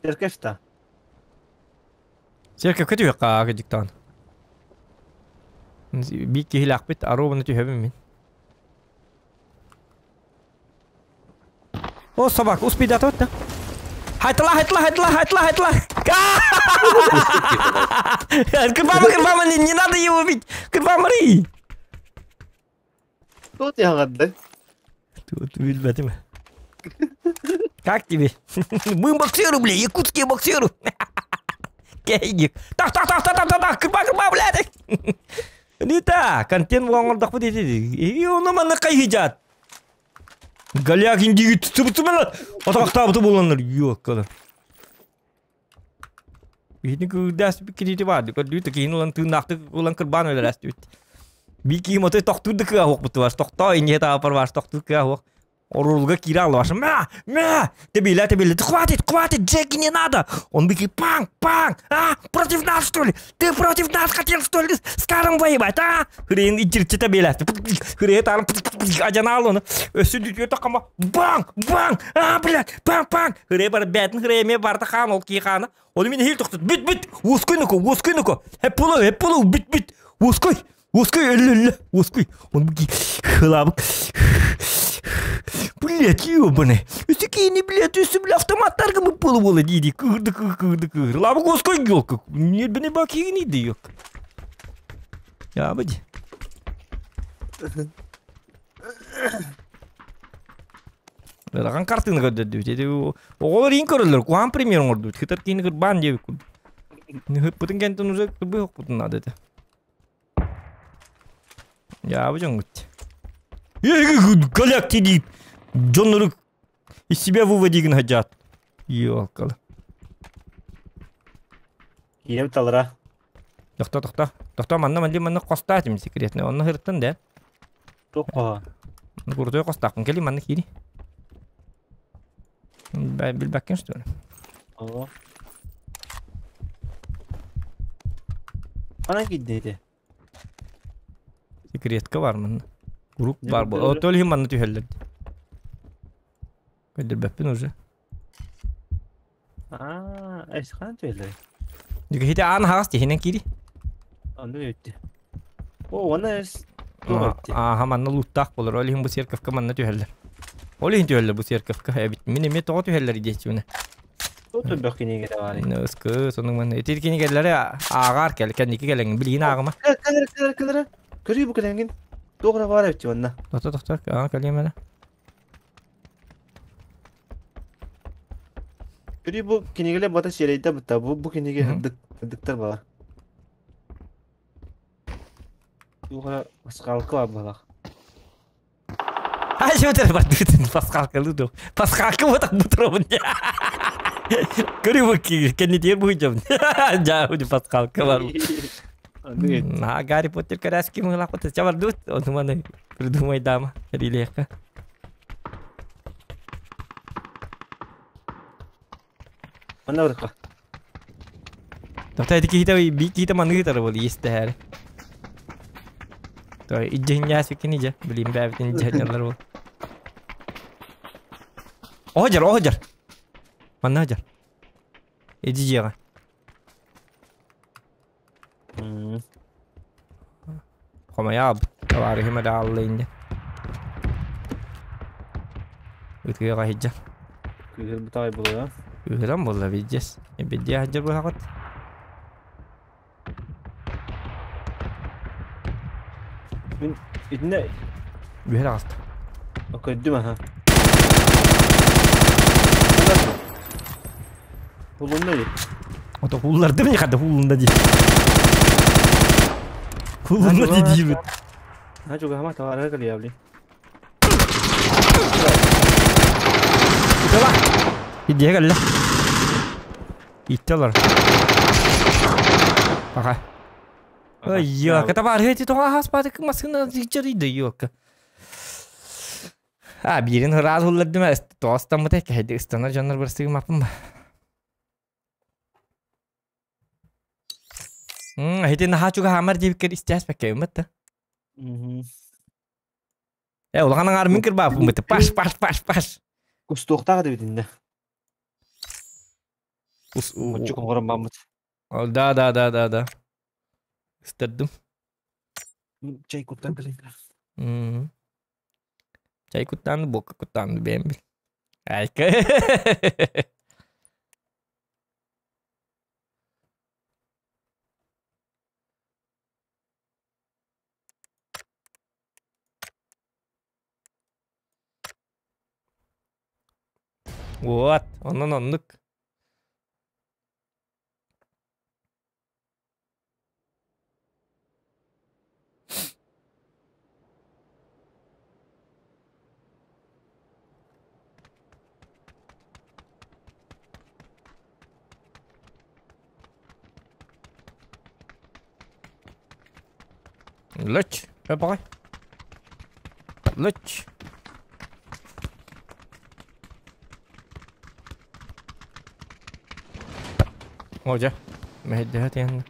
Теркешта. Церковь түһүөххэ кыдьыктаан. Биир киһилээхпит аруобуна түһэбин мин. О, собака, успейдата да. Хайтла, хайтла, хайтла, хайтла, хайтла. Кырбама, кырбама, не, не надо его бить. Кырбамары. Тут я гадды. Тут билбэтим. Как тебе? Мы боксеры, бля, якутские боксеры. Кейгик. Так, так, так, так, так, так, так, кырба, кырба, блядь. Не так, контент оңордохпут ити. И ону манна кайһыдьаат. Голяк индиги түтүбүтүмэн атахтаабыты буоланнар ёккала. Биһини кыырдаас киһити баар көрдүү киһини ылан тыыннаахтык ылан кырбаан өлөрөөстүбүт. Би киһи мотой тохтуур да кыа хуох бутубас тохтоо инье таапар баас тохтуур кыа хуох. Орулга киирэ аллабаш. Мә, мә! Тебиле, тебиле. Хватит, хватит, Джеки, не надо! Он бики, панк, панк! А, против нас, что ли? Ты против нас хотел, что ли, с Каром воевать, а? Хрен, иджирчи тебиле. Хрен, там, ажанал он. Өссө дүтүө такама. Банк, банк! А, блядь, панк, панк! Хрен бар бәтин, хрен ме барта хан, ол ки хана. Оны мен хил тоқтат. Бүт, бүт! Уской нуко, уской нуко. Хеп полу, хеп полу, бүт, бүт. Уской, уской, өллө, өллө, уской. Он бики, хлабык. Блять, ёбаный. Өстекейні, блядь, өсі, бля, автоматтарға мы полу бола дейді. Кырды, кырды, кырды. Лабык уской ёлка. Не, біне бак егін ёлка. Я быди. Рахан картина көрдөрдү. Деди оҕолор иин көрөллөр, куһаан премьер оҥордубут. Хытар киини кырбаан диэбит курдук. Ыппытын кэнтэн уже кырбыы хоппутун наада этэ. Дьаабы дьоҥҥут. Голяк тиди дьоннору из себя выводигин хадьаат. Ёлкалы. Киирем талара. Тохто, тохто. Тохто, манна манна манна хостаатым секретный. Онно хырыттан да. Туох Куртой хостаахпын. Кели манна киири. Билбэккин что ли? Ого. Ханан киирдэ ити? Секретка бар манна. Курук бар бу. О, то ли манна түһэллэр. Көдөрбөппүн уже. Аа, эс ханан түһэллэр? Дьэ, аан хаҕас тиһинэн киири. Онно өттү. О, онно эс Ааха, манна лууттаах буолар. Ол иһин бу церковка манна түһэллэр. Ол иһин түһэллэр бу церковка. Эбит. Мин эмиэ тоҕо түһэллэр диэччибинэ. Тут кинигэ баар. Ыскы, сонун манна. Ити кинигэлэри ааҕаар кэл, кэнники кэлэҥ, билигин ааҕыма. Кэлэр, кэлэр, кэлэр. Көрүү бу кэлэҥин. Туох баар эбит манна. Тохто, тохто, аа, кэлиэм эрэ. Көрүү бу кинигэлэр бата сиэрэйдэ бытта. Бу бу кинигэ ырдык ырдыктар баар. Туох пасхалка бар буолах. А, что это бардытын пасхалка луду. Пасхалка вот так бутром. Көрүү бу кэннитиэр бу Жа, бу пасхалка бар. На Гарри Поттер коляски мы лапоты. Ча бардут, он маны придумай дама. Рилеха. Манна барыкка. Тохто эти киһитэ би киһитэ манныгы тары бол истэһэр. То иджиньяс викини же, билим бэбитин иджиньялар бол. Оһожар, оһожар. Манна оһожар. Иди жиэҕэ. Хомойаабыт. Табаарыһым эрэ аалла инде. Ытыаҕа иһдьэр. Кыыһыр бутаай буолуо. Кыыһыран буолла виджес. Эбидиэ сылдьар быһаҕыт. Мин итиннэ Үһэр аҕаста. Көрдүм аха. Хулунна дии. Ото хуллардым не хада хулунна дии. Хулунна дии диибит. Ha чугаһама табаарыга кэлиэбли. Итала. Идиэ кэллэ. Иттелар. Пока. Ой, ёлка, табаарыга ити тоҕо аһаспаатык массыына дьарыйда ёлка. А, биирин ыраас хуллардым тоҕо ыстаммыта кэһэйди ыстанар дьоннор бырастыгым аппын ба. Ити наһаа чугаһаамар диэбиккэр истээспэккэ ыммыт да. Э, улахан аҥаар мин кырбааппын быты. Паш, паш, паш, паш. Кустуохтаах эбитиннэ. Оччу коҥорон баммыт. Да, да, да, да, да. Ыстырдым. Чай куттан кэлин. Чай куттаанды, буокка куттаанды бэйэм бил. Айка. Вот, онон оннук. Лөч, баҕай. Лөч. О, дьэ, мэһэйдэһэ тиһэннэ.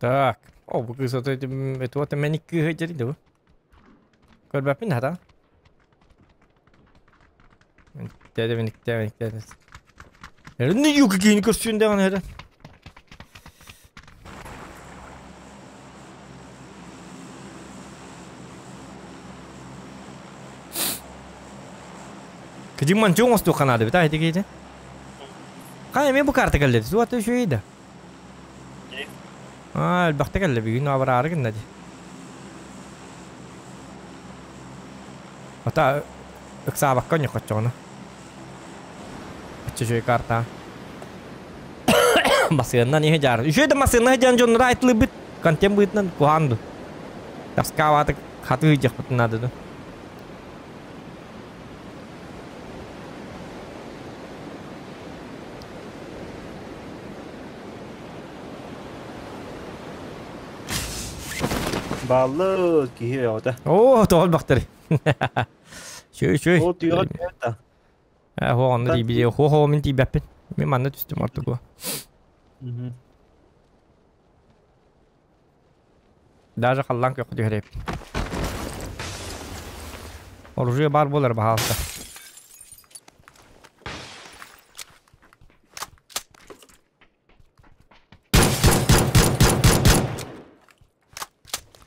Так. О, бу кыыс ото этуота мэник кыыһы дьэри да бу. Көрбөппүн хата. Тэдэ мэник тэдэ тэдэ. Эрни юка киин көрсүн даҕаны эрэ. Кыдьык манчы оҥостуох ханаады бит айты кейте. Кай эме бу карта кэллэ. Суата үчүгэй да. Аа, элбэхтэ кэллэ бүгүн абыраары гынна ди. Ата ыксаабакка ньохоччоҕуна. Ачча үчүгэй карта. Масыаннан иһэ дьаар. Үчүгэй да масыанна дьон дьоннора айтылыбыт. Контент быытынан куһаан ду. Таскаабаатык хатыы дьахпытын наада ду. Баллы киһи өҕөтө. Оо, тоҕол бахтары. Чүй, чүй. Ол түйөҕө түһэр да. Э, хо, онно тиийбит. Хо, хо, мин тиийбэппин. Мин манна түстүм ортугу. Даже халлаан көххө түһэрэппин. Оружие баар буолар баһаалта.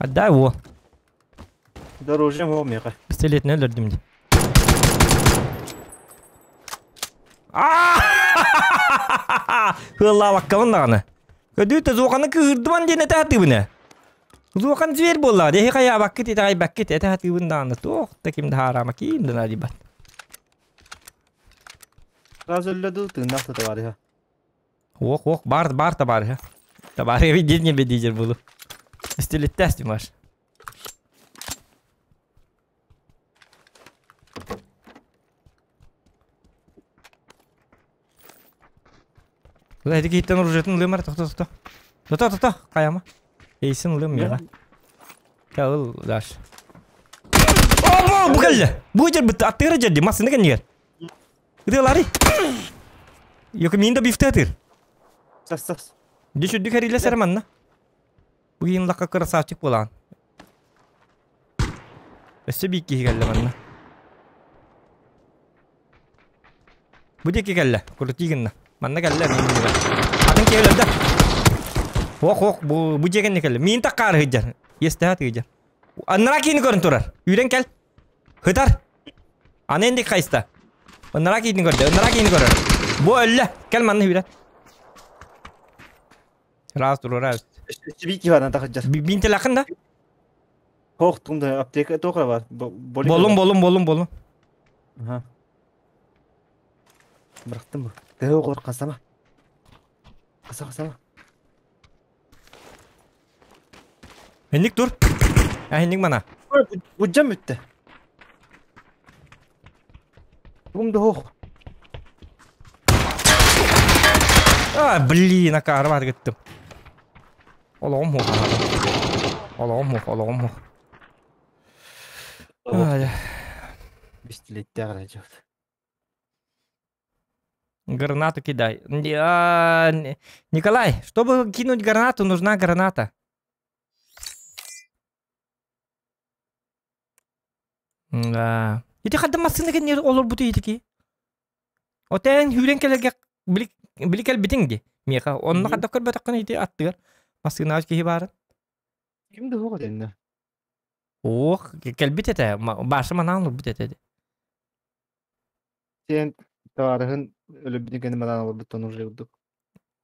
Отдай его. Дорожьем его меха. Пистолетini öldürdüm de. Хыллаабаккабын даҕаны. Көдүү зуоханы кыырдыман диэн этэ сатыыбын Зуохан зверь буоллаҕа дии хайаабаккыт итэҕэйбэккит этэ сатыыбын даҕаны туох да ким да хаараама киим да наадыйбат. Сразу өллө дуу тыыннаах да табаарыһа. Ох, ох, бар, бар табаарыһа. Табаарыһа видение бедидер булу. Стилиттээс Димаш. Ла эти киһиттэн оружиетын ылыам эрэ тохто тохто. Тохто тохто хайама. Эйсин ылыам миэхэ. Кэ ыл дальше. О, бу кэллэ. Бу дьэрбит аттыгара дьэрди массыына кэннигэр. Ытыалаары. Йоко миин да бифте атыр. Сас сас. Дьэ сүрдүк эрилэ сэр манна. Бу киһин лакка красавчик буолаан. Өссө биир киһи кэллэ манна. Бу диэки кэллэ, крути гынна. Манна кэллэ, мин Атын киһи өлөрдө. Ох, ох, бу, бу дьиэ кэннэ кэллэ. Миин таккаары сылдьар. Иэстэһэ тыыдьар. Аннараа киһини көрөн турар. Үүрэн кэл. Хытар. Аны инник хайыста. Ыннараа киһини көрдө, ыннараа киһини көрөр. Бу өллө. Кэл манна үүрэн. Раз турура. Бики баран тахыджар. Бин телакын да? Хох тумда аптека тоқра бар. Болум, болум, болум, болум. Аха. Бырахтым бу. Төһө оҕолор хасама. Хаса хасама. Энник тур. Энник мана. Буджам бүттэ. Бум да хоох. А, блин, акаары бар гыттым. Олоҕум хуох. Олоҕум хуох, олоҕум хуох. Бистилеттээх эрэ дьабыт. Гранату кидай. Николай, чтобы кинуть гранату, нужна граната. Да. Ити хадда массыына кэннигэр олорбуту итики. Отэн хүүрэн кэлэргэ били били кэлбитиҥ ди. Миэхэ онно хадда көрбөтөххүнэ ити аттыгар массыынаҕа киһи баарын. Ким да суох этиннэ. Ох, кэлбит этэ. Баша манаан олорбут этэ. Сен табаарыһын өлөрбүтүн кэннэ манаан олорбуттан уже курдук.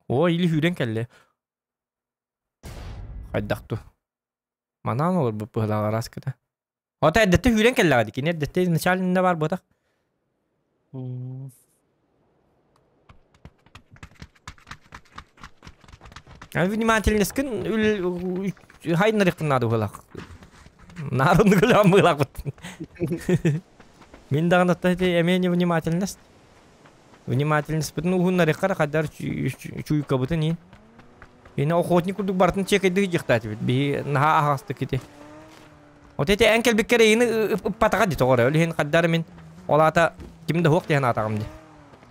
О, или хүүрэн кэллэ. Хайдах ту? Манаан олорбут быһылаах араскыта. Ото эрдэттэн үүрэн кэллэҕэ дии. Кини эрдэттэн изначально бар буотах. А внимательность-кын хайнарыхпын наада быһылаах. Наарынны көлөөн быһылаахпыт. Мин даҕаны эмиэ невнимательность. Внимательность-бытын уһуннарыххара хайдар чуйкабытын иин. Ини охотник курдук барытын чекайдыы дьихтаатыбыт. Биһи наһаа аһаҕастык ити. Вот эти эн кэлбиккэр эйини ыппатаҕа ди тоҕо эрэ. Ол иһин хайдар мин ол аата ким да суох диэн аатаҕым ди.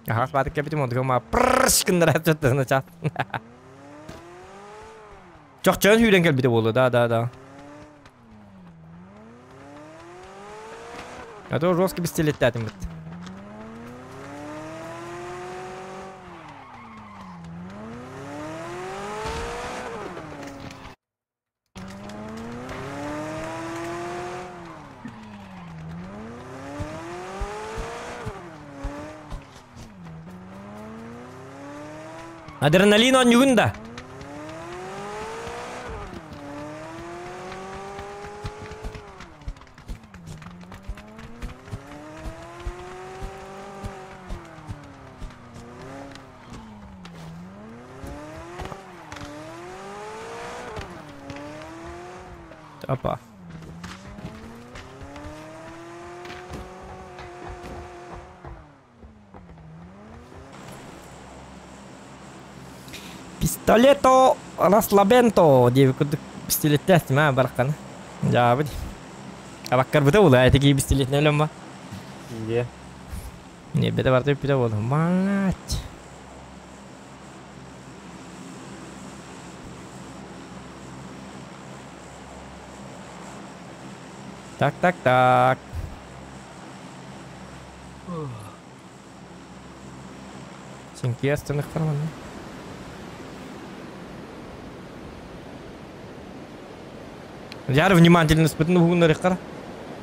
Аһаҕас баатык кэлбитим онтуга ма прррш гыннара чаттана чат. Чохчоон сүүрэн кэлбитэ буолуо, да, да, да. А то жестко пистолеттээтим бит. Адреналин оонньугун да? Опа. Пистолето расслабенто диэбит курдук пистолеттээстим аа барахханы. Дьаабыт. Абаккарбыта була эти кии пистолетинэн өлөм Дьэ. Небете барда бүппүтэ буолла. Мать. Так, так, так. Синки астыныктар манна. Яр внимательно спытын уһуннарыххара.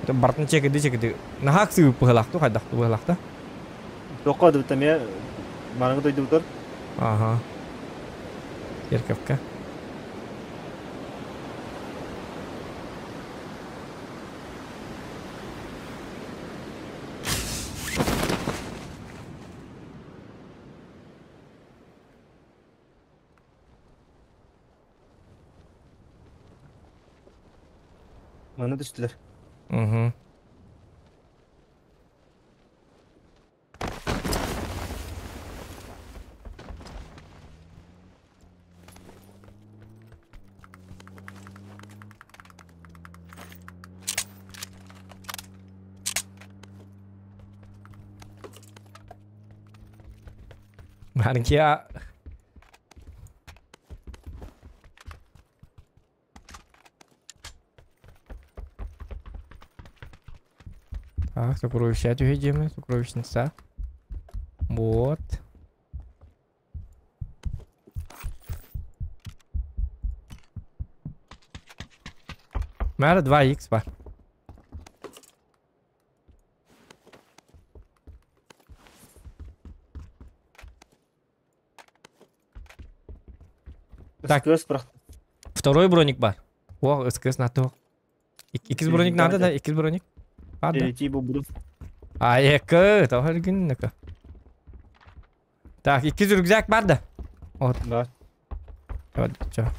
Бартын чекеди чекеди. Наһаа сыып быһылахту хайдахту быһылахта. Тоққа дыбыта эмиэ маныгы дойдубутар. Ага. Церковка. Маны түстүлэр. Угу. Маркия. Так, сокровища түһэдьиэмэ, сокровищница. Вот. Мэра 2х бар. Так. СКС бырахтым. Второй броник бар. О, СКС на то. Иккис броник надо, да? Иккис броник. Бар да. Тиби буду. А, эко, того гиннеко. Так, иккис рюкзак бар да? Вот. Да. Вот, чё.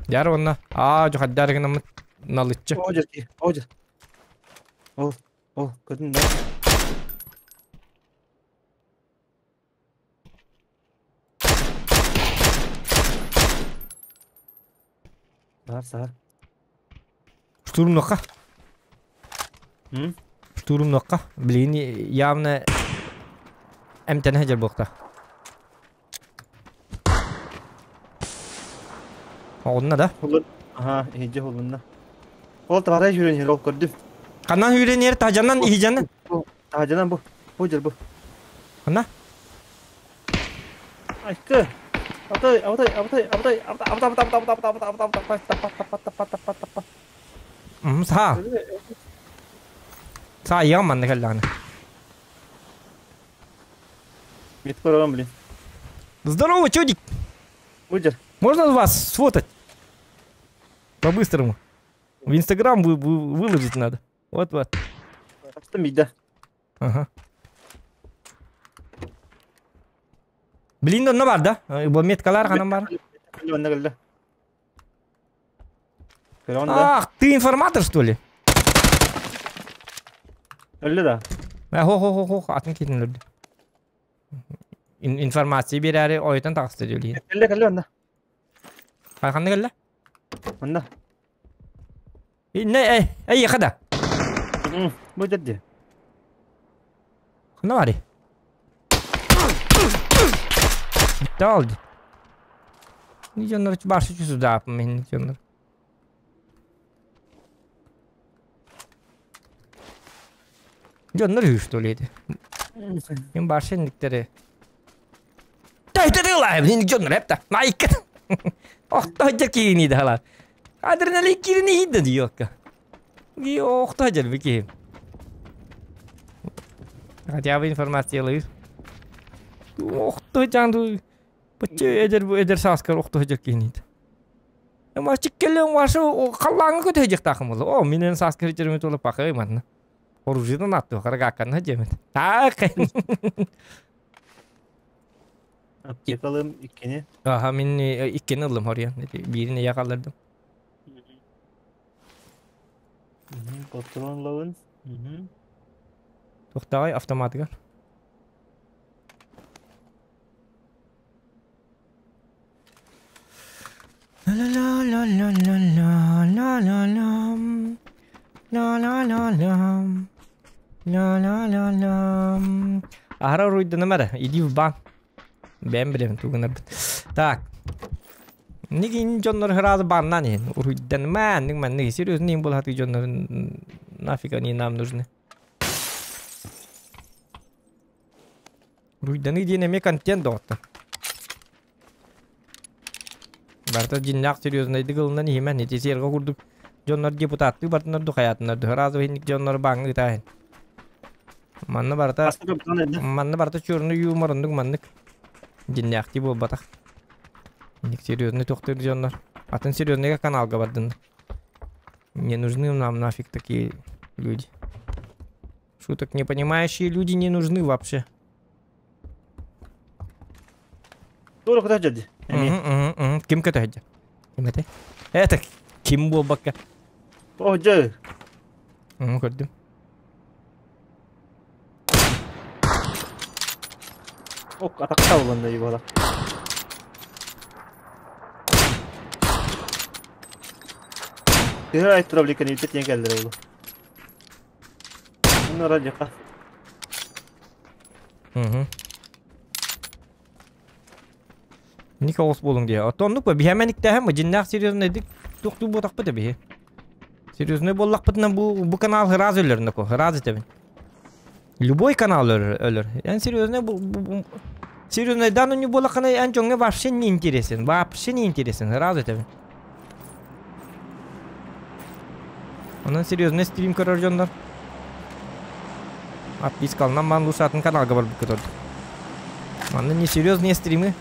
Дьар онно. Аа, дьухаддар гынаммыт налыччы. О, дьэ, о, дьэ. Ол, ол, көтүн да. Саар, саар. Штурмнуохха. М? Штурмнуохха. Билигин явно эмтэнэ сылдьар буолта. Оҕунна да? Хулун. Аха, иһдьэ хулунна. Ол табарай жүрен иһэр, ол көрдүм. Ханан үүрэн иһэр таһдьанан иһдьанан. Таһдьанан бу. Бу дьэр бу. Ханна? Айкы. Атай, атай, атай, атай, атай, атай, атай, атай, атай, атай, атай, атай, таппа, таппа, таппа, таппа. Саа. Саа иэҕим манна кэллэҕинэ. Мит көрөҕүм блин. Здорово, чудик! Бу дьэр. Можно вас сфотать? По-быстрому. В Инстаграм вы, вы, выложить надо. Вот-вот. Тахтым биирдэ. Ага. Блин, онно бар да? Бу меткалар ханан бар? Онно кэллэ. Көрөҕүн да? Ах, ты информатор, что ли? Өллө да. Хо-хо-хо-хо, атын киһитин өлөрдү. Информация биэрээри ойутан таҕыста диэлиин. Кэллэ кэллэ онно. Ханна кэллэ? Онно. Инне эй, эйиэхэ да. Бу дьэрди. Ханна барый? Bitti aldı. Дьоннор барсы чусудаапым мен дьоннор. Дьоннор үһү что ли ити? Мен барсы инниктери. Төйтөдүлай, дьоннор эпта. Майка. Охто дьэ киини да Адреналин киирини иһидде диокка. Ги охто дьэр бики. Хотя бы информациялыыр. Охто жанду. Бачча эдер бу эдер сааскар охто дьэр киинит. Мачык келен вашы халлаңы көтө жактакым болу. О, менен сааскар жерме толы пакы манна. Оружидан атты карагаккан жемет. Так. Аптекалым иккини. Аха, мин иккини ыллым хорьян. Биирин я калдырдым. Патрон лавын. Тохтагай автоматыгар. La la la la la la la la la la la la la la la la Аһара уруйданым эрэ, иди в бан. Бэйэм билэбин тугунарбын. Так. Нигин дьоннор сразу баннан иһин. Уруйданыма, аннык маннык. Серьезно им буолааты дьоннор нафиг они нам нужны. Уруйданыы диэн эмиэ контент доҕоттор. Барыта дьиннээх серьезнайдык ылынан иһимэн ити сиэргэ курдук дьоннор депутаттыы бардынар ду хайаатынар ду сразу иһинник дьоннор бааҥҥа ытааһын. Манна барыта манна барыта черный юмор оннук маннык дьиннээхтии буолбатах. Инник серьезный тохтуур дьоннор. Атын серьезныйга каналга бардыннар. Не нужны нам нафиг такие люди. Шуток не понимающие люди не нужны вообще. Тура куда дяди? Ким көтөһөдө? Ким этэй? Это ким буолбакка? О, дьэ. Көрдүм. Ок, атакта буланда ебала. Тыһы айттыра биликкен илпет диэн кэллэр ол. Онно радиока. Ник оҕус буолуҥ диye. Оттон оннук биһэмэниктэһэн бу дьиннээх серьезныйдык туохтуу буотахпыт биһи. Серьезный буоллахпытына бу бу канал ыраас өлөр ноко ыраас этэбин. Любой канал өлөр өлөр. Эн серьезный бу, бу, серьезныйдан не буоллаххына эн дьоҥҥо вообще не интересен. Вообще не интересен. Ыраас этэбин. Онон серьезный стрим көрөр дьоннор. Отпискалынан ман лусатын каналга барбыкка турдук. Манна не серьезные стримы.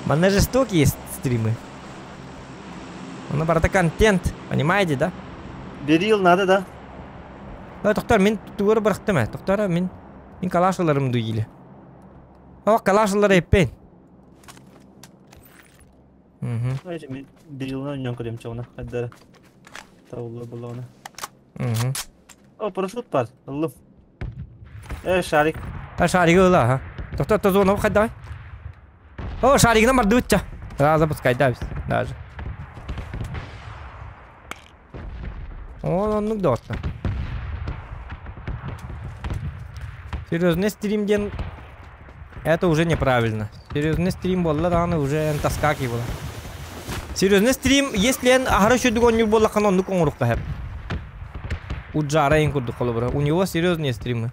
Манна жестокие стримы. Онно барыта контент, понимаете, да? Берил надо, да? Ой, тоқтар, мен тугары бырахтым ә. Тоқтар, мен мен калашыларым дуиле. О, калашылар эппен. Угу. Мен Дирилынан ойнон көрөм чоҕуна хайдара табыллар буоллаҕына. Угу. О, парашют бар. Ыллым. Э, шарик. А шаригы ыла, ха. Тохто, то зона хайдавай. О, шаригынан бардыбытча. Да, запускай, да, даже. О, оннук да отта. Серьезный стрим диэн это уже неправильно. Серьезный стрим буолла даҕаны уже эн тоска буола. Серьезный стрим, если эн аһара үчүгдүк оонньуур буоллаххына оннук оҥоруохха сөп. Уджара эн курдук холобура. У него серьезные стримы.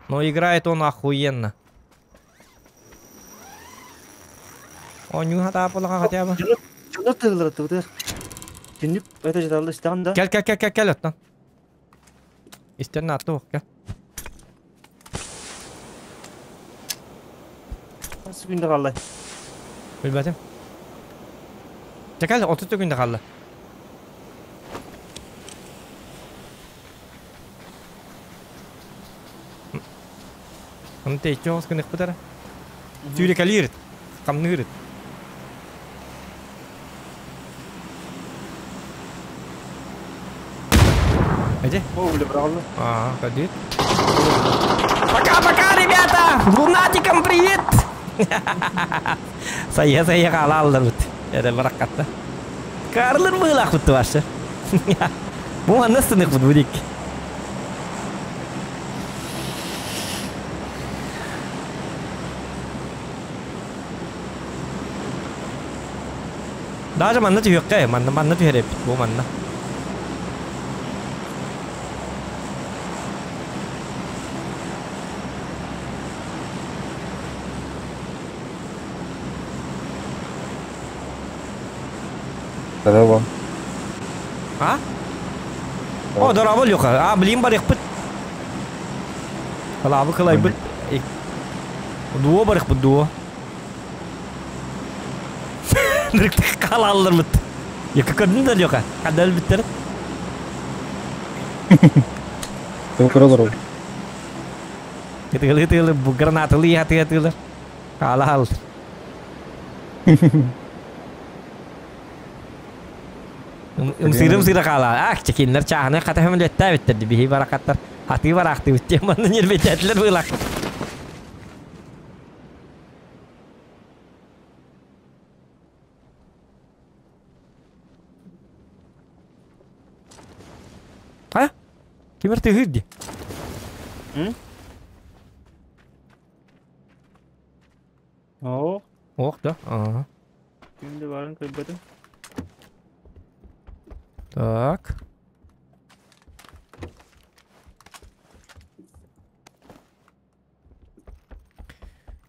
Но играет он охуенно. Оонньуу хатаапылаха хотя бы. Дьоннор тыыллара тыбытыгар. Түннүк это жаталла истэҕин да. Кэл кэл кэл кэл кэл оттон. Истэн наатты ох кэл. Хас күндэ хаалла? Билбэтим. Чэ кэл 30 күндэ хаалла. Оны тэйчи оҕус гыныхпыт эрэ. Сүүрэкэлиир, хамныыр. Эдди? О, бля, браво. А, ходи. Пока-пока, ребята! Лунатикам привет! Сайа сайа хаалалларбыт. Эрэ бараккатта. Карлыр быылаахпыт ваша. Бу манна сыныхпыт будик. Даже манна түһүөххэ, манна манна түһэр эбит бу манна. Здорово. А? О, дорообо, Леха. А, блин, барыхпыт. Кылаабы кылайбыт. Дуо барыхпыт, дуо. Халалларбыт. Екі көрдүн да, Леха? Қандай өлбүттер? Кым көрөлөр Тыгылы тыгылы бу гранатылы ятыга тыгылы. Хаала хал. Ымсыырым сыыра хаала. Ах, чекиннер чааһыны хата хөмөлөттөөбүттэр биһи баракаттар. Хатыы бараахтыбыт диэн манна ньирбэйдээтилэр быылах. А? Кимер тыһыыр дии? Оо. Ох да. Ага. Кимде барын көрбөтүм. Так.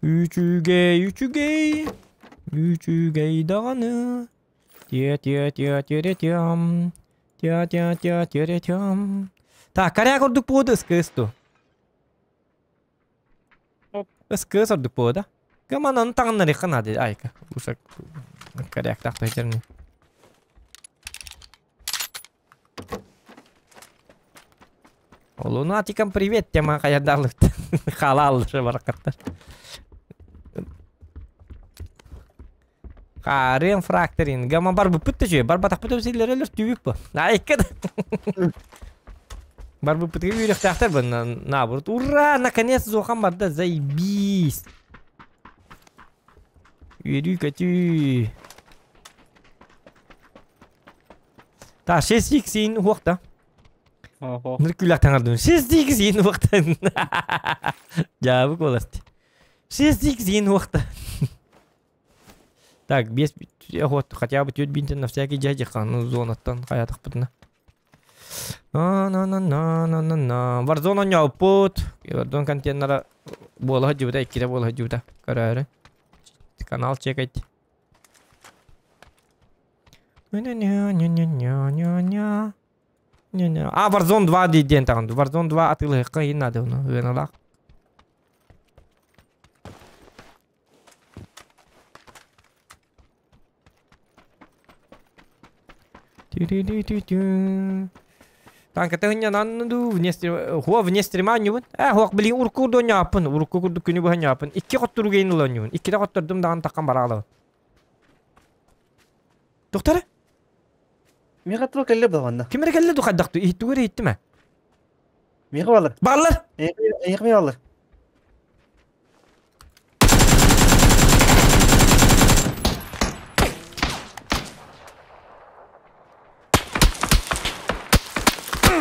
Үчүгэй, үчүгэй, үчүгэй даҕаны. Тиа-тиа-тиа тиа тиам. Тиа-тиа-тиа тиа тиам. Так, коряк ордук буода СКС ту. СКС ордук буода. Кыманан таҥыннарыахха наада айка. Уша коряктаах төһөтөрүн. Лунатикам привет, тема хаярдарлыт. Халал баракаттар. Харем фракторин. Гама бар бу пытты жүй. Бар батақ пытты силер өлөр түбүк бу. Айка. Бар бу пытты үйрөктәхтер бу наоборот. Ура, наконец зохан барда. Заебись. Үйрү көтүү. Та 6x ин хуақта. Ныр күләк таңардым. 6x ин хуақта. Жабык боласты. 6x ин хуақта. Так, без вот хотя бы тють бинтен на всякий дядя, ну зонаттан хаятық бұтына. На на на на на на на. Warzone ньопут. Warzone контейнера буола дьюта, иккире буола дьюта. Көрөрү. Канал чекать. Ня-ня-ня-ня-ня-ня. Ня-ня. А, Warzone 2 ден тагын. Warzone 2 атылыхка ин надо, ну, ыналак. Танка нан ду вне хуа вне стрима нюбун. Э хуак блин урку до няпын, урку курду күнү бу няпын. Икки коттуру гейн ылан нюбун. Икки да коттордум даган таккан баралы. Тохтара? Миэхэ туох кэллэ баҕанна? Ким эрэ кэллэ ду хайдах ду? Иһиттүгэр иһиттим ээ. Миэхэ бааллар. Бааллар! Эйиэхэ бааллар.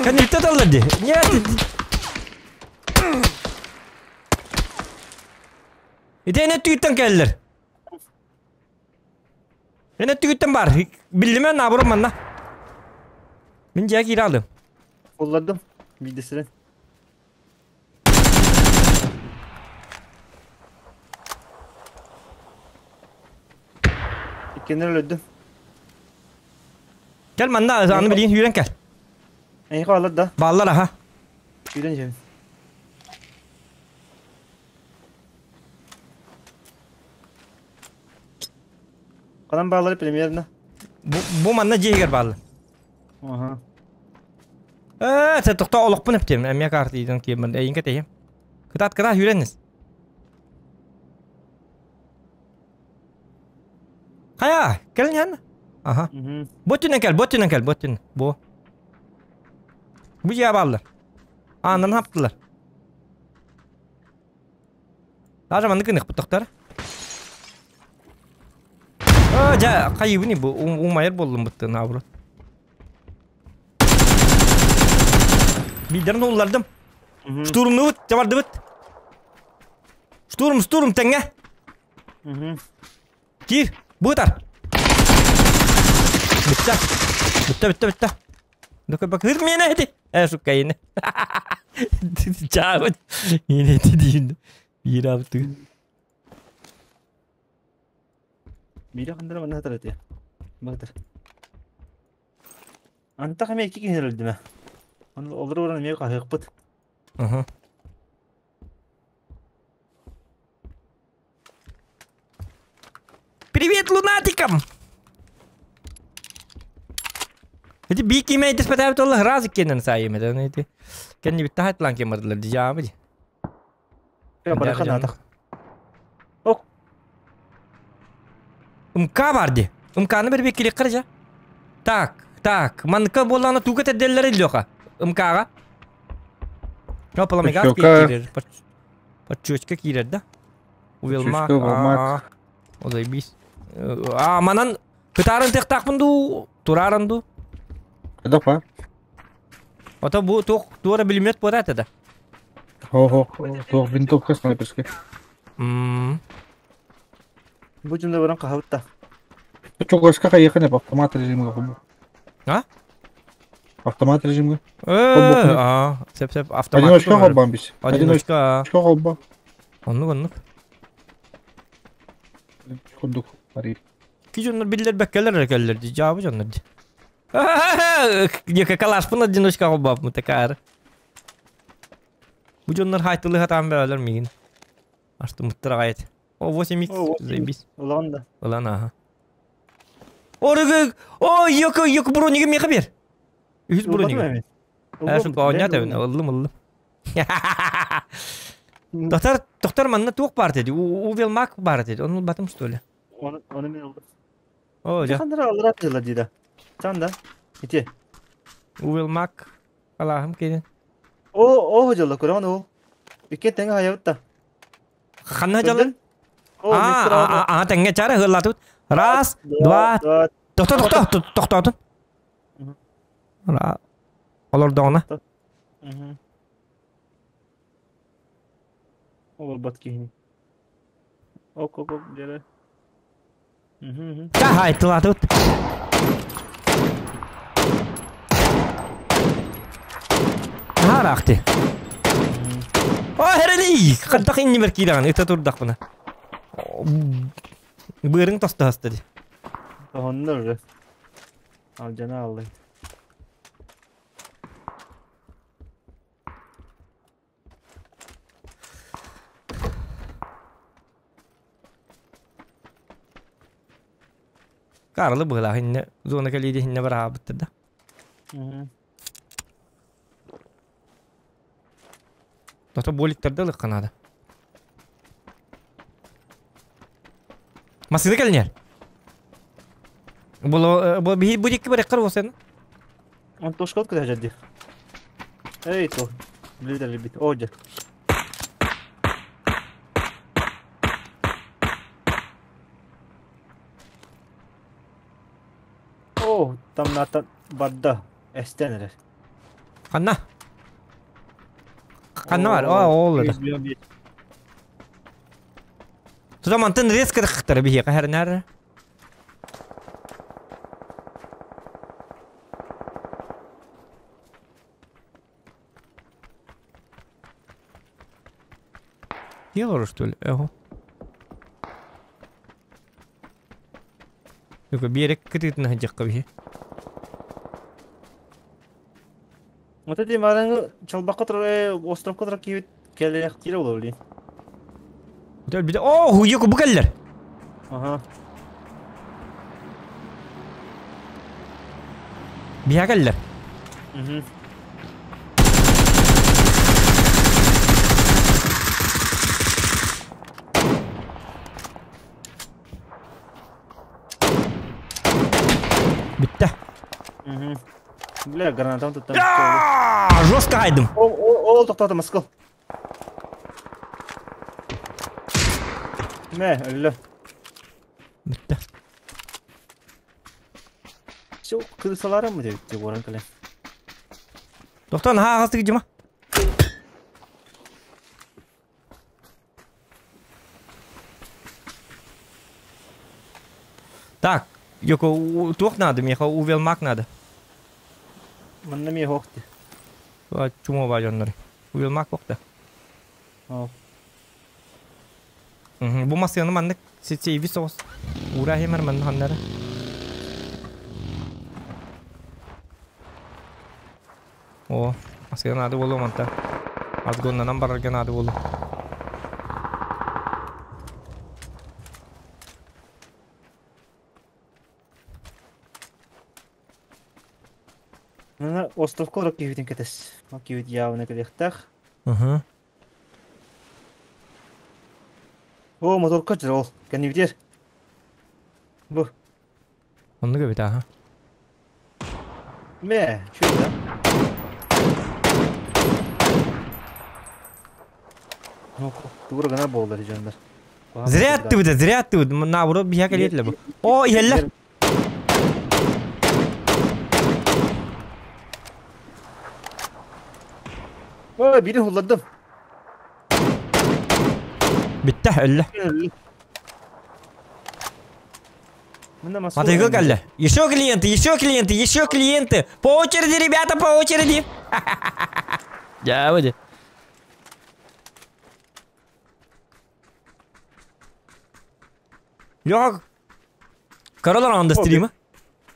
Кэнниттэн таллар дии. Нет! Ити эн өттүгүттэн кэллэр. Эн өттүгүттэн бар. Биллимэ наоборот манна. Мин дьиэ киирэ алдым. Уллардым. Биирдэстэрин. Иккиэннэр өлөрдүм. Кэл манна аны билигин сүүрэн кэл. Эйиэхэ бааллар да? Бааллар аха. Сүүрэн иһэбин. Ханан бааллар примерно? Бу, бу манна дьиэ иһигэр бааллар. Аха. Ээ, сэ тохтоо олохпун эптиэм. Эмиэ каартыйдан киэммин. Эйинкэ тэйим. Кытаат кытаа сүүрэннис. Хайа, кэлин иһэн. Аха. Бу өттүнэн кэл, бу өттүнэн кэл, бу өттүнэн. Бу. Бу дьиэ бааллар. Ааннан хаптылар. Даже маннык гыныахпыт тохтор. Аа, дьэ, хайыбын бу умайар буоллум быттын наоборот. Биирдэрин уллардым. Штурмнубут, чабардыбыт. Штурм, штурм тэҥҥэ. Киир, бытар. Бүттэ. Бүттэ, бүттэ, бүттэ. Докой бакыр миэнэ эти. Э, сука, ини. Чаабыт. Миэнэ эти диин. Биир абытыы. Биирэ хандара манна сытар этэ. Баатыр. Антах эмиэ икки киһи өлдүмэ. Оны олору баран эмиэ хаһыахпыт. Аха. Привет, лунатикам! Эти бики мэй диспетабит олла разы кенен сайым это эти кенни биттахат лан кемардылар дижаабы. Барахан атах. Ок. МК бар ди. МКны бер беккелек кыржа. Так, так, манныка буоллаҕына туга тэрдэллэр Леха? МК-ҕа. Пламегаз киирэр. Подчечка киирэр да? Увелмак. Увелмак. О, заебись. А, манан кытаарын тыахтаахпын дуу, тураарын дуу? Кыдапа. Ото бу туох туора билимет буота это да? Хо-хо, туох винтовка снайперская. Мм. Бу дьонно баран хаһабыт да. Чугаска хайыхын эп автомат режимге хобу. А? Автомат режимге. А, сеп сеп автомат. Одиночка холбан бис. Одиночка. Одиночка холба. Оннук оннук. Курдук барый. Ки дьоннор биллэр бэккелер эрэ ди жаабы дьоннор ди. Нека калашпын одиночка холбаапмын такаар. Бу дьоннор хайтылы хатаан бөөлөр мигин. Аштымыттар аҕайт. О, 8x, заебись. Ылан да. Ылан, аха. Орыгы, о, йоко, йоко брониги меха бер. Үһүс брониги. Ә, шука оонньоот эбин, ыллым, ыллым. Доктор, доктор манна туох баар деді? Увел мак баар деді. Оны батым что ли? Оны, оны мен ылдым. О, жа. Хандара алырат дела дейді. Сан да. Ите. Увел мак. Аллахым келин. О, о, жолла көрөн ол. Икки тэҥэ хайабыт да. Ханна жалын? А, а, тэҥҥэ чара хыллатыбыт. Раз, два, тохто, тохто, тохтоотун. Олордоҕуна. Олорбот киһини. Ок, ок, ок, дьэрэ. Чахай тылатыбыт. Наһаа О, хэрэлий! Хантах иннибэр киирэҕин, ыта турдахпына. Быарыҥ тостоһаста дии. Тоһонно уже. Алдьана аллай. Карлы быһылаах иннэ зона кэлииди иннэ бараабыттар да. Тото боликтарды ылыхха наада. Массыына кэлинэр. Бу бу биһи бу дикки барыххар уосен. Он тошкот куда жадди. Эй, то. Блин, любит. О, дед. О, там ната барда. Эстен эрэр. Ханна? Ханна бар? О, ол да. Туда мантан резко тахтар биһиэхэ хэрнэр. Дело, что ли? Эго. Юка берег кытытын хадьякка биһи. Вот эти мараңы чалбакка турар, островка турар киһи кэлиэхтиирэ буолуо билигин. О, хуйуку бу кэллэр. Ага. Биһа кэллэр. Угу. Бүттэ. Угу. Бля, гранатам туттан. Жестко хайдым. Ол, ол, ол тоқтады мысқыл. Мә, өллө. Бүттэ. Все, крысаларым мы деп деп оран кэлэн. Тоқтан ха ағасы жима. Так, Йоко, туох надо, меха увел мак надо. Манна ми хохти. Чумо ба жоннор. Увел мак бокта. О. Бу масыны маннык сейви соғыс. Ура хемер манны ханнары. О, масыны надо болу манта. Азгоннан барарга надо болу. Мына островка олорор киһибитин кэтэс. Ол киһибит явно кэлиэхтээх. Угу. О, моторка дьэ ол. Кэннибитиэр. Бу. Оннук эбит аха. Мэ, чү да. Ну, тугура гына буоллар дьоннор. Зря аттыбыт, зря аттыбыт. Наоборот, биһа кэлиэтлэ бу. О, иһэллэр. Ой, бири хулладым. Бүттэ, өллө. Мотоцикл кэллэ. Еще клиенты, еще клиенты, еще клиенты. По очереди, ребята, по очереди. Я выйди. Леха, Королар анда стрима.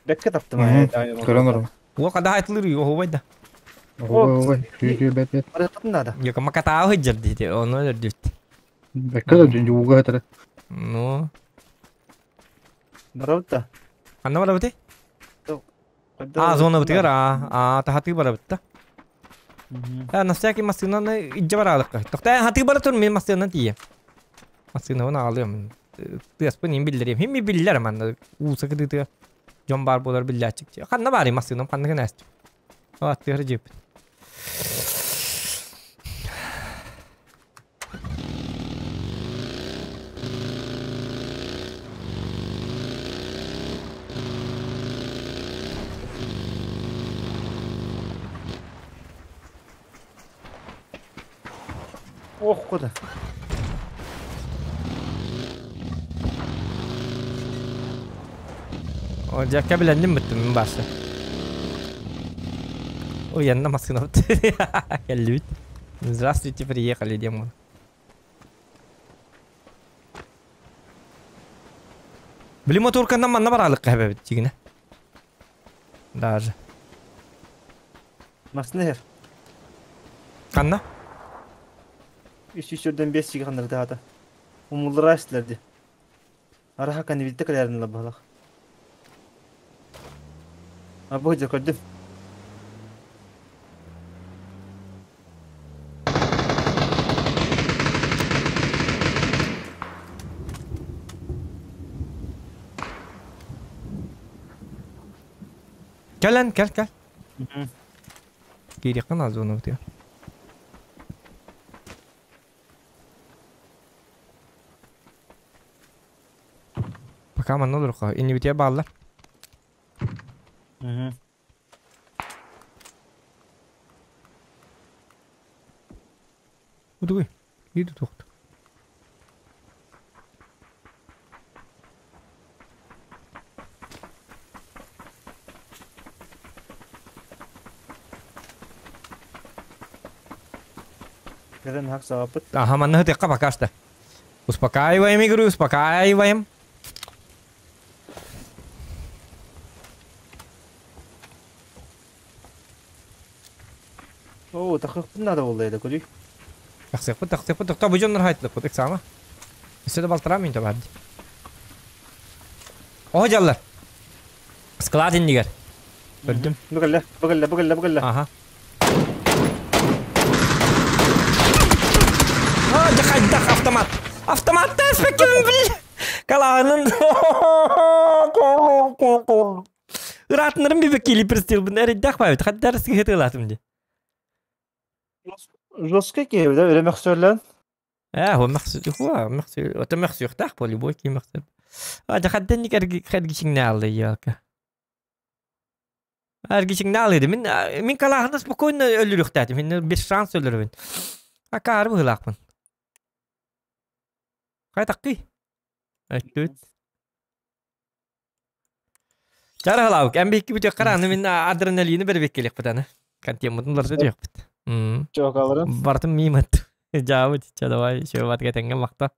Бэккэ таптым. Көрөн ором. О, когда айтылыр, о, байда. Ой, ой, бэт бэт. Барытын надо. Йока макатаа хыджар дейди, оны өлөрдүт. Бэккэ да дьууга этэрэ. Ну. Барабыт Ханна барабыт? А, зона бытыгар, а, тахаты барабыт та. На всякий машинаны иджа баралыкка. Тохта хаты бара тур, мен машинаны тие. Машинаны алыам. Тыаспын им биллерем. Хим биллер манна. Уса кыды Жон бар болар биллячик. Ханна бары машинам, ханна гына эст. А, тыгыр жеп. Ох, куда? О, жакка билендим бүттүм мен башы. Ой, я на машину. Кэллүт. Здравствуйте, приехали, демон. Били моторкандан манна баралык кабебит тигине. Даже. Машина хер. Канна? 304-ден 5 сиги ханнарды ата. Умулдыра истилерди. Араха канибитте кэлэрин лабалах. Абы жа көрдүм. Кэлэн, кэл, кэл. Киириэххэ наада зонабытыгар. Пока манна олоруохха. Иннибитигэр бааллар. Удугуй. Иди тухт. Кэлэн хак саҕаппыт. Ага, манна ытыахха пока что. Успокаиваем игру, успокаиваем. Оо, тахыахпын наада буолла да көрүй. Тахсыахпыт, тахсыахпыт, тохтоо бу дьоннор хайтлыппыт ыксаама. Өссө да балтараа минута бар дии. Оһо дьаллар. Склад иннигэр. Көрдүм. Бу кэллэ, бу кэллэ, бу кэллэ, бу кэллэ. Аха. А, дьэ хайдах автомат. Автомат тэспеккин бил. Калаанын. Ыраатынарым бибеккили пристилбин эриддэх баайбыт. Хаддар сыһытыылаатым дии. Жесткий киһи да өрө мөхсөрлөн. Ээ, ол мөхсү, мөхсү, ото мөхсүөхтээх по любой киһи мөхсөр. А, дьэ хадденник эргичиҥнэаллы елка. Эргичиҥнэаллы мин мин калааһына спокойно өлүрүөхтээтим. Мин без шанс өлөрөбүн. Акаары быһыылаахпын. Хайтаккый? Өттүт. Чарахалаабык, эн биһикки бүтүөххэ аны мин адреналины бэрбиккилиэхпит аны. Контеммутун уларыта түһүөхпүт. Чокаларын. Бартым миимат. Жаабыт, ча давай, еще батга теңге макта.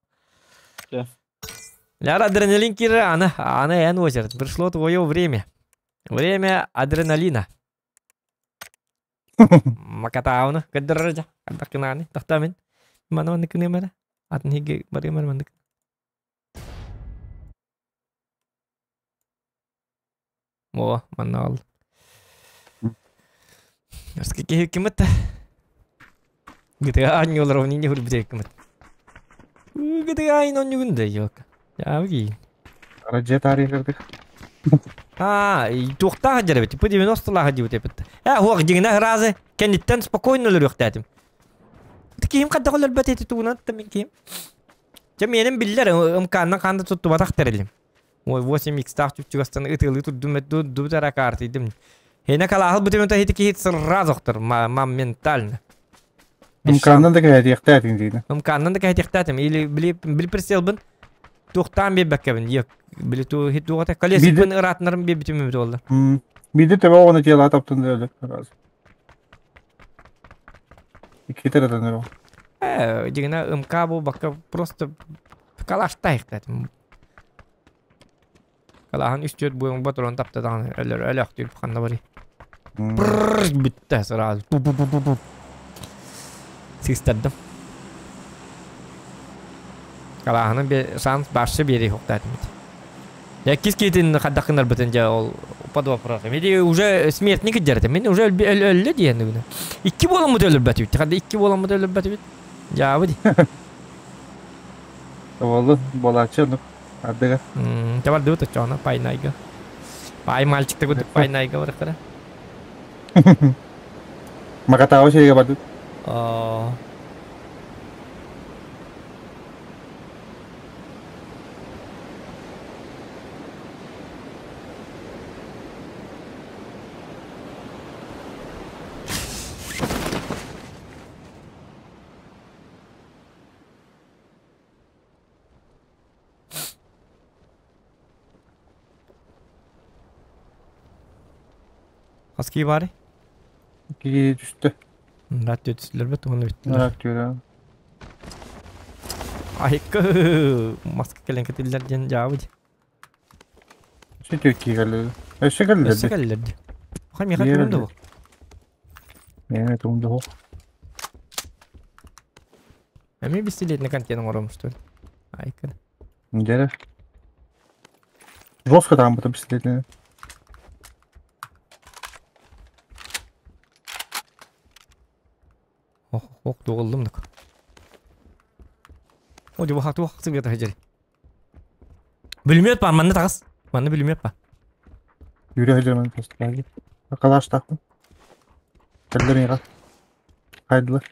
Ляра адреналин кирер аны, аны эн очередь. Пришло твое время. Время адреналина. Макатауны көддөрөр жа. Кардаккынааны, тохтамин. Мана маннык кынымара. Атын хиге барымар маннык. О, манна ол. Арски киһи кимит? GTA анньолор не хүрбүтэ кимит. GTA айн онньугун да yok. Яви. Раджа тарихырдык. А, туохтаах дьэрэбит. Типа 90-лаах дьибит эпит. Э, хуох дьиҥинэ ыраазы кэнниттэн спокойно өлөрүөхтээтим. Киһим хайдах өлөрбөт эти тугунан мин киһим. Дьэ миэнин биллэр мканнан ханда туттубатах тэрилим. Ой, 8 икстаах чүпчүгастан ытыалыы турдум дубутара картыйдым. Хена калаахыл бутымыта хити киһит сразу охтор моментально. Мканнан да кэһэтиэхтээтиҥ диина. Мканнан да кэһэтиэхтээтим. Или били били прицелбын туохтаан биэрбэккэбин. Йок били ту хит туоҕата колесикпын ыраатынарым биэрбитим эбит буолла. Биирдэ төбө оҕону тиэлаа таптын да өлөр сразу. Икки таратан өрө. Э, дьиҥинэ МК буолбакка просто калаштаайыктаатым. Калааһын үс-түөрт буойун ботурун таптатаҕын өлөр өлөөхтүүр ханна барый. Брррр бүттэ сразу. Пу-пу-пу-пу. Сыыстардым. Калааһынын бе шанс баршы биэрии хуктаатым. Иккис киитин хайдах гынарбытын дьэ ол под вопросом. Или уже смертник дьэрэтэ. Мин уже өллө диэн гына. Икки буоламмыт өлөрбөтүбүт. Хадда икки буоламмыт өлөрбөтүбүт. Дьаабы ди. Болду, болааччы оннук ардыгар. Табардыбыт оччоҕуна пайнайга. Пай мальчикта курдук пайнайга барыктара. Макатаабы сиригэ бардыт. Оо. Хас кии баарый? Кии түстэ. Рад түстүлэр тугун бүттүлэр. Рад түөрэ. Айкы маска кэлэн кэтиллэр диэн дьаабы ди. Өссө түөрт кии кэллэ. Өссө кэллэр Өссө ди. кэллэр ди. Хай миэхэ Биир тугум да бу. Миэхэ тугум да суох. Эмиэ бистилиэтинэ контент оҥоробун что ли? Айкы. Дьэрэ. Жестко тааммыта пистолетинэн. Ох, ох, дуоллум дак. О, дьэ, бу туох сыгыта сылдьар. Бүлүмүөт баар, манна таҕыс. Манна бүлүмүөт баар. Yürü сылдьар манна таҕыс. Калаштаахпын. Кэллэр миэхэ. Хайдылар.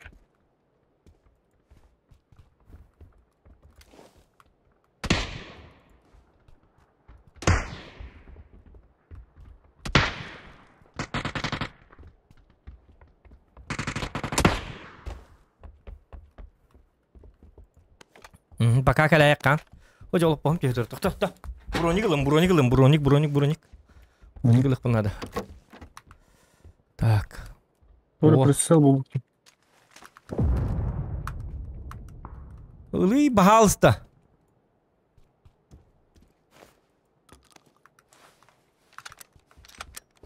Пока кэлээйэххэ. О дьолоппоһум түһэ тур. Тохто, тохто. Броник ылым, броник ылым, броник, броник, броник. Броник ылыахпын надо. Так. Тоже прицел был. Ылый, пожалуйста.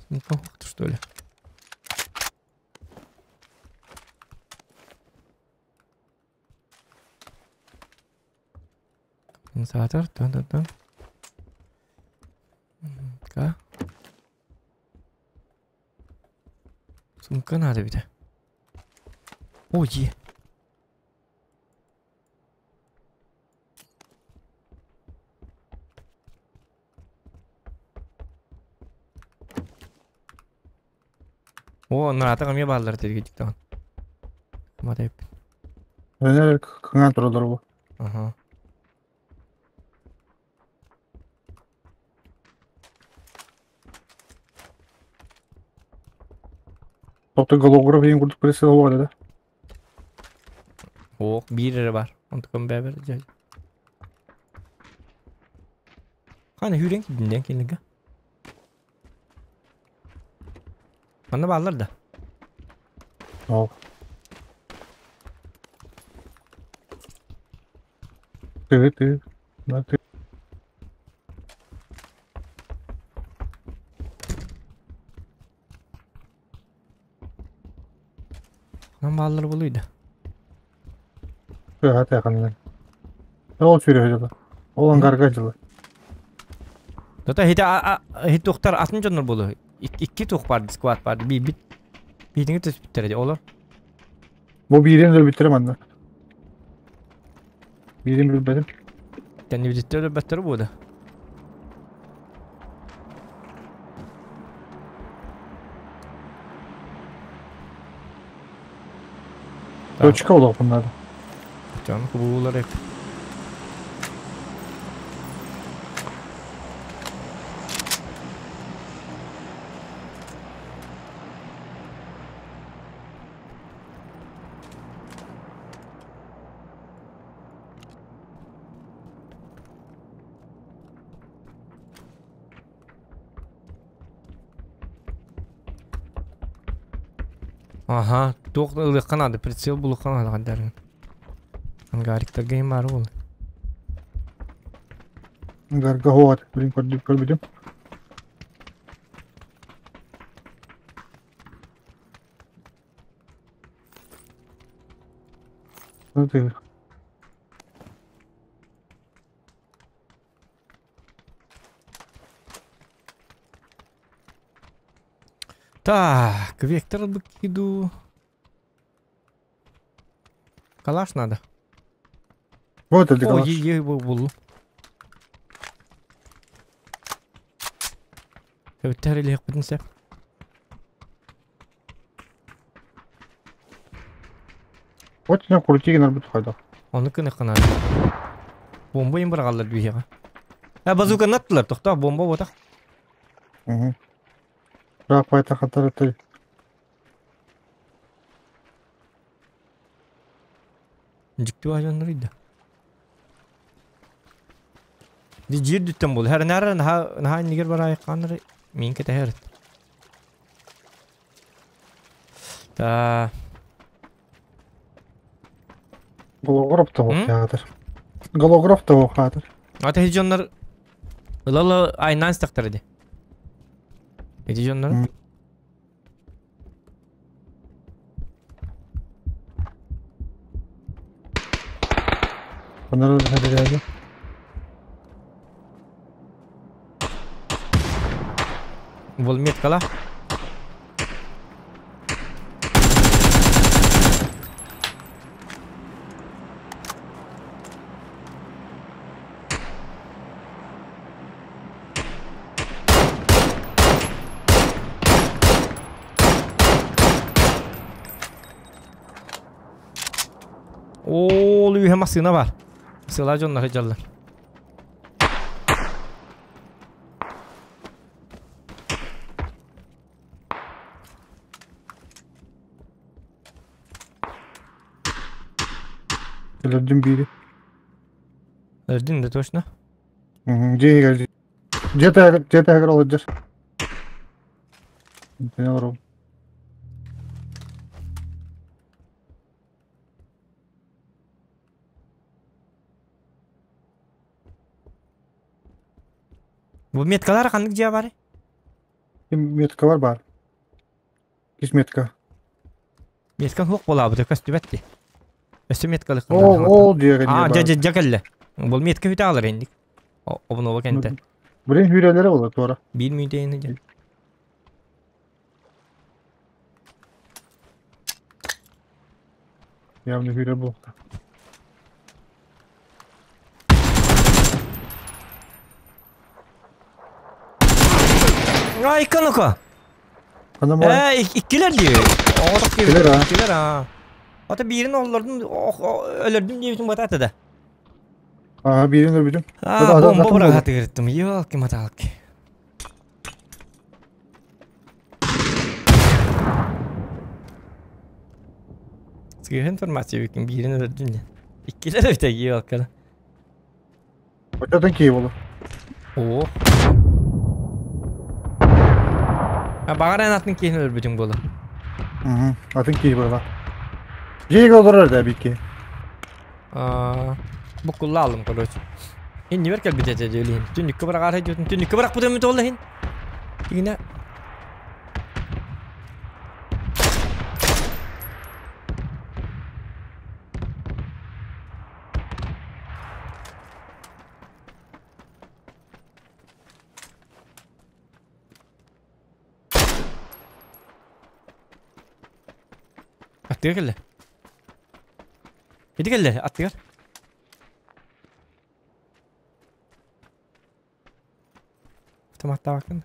Не что ли? Компенсатор, да-да-да. К. Сумка надо ведь. Ой, е. О, наратык эмиэ бааллар тиргитиктаҕын. Матайп. Өнөр кыңан туралар бу. Аха. Тохто голограф ең курдук прицел бар да. Ок, биир эрэ бар. Онтукам бэбэр дьэ. Хана хүрен кидинден келлига. Манна бааллар да. Ол. Ты ты. На ты. Манна бааллар болуйда. Хата канлар. Ол сүрө жылы. Ол ангарга жылы. Тота хите хит тухтар атын дьоннор болу. Икки тух бар, сквад бар. Би бит биитиңи түспүттэр ди олор. Бу биирин өлбүттэр манна. Биирин билбэтим. Тэнни бититтер өлбөттөр бууда. Точка олох bunlarda. Canım кубуулар эп. Аха, туох ылыахха наада, прицел булуохха наада хандарыҥ. Ангариктарга иһин баара буолла. Ангарга хоат, блин, көрдүк көрбүтүм. Ну ты. Так, вектор выкиду. Калаш надо. Вот это О, калаш. е, булу. Өттер или бүтүн сеп. Вот на крути нар бут хайда. Оны кыны кынады. Бомба им бырагаллар бүйеға. А базука наттылар, тоқта, бомба ботақ. Угу. Бірақ пайта хатар ты. Жүкті ажаннар иді. Ди жер дүттен бол. Хәр нәрі наха нигер бар айыққаныр мен кете хәрет. Та. Голограф та хатыр. Голограф та хатыр. Ата хижоннар ылалы айнан стақтар иди. Эти жоннар. Bunları da hadi. Бол меткала. Ол үһэ массыына бар. Сыла дьоннор сылдьаллар. Өлөрдүм биири. Өлөрдүн да точно. Дьиэ дьиэ таһыгар олордор. Итини олоробун. Бу меткалар ханнык дьиэ бары? Меткалар бар. Кис метка. Меткан хуох буолаабыта көстүбэт дии. Өссө меткалык. Ол ол дьиэгэ Аа, дьэ дьэ дьэ кэллэ. Бұл метка хүтэ алар инник. Обунова кэнтэ. Блин хүрэлэрэ буолар туора. Биир мүнүүтэ дьэ. Явно хүрэ буолта. Ай, ну-ка! Хана мора. Э, иккилэр дии. Оҕотох Иккилэр, а. Иккилэр, а. Ата биирин оллордум, өлөрдүм диэбитим батата да. Аа, биирин өлбүтүм. А, бомба быраҕатыгыртым. Ёлки-маталки. Сыыһа информация бүкүн биирин өлөрдүм диэн. Иккилэр эбитэ ёлканы. Очотон кии болу. Оо. А баҕар эн атын киһини өлбүтүҥ буолуо. Атын киһи буолла. Дьиэгэ олорор да бикки. Буккулла алым короче. Иннибэр кэлбит этэ диэлиһин. Түннүккэ быраҕаар диэтин. Түннүккэ бырахпытым мит ол иһин. Игинэ Аттыга кэллэ. Ити кэллэ, аттыгар. Автоматтаабаккын.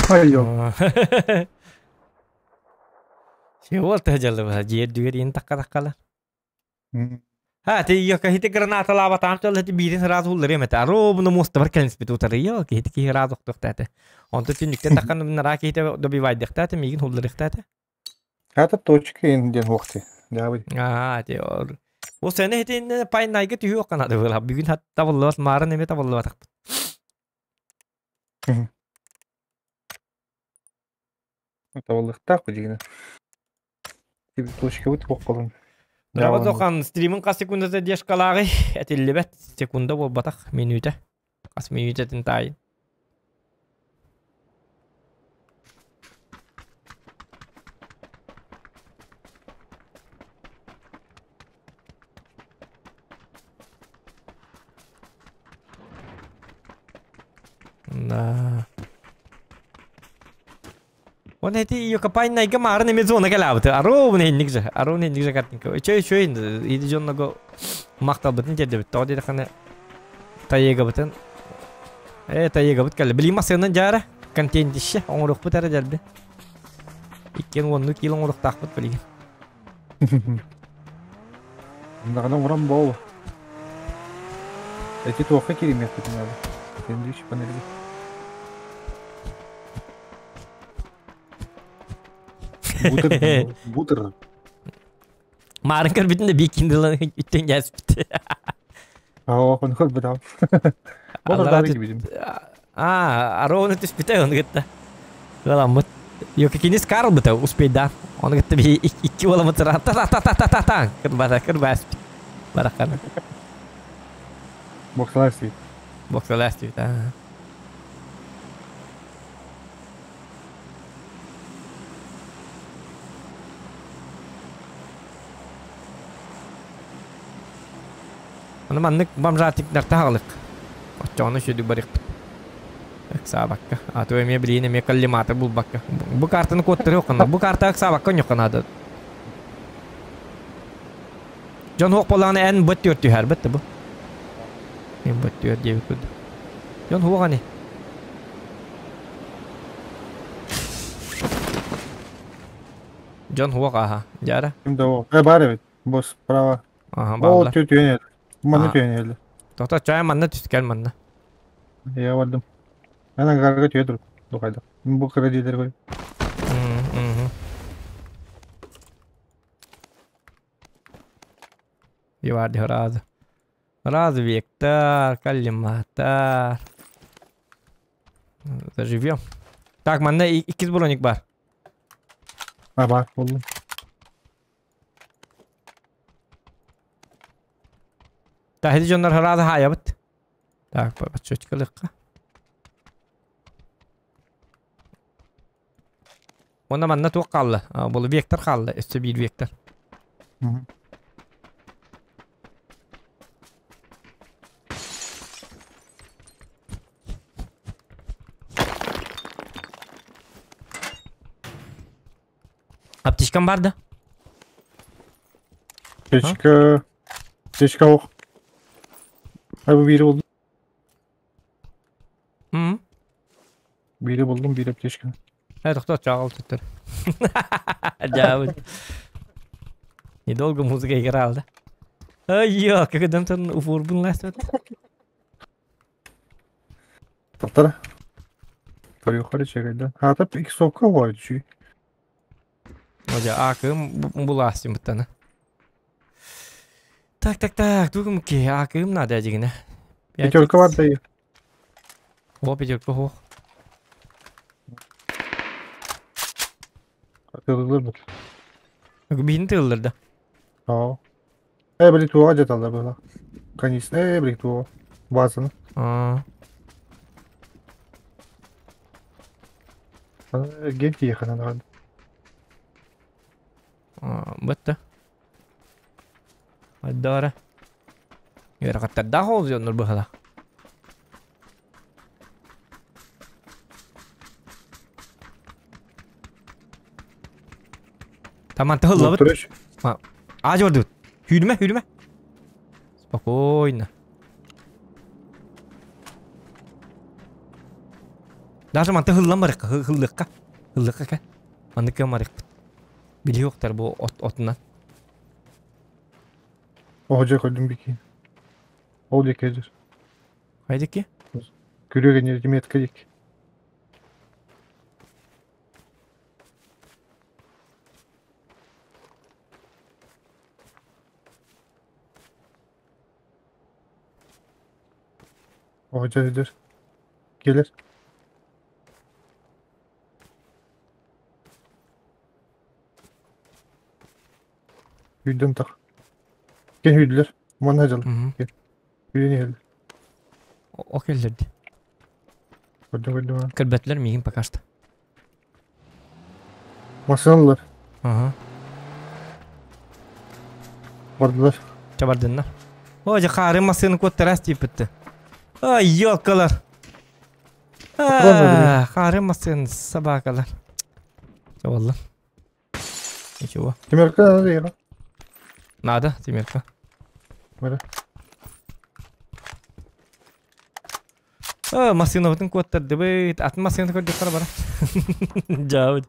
Айо. Чего ты дьаллыбыта дьиэ дүгэр иин такка-таккалар. Ха, ти йока хити гранаталаабатаам чол хити биирин сразу улларыам этэ. Ровно муостабар кэлинспит утарыйа, киһити киһи сразу охтуохта этэ. Онто түннүктэн таххан нара киһитэ добивайдыахта этэ, миигин улларыахта этэ. Это точка ин диэн хуохти. Дьаабый. Аа, ти ор. Ол сene хитинне пайнайга түһү окканады была. Бүгүн хат табыллыбат, маарын эме табыллыбатахпыт. Табыллыктаах бу дьигинэ. Точкабыт хуох Браво Зохан, стримин хас секундата дешкалааҕый? Этиллибэт, секунда буолбатах, мүнүүтэ. Хас мүнүүтэтин таайын. Да. Он эти Йокопайнайга маарын эме зона кэлаабыты. Аровна инник же. Аровна инник же картинка. Үчөй үчөй иди дьонного макталбытын тиэрдэбит. Тоҕо диэтэххинэ тайыгабытын э тайыгабыт кэллэ. Билигин массыынан дьаара контентище оҥоруохпут эрэ дьэлби. Иккиэн уоннуу кило оҥоруохтаахпыт билигин. Даҕаны оҥорон буолуо. Эти туохха кииримиэхпитин наада. Сэндвич панельга. Бутер, бутер. Маарын көрбүтүн да биир киндилан үттэн дьээспит. Аа, ону көрбүт Аа, ароны түспүтэ ону кытта. Ыаламмыт. Йоки кинис Карл быта успейдаан. Ону кытта би икки уоламыт та та та та та та та кырбата кырбаспит. Барахана. Боксалар свит. Боксалар свит, аа. Аны маннык бомжатиктар таһалык. Оччоҕуна сүдү барыахпыт. Ыксаабакка. А то эмиэ билигин эмиэ коллиматор булбакка. Бу картаны куоттарыахха Бу карта ыксаабакка онньоххо наада. Дьон хуох буоллаҕына эн быт түөр түһэрбит да бу. Мен быт түөр диэбит курдук. Дьон хуох ани. Дьон хуох аха. Дьара. Ким да ол. Э бар эбит. Бу справа. Аха Ол бааллар. түө түөн Манна түөн эле. Тохто чай манна түскэл манна. Я бардым. Ана гарга түө тур. Духайда. Бу кыра диэлер кой. Биварди разы. Разы вектор, коллиматор. Заживем. Так, манна иккис броник бар. А бар болдум. Тахиди дьоннор хараады хаайабыт. Так, подсчетчикалыахха. Уонна манна туох хаалла? Бұл вектор хаалла, өссө биир вектор. Аптечкам бар да? Аптечка... Аптечка ох. Ай бу бири булдум. Бири булдум, бири аптечка. Э, тохтоо, чаҕыл туттар. Дьаабыт. Недолго музыка играла, да? Ай, когда там уфурбун ластат. Тоқтар. Yukarı çekildi. Ha tabi iki soka var çünkü. Оля, акым буластым буттана. Так, так, так, тугум ки, акым надо дигине. Пятерка var dayı. О, пятерка хох. Тылылыр bu. Бин тыллыр да. Aa. E били туға жаталар бұла. Конечно, э били туға. Базаны. Аа. Генти yakın Бытта. Айдара. Яракаттардаах ол дьоннор быһала. Таман тыһыллабыт. Аажы бардыбыт. Hürme hürme. Спокойно. Даже манты хыллан барыкка, хыллыкка. Хыллыкка ка. Маннык барыкпыт. Били yoктар бу от отунан. Hoca koydum bir ki. Ол екежір. Хайдики? Күреген жерге метка дик. Hoca eder. Gelir. Hüydüm tak. Gel hüydüler. Manna hacalı. Gel. Hüydü geldi. О келлерди. Көрдüm көрдüm. Кірбәтлер мигин пока что. Masalalar. Ага. Бардылар. Чабардыннар. О, же қары масыны көттірәс тип бітті. Ай, ёлкалар. Қары масын собакалар. Чабалла. Ничего. Темирка надо ехать. Надо, Темирка. Бара. Машина бытын куоттарды быт. Атын машина көрдік қара бара. Жабыт.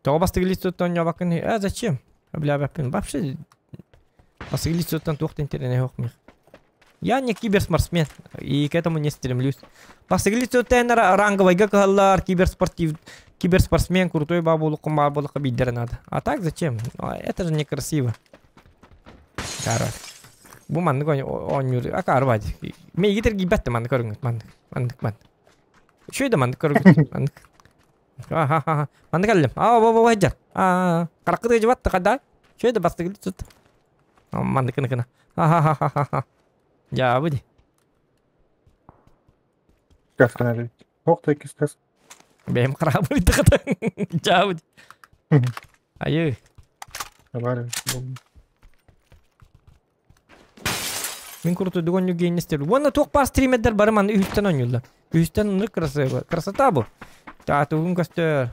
Тоға бастығы листоттан жабақын. А, зачем? Бля, бәппін. Вообще, бастығы листоттан туқты интернет жоқ мих. Я не киберспортсмен и к этому не стремлюсь. Бастығы листоттан ранговайга каллар, киберспортив, киберспортсмен, крутой бабулық, бабулық бидер надо. А так зачем? Это же некрасиво. Короче. Бу маннык оонньуур акаарбаат. Мейгитер киибэт маннык көрүҥүт маннык маннык маннык. Үчүгэй да маннык көрүҥүт маннык. Аха маннык кэллим. Аа бу бу хайдьар. Аа хараккыт ыдьыбат хада. Үчүгэй да бастыгы тут. Маннык кына кына. Аха Дьаабы ди. Касканары. Ох та кис. Бэйэм харабы тахата. Дьаабы ди. Айы. Бар. Мин куртуйдук оонньуу геннистер. Уонна туох баар стримердер бары манна үһүстэн оонньууллар. Үһүстэн оннук красиво. Красота бу. Таатугун көстөр.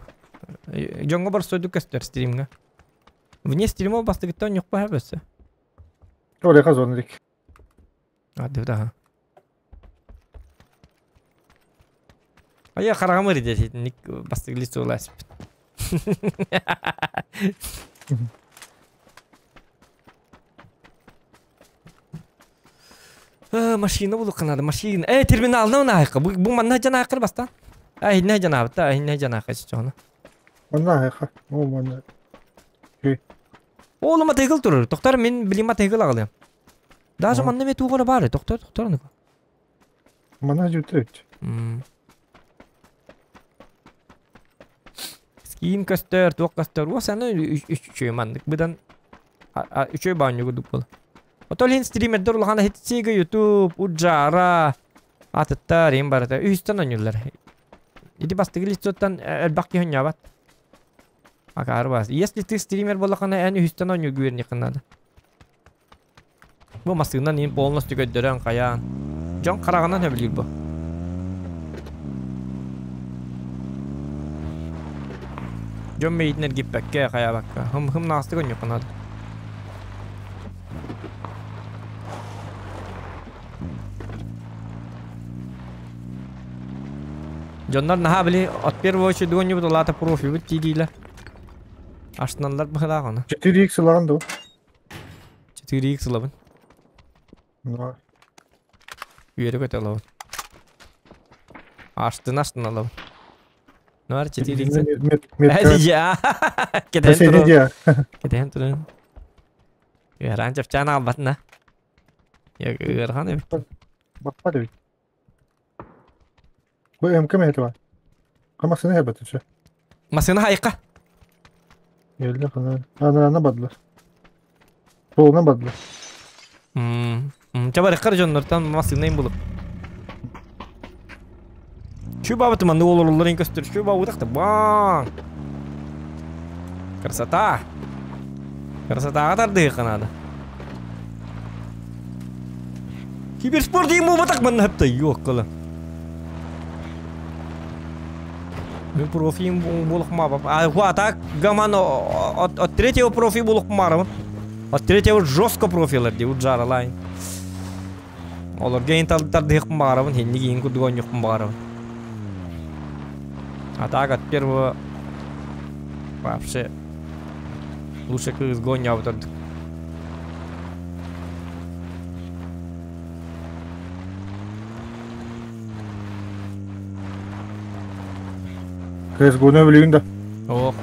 Дьоҥҥо боростуойдук көстөр стримҥа. Вне стрима бастыгыттан ньукпа өссө. Орека зона дик. Ады Ая хараҕым ырыйда итинник бастыгы лицоласпыт. Машина булукка надо, машина. Э, терминална унаайка. Бу бу манна жанаакыр бастан. А, инне жанаабыта, инне жанаакка чоҕуна. Манна айха. О, манна. Оолу матыгыл турur. Тоқтар мен билим матыгыл аҕалыам. Даже манна ме туғара бары. Тоқтар, тоқтар аны. Манна жүтүт. Скин көстөр, туох көстөр. Уос аны үчү маннык быдан үчү баанньугу курдук буола. Отол хин стримердер улахан хитсига YouTube, Уджара, атыттар им барыта үстен ойнуллар. Ити бастыгы лицоттан элбэх киһи ойнобат. Акаар бас. Если ты стример боллахана эн үстен ойну күөрниххин надо. Бу массыынан ин полностью көрдөрөн хайаан. Дьон хараҕынан сөбүлүүр бу. Дьон мэйитин эргиппэккэ хайаабакка. Хым хым наастык ойнуохха наада. Дьоннор наһаа били от первого очереди оонньуубут улаата профибут дии диилэр. Астыналлар быһыылаах ону. 4x ылаҕын дуо? 4x ылабын. Үөрэ көтө ылабын. Астына астына ылабын. Ну ар 4x. Кэтэһэн туран. Кэтэһэн туран. Ыараан чапчаан аҕалбатына. Ыарахан эбит. Баппат эбит. Бу МК мэһэти бар. Массыына хэбэтин все. Массыына хайка. Geldi kana. Ana ana бадылар. Солuna бадылар. Чабарыккар дьоннортон массыына булып. Şu бабыты манны олорулларын көстөр. Şu бабытакты. Баң. Красота. Красотаға тардыйыққа надо. Киберспорт дейін болбатақ манна хапта. Yok кылы. Мен профиим булукма. А так гаман от, от третьего профи булукмарым. От третьего жестко профилер ди уджара лайн. Олар гейн тардыйықпын бағарабын, хенни кейін курдук ойнуқпын бағарабын. А так от первого вообще лучше кыз гоня вот CSGO'nu övülüyün да. Ох.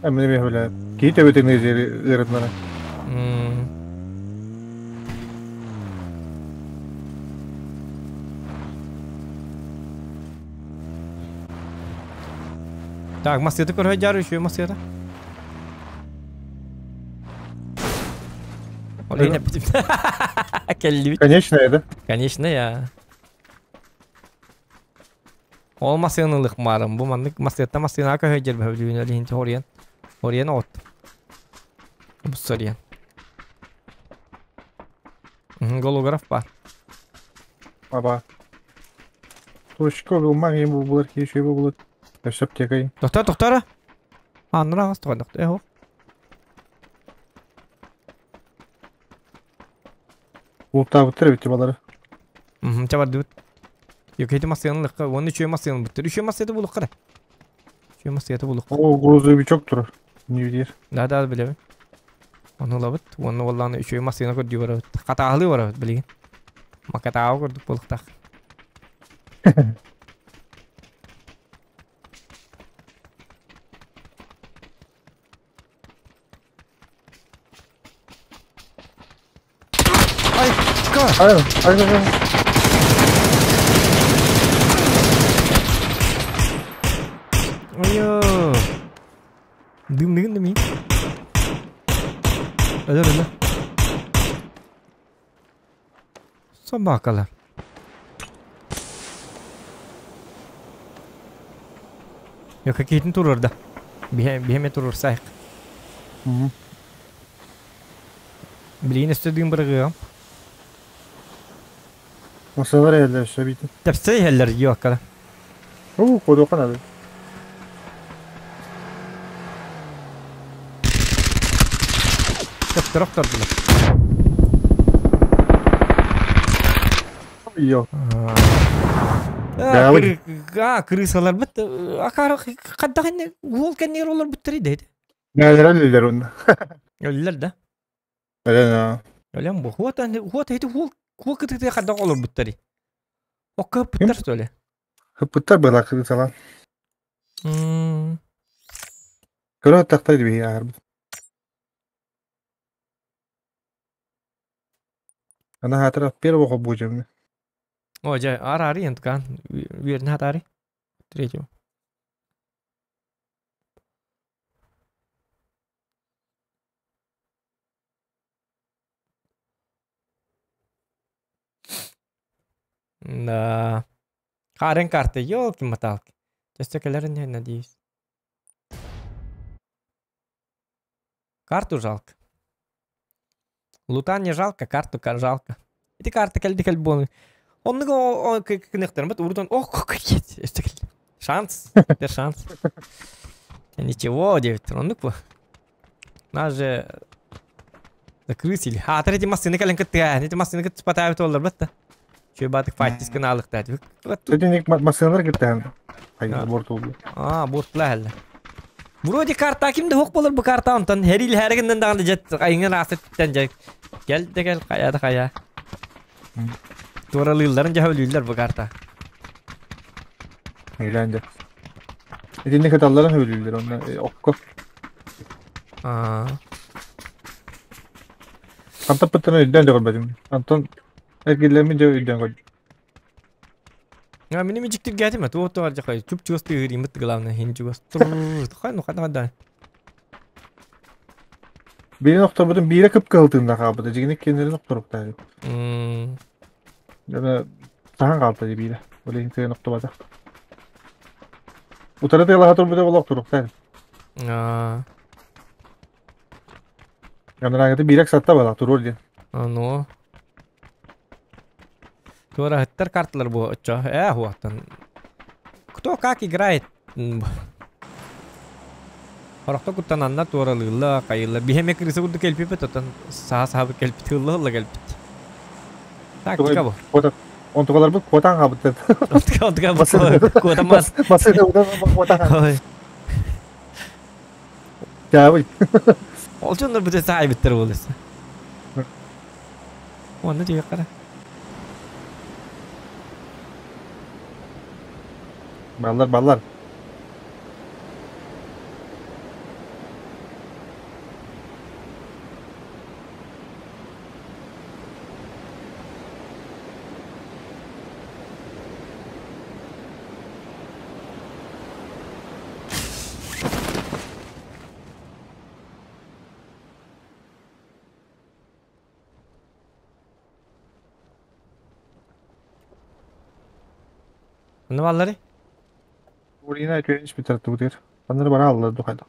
Эмне мен öyle. Кийит өбөтен ырытмана. Так, массыта көрө жар еще массыта. Олейне битим. Келли. Конечно, да? Конечно, я. Ол массыны лыкмарым. Бу маннык массыта массына көһө жер бөбүлүнө линти хориен. Хориен от. Бу сорьян. Голограф бар. Аба. Точка булмак ем булар ки шөй булар. Өсөп текай. Токтор, токтор. Аннара астыга токтор. Эхо. Ултабыттыр бит балары. Чабар дыбыт. Yok эти массыны лыкка, оны үчөө массыны буттыр. Үчөө массыны булук кара. Үчөө массыны булук. О, грузы бичок турар. Не видер. Да, да, билебин. Оны лабыт, оны валланы үчөө массыны көрдүү барабыт. Катаалы барабыт билген. Макатаалы көрдүк булуктак. Ай, Ай, ай, ай. Ой, дым дым дым. Öyle öyle. Собакалар. Yok какие-то турur да. Бихеме турur сайык. Билин өстө дым бырыгым. Масалар эле өсө бит. Тепсе хеллер yok кала. Уу, кодуоха надо. Төптөр охтордулар. Йо. А, крысалар бит акар хаддах инне уол кэннигэр олорбуттар идэйди. Нэлэр өллөр онно. Өллөр да. Өлөн. Өлөн бу. Хуот хуот эти хуол хуол кытыты хаддах олорбуттар. Окка хыппыттар что ли? Хыппыттар была крысалар. Көрө тахтай биһи аарбыт. Ана хатыра первого будем. О, жа, арари энткан. Верни хатари. Третьего. Да. Харен карты, елки-моталки. Сейчас не надеюсь. Карту жалко. Лута не жалко, карту жалко. Эти карты кэлди кэлбоны. Оннуга кынықтарым бат урдан ох как Шанс. Это шанс. Ничего, девять. Оннук бу. Нас же закрысили. А, третий машины кэлен кытты. Эти машины кытты спатают олар батта. Чөй батык файтис кын алыктар. Эти машиналар кытты. Ай, борт oldu. А, бортлар әлі. Вроде карта кимде хок болор бу карта онтон херил хәргеннән дагы жет айыңын асыттан жет. Кел де кел кая да кая. Туралыйларын жаһөлүлләр бу карта. Eğlence. Эти каталларын hövlüler онна окко. А. Антон пыттан өйдөн дөгөр бадым. Антон эргиллерми де өйдөн көр. А мине мижиктир гәтиме туот туар жакай чуп чугас тыгыр имит главное хин чугас. Хай ну хай да. Бирин окторбутун бире кып кылтыгында кабыды. Жигине кенерин окторуп Жана тахан калты бире. Оле хин октобата. Утары тыгла турбута болок турук та. А. Жанрагы бирек сатта бала турur ден. Ну. Тура хаттар карталар бу очо. Хуаттан. Кто как играет? Хорохто куттан анна туаралыылла кайылла. Бихеме крыса курду келпипет отон саа саабы келпит ылла ылла келпит. Тактика бу. Онтугалар бу котан кабыт. Онтуга бу кота мас. Басыда котан. Ой. Жабы. Ол жоннор бу саа биттер болысы. Онны түйе кара. Баллар баллар. Онны баллары? Урина өтөйүн бит тарты бутер. Аннары бара алды духайда.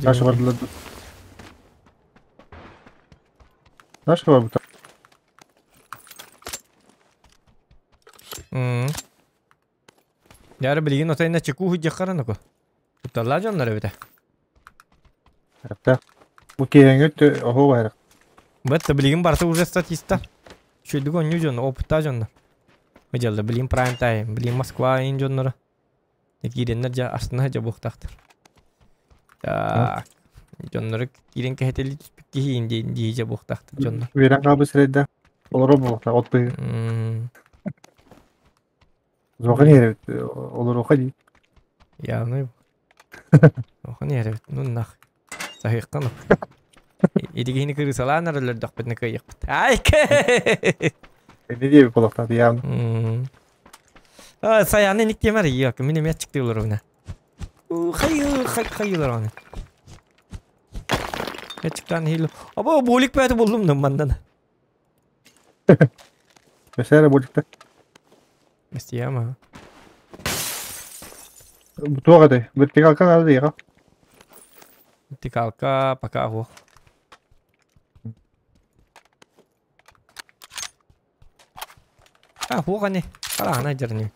Наша бардылар. Наша бар бут. Яры билигин отайна чеку худжа каранако. Тутталла жоннор эбите. Апта. Бу кеңөт охо бар. Бетте билигин барсы уже статиста. Чөйдүгөн ню жон, опытта жонно. Мыжалда билим прайм тайм, билим Москва ин жоннор. Киреннер жа астына жа бухтактыр. Так. Жоннор кирен кехетели түспүк кихин дей жа бухтактыр жоннор. Верен кабы средда. Олар болуктар от бы. Зохан еребит. Олар оха ди. Явно. Охан еребит. Ну нах. Сахиккан. Идигини кырысалаанар өлөрдөк битне кыйыкпыт. Ай! Не диэби болуктар явно. А, саяны ник темер yok. Мине мет чыкты олар уна. Хайы, хай хайылар аны. Чыктан хил. Аба болик бәті болдум да мандан. Бесәре боликта. Местияма. Туага дай. Вертикалка надо дига. Вертикалка пока хо. А, хо кане. Кара ана жерни.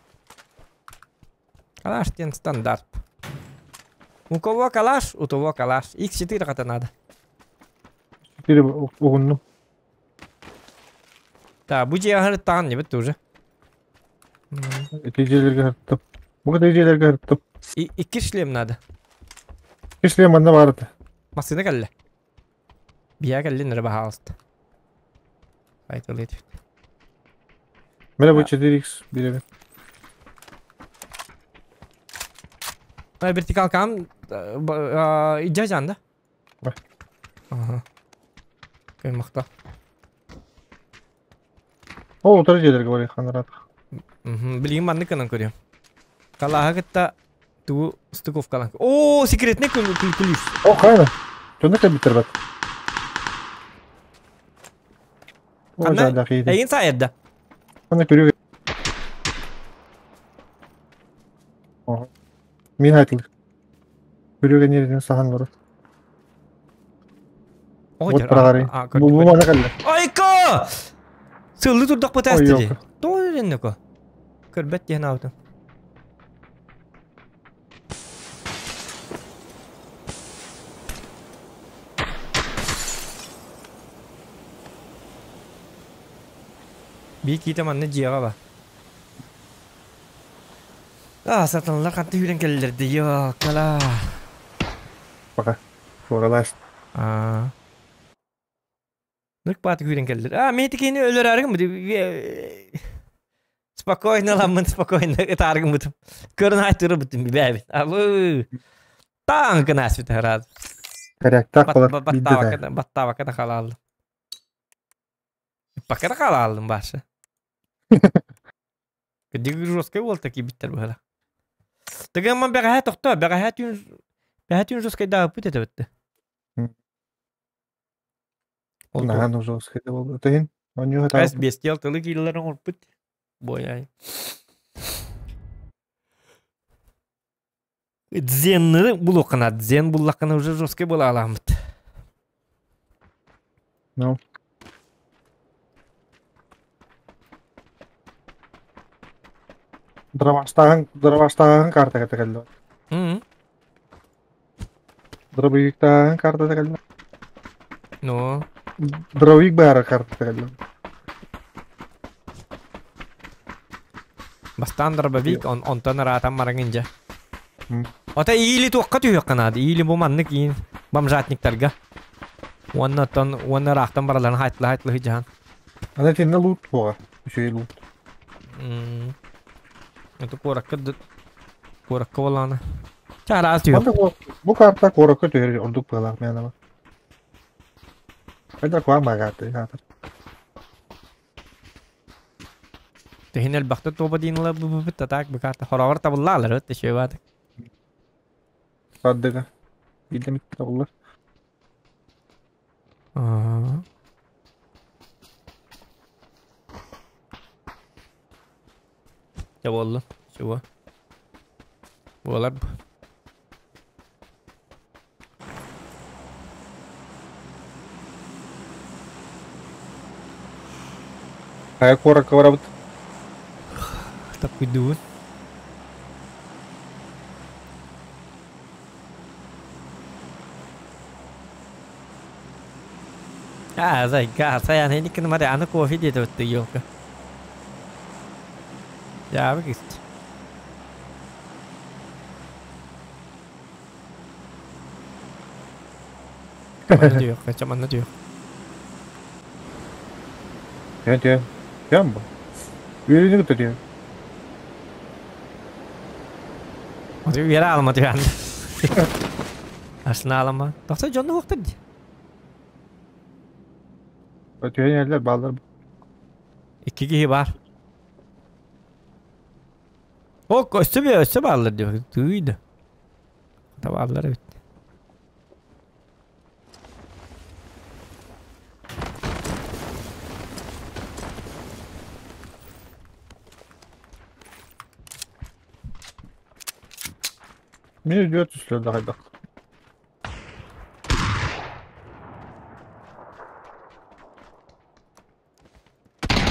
Калаш диэн стандарт. У кого калаш, у того калаш. X4 хата надо. 4 угуннум. Да, бу дьиэ аһарыттаҕын небет тоже. Ити дьиэлэргэ сырыттым. Бу кытта дьиэлэргэ сырыттым. Икки шлем надо. Икки шлем манна баар этэ. Массыына кэллэ. Бия кэллин эрэ баһаалыста. Айтылы этибит. Мене бу 4x бирэбин. Вертикалкам идя жан да? Ага. Каймахта. Ол утары дьиэлэргэ барыах ханараатах. Билигин маннык гынан көрүөм. Халааһы кытта тугу стыковкалан. О, секретный ключ. О, хайна. Дьону кэлбиттэр бат. Ханна? Эйин саайырда. Ханна көрүө. Мин айтылыр. Көрүө нерден сахан барар. Вот праҕары. Бу бу мана кэллэ. Айка! Сыллы турдах бытаасты ди. Тоҕо дэннеко? Көрбөт диэн аутым. Бии киитэ манна дьиэҕэ ба. Аа, сатаналар ханта үүрэн кэллэр дии, ёкала. Пока. Форалаас. Аа. Нырк бааты күүрэн кэллэр. Аа, мен ити киһини өлөрөөрүгүн Спокойно ламмын, спокойно ытааргын бутум. Көрөн айтыры бутум бибээбит. Абы. Таң гынаасбит рад. Корректак болар Баттаабакка баттаабакка да халааллым. Бакка да халааллым башы. Кырдьык жесткай буолта киирбиттэр быһыла. Тыгын бэҕэһээ тохтоо, бэҕэһээ түүн бэҕэһээ түүн жесткайдаабыппыт этэ бытты. Ол Наһаа жесткай да буолбут иһин. Онньуу Эс бестиал тылы киирэлэр оҥорбут. Буойай. Дзенны булуоххана, дзен буллаххана уже жесткай буола аламмыт. Ну. Дроваштааһын дроваштааһын картага кэллэ. Дробовиктааһын картата кэллэ. Ну. Дробовик баара картата кэллэ. Бастаан дробовик, он, онтон ыраатан бараҥын дьэ. Ата иили туохха түһүөххэ наада. Иили бу маннык иин бомжатниктарга. Уонна оттон уонна ыраахтан бараларын хайтла хайтла дьаһан. Аны итиннэ лут буоҕа. Үчүгэй лут. Это куоракка куоракка буоллаҕына. Чараас түһүөх. Бу карта куоракка түһэр ордук быалаах мен Хайда куама карта хаатар. Тэһин элбэхтэ туоба диин ыла бу татаак бу карта хороҕор табыллаалар өт тэшиэбаатык. Сардыга. Билдем табыллар. Дьэ буоллун. Чего? Буолар бу. Хайа куоракка барабыт? Такуйдуун. Аа, зайка, саян хеникин маре аны кофе диэт өттө елка. Дьаабы кист. Манна түһүөххэ, чэ манна түһүөх. Түһэн түһэн. Түһэн бу. Үөрүүнү кытта түһэн. Аты үөрэ аалыма түһэн. Арсеналыма. Тохто дьонну уохтар дии. Түһэн иһэллэр бааллар. Икки киһи баар. О, өссө өссө бааллар дии. Тыый да. Бааллар эбит. Мин өйдүөр түстүлэр да хайдах.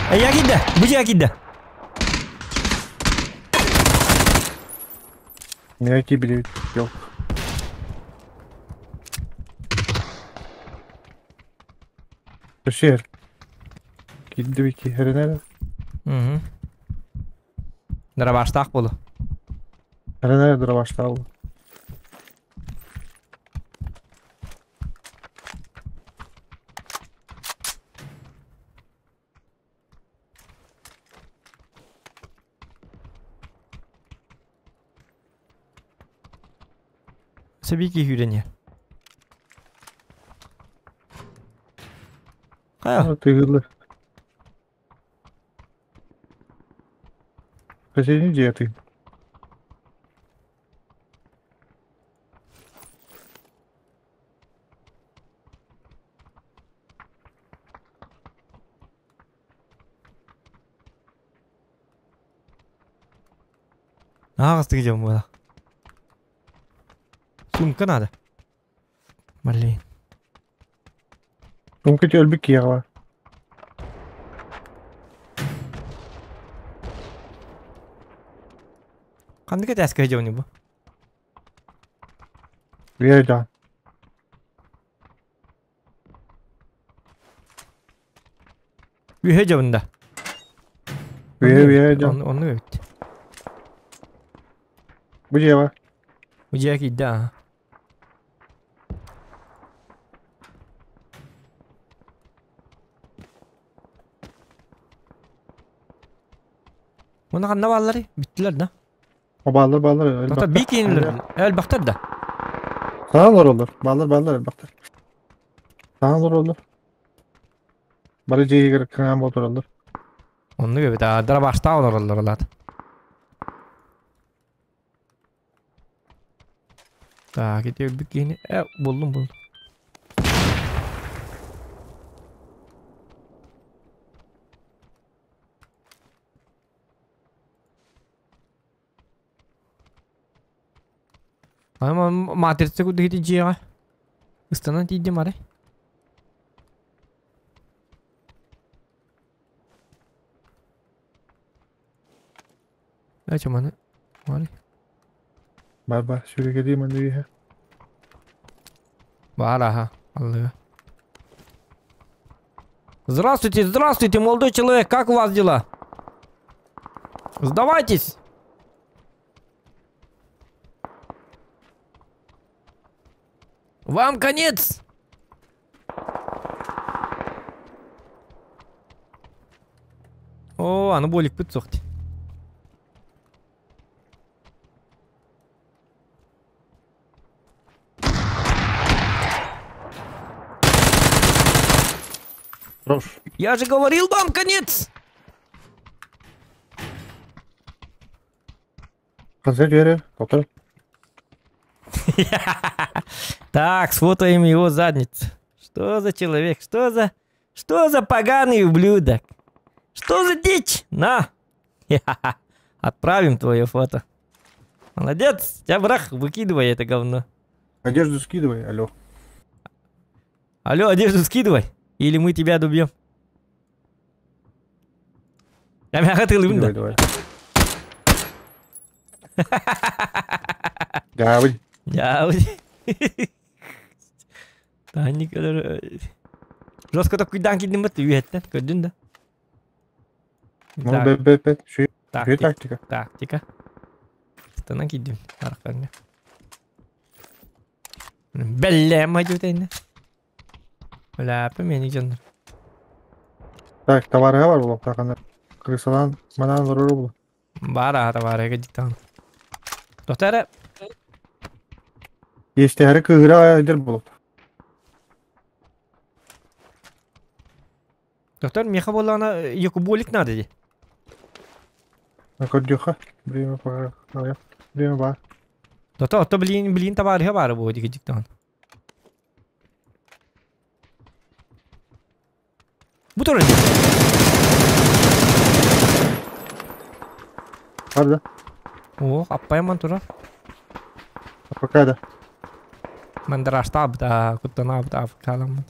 Эйя киирдэ! Бу дьиэ киирдэ! Меня кибили, ёлк. Өсер. Кидди бики херенер. Угу. Дробаштаах болу. Херенер дробаштаах болу. Сөбики хүрен Хайа. Тыгылы. Соседний где ты? Ағыз дем было. Сумка надо. Блин. Сумка тебе өлбік кияға. Қандай кәтәскі жеуні бұ? Верда. Үйе жеуінде. Ве, ве, Оны өтті. Бұ жева. Бұ жева кейді, а. Оны қанда балалары? Биттілер да. Балалар, балалар. Тота би кейінлер. Әл бақтар да. Сağlar olur. Ballar ballar elbette. Sağlar olur. Бары жейгер кыңан болтур olur. Онны көбөт, адара башта олар олар олар. Так, ити өлбүк кийини. Булдум, булдум. Ама матрица куды хити жига. Ыстана тиидим аре. Ача маны. Маны. Бар бар, сүрүгө дейм аны үйе. Бар аха, Аллах. Здравствуйте, здравствуйте, молодой человек, как у вас дела? Сдавайтесь! Вам конец! О, аны болик пыт соқты. Хорош. Я же говорил вам конец! Концерт вере, повтор. Так, сфотаем его задницу. Что за человек? Что за поганый ублюдок? Что за дичь? На! Отправим твое фото. Молодец! Тебя брах, выкидывай это говно. Одежду скидывай, алло. Алло, одежду скидывай. Или мы тебя добьем. Я мягко ты Давай, давай. Давай. Давай. Жестко такой данки не мыты, уетте, көдүн да. Ну, б, б, тактика. Тактика. Станан кидим, аркаңа. Белле мажутайна. Ляпы мени жандар. Так, товары бар булып, тагын крысалан, манан заруру бул. Бар, а товары гидтан. Доктор. Естәре кыгыра айдыр булып. Доктор, меха болана якуболик надо ди. Акодюха, время пора. Время бар. Доктор, то блин, блин товары бар бу ди гидтан. Бу тоже ди. Бар да. О, аппайман тура. Пока да. Мандрашта да, куттана да, каламат.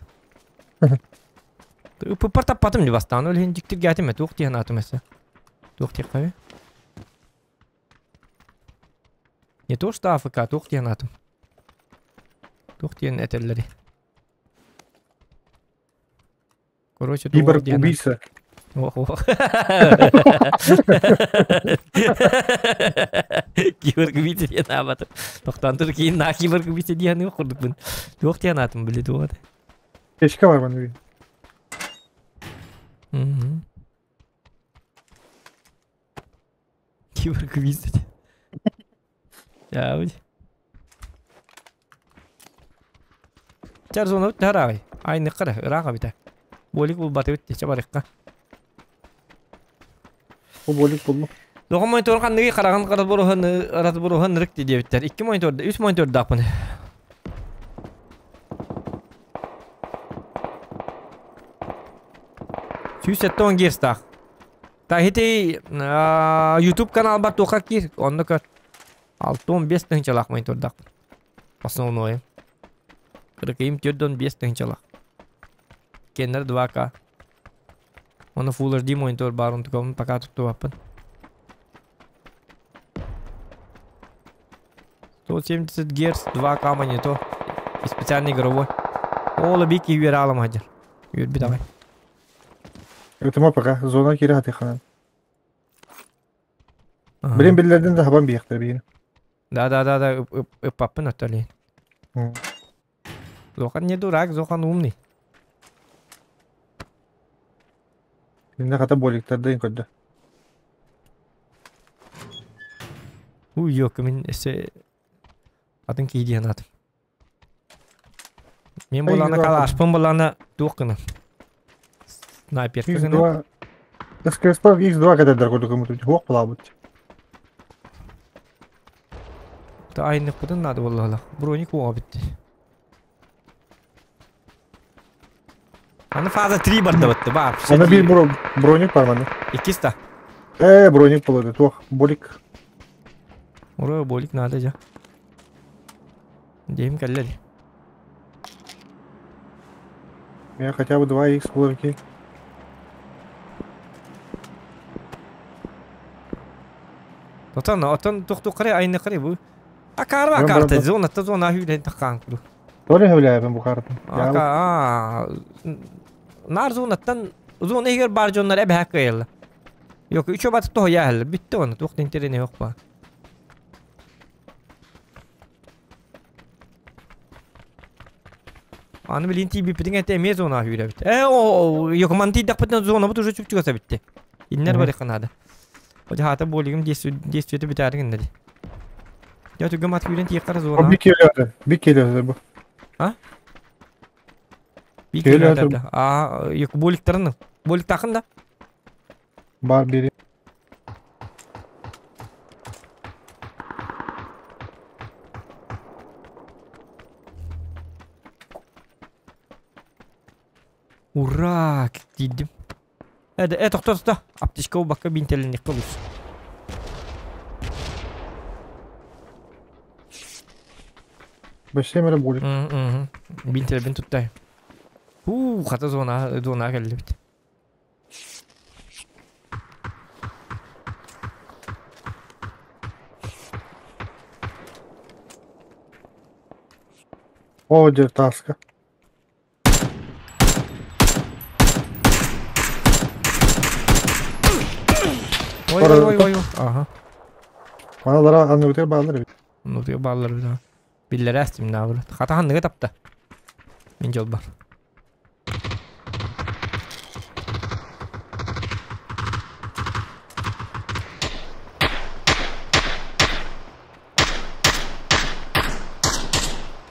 Пупарта патым не бастан, өлген диктир гәтеме, туқ тиен атым әсі. Туқ тиек қайы. Не то что АФК, туох диэн атым. Туох диэн этэллэри. Короче, Киборг убийца. Ох, ох. Киборг убийца диэн аабатым. Тохтоон тур киин на киборг убийца диэн курдукпун. Туох диэн аатым били туох. Печка бар маны. Киборг убийца. Явы. Чар зона бит харагай. Айны кара, ырага бит. Болик бул баты бит, ча барыкка. Бу болик булду. Доҕон монитор ханныгы хараҕын разборуһан ырык диэбиттэр. 2 монитор, 3 монитор даахпын. 170 герстаах. Та хити YouTube канал бар туха кир, онно көр. 6-15 тыһынчалаах монитордаахпын. Основное. Кырыкыйым 4-5 тыһынчалаах. Кеннер 2К. Оны Full HD монитор бар, онтукабын пока туттубаппын. 170 Гц, 2К монитор. И специальный игровой. Ола бики юер алам хадер. Юер би давай. Өтүмө пока зона кире хаты ханан. Билин биллерден да хабан бияқтар бейін. Да, да, да, да, ыппаппын өттөлейін. Зохан не дурак, Зохан умный. Инне хата боликтарды көрдө. Уй, yok, мен эсе атын кийдиэн атым. Мен болана калашпын болана туох гына. Снайперка гына. X2 СКСП X2 кадердер көрдүк өмүтү. Хуак булабыт. Та айны кудын надо болла. Броник оға битти. Аны фаза 3 барда битти, бар. Ана бир броник бар манда. Иккиста. Броник болады. Туох, болик. Ура, болик надо жа. Дейм каллер. Я хотя бы 2 X болики. Отан, отан тухту кары айны кары бу. А карва карта зона, та зона хүлен таккан куру. Тоже хүләбен бу карта. А, нар зонаттан зона егер бар жоннар эбе хаккайыл. Yok, үчө батып то яһыл. Битте оны, тух интерне yok ба. Аны билин тиби питин эте эме зона хүлә бит. О, yok манти дак битен зона бут уже чүп-чүгәсә битте. Иннер бар якынады. Оҗа хата болигим действиете битәрген диде. Я түгем ат күлен тиек кара зона. Бик келеді, бик келеді бу. А? Бик келеді. А, yok боликтарын. Болик тақын да. Бар бери. Ура, дидим. Тохто, тохто. Аптечка бакка бинтелин кылыс. Бешемере болик. Бинтел бин туттай. Хата зона, зона келди бит. О, жер таска. Ой, ой, ой, ой, ага. Аналара аны өтер баллар бит. Ну, өтер баллар бит. Биллер әстим на булат. Хата ханныгы тапты. Мен жол бар.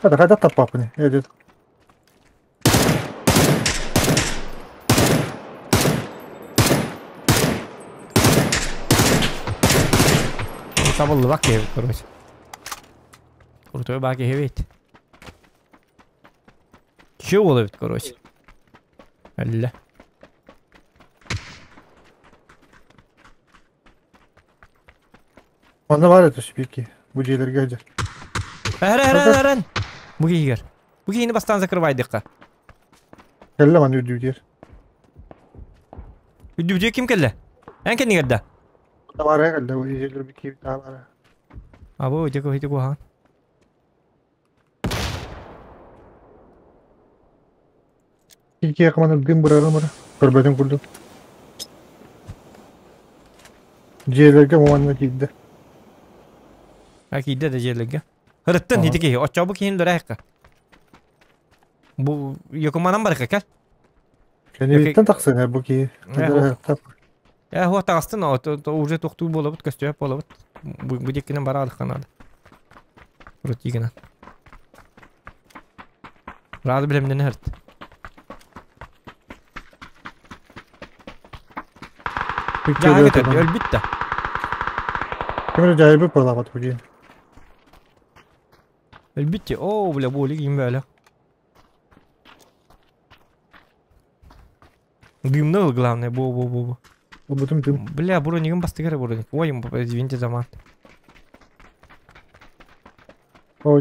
Хата хата таппапны. Эдет. Табылды бак кебит, короче. Крутой бак кебит. Че болду бит, короче. Әллә. Анда бар это спики. Бу жерлерге жер. Әр, әр, әр, әр. Бу кийгер. Бу кийини бастан закрывайдыкка. Келле ман үдү дер. Үдү ким келле? Ән кенигерде? Бар келле, бу жерлер бик кийип бар. Абы ити ити куһаҕан. Икки команда дым бырарым ара. Көрбөтүн курдук. Дьиэлэргэ муонна киирдэ. А киирдэ да дьиэлэргэ. Ырыттын ити киһи. Оччообу киһин дөрээххэ. Бу Якуманан барыка кэл. Кэнниттэн тахсан бу киһи. Э, хуа таҕыстын, уже тохтуу буолабыт, көстүөп буолабыт. Бу диккинен бара алыхха надо. Рутигина. Рады билемнен херт. Жаһа кетер, өлбүт да. Ким жайбы парлабат бу дии. Өлбүт те. О, бля, болик им бөлө. Дымный главное, бо-бо-бо. Бутум дым. Бля, броником бастыгара броник. Ой, извините за мат. О,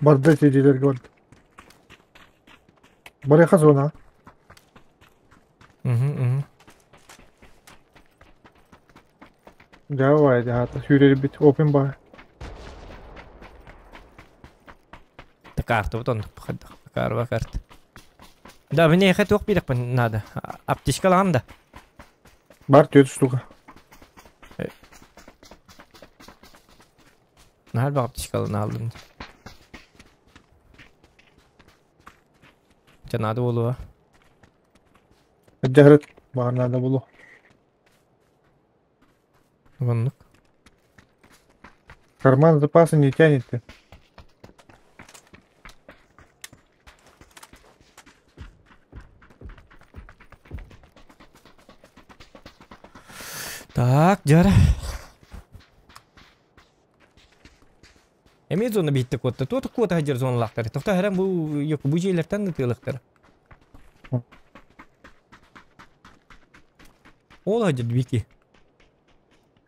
Барда тедилер говорит. Барыха зона. Угу. Давай, да, сүүрэр бит open bar. Карта вот он, карва карта. Да, мне хотел пирах надо. Аптечка ланда. Бар төрт штука. Нахал аптечка алдым. Тебе надо было. Жахрат бар надо было. Вон. Карман запаса не тянет ты. Так, дьара. Эми зона битте котта. Тот кота хадер зона лактар. Тоқта харам бу yok бу жерлерден да тылыктар. Ол хадер бики.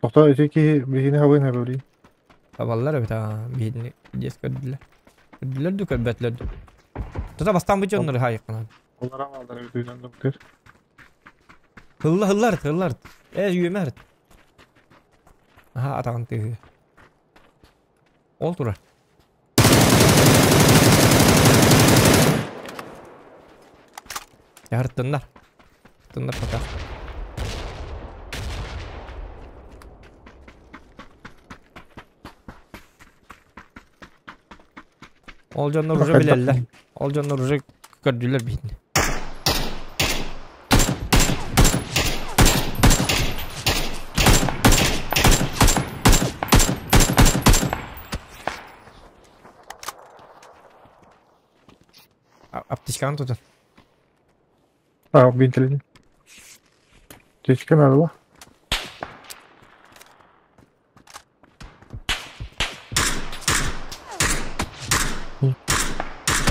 Тоқта эти бихини хабын хабыри. Табаллар бит а бихини дес көрдүлөр. Көрдүлөр ду көрбөтлөр ду. Тута бастан бу жоннор хайыккан. Олар алдар бит доктор. Хылла хыллар хыллар. Э үйемер. Аха атаган тыгы. Ол турар. Ярыттындар. Тындар пока. Ол жоннор уже билеллер. Ол жоннор уже көрдүлөр битни. Аптечканы tutun. А, бинтелени. Аптечка надо было.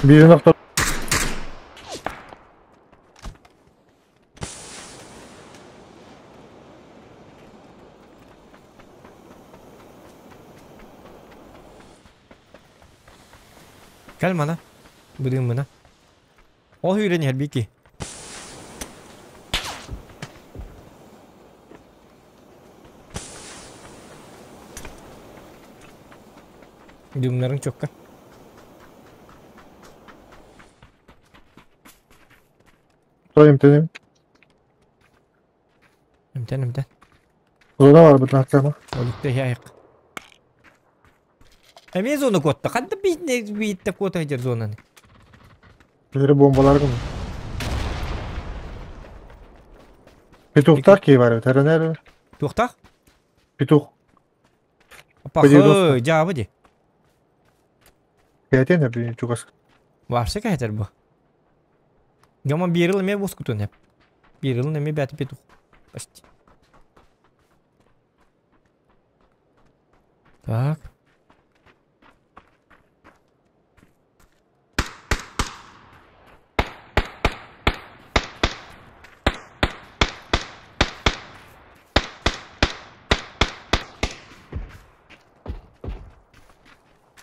Bir nokta. Кел мана. Будем мына. Ол үйрен бики. Düğümlerin çokka. Той эмтенем. Эмтен эмтен. Зона бар бит нацама. Олукта яйык. Эми зона котта. Канда бит бит кота жер зонаны. Бiri бомбалар гым. Петухтар ки бар бит. Әрнәр. Туктак? Петух. Пахы, жабы ди. Кәтен бі чугас. Варсы кәтер бу. Гаман бирил эме бос кутун хеп. Бирил неме бәти петух. Почти. Так.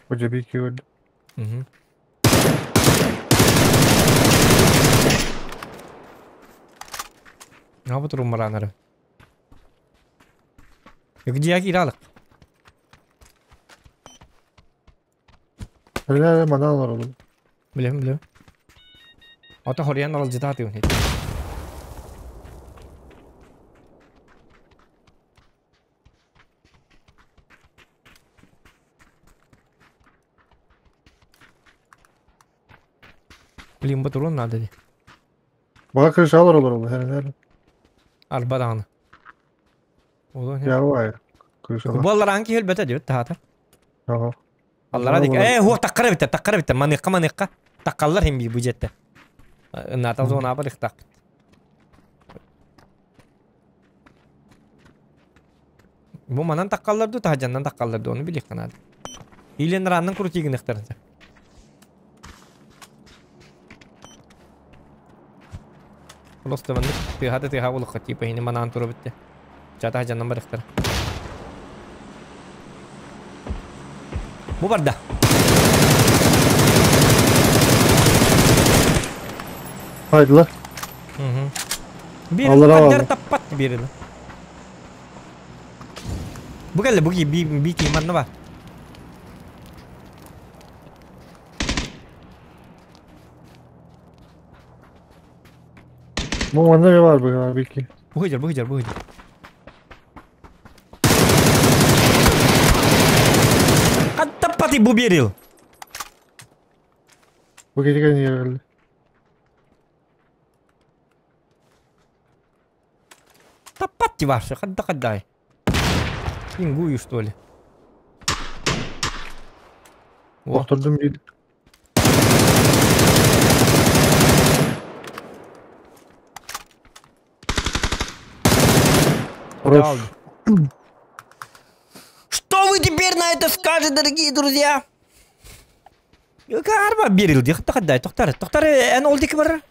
Hoca bir iki öldü. Угу. Аҕа турун бараанары. Где киралык? Öyle manal var oğlum. Билем, билем. Ата хорьян алжыта атыын. Блин, батурун надо ди. Баҕа крышалар олороллор her Арба даҕаны. Олон Я вай. Крышалар. Бу аллараан киһи өлбөтө диэбит таһаата. Ага. Аллара дик. Э, хуох таккара биттер, таккара биттер. Маныqqa маныqqa. Таккаллар хим бу жетте. Ната зона бар ихтак. Бу манан таккаллар ду, таһажаннан таккаллар ду, оны билик канады. Илен раннан крутигин ихтарын. Просто маннык тыһа да тыһа булукка типа хини манаан тура битте. Чата жаннан бар ихтар. Бу барда. Haydi Бир Аллара каддар алды. таппат бирини. Бу кэллэ бу би би ки манна бар. Bu manada ne var bu abi ki? Бу хыдьар, бу хыдьар, бу хыдьар. Хаттаппати бу берил. Bu gece gelin yerli. Таппатти ваши, хадда хаддай. Ингую что ли? О. Oturdum bir. Хорош. Что вы теперь на это скажете, дорогие друзья? Карма берил, дихта хаддай, тохтар, тохтар, эн олдик бар.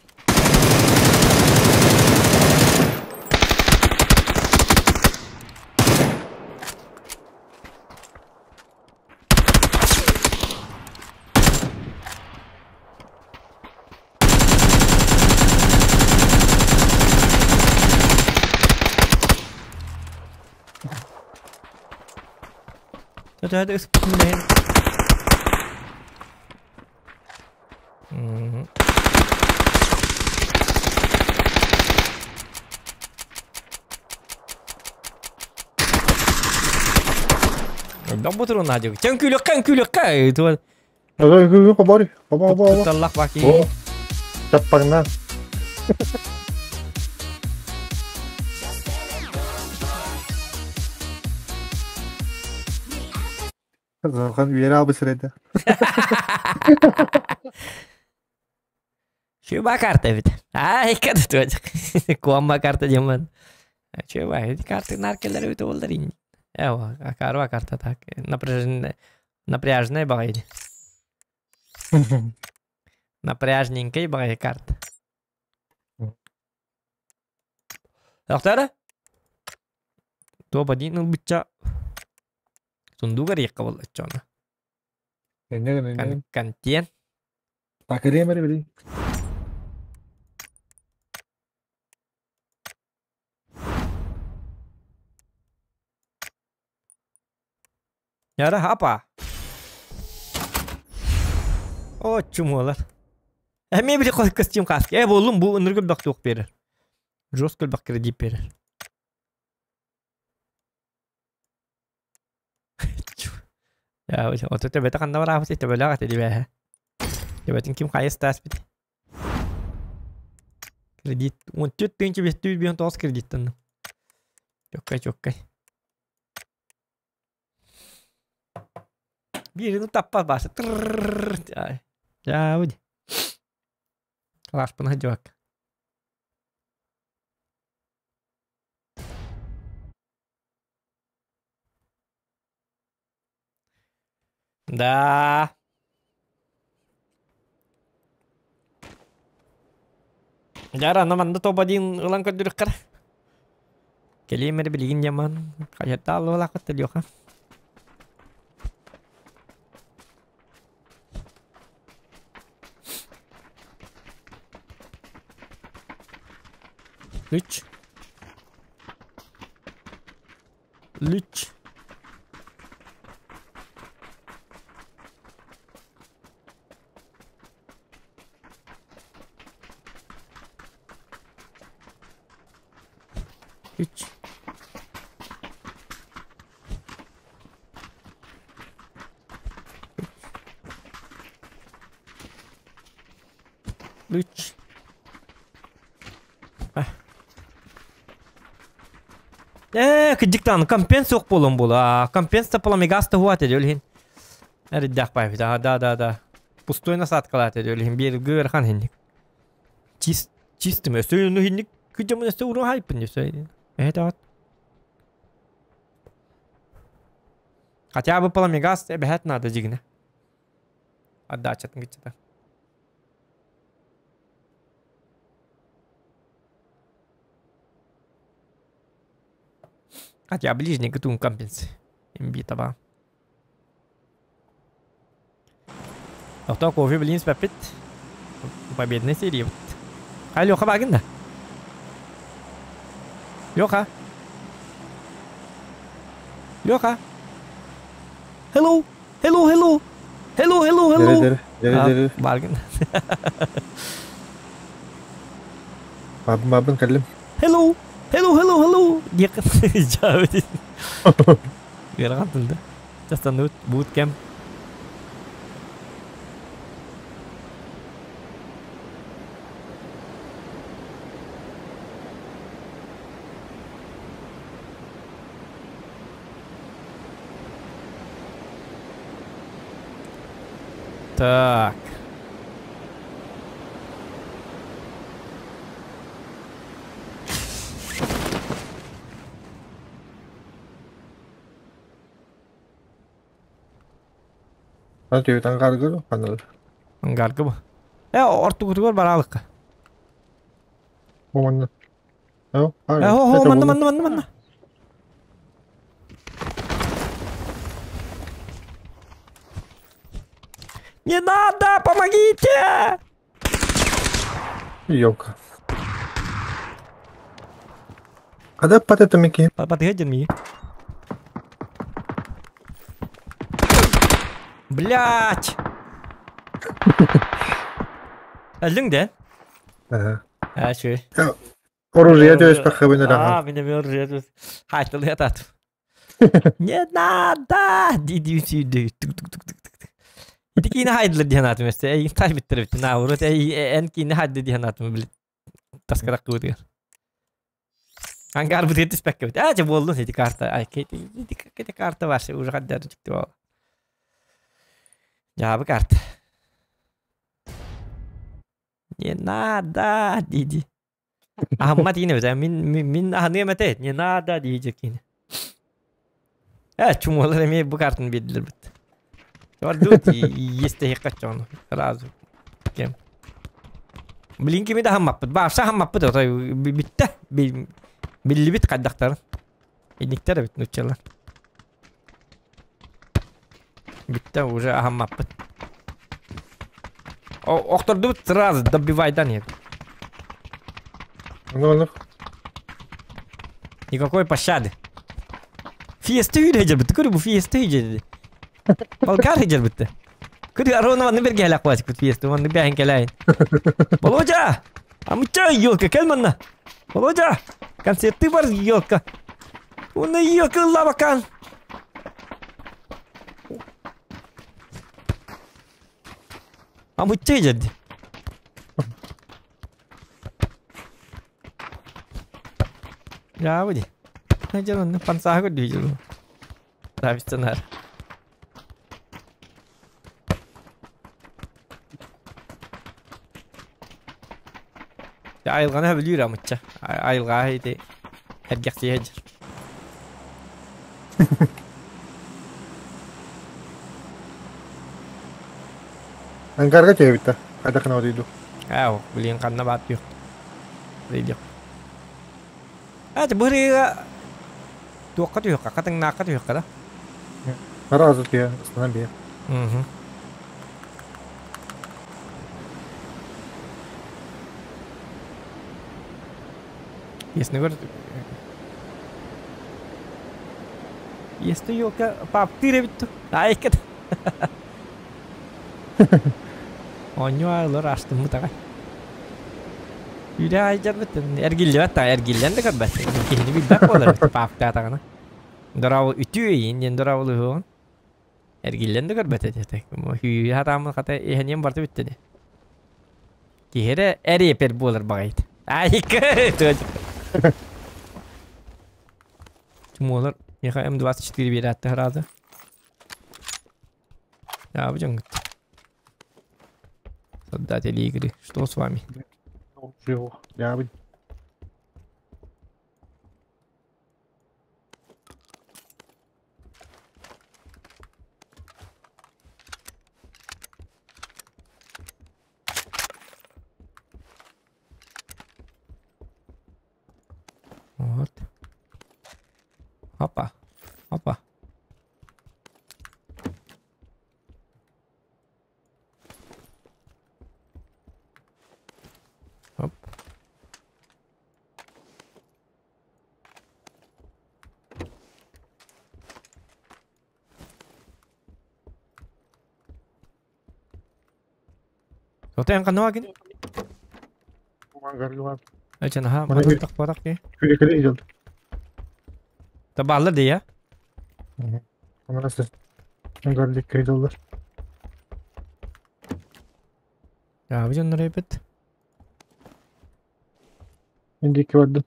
Это исполнение. Добутру надю. Чен күлөккә, күлөккә. Туа. Кобори. Оба, оба, оба. Тутталлах баки. О. Чаппаңнан. Зархан үері албы сіреді. Чуба карта бит. Ай, кады туа. Куамма карта жаман. Чуба, карты наркелер бит олдар ин. Эва, карва карта так. Напряженная, напряжная багай. Напряжненькая багай карта. Доктора? Топ один быча. Сундугар якка болду чона. Не, Контент. Такырем бери. Яра хапа. О, чумолар. Эми били кол костюм каски. Э, болум бу ыныргыл бак тук берер. Жесткөл бак кредит берер. Я, вот это бета канда бар афты тебеле гаты дибе. Тебетин ким кайыс тас бит. Кредит. Он төт тынчы бес түйт бен тоғыз кредиттен. Чоккай, чоккай. Бирини таппат башы. Я, уди. Лашпына жок. Да. Жара, наманды топ один ылан көдүрүк кара. Келемер билигин жаман. Каятта алып алакыт Леха. Үч. Лүч. Үч. Үч. Э, кыдьыктан компенс суох буолан буола. Компенс тапаламигас туһуат эдэ өлүһүн. Эриддэх бай. Да, да, да, да. Пустой насадкалаат эдэ өлүһүн биир гыырхан хинник. Чист чистым өссө ну хинник күдьэмин өссө урун хайпын өссө. Эһэ Хотя бы пламегаз эбэһэт надо дьигинэ. Отдачатын кыччата. Хотя ближний гытун компенс. Имбитова. Охто кофе блин спапит. Победная серия. А Леха багын да? Леха. Леха. Hello. Hello, hello. Hello, hello, hello. Дere, dere. Баргын. Бабын, бабын, кэллим. Hello. Hello, hello, hello. Диэк. Жабы. Верган тылды. Тастанут bootcamp. Так. Аны төбөт ангаргы ханыл. Ангаргы бу. Э, ортугутугар баралыкка. Бу манна. Э, Э, хо, хо, манна, манна, манна, манна. Не надо, помогите! Ёлка. Когда под это мики? Подъедем ми. Блять! Әлдің де? Ага. А, шөй. Оружие төс пахыбын А, меня оружие төс. Хайтыл ятат. Не надо! Диди сүйді. Тук-тук-тук-тук. Ити кийини хайдылар диэн аатым өстө. Эйин тай биттер бит. На, урут эн кийини хайды диэн аатым билет. Таскарак кыбытыгар. Ангар бут түспэккэ бит. Аа, болдун ити карта. Ай, ити ити карта бар, уже хаддар чыкты бол. Жабы карта. Не надо, диди. Ахмат кийини бит. Мин мин ахны эмете. Не надо диди кийини. Э, чумолар эми бу картаны бердилер бит. Вардут есть хакачон сразу. Кем? Блин, кими да хаммаппыт. Бааса хаммаппыт отой битте. Биллибит каддактар. Иниктер бит нучалар. Битте уже хаммаппыт. Охтордубут сразу добивай да нет. Ну, Никакой пощады. Фиеста үйрәҗер бит. Көрү бу фиеста үйрәҗер. Балкар хеджер битте. Көрү арона ванны бер гәләк васик бит фиеста ванны бәһен кәләйин. Володя! Амыча елка кел манна. Володя! Концерты бар елка. Уны елка лабакан. Амыча хеджерди. Я буди. Хеджер онны пансага дүйжер. Давистенар. Айылғаны білер амытча. Айылға хайды. Әргәқси хеджер. Ангарга төбөт. Кайда кына одыйду. Ау, блин, қанна бат yok. Дейді. Әті бұриға туаққа түйіққа, қатың наққа түйіққа да? Сразу бе, астана бе. Угу. Есіне көр. Если елка паптыр эбит Айкат. Оонньуу аалар астыммыт аҕай. Үлэ айдьарбыт эргиллибэт та эргиллэн да көрбөт. Киһини билбэт буолар пааптаатаҕына. Дорабыл үтүө иин диэн дорабыл ыһыаҕын. Эргиллэн да көрбөт этэ. Хүйүйэ хатааммын хата иһэниэн барта бүттэ дии. Киһи эрэ эриэпэр буолар баҕайыт. Айка! Чумуолар миэхэ М24 биэрээттэ сразу. Я дьоҥҥут. Создатели игры, что с вами? Я Вот. Опа. Опа. Оп. Отон ханна кин? Эчен аха, манан тахпатах ки. Күрекеле идел. Табаллар дия. Амарасы. Аңгарлык кайдаллар. Я бу эбит. Индики бардым.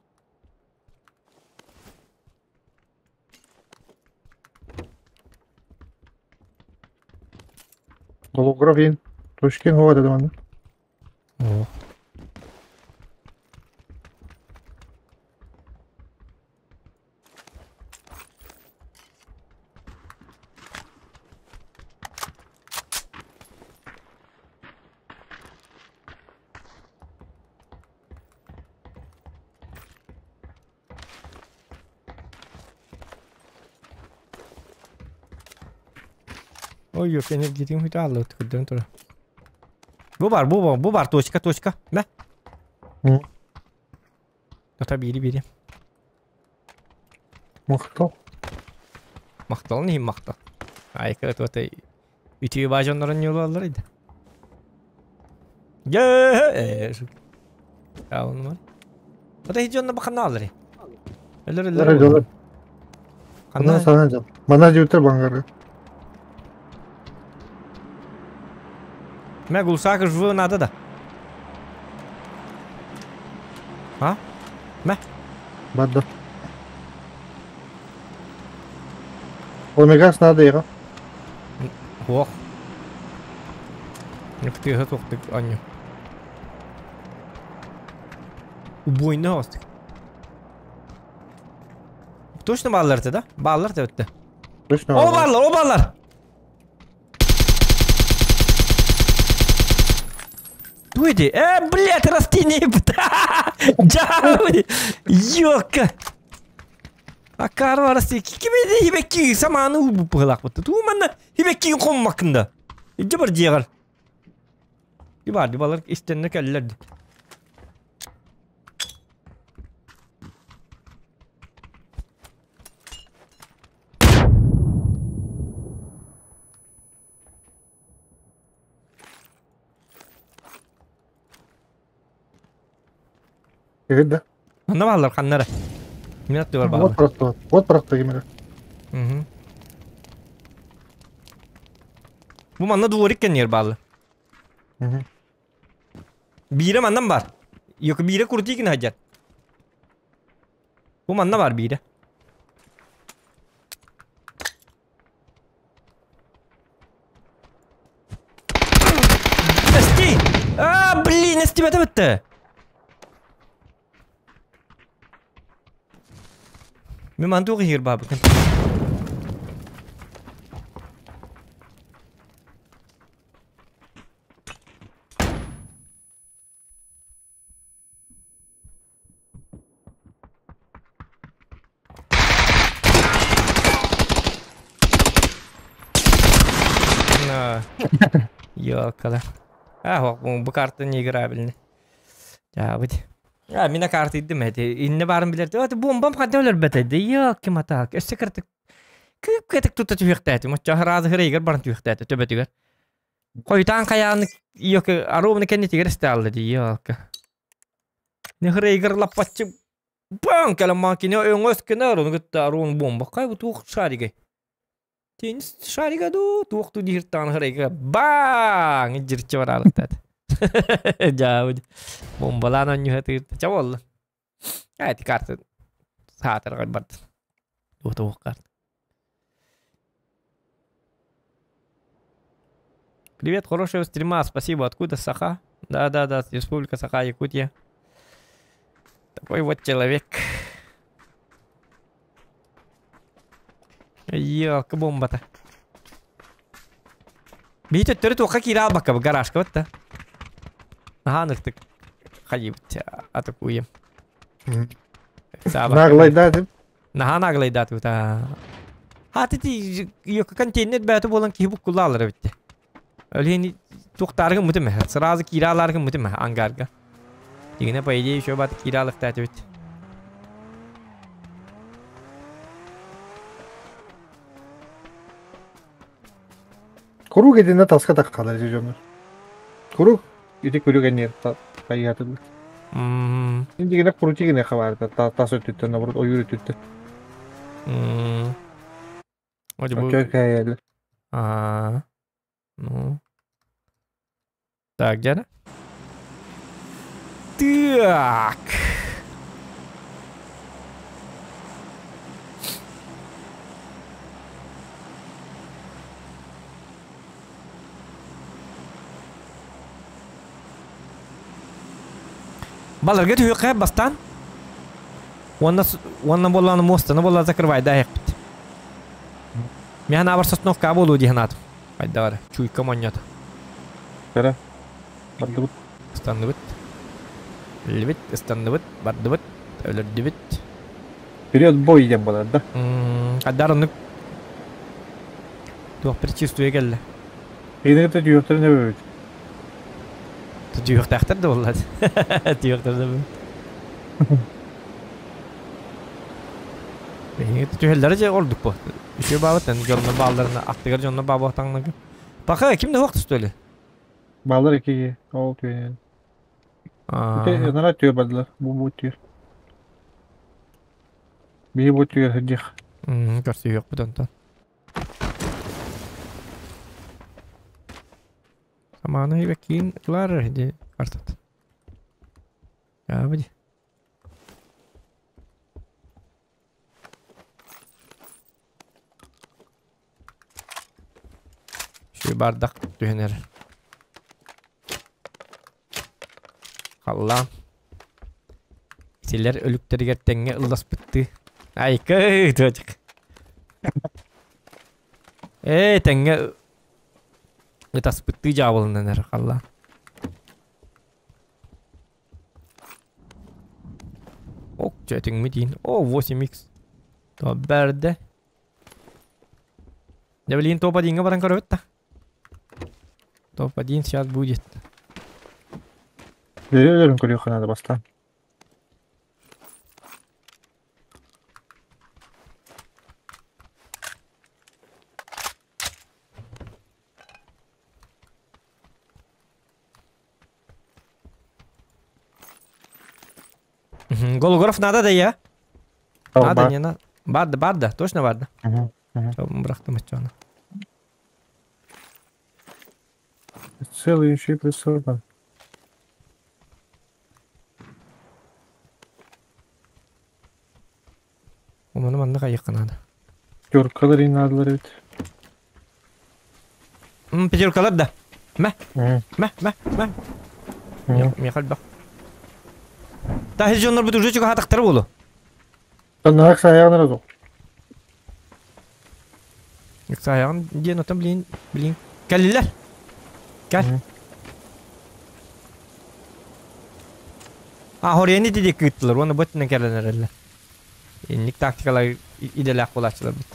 Голографин. Точкин хова дедим аны. О. Ой, yok энергетиким хоть аллы көрдөн тура. Бу бар, бу бар, бу бар, точка, точка. Мә. Тота бири бири. Мактал. Мактал не мактал. Айка тота үтүө бажоннорун юлалар иди. Ге. Аун бар. Ота хижонна бакана алыр. Өлөр өлөр. Мана сана жап. Мана жибитер бангары. Мә гулсак жвы надо да. А? Мә. Бадда. Омегас надо еға. Ох. Нөктеге тоқтық аню. Убойны астык. Точно баллар да? Баллар өтті. Точно. О баллар, о баллар. Туйди. Блядь, растение. Жауди. Ёка. А карва расти. Кимеде хибекки саманы убу пылак бутты. Туманна хибекки коммакында. Иджи бар жегар. Дибар дибалар истенне келлерди. Кегит да. Анна баллар каннара. Минат дибар баллар. Вот просто. Вот просто кемере. Угу. Бу манна дворик кеннер баллы. Угу. Бире маннан бар. Yok бире куртигин хаджар. Бу манна бар бире. Эсти! А, блин, эсти бete бітті. Мен мантуғы хер бабы. Ёкала. А, бу карта не играбельный. Я быть. А, мина карта идем эти. Инне барын билер. Вот бомбам кадөлөр бетеди. Ёлки матак. Өссө карта. Кып-кытык тута түһүөхтээтим. Оччо араазы хырайыгар баран түһүөхтээтэ төбөтүгэр. Хойутаан хайааны йоки аруумны кэннитигэр истэалла дии йоалка. Нехрейгер лаппаччы баң кэлэн маан кини өҥөс гынар ону кытта аруун бомба кай бу туох шаригай. Теннис шарига ду туох ту диир таан хырайга баң дьирче бараалыктаат. Дьаабы бомбалаан онньуһа тыырта ча болла. Эти карты саатыргай барды. Туох карта. Привет, хорошего стрима, спасибо. Откуда Саха? Да-да-да, Республика Саха, Якутия. Такой вот человек. Елка бомбата. Биһи төттөрү туохха киирэ албакка гаражка бытта. Наһаа ыныртык хайыбыт атакуем. Наглайдаатым. Наһаа наглайдаатыбыт аа. Хааты ти контейнер бэйэтэ буолан киһи буккуллаалар эбитте. Өлүһүн туохтааргын мутум эһэ. Сразу киирэ алааргын мутум эһэ ангарга. Дигинэ по идее еще бат киирэ алыктаатыбыт. Курук итиннэ таска таххалар дьоннор. Курук ити күлүк энниэр хайыатылар. Индигинэ крутигине хабарда тас өттүттэн наоборот ойуур өттүттэн. Очо кээйэллэр. Аа. Ну. Так, где Так. Баларга түһүөххэ бастаан. Уонна уонна буоллааны муостаны буолла закрывай да эппит. Миһан абар сосновка буолуу дии санаатым. Хайдах эрэ, чуйка монньото. Кэрэ. Бардыбыт. Ыстанныбыт. Иллибит, ыстанныбыт, бардыбыт, өлөрдүбүт. Вперед бой диэн буолар да. Хайдар оннук туох предчувствие кэллэ. Кинини кытта түһүөхтэрин эбэбит. Түһүөхтээхтэр да буолла. Түһүөхтэр да Биһиги түһэллэрэ дьэ ордук бу. Үчүгэй баабыт дьонно баалларына аттыгар дьонно баабыахтаҥнага. Пока ким да суох что ли? Бааллар икки ол түһэн. Ити ынара түө бардылар. Бу бу түө. Биһи бу түө сылдьых. Көрсүһүөхпүт онтон. Саманы бэкиин ылар ди картат. Ябыди. Şu бардак түһэн эрэр. Халлаан. Итилэр өлүктэригэр тэҥҥэ ылласпыттыы. Айка тыачык. Ээ тэҥҥэ ытаспыттыы дьаабылынан эрэр халлаан. Ок, чөтүҥмүт О, 8x. То бэрдэ. Дьэ билигин топ-1-ҥа баран көрөбүт да. Топ-1 сейчас будет. Өлөрүн көрүөххэ наада бастаан. Голограф надо да я? Надо, не надо. Барда, барда, точно барда. Бырахтым оччону. Целый еще и плюс 40. Оманы манна хайыахха наада. Пятеркалар и надалар эбит. Пятеркалар да. Мэ. Мэ, мэ, мэ. Миэхэ элбэх. Таһы дьоннорбут уже чугаһаатахтара буолуо. Таннаах саайаҕын эрэ Саайаҕын диэн отон блин, блин. Кэллилэр. Кэл. А, хорияны диэки ыыттылар уонна бу өттүнэн кэлэн эрэллэр. Инник тактикалар идэлээх буолааччылар бит.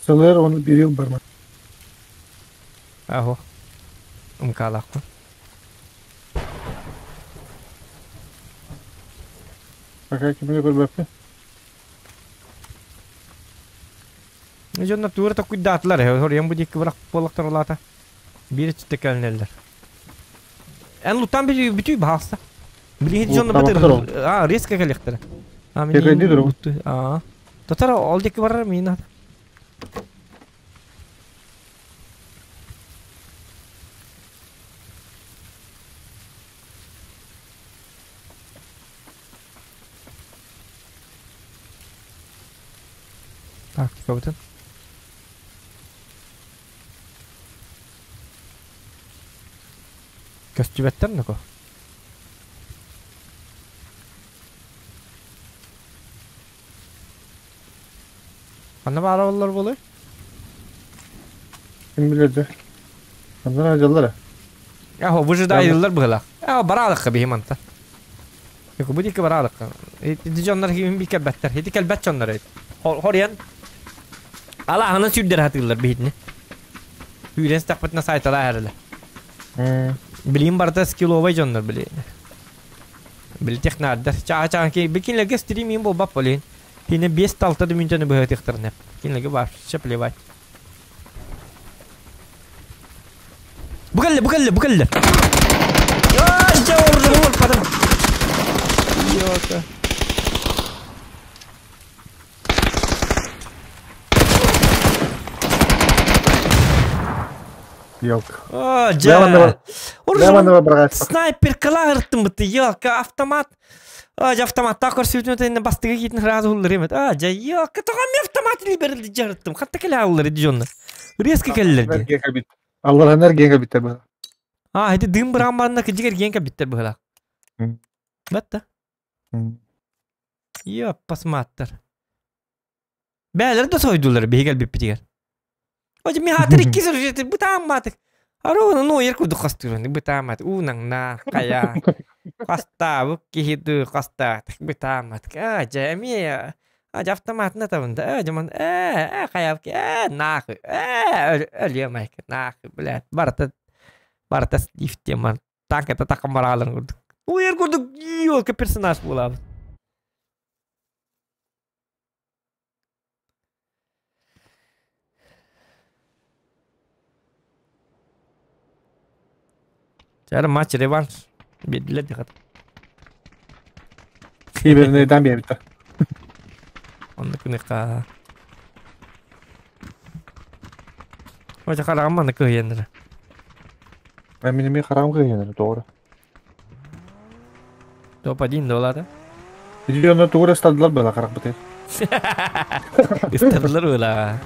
Сылыр оны бир yıl барма. Ахо. Умкалаахпын. Пока кимини көрбөппүн. Дьоннор тугу эрэ токкуйдаатылар ээ. Соруйан бу диэки бырах буоллахтар улаата. Биир өттүттэ кэлинэллэр. Эн лутан бүтүй баһаалыста. Билиһит дьонно Луттаабаттар бытыр. А, резко кэлиэхтэрэ. А, Кэкэйди мин дуру. лутту. А. Татар ол диэки барар миин ата. Тактикабытын. Көстүбэттэр нако. Ханна баара оллар буолуй? Ким билэр дьэ. Ханна дьаллара? Аһо, выжидайдылар быһылаах. Аһо, бараалыкка биһи манта. Yok, bu dikki бараалыкка. Ити дьоннор ким би кэлбэттэр. Ити кэлбэт дьоннор эбит. Хорьян Алаһынан сүрдэр хатыыллар биһитини. Үүрэн стахпытына сайталаа эрэлэ. Билим барыта скилловай дьоннор били. Били технардар. Чаа-чаа ки бикинлерге стриминг буолбат болин. Кине 5-6 да мүнтөні быһытыктарына. Кинилерге вообще плевать. Бу кэллэ, бу кэллэ, бу кэллэ. Ай, дьэ ордум олпадым. Йота. Yok. А, Леванова. дьэ. Ордум. Леванова бырҕаспат. Снайперкалаа ырыттым бытты. Йока, автомат. А, дьэ автоматтаах көрсүбүтүн өтөннө бастыгы киитин сразу уллар эмет. А, дьэ, йока, тоҕо ми автомат илберилди жарыттым. Хатта кэлэ уллар ди дьонно. Резко кэллэр ди. Энергия кэлбит. Аллар энергия кэлбиттэр быһа. А, ити дым быраан баранна кыдьыгар киэн кэлбиттэр быһылаах. Батта. Йоппас маттар. Бээлэр да сойдулар биһи кэлбиппитигэр. Ожи ми хатыр икки сыр бытаамматык. Аруна ну ер курдук хастырын бытаамат уунаңна кая хастаабык киһи ду хастаатык бытааматык а жа эми а жа автоматына табында а жаман э э каябки э нахуй э өлүөмайк нахуй блядь барыта барыта лифтеман танката такам барааларын курдук уер курдук ёлка персонаж буолабыт. Чара матч реванш. Биэдилэр дихат. Кибернейдан биэбиттэр. Онно күнүкка. Ожа хараҕым маны кыһыйаннара. Мен эми хараҕым кыһыйаннара тоҕо. Топ-1 доллары. Ити онно тугу эрэ ыстардылар была харахпытыгар. Ыстардылар была.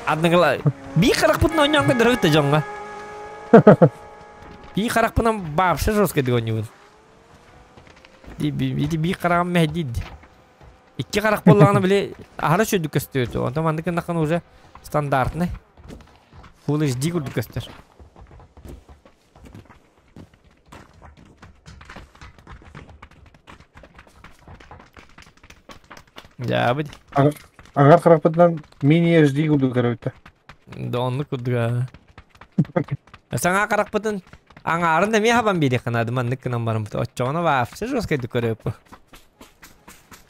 Адныгыла. Би харахпытын ойноон көрдөрөбүт да дьоҥҥо. Би харахпынан вообще жестко дегонюбун. Ити би хараҕым мэһдиид. Икки харах буоллаҕына били аһара сүрдүк көстүөтү. Онтон маннык гыннаххына уже стандартный. Full HD курдук көстөр. Дьаабыт. Аҥар харахпытынан мини HD курдук көрөбүт. Да оннук курдук. Саҥа харахпытын аҥаарын да эмиэ хабан биэриэххэ наада маннык гынан бараммыт. Оччоҕуна вообще жесткайдык көрөппү.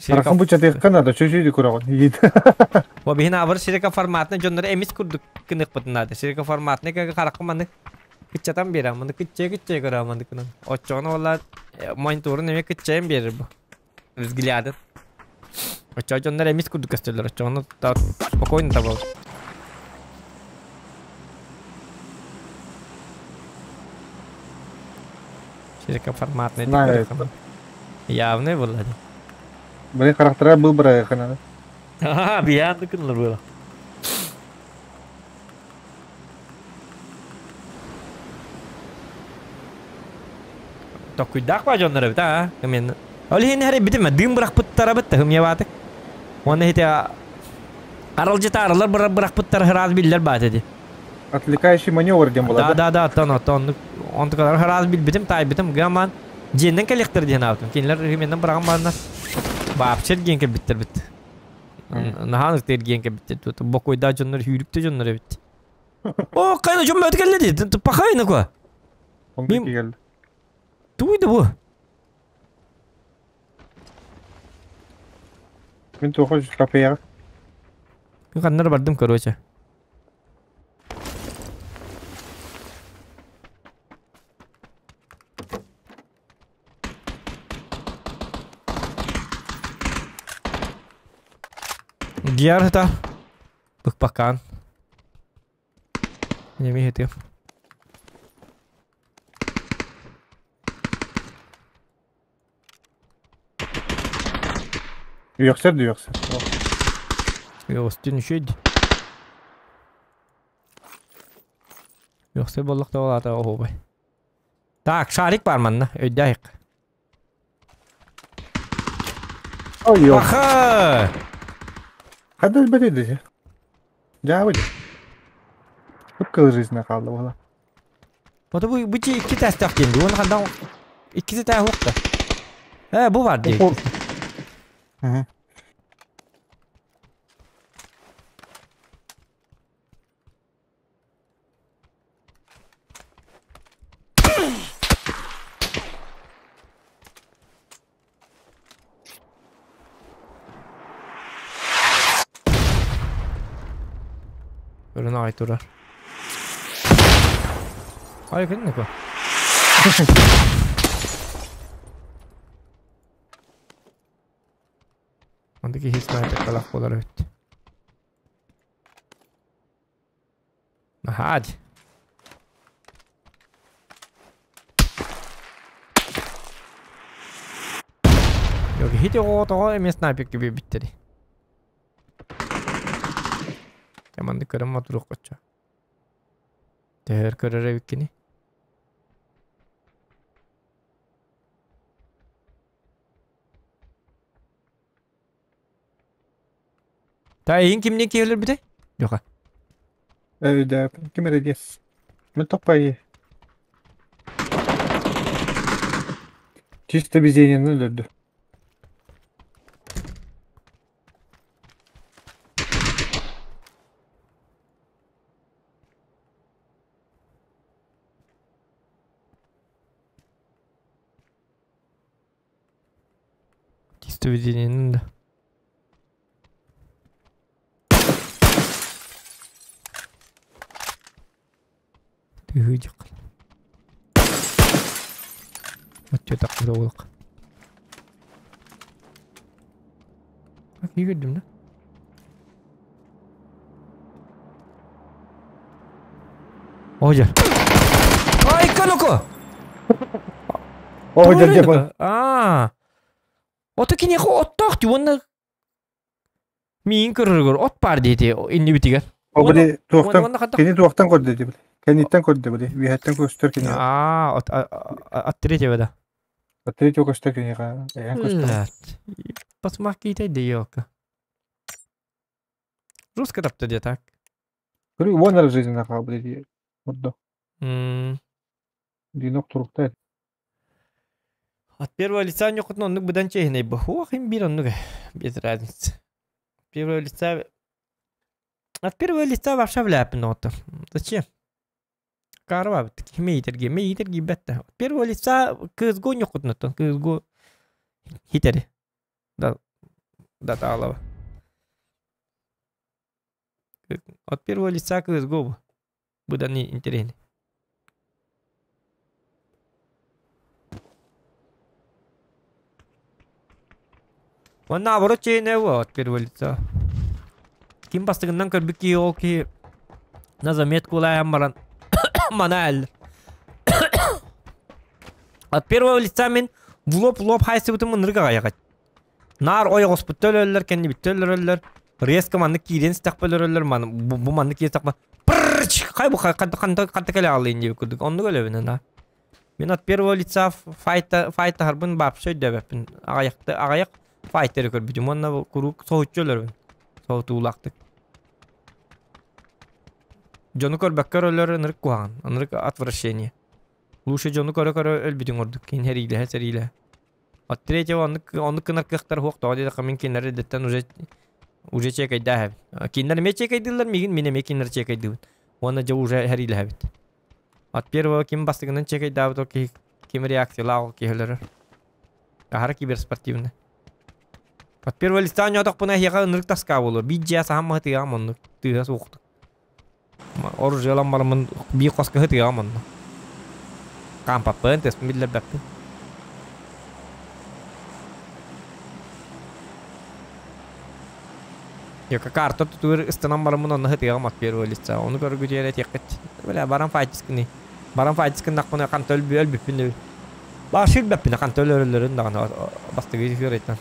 Харахын буччатыахха наада, чөчүйдү көрөҕүн. Бу биһин абыр ширика форматына дьоннор эмис курдук гыныахпытын наада. Ширика форматына кага хараххын маннык кыччатан биэрэ, маннык кыччая-кыччая көрө маннык гынан. Оччоҕуна буолла мониторун эмиэ кыччайан биэрэр бу. Взглядын. Оччоҕо дьоннор эмис курдук көстөллөр. Оччоҕуна спокойно табабыт. Ширика форматный. Явный был. Блин, харахтара был бырайыхына. Ага, биянды кынлар было. Токуйдаах ба дьоннор эбит а мен ол иһин эрэ битим дым бырахпыттара бытта хымьябаатык уонна ити аралдьытаарылар бырахпыттара ыраас биллэр баат эти. Отвлекающий маневр диэн буолар. Да да да оттон оттон онтукалар ыраас билбитим таайбытым гаман дьиэннэн кэлиэхтэр диэн аабытым кинилэр хымьянан быраҕан бараннар баапчы эргиэн кэлбиттэр бит наһаа ытык эргиэн кэлбиттэр бокуйдаах дьоннор сүүрүктэ дьоннор эбит. О хайна дьон бөтө кэллэ дии пахайна куа. Мин Туй да бу. Мин туоху кафеҕа. Мин ханнары бардым короче. Гиар это Быкпакаан. Неме хетиэм. Үөхсэр да үөхсэр. Үөхстүн үчүгэй дии. Үөхсэр буоллах да ол аата оһуобай. Так, шарик бар манна, өйдөөх. Ой, Аха! Хадда өлбөт дии. Дьаабы дии. Кып-кыл жизнь хаалла буола. Вот бу бу чи икки тестах диэн дии. Уонна хандан иккиси тää хуохта. Э, бу бар дии. Мгм. Өрөн аҕай турар. Ай күннүк бу. Онда киһи снайперкалаах буолар эбит. Наһаа дии. Хити оҕо эмиэ снайперка биэрбиттэрий. Дьэ маннык көрөн мотуруоххуччу. Төһөр көрөр эбиккиний? Та эйин кимниин киһилэрбитэй? Леха. Өйдөөпүн ким эрэ диэс. Мин топпай. Чисто везениені өлөрдү. Чисто везениені да. Тыһыдьык. Отчетах буолуох. Киһи көрдүм да? Ожер. Ай, каноко! Ожер деп. Аа. Ото киниэхэ оттоох дии уонна миин көрөргөр от баар диэти иннибитигэр. О били туохтан кини туохтан көрдө дии били. Кэнниттэн көрдө били. Үөһэттэн көстөр кини. Аа, от от третьего да. От третьего көстөр киниэхэ. Эйэн көстөр. Посмах киитэй да елка. Русска тапта де так. Көрү уон эрэ жизненно хаалбыт дии. Ордо. Динок туруктай. От первого лица ньокутун оннук быдан чиэһинэй бу. Им биир оннук без разницы. Первого лица От первого лица вообще вляпин оттон. Зачем? Карва мейтер мейтер гибетте. От первого лица кызгу ньокутун кызгу хитери. Да, да таалава. От первого лица кызгу быдан интересный. Он наоборот чейне от первого лица. Ким бастыгынан көрбүт киһи ол киһи на заметку ылаайан баран мана От первого лица мин в лоб-лоб хайсыбытым ынырык аҕайаҕыт. Наар ойоҕоспут өлөллөр, кэннибит өлөрөллөр. Резко маннык киирэн истэхпэ өлөрөллөр, бу маннык киирсэхпэ прррч хай бу ханта кэлэ аалыйын диэбит курдук. Оннук өлөбүн ана. Мин от первого лица файта файтаһарбын вообще өйдөөбөппүн. Аҕайахты аҕайах файтеры көрбүтүм уонна куруук соһуччу өлөрбүн. Соһутуулаахтык. Дьону көрбөккө өлөр ынырык куһаҕан, ынырык отвращение. Лучше дьону көрө-көрө өлбүтүҥ ордук. Кин сэриилэһэ сэриилэһэ. От третьего оннук оннук гынар кыахтар суох тоҕо диэтэххэ мин кинилэри эрдэттэн уже уже чекайдааһабын. Кинилэр эмиэ чекайдыыллар миигин, мин эмиэ кинилэри чекайдыыбын. Уонна дьэ уже сэриилэһэбит. От первого ким бастыгынан чекайдаабыт ол киһи ким реакциялаах ол киһи өлөрөр. Аһара киберспортивный. От первого лица оонньоотохпуна эһиэхэ ынырык таска буолуо. Биир дьиэ саһан маһытыаҕым оннук тыаһа суохтук. Оружие ылан бараммын биир хоско ытыаҕым онно. Хаампаппын, теспин биллэрбэппин. Яка карта тутуур ыстанан бараммын онно ытыаҕым от первого лица. Ону көргүтүөр этиэххит. Бля, баран файтискыный. Баран файтискыннахпына ханта өлбү өлбүппүн да. Баа сүрбэппин ханта өлөрөллөрүн даҕаны бастыгы сүрэйтэн.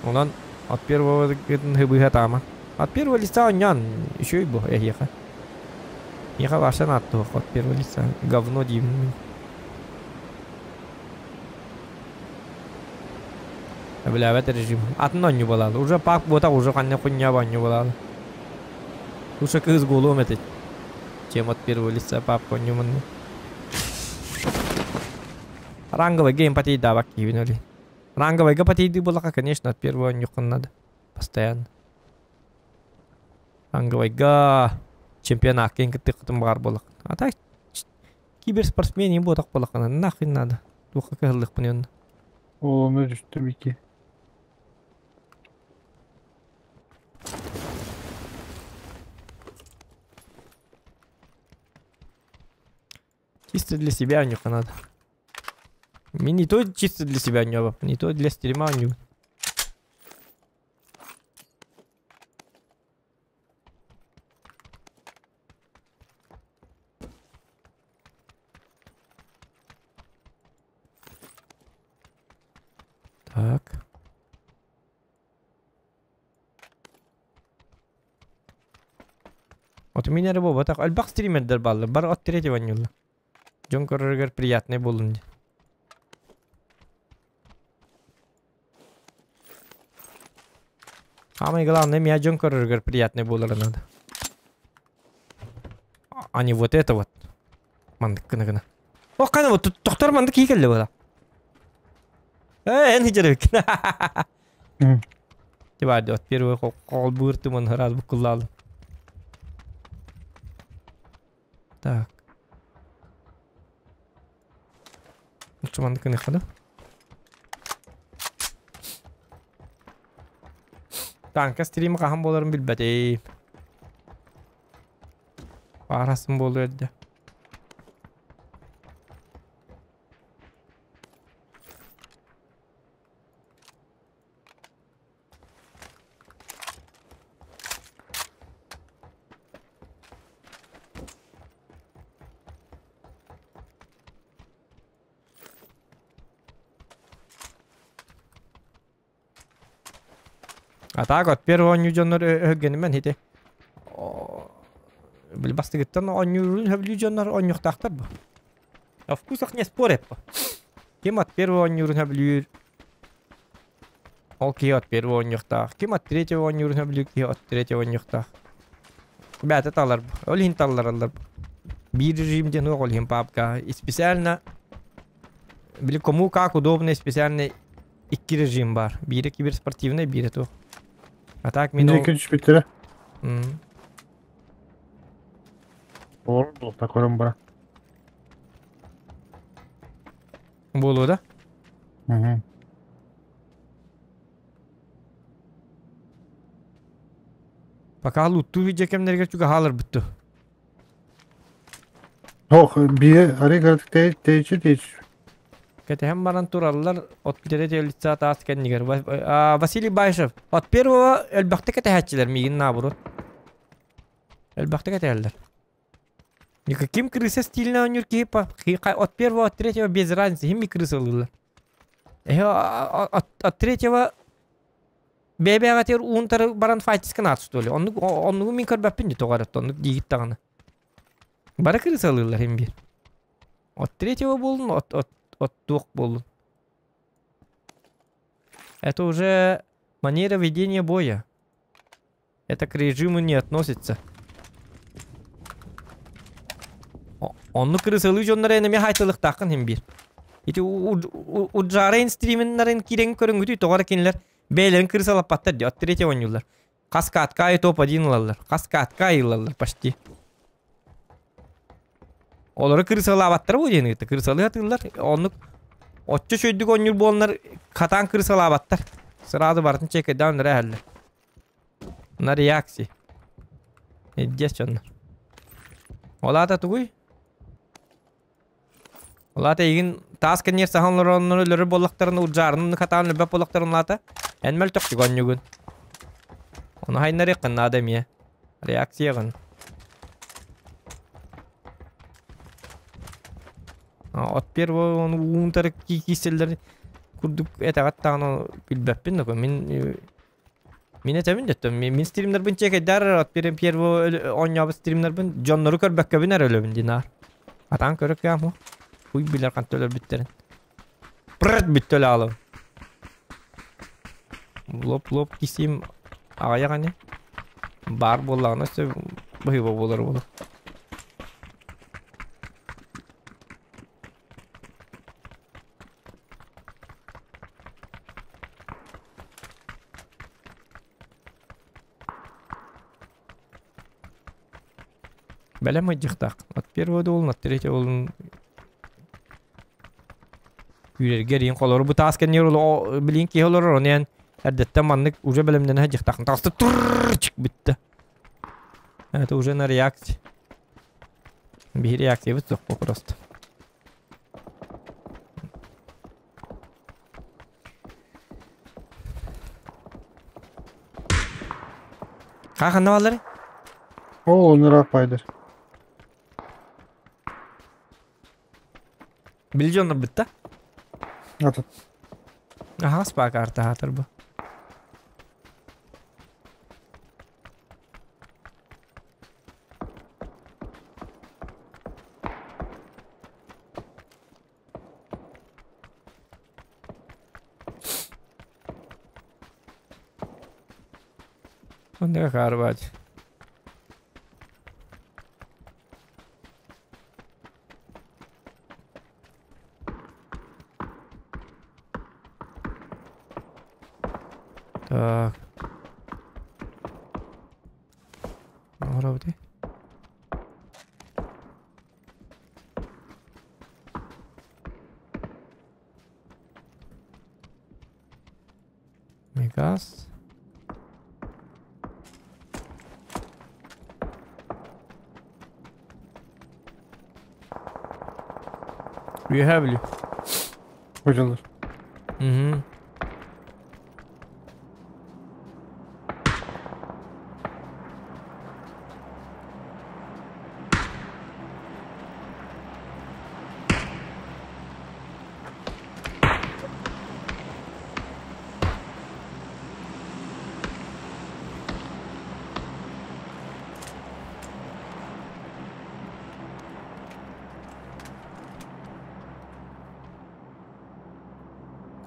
Онон от первого быыһа таама. От первого лица оонньоон үчүгэй бу эһиэхэ. Эһиэхэ барсан ааттыах от первого лица говно диибин мин. Сөбүлээбэт режим. Атын оонньуу буолаалы. Уже пак буотах уже ханна хунньа оонньуу буолаалы. Уже кыыс буолуом этит. Чем от первого лица папка оонньуумун. Ранговый эмпатийдаабак киһибин өлүй. Ранговыйга патийдыы буоллахха, конечно, от первого оонньуоххун надо. Постоянно. Ранговыйга чемпионакка кыттыаххытын баҕар буоллаххын. А так киберспортсмен им буотах буоллаххына нахуй надо. Туохха кыһаллыахпын онно. Ону түстүм ики. Чисто для себя оонньуохха надо. Мин не то чисто для себя оонньообоппун, не то для стрима оонньуубун. Так. Вот у меня эрэ буолбатах, элбэх стримердэр бааллар, бары от третьего оонньууллар. Дьон көрөрүгэр приятнай буоллун диэн. Самое главное, меня дьон көрөрүгэр приятнай буолара надо. А не вот это вот. Маннык гына гына. О, қана вот тохтор маннык кии кэллэ буола. Ээ, эн хижеребиккин. Тибарды от первый холбуур туман раз буккуллаалым. Так. Лучше маннык гыныахха да. Танка стрим хаһан буоларын билбэтим. Баарасым буолуо эрдэ. А так от первый оонньуу дьоннор өһүргэнимэн ити. Били бастыгыттан оонньуурун сөбүлүүр дьоннор оонньуохтаахтар бу. О вкусах не спорят бу. Ким от первого оонньуурун сөбүлүүр, ол киһи от первого оонньуохтаах. Ким от третьего оонньуурун сөбүлүүр киһи от третьего оонньуохтаах. Бэйэтэ талар бу. Ол иһин таллараллар бу. Биир режим диэн суох ол иһин папка. И специально били кому как удобно специально икки режим бар. Биирэ киберспортивный, биирэ туох. А так мин ол... Диэки түспүттэрэ. Ол та көрөн бара. Буолуо да? Мгм. Пока луттуу видео кэмнэригэр чугаһааларбыт дуо? Ох, бие арый кыратык тэйиччи тэйиччи. Кэтэһэн баран тураллар от третьего лица таас кэннигэр. Василий Баишев от первого элбэхтик кэтэһээччилэр миигин наоборот. Элбэхтик кэтэһэллэр. Никаким крыса стильно оонньуур киһи от первого, от третьего без разницы, химми крыса ылыылар. От третьего бэйбэҕэтигэр уунтары баран файтиска наат что ли? Оннук оннугу мин көрбөппүн дии тоҕо эрэ оннук диигит даҕаны. Бары крысалыыллар иһин биир. От третьего буоллун, от, от, от туох буоллун. Это уже манера ведения боя. Это к режиму не относится. Оннук крысалыы дьоннор эмиэ хайтылыктааххын иһин биир. Ити Уджарайн стриминнарын киирэн көрүҥҥүтүй тоҕо эрэ кинилэр бэйэлэрин крысалаппаттар дии, от третьего оонньууллар. Хас катка топ-1 ылаллар. Хас катка ылаллар почти. Олору кырысалаабаттара бу диэн ыытта. Кырысалыы атыыллар. Оннук оччо үчүгэйдик оонньуур буоланнар хатаан кырысалаабаттар. Сразу барытын чекайдаан эрэ иһэллэр. На реакции. Иддиэс дьоннор. Ол аата тугуй? Ол аата эйигин таас кэнниэр саһан олороннор өлөрөр буоллахтарына удьаарынын хатаан өлбөт буоллахтарын аата эн мөлтөхтүк оонньуугун. Ону хайнарыаххын наада эмиэ. Реакцияҕын. От первого ону уунтары кииселлер курдук этэҕэт даҕаны билбэппин да мин мин этэбин деттем мин стримнербин чекайдар от первого оонньообут стримнербин дьоннору көрбөккөбүн эрэ өлөбүн динаар атаан көрө кыаму хуй билэр ханта өлөрбүттэрин пррт бүттө өлө лоп лоп кисим аҕыйах ини баар буоллаҕына өссө быһыыба буолар буолар Бэлэм ыйдьыхтаах. От первого долун, от третьего долун күүрэргэ эрийин холору бу таас кэннигэр билин киһи олорор ону эн эрдэттэн маннык уже бэлэмнэнэ сылдьыахтааххын таҕыста турчик бүттэ это уже на реакция биһи реакциябыт суох просто Ха ханна баллары? О, онураак пайдар. Били дьоннор бытта. Атын. Аха спа карта хаатар бу. Онно хаарбаат. Так. Оҥоробут Мегаз. Үөһээ Бүлүү. Hocalar. Мгм.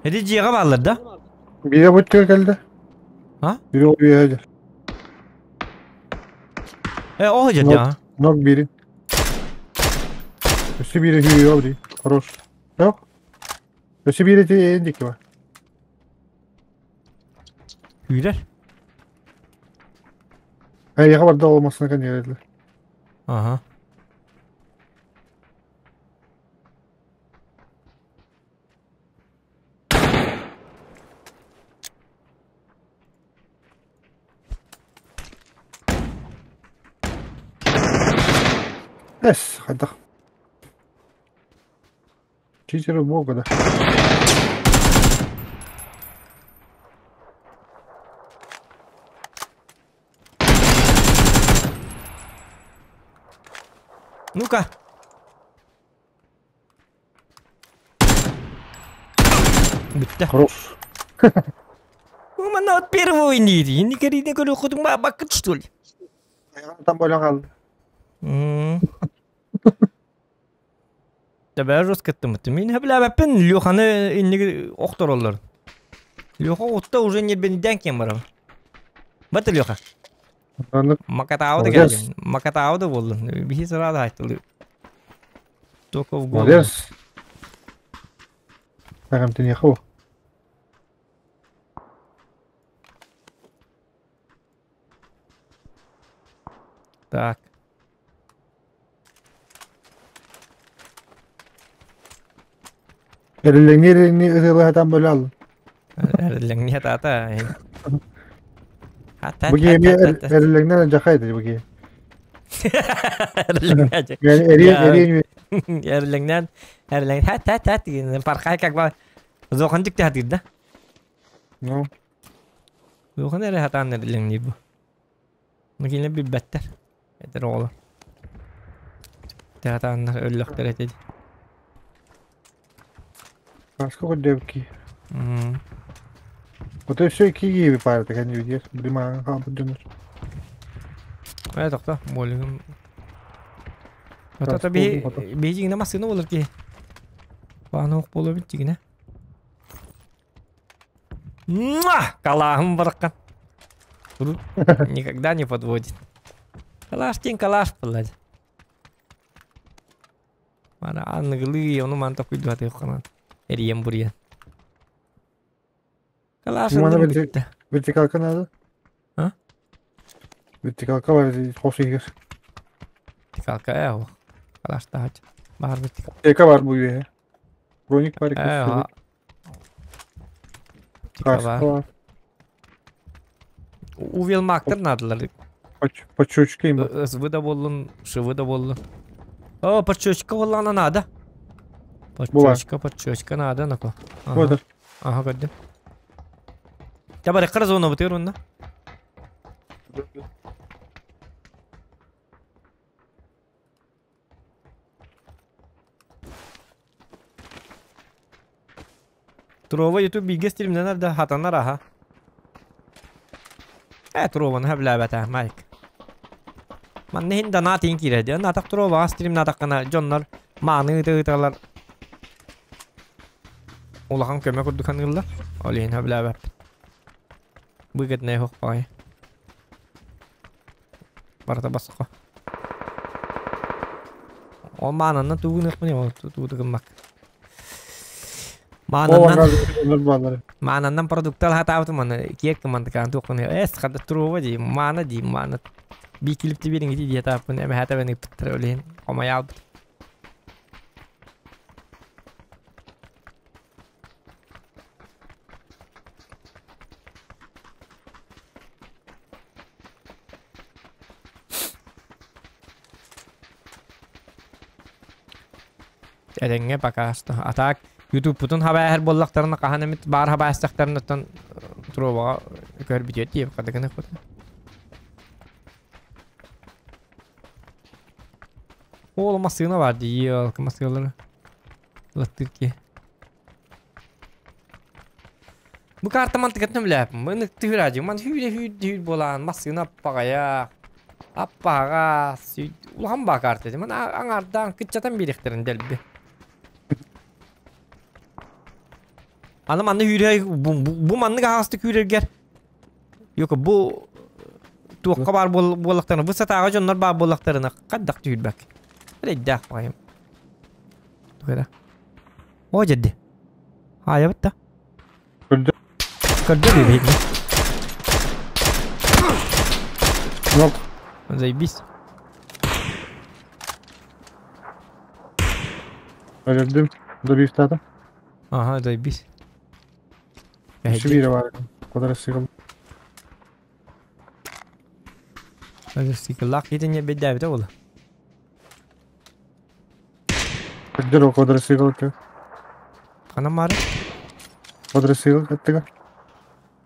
Эти дьиэҕэ бааллар да? Биирэ быттыга кэлдэ. А? Бири ол үөһэ Э, ол дьэ а? Ног бири. Өссө биири хүйүө дии. Хорош. Yok. Өссө биири ти эндики бар. Күүрэр. Эйиэхэ барда ол массыына кэнниэрэллэр. Ага. Эс, хайдах. Чичеры бога да. Ну-ка. Бүттэ. Хорош. Манна от первого инири. Инникерини көрүөххүтүн баабаккыт что ли? Там болан қалды. Тэбэ жестко Мин хэблээбэппин Леханы инниги охтороллор. Леха отта уже не бениден кем барам. Бат Леха. Макатауда Молодец. кэллим. Макатауда буоллун. Биһи сразу айтылы. Только в голову. Молодец. Тәгәм Так. Эрилэҥни ытыалаһатан бөлө аллын. Эрилэҥни хатаата. Бу киһи эмиэ эрилэҥнэн дьахай ди бу киһи. Эриэн Эрилэҥнэн эрилэҥ хат хат хат деген пархай как бы зохан дикте хатыр да. Ну. Зохан эрэ хатаан эрилэҥни бу. Макина билбэттэр. Эдэр оҕолор. Театааннар өллөхтөр этэ дии. Аска көрдөбүкки. Ото өссө икки киһи паарата кэннибитигэр били мааҥҥа хаалбыт дьоннор. Ээ тохто, буолугум. Ото биһи биһи массыына буолар киһи. Баануох буолабыт дьигинэ. Муа! Калааһым бараххан. Никогда не подводит. Калаш диэн калаш буолла. Мана аныгылыы ону ман токуйдуатыахханан эрийэн буруйан. Калаш бүтте. Вертикалка надо? А? Вертикалка бар хос иһигэр. Вертикалка ээ ол. Калаш таһач. Бар вертикалка. Эка бар бу үөһэ. Броник бар. Ээ Каска. Увелмактар надалар. Подчечка им. СВ да буоллун, ШВ да буоллун. О, подчечка буоллаҕына наада. Подчечка, подчечка наада нако. Ага. Ага, көрдүм. Табар кара зона бутыр онна. Трова YouTube бииргэ стримнэнэр да хатанар аха. Э, Трованы хөбүлээбэтэ, Майк. Манна иһин донат иһин киирэр диэн. Атах Троваҕа стримнаатаххына дьоннор мааны ыыта-ыыталар улахан көмө курдук саныыллар. Ол иһин хөбүлээбэппит. Выгодная суох баҕайы. Барыта босхо. Ол маананна тугун ыкмын ол тугу гыммак. Маананнан маананнан продуктал хатаабытым аны киэк кымандыкаан туохпун эс хада туруба дии маана дии маана би килипти бириҥ ити дии тааппын эмэһээтэ бен ыппыттара олиһин хомойаалбыт. Этэҥҥэ пока что. А так ютубпутун хабааһар буоллахтарына хаһан эмит баар хабаастахтарына трубаҕа көрбүтүөт диэбит хадыгыныхпыт. Ол массыына бар дии, ол массыыналары. Латтырки. Бу карта мантыкатын билээппин. Бу ынык түһүр Ман хүүрэ хүүр буолаан массыына аппаҕайа. Аппаҕа улахан баа карта ди. Ман аңардаан кыччатан биэриэхтэрин дэлби. Аны манна хүүрэ бу маннык аһаҕастык күүрэргэр Юка бу туохха баар буоллахтарына бу сатааҕа дьоннор баар буоллахтарына хайдах түһүрбэк. Эрэйдээх баҕайым. Тугара. О дьэрди. Аайабыт да. Көрдө. Көрдө бибит. Нок. Заебись. Өлөрдүм. Добивтаатым. Ага, заебись. Үсү биирэ баар. Квадроцикл. Квадроцикллаах киитин бэйдээбитэ буолла. Көрдөр ол квадроцикл аттыга. Ханан баары? Квадроцикл аттыга.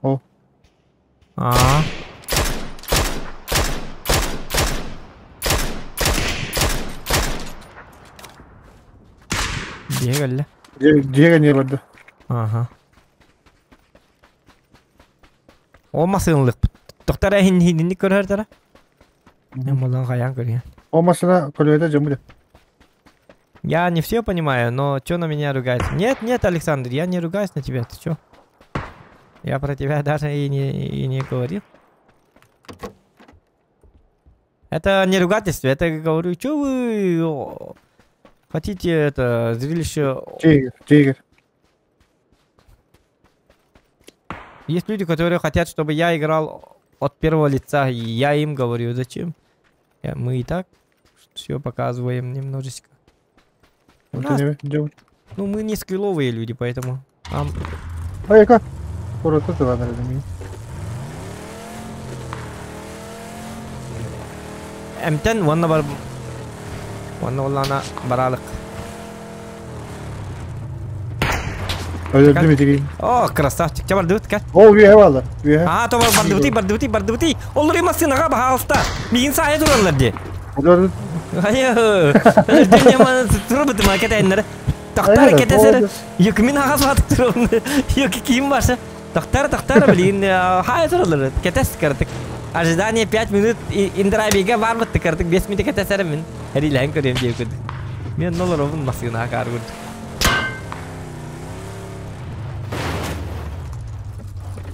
Ол. Аа. Дьиэ кэллэ. Дьиэ кэннигэ барда. Аха. Ол массыыналыахпыт. Тохтор иһин иһинник көрөр Молон хайаан көрүө. Ол массыына көлүөтэ дьоммут. Я не все понимаю, но чё на меня ругается? Нет, нет, Александр, я не ругаюсь на тебя, ты чё? Я про тебя даже и не говорил. Это не ругательство, это говорю, чё вы хотите это зрелище... Тигр, тигр. Есть люди, которые хотят, чтобы я играл от первого лица, и я им говорю, зачем? Мы и так все показываем немножечко. У нас... Ну, мы не скилловые люди, поэтому... Нам... Айка. Коротко тыланар эдим. Эмтен уонна бар... Уонна оллана баралык. Өлөрдүм итигин. О, красавчик. Ча бардыбыт кэл. О, үөһэ баалар. Үөһэ. А, то бардыбыты, бардыбыты, бардыбыты. Оллары массынаға баһаалыста. Миигин саайа тураллар ди. Өлөрдүм. Айы. Өлөрдүм турбутум акетеннер. Тохтар кетесер. Юк мин аҕас батык турабын. Юк киим барса. Тохтар, тохтар, блин, хай тураллар. Кетес кыртык. Ожидание 5 минут индрайвига бар бытты кыртык 5 минут кетесер мин. Хәриләһен көрөм диye көрдүк. Мен нолоробун массыына каар көрдүк.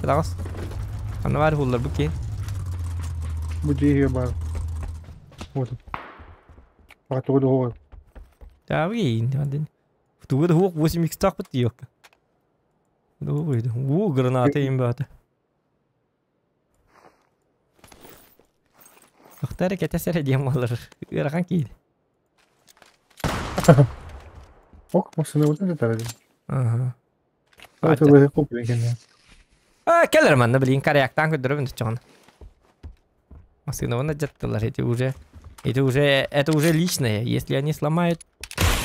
Чыдагас. Аны бар хуллар бу ки. Бу дьиэ бар. Вот. Бага тугу да Табы ин. Тугу да хуок 8 x тақпыт диёк. Уу, граната им баата. Тохтар кетесер диэн буолар. Ыарахан киир. Ок, массыына бутан да тарадым. Ага. Это вы купили. А, келер манна блин, караяктан көдөрөбүн чоҕон. Массыына жаттылар, эти уже это уже это уже личное. Если они сломают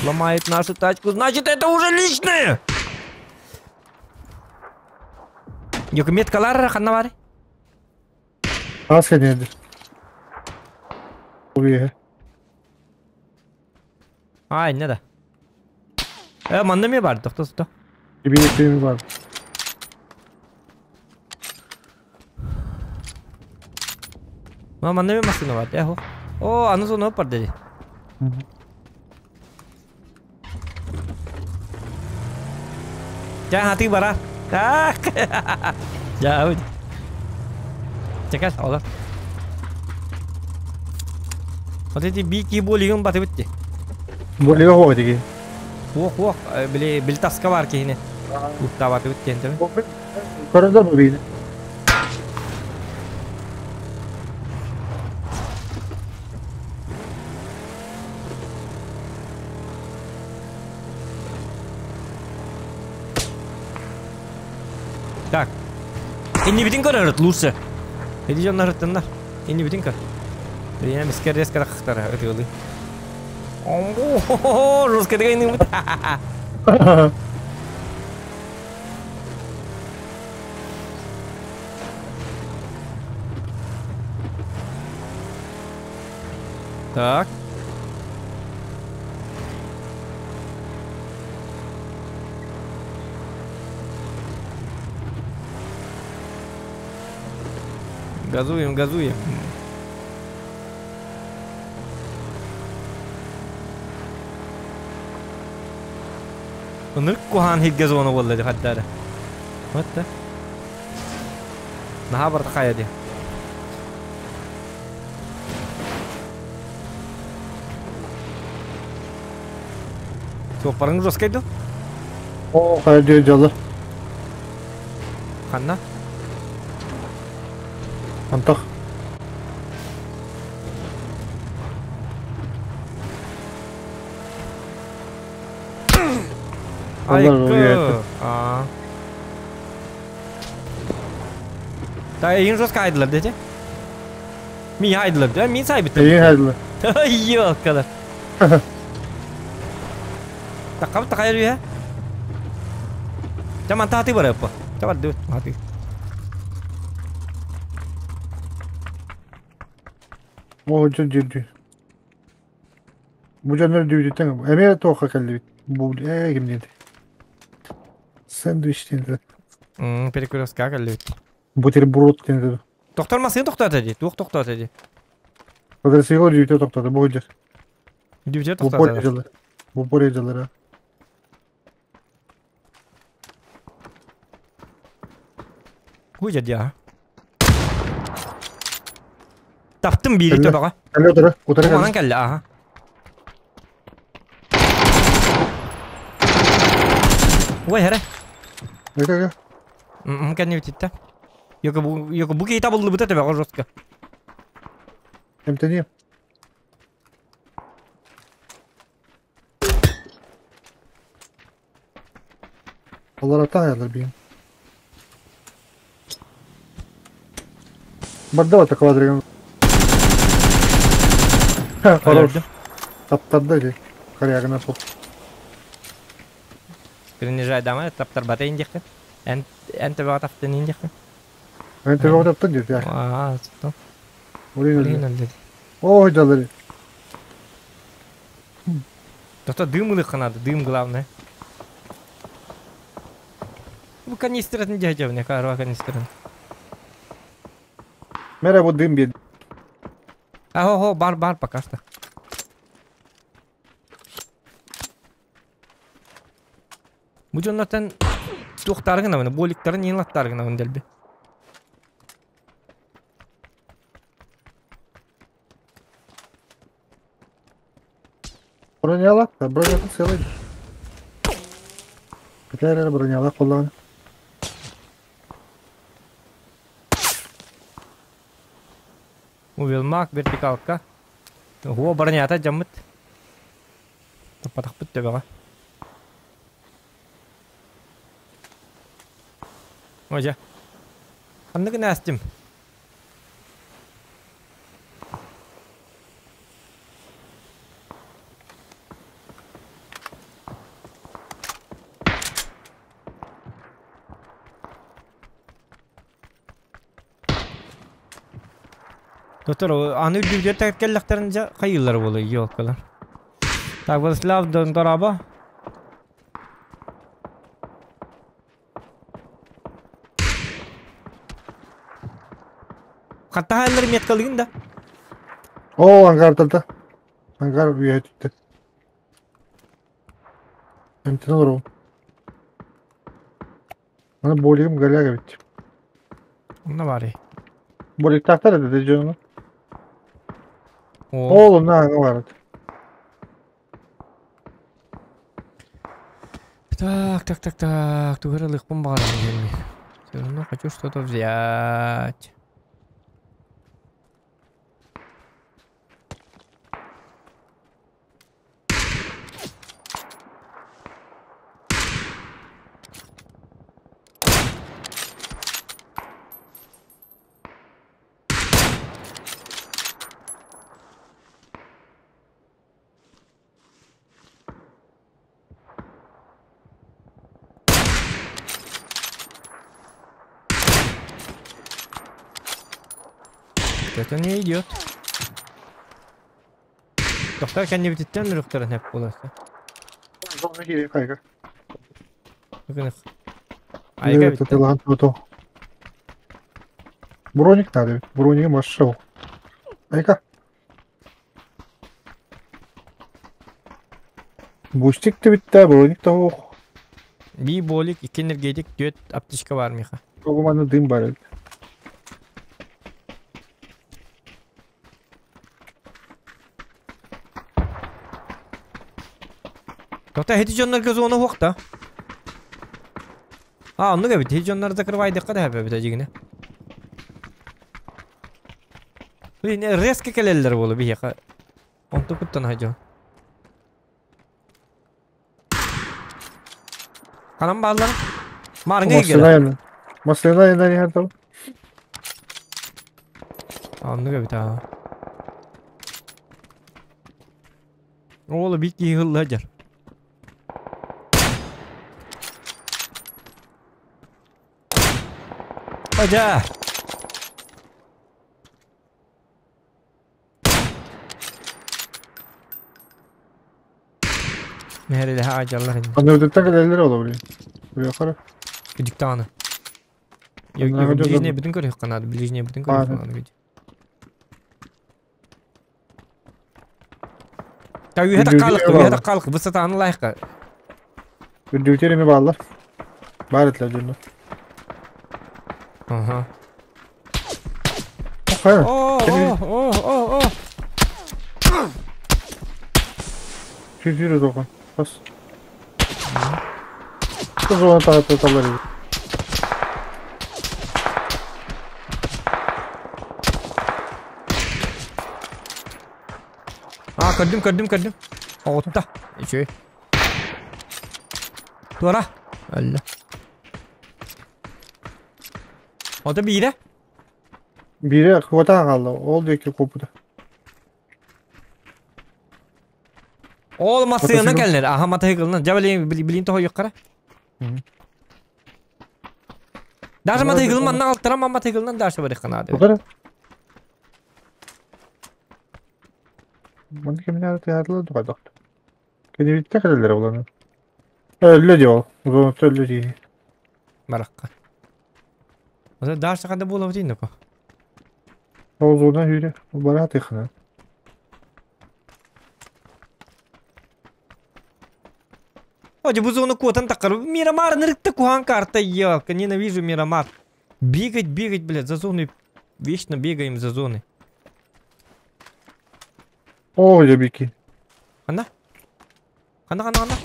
сломают нашу тачку, значит это уже личное. Yok меткалар ханна бар? Ас кенедир. Үөһэ. А, не да. Э, манна ме бар, тохто сто. Бир бар. Ма манна ме машина бар, э, О, аны зону бар деди. Жа хаты бара. Так. Жа, үд. Чекас, олар. Вот эти бики болигин баты битти. Болига хуа диги. Хуох, хуох, били бил таска бар кихине. Утта баты битти энтеби. Көрөдөр бу бейни. Так. Инни битин көрөрөт лучше. Эди жоннар ыттыннар. Инни битин көр. Я мискер резко рахтара өтөлү. О, жестко деген бут. Так. Газуем, газуем. Ынырк кухан хигге зона болла ди хаттары. Вот да. Наха барта кая ди. Чоппарың жескайды? О, кая дьэ жалар. Ханна? Антах. Айкы. А. Та ең жестко айдылар деді. Ми айдылар, да? Мин сай бітті. Эйин хайдылар. Ёлкалар. Таққабыт тақайыр үйе. Жаман таты бар апа. Жаман дөт таты. О, жон жон жон. Бу жоннор дүйдүттен. Эме тоха келди. Бу э ким деди. Сэндвич деди. Перекрестка келди. Бутерброд деди. Тоқтар масын тоқтат ди. Туқ тоқтат ди. Адресиго дүйдү токтоду бу жер. Дүйдү Бу тоқтат. поле жылы. Бу поле жылы. Бу жер я. Таптым бири Кэллэ. төбөҕө. Кэллэ утары, утары Манан кэллэ. кэллэ, аха. Ой, хәрэ. Эке, эке. Кэнни бититте. Йока бу, йока бу кейта булды быта төбөҕө жестко. Эмтени. Олар ayarlar bir. Барда вот квадриган. Хорош. Таптарды ли? Корягына соп. Принижай дама, таптар бата индихты. Эн эн тебе таптын индихты. Эн тебе таптын дейт я. Аа, стоп. Блин, өлдү. Ой, жалары. То дым ылыхха надо, дым главное. Бу канистратын дядя, карва канистрын. Мере бу дым бед. Ахо, бар бар пока что. Бу дьоннортон туохтаргына мына боликтарын нелаттаргына мын дэлби. Броняла, броня целый. Бітәрі броняла қолдан. Увелмак вертикалка. Го бронята жаммыт. Тапатах бүттө бага. Ожа. Ханныгын астым. Доктор, аны үлдүгдер тәккелләхтеринче кайылар болы ёлкалар. Так, Владислав Донтораба. Хатта хайлар меткалыгын да. О, ангар талта. Ангар үйе түтті. Эмтен ору. Аны болигим галяга бит. Онна бар. Болик тактар эди жону. Oğlum ne var? Так, так, так, так. Тугырылык бомбаҕар gelmi. Все равно хочу что-то взять. Это не идет. Доктор kendi bititten rıhtarın hep bulası. Айга bitti. Броник надо. Броник машел. Айка. Бустик те битте, броник та ох. Би болик, iki энергетик, дүрт аптечка бар миха. Огуманы дым бар. Доктор, эти жоннор зона хуакта. А, онну кебит, эти жоннор закрывай декка да бит ажигине. Блин, резко келелер болу бияка. Онту куттан хажо. Канам баллар. Марыңа келе. Машина енді не хатал. Онну кебит а. Ола бит кихылла жар. Hoca. Nerede hacarlar indi. Аны өтөттен келелер ола блин. Buraya kara. Күдүктаны. Yok ближний бүтүн көрүк канады, ближний бүтүн көрүк канады. Та үйәтә калык, үйәтә калык, высотаны лайыкка. Үрдүтер эми баллар. Бар этлер жүрнө. Ага. О, о, о, о, о. Жүр оған. Бас. Зона тағаты талар еді. А, көрдүм, көрдүм, көрдүм. Оғытта. Ичей. Туара. Өллө. Ото биирэ? Биирэ куотан хаалла, ол диэки куоппута. Ол массыына кэллэр. Аха матыгылынан. Дьэ билин билин тоһойуоххара. Даже матыгылын манна алтарам матыгылынан даже барыхха наада. Утары. Маны кимнээр тыаһатылар дуҕайдах. Кэнибиттэ кэлэллэрэ буланы. Өллө дии ол. Зонutta өллө дии. Барахха. Ото даже ханда буолабыт инноко. Ол зона hүүрэ. Бара тыхына. Оди бу зону куотан таккар. Мирамар нырыкта кухан карта елка. Ненавижу Мирамар. Бегать, бегать, блядь, за зоной. Вечно бегаем за зоной. О, дебики. Ханна? Ханна, ханна, ханна.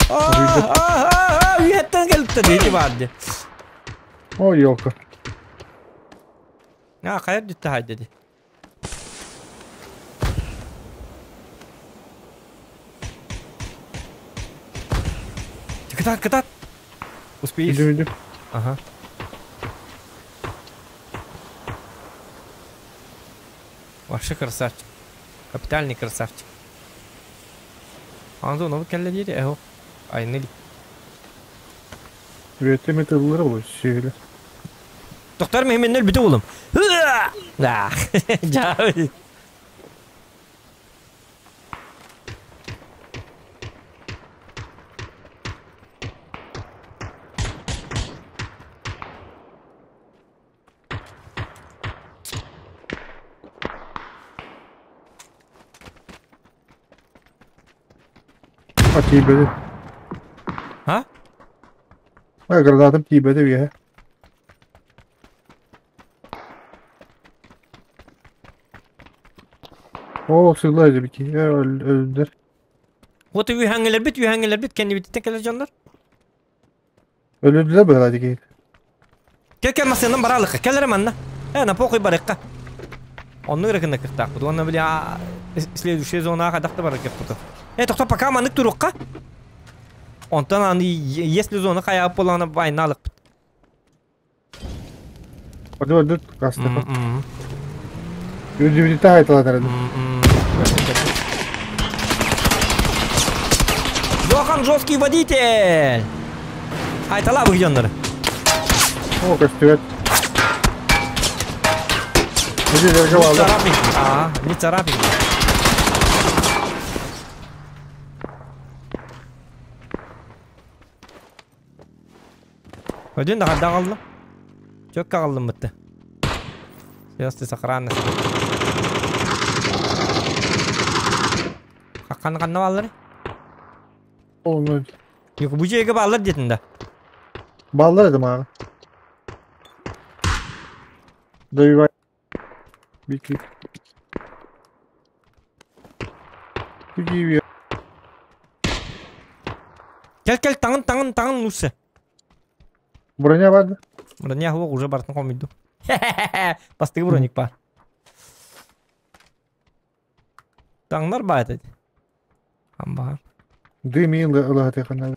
А, үйеттен келіпті дейді барды. О, елка. А, қайыр дүтті хай деді. Кытат, кытат. Успеешь? Иди, иди. Ага. Вообще красавчик. Капитальный красавчик. Анзо, новый келле дири, эхо. Айныл. Üretim metodları bu şeyle. Doktor Mehmet'in bütün oğlum. Ah, Cavit. А тиибэти. А? А гранатам тиибэти үөһэ. О, сылла дебики. Өлдер. Вот үйәңелер бит, үйәңелер бит, кенди бит текелер жандар. Өлөдүлөр быһыла дики. Кел кел масынан баралык. Келер манна. Э, на похуй барыкка. Онну рыкына кыктак. Онна били следующая зона кадакта барык кеппут. Э, токто пока манык турукка. Онтон аны если зона кая болана байналык. Hadi öldür kastı. Yüzü haytalar Жохан жесткий водитель. Айтала выгденнер. О, костюет. Не царапинки. А, не царапинки. Один да қалды. Чөкке қалдым бітті. Сейчас сохранность. Қаққаны қанна баллар? Оны. Yok bu жерге баллар детін да. Баллар еді маған. Добивай. Бики. Бики. Кел кел таңын таңын таңын лучше. Броня барды. Броня жоқ уже бартын қомиду. Бастығы броник бар. Таңнар бар еді. Амбар. Дымин ылаты қана.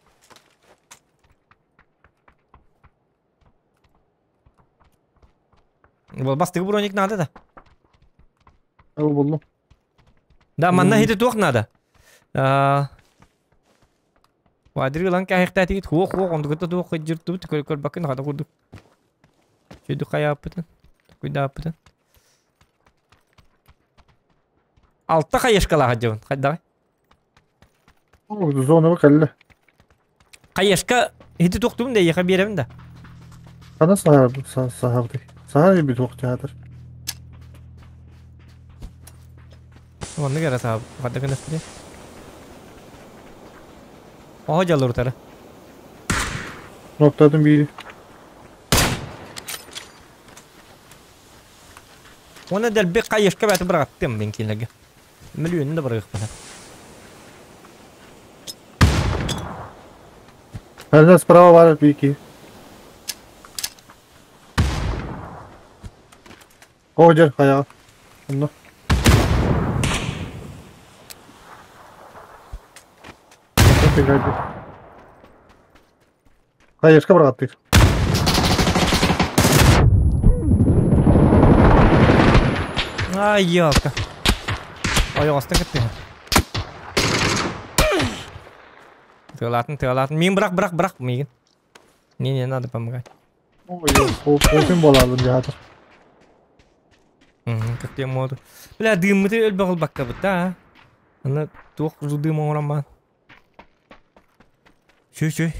Бұл бастығы броник надо да. Ал болду. Да, манна хити туох надо. Вадри лан кахта тигит хуох хуох онду кытта туох жырту көр көр бакын хата курдук. Чөйдү кая аппытын. Куйда аппытын. Алта кайышкала хаджыбын. Хайда. Зона бакалла. Кайышка хити туохтум да яха беремин да. Ана сахар сахарды. Сахар bir туох театр. Онны кара сахар. Хадда кынас Oha жалыр утары. Noktadın biri. Оны дәл бек кайышка бәті бір аттым мен кейінлерге. Миллионын да бір бана. Benden справа var bir iki. О, жер каяга. Онно. Хаешка бырахаттыыр. Ай, елка. Ойоҕостон кыттыһа. Тыалаатын, тыалаатын. Мин бырах, бырах, бырах миигин. Не, не надо помогать. Ой, опин буолаалым дьаһатыр. Как я моду. Бля, дыыммыты өлбөх ылбаккабыт да. Аны туох дыым оҥорон баан. Чүй чүй.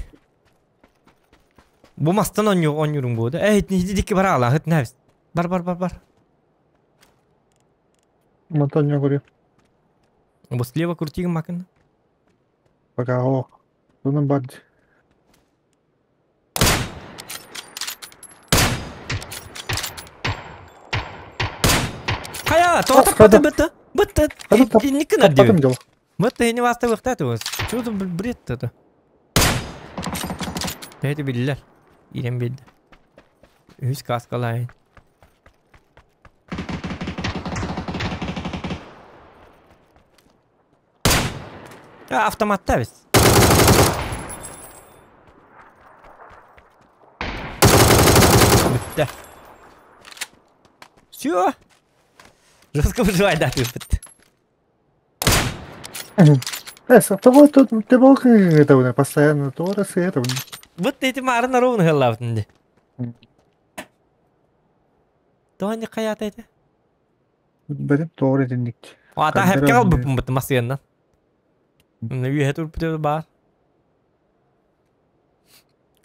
Бу мастан оонньууруҥ буо да. Эй, ити дикки бар аала, хыт нәбис. Бар бар бар бар. Мантан оонньуу көрүө. Бу слева крутигын макын. Пока о. Тунун бар. Хайа, тоҕо бытта? Бытта. Инник гынар диби. Бытта ини васта быхта туос. Что за бред это? Это биллер. Ирем билdi. Үс каскалайын. Автоматта біз. Бітті. Все. Жестко выживай, да, ты бітті. Того тут ты мог это постоянно то раз и это. Вот эти марын ровно галлафтын. Тони хаята это? Бәрін тоғыр етіндік. Ата хәпкә алып бит масыяннан. Үйе тур бит бар.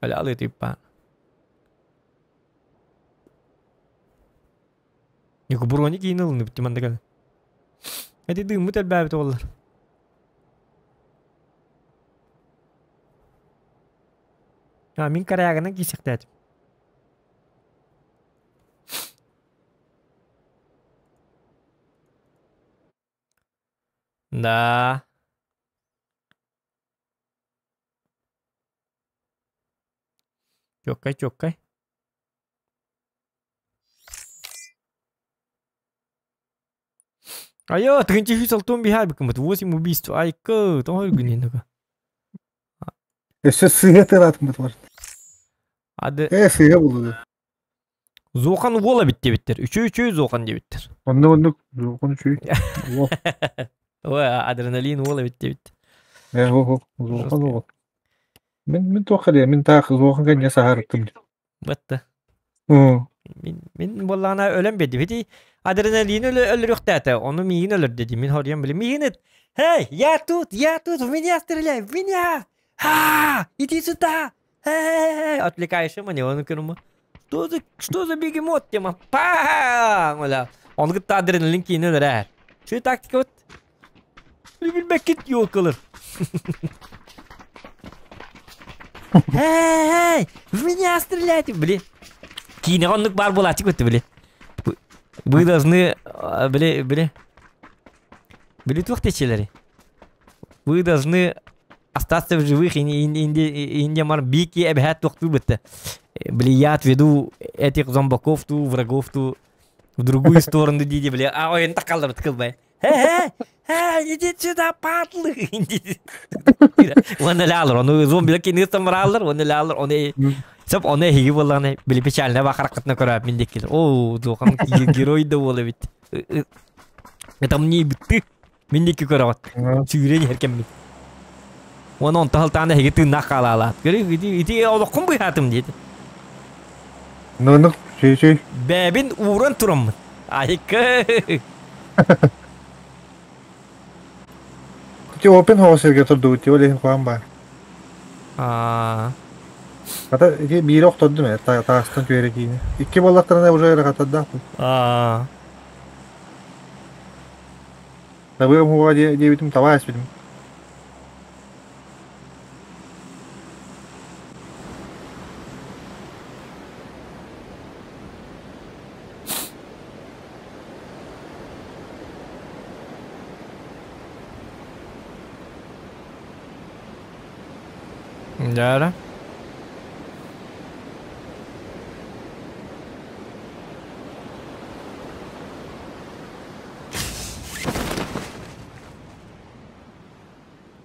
Аля алы типа. Юк брони кийин ылыны бит мандаган. Эти дым мут элбәбит олар. А мин караягынан кисектәтим. Да. Чоккай, чоккай. Айо, тыгынчы хүс алтон бихай быкымыт, 8 убийств. Айкы, тоғыр күнен Өссө сыһа тыратым бар. Ады. Э, сыһа булды. Зохан уола бит дебиттер. Үчөө үчөө зохан дебиттер. Онны онны зохан үчөө. Ой, адреналин уола бит дебит. Э, хо хо, зохан уола. Мин мин туох хали, мин таах зохан кэннэ саһарыттым. Бытты. Мин мин боллаана өлөн беди. Бити адреналин өлөрүхтәтэ. Ону миин өлөр деди. Мин хорьян били. Миин Эй, я тут, я тут, в меня стреляй, в меня! А, иди сюда! Эй, отвлекаешь меня, он көрүмө. Что за, что за бегемот тема? Пам! Оля. Он говорит, адреналин кийин өлөр. Şu тактика вот. Билбек yok кылыр. Эй, в меня стреляйте, блин. Кийине оннук бар булачык өттү, били. Вы должны, били, били. Били туох течелери. Вы должны остаться в живых и не мар бики эбхат туохту бытты. Бли, я отведу этих зомбаков ту, врагов ту в другую сторону диди, бли. А ой, так калдыр ткылбай. Э, э, иди сюда, падлы. Оны лалыр, оны зомбилер кенер тамыралыр, оны лалыр, оны Сап оны хиги болланы били печально бакаракытна көрөп мен деккел. О, духан герой да болы бит. Это мне битти. Мен декки көрөт. Сүйрен herкем бит. Оны он тахалтаны хиги тынна калалат. Көрү ити ити олоккун быхатым дейди. Ну, ну, чүй чүй. Бәбин уран турамын. Айкы. Ти open house эрге турду, ти оле хуан бар. А. Ата ити биир охтордум э, таастан түөрэ киини. Икки боллактарына уже ырахатарда. А. Табыым хуга диэбитим таба эспитим. Да.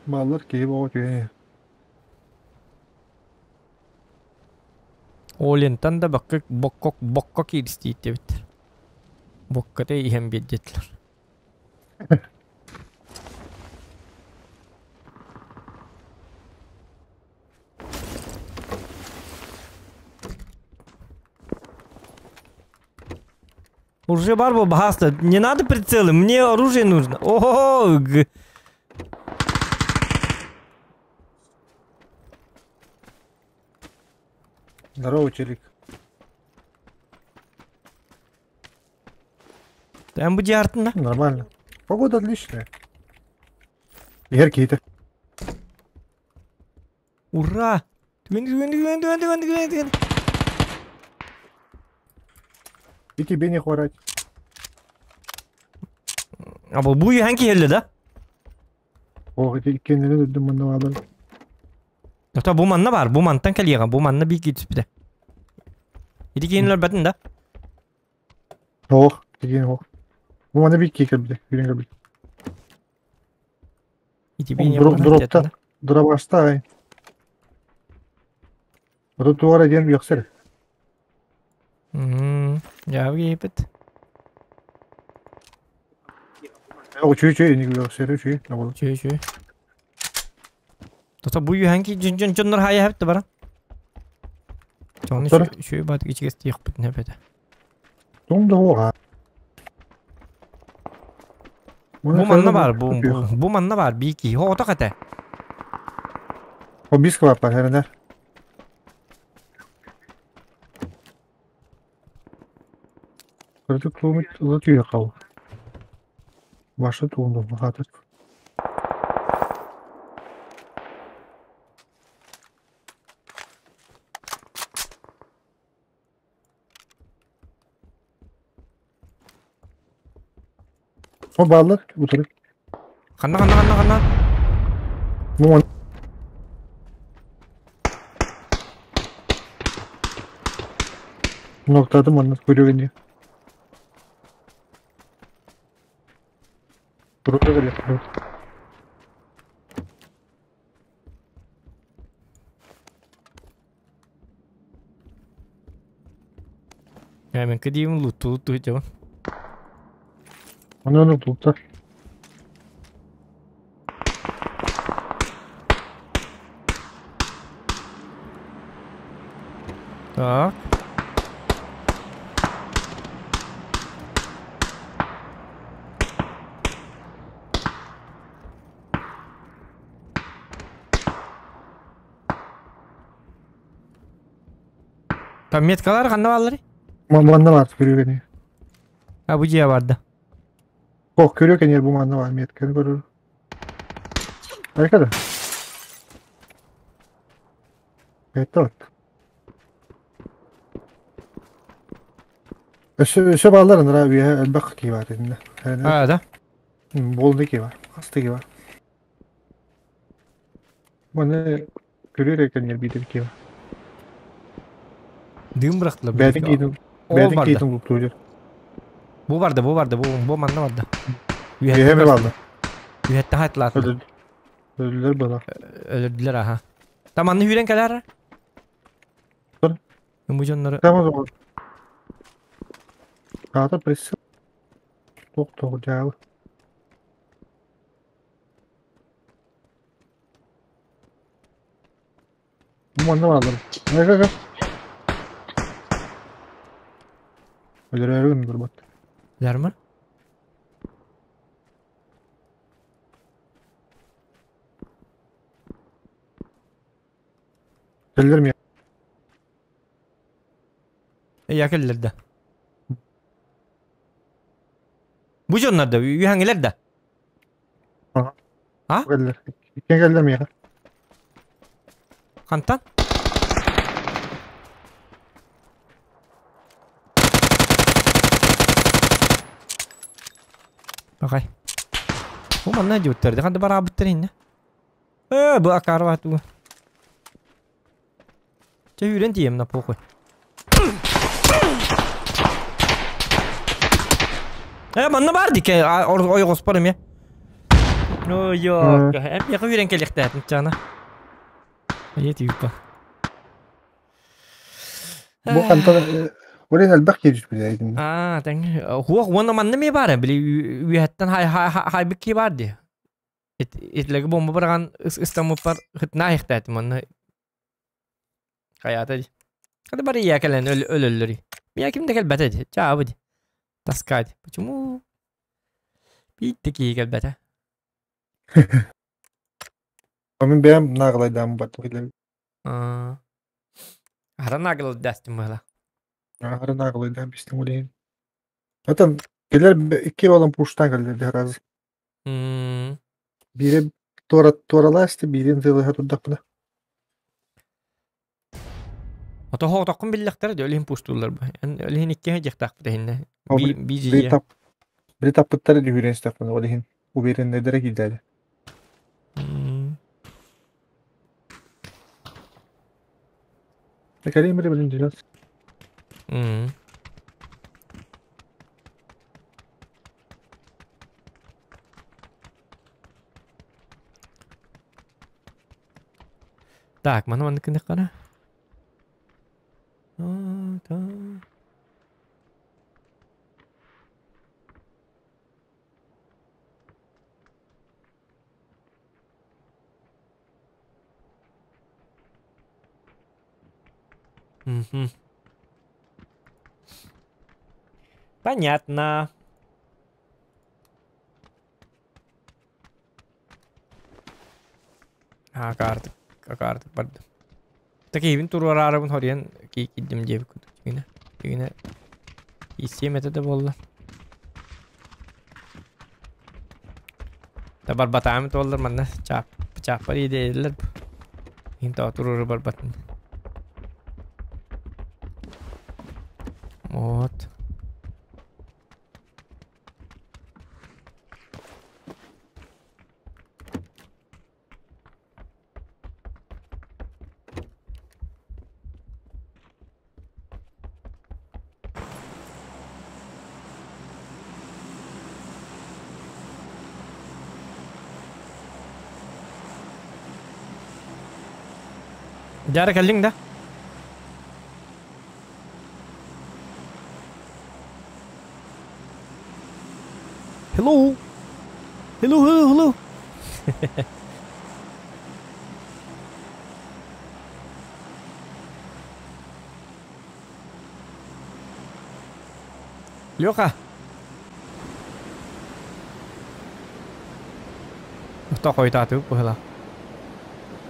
Баллар киһи боҕо түһэ. Олентан да бакка бокко бокко кииристииттибит. Бокката иһэн биэрдитлэр. Уже бар был баста. Не надо прицелы, мне оружие нужно. Ого! Здорово, челик. Там будет артына. Нормально. Погода отличная. Яркие-то. Ура! Түгэн, түгэн, түгэн, түгэн, түгэн, түгэн, түгэн. И тебе не хворать. А бұл бу юхан келді да? Ох, ити иккеннерин үрдүн манна баалар. Ото бу манна бар, бу мантан кэлиэҕэ, бу манна биир түспүтэ. Ити киинилэр батын да? Ох, тигин ох. Бу манна биир кии кэлбитэ, күүрэн кэлбит. Ити биин Дропта, дробашта ай. Ото туара диэн үөхсэр. Дьаабы киһипит. Үчүй үчүй ини үөхсэр үчүй. Үчүй үчүй. Тото бу юһанки дьон дьон дьоннор хайа хэпти баран. Чону үчүй бат кичигес тиэхпит нэпэтэ. Туң да оға. Бу манна бар, бу бу манна бар бики. Хото кате. О биск бар бар хәрәнәр. Кырдык туумут ыла түйе қал. Башы туунду бахатыр. О баллар утырып. Ханна ханна ханна ханна. Бу Ноктадым онно көрөгөн Туру Я мен кедиим лутту лутту жабын. Оны оны лутта. Так. Там меткалар ханна бааллар? Манна бар көрөгөн. А бу дьиэ барда. Ох, көрөгөн бу манна бар метканы көрөр. Айкада. Это вот. Өсө өсө баллар ындыра үйе элбэх ки бар дедим. А, да? Болду ки бар. Асты ки бар. Маны көрөр экен битир ки бар. Дым бырахтылар. Бәдин кийтин. Бәдин кийтин булып Бу барды, бу барды, бу бу манна барды. Үйе балды. Үйәтте хаттылар. Өлүлөр бала. Өлүрдүлөр аха. Таманны хүрен кэлэр. Тур. Бу дьоннору. Таман Ата пресс. Ток ток жаалы. Бу манна баалар. Ага. Өлөрөрүн турбат. Лармы? Келдер ми? Я келдер да. Бу дьоннор да, үйәңелер да. Ага. А? Келдер. Кен келдер ми? Хантан? Бакай. Бу манна диуттер, ханды бара буттер инне. Э, бу акар ту. Че үрен тием на похуй. Э, манна бар дике, ой госпор эме. Ой, ёк, эм яхы үрен келехтә, чана. Ае тиюпа. Бу хантан Олен элбэх киһи түспүтэ итиннэ. Аа, тэҥ хуох уонна манна эмиэ баар били үөһэттэн хайбыт киһи баар дии. Итилэргэ бомба быраҕан ыстаммыппар хытнаа иһтээтим онно хайаата дии. Хата бары ийэ кэлэн өлөллөр. Мия ким да кэлбэтэ дии. Чаабы дии. Таска дии. Почему? Биир киһи кэлбэтэ. Мин бэйэм нааҕылайдааммын баттах Аа. Аһара наагалайдаастым быһыла. Аһара нааҕылайдаан бистим ол иһин. Отон кэлэр икки балан пуштаан кэллэр раз. Биири туора туоралаасты биирин тыалыһа турдахпына. Ото хоотоккун биллэхтэрэ дьэ өлүһүн пуштууллар бу. Эн өлүһүн иккиһэ дьиэхтаахпыт иһиннэ. Би би Бири тап бири таппыттары дүһүрэн истэхпинэ ол иһин уверенныйдара киирдээли. Кэлиим били билин дьиэс. Так, маны маннык гыныаххара. Мгм. Понятно. А, картык, картык барды. Такиибин туруораарыбын хоруйан киирдим диэбит курдук дьиҥинэ. Дьиҥинэ ииссиэм этэ да буолла. Да барбатаам туоллар манна чаап чааппар иэдэйэллэр. Иһин тоҕо туруору барбатын. Вот. Дьара кэллиҥ да? Hello. Hello, hello, hello. Леха. Охто хойутаатыбыт быһыла.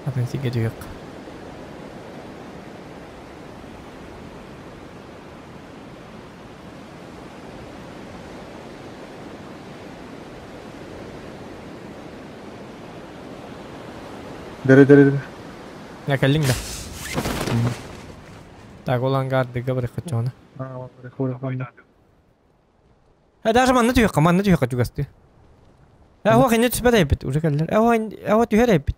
Атын сиргэ түһүөх. Дere дere дere. Я кэллиҥ да? Так, ол ангардыга барыххаччоҕуна. Э, даже манна түһүөххэ, манна түһүөххэ чугастыы. Э, хуох инне түспэт эйбит, уже кэллэр. Э, хуох түһэр эйбит.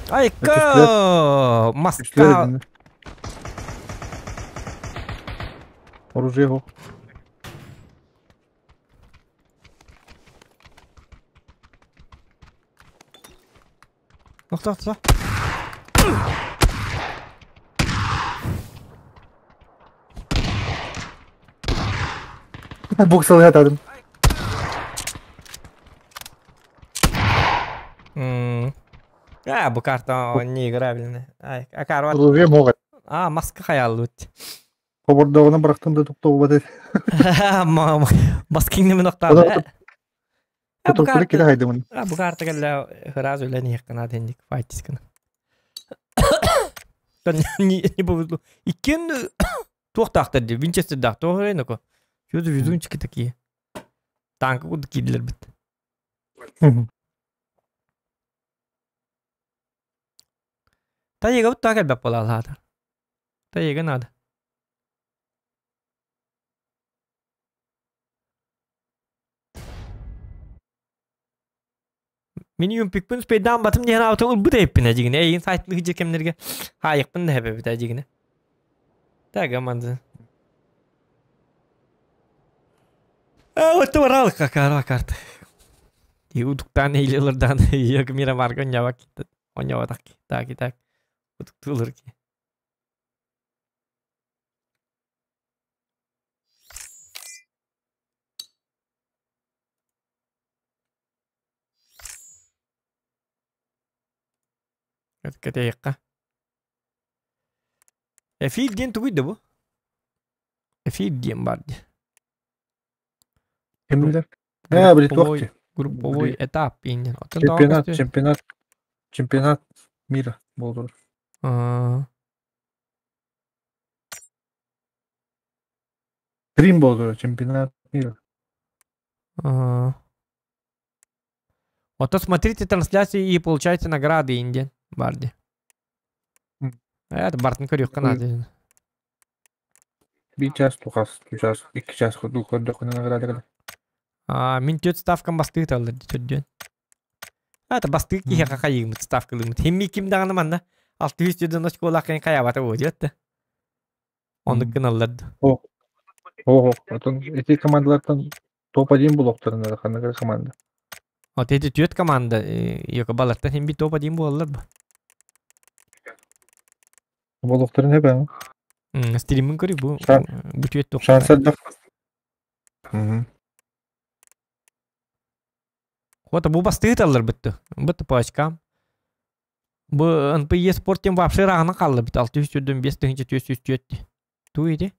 Айка! Маска! Оружие хо. Тохто, тохто. Боксалыга атадым. А, бу карта не играбельная. Ай, а карва. Оружие могут. А, маска хаяллыбыт. Хобордоҕунан бырахтым да тохтообот этэ. Маскиҥны мин охтаабы. Тохтолу кире хайдымын. Бу карта кэллэ ыраас үлэн иһиэххэ наада инник файтискана. Не не повезло. Иккиэн туохтаахтар дии, Винчестердаах туох эрэ ноко. Что за везунчики такие? Танка курдук киирдилэр бит. Тайыгабыт таа кэлбэт буолаалаата. Тайыга надо. Мин юмпикпин спейдаан батым диэн аабытым ылбыт эппин эдьигинэ. Эйигин сайтлык дьэ кэмнэргэ хаайыкпын да хэбэбит эдьигинэ. Так, аманды. А, вот барал какара карта. И удуктан илелердан йог мира марго нявак. Оняватак. Так и так. Утуктуулар ки. Кэтэйэххэ. Эфир диэн тугуй да бу? Эфир диэн бар дии. Ким билэр? Ээ, били туох Групповой, дии? групповой Били этап иннин. Оттон тоҕо чемпионат, көстүө? чемпионат, чемпионат мира буолар. Аа, Стрим буолар, чемпионат мира. аа. Вот смотрите трансляции и получайте награды индиан барди. Это бартын көрүөххэ наада. Биир чаас тухас, час, икки час курдук көрдөххүнэ награда А, мин түөрт ставкам бастыы таллар төрдүөн. Это бастыы киһиэхэ хайыымыт ставкалыымыт. Химми ким даҕаны манна 600 очколаах кини хайаабата буолуо да. Оннук гыналлар да. О, о, отон эти командалартан топ-1 булуохтарын эрэ ханнык эрэ команда. Вот эти түөрт команда йоко балартан химби топ-1 буолаллар ба. Буолуохтарын эбэ. Стримин көрү бу бу түөрт туох. Шанс элбэх. Вот бу бастыы таллар бытты. Бытты по очкам. Бу НПЕ спорт тем вообще ырааҕынан хаалла бит 645 404 Туу ити?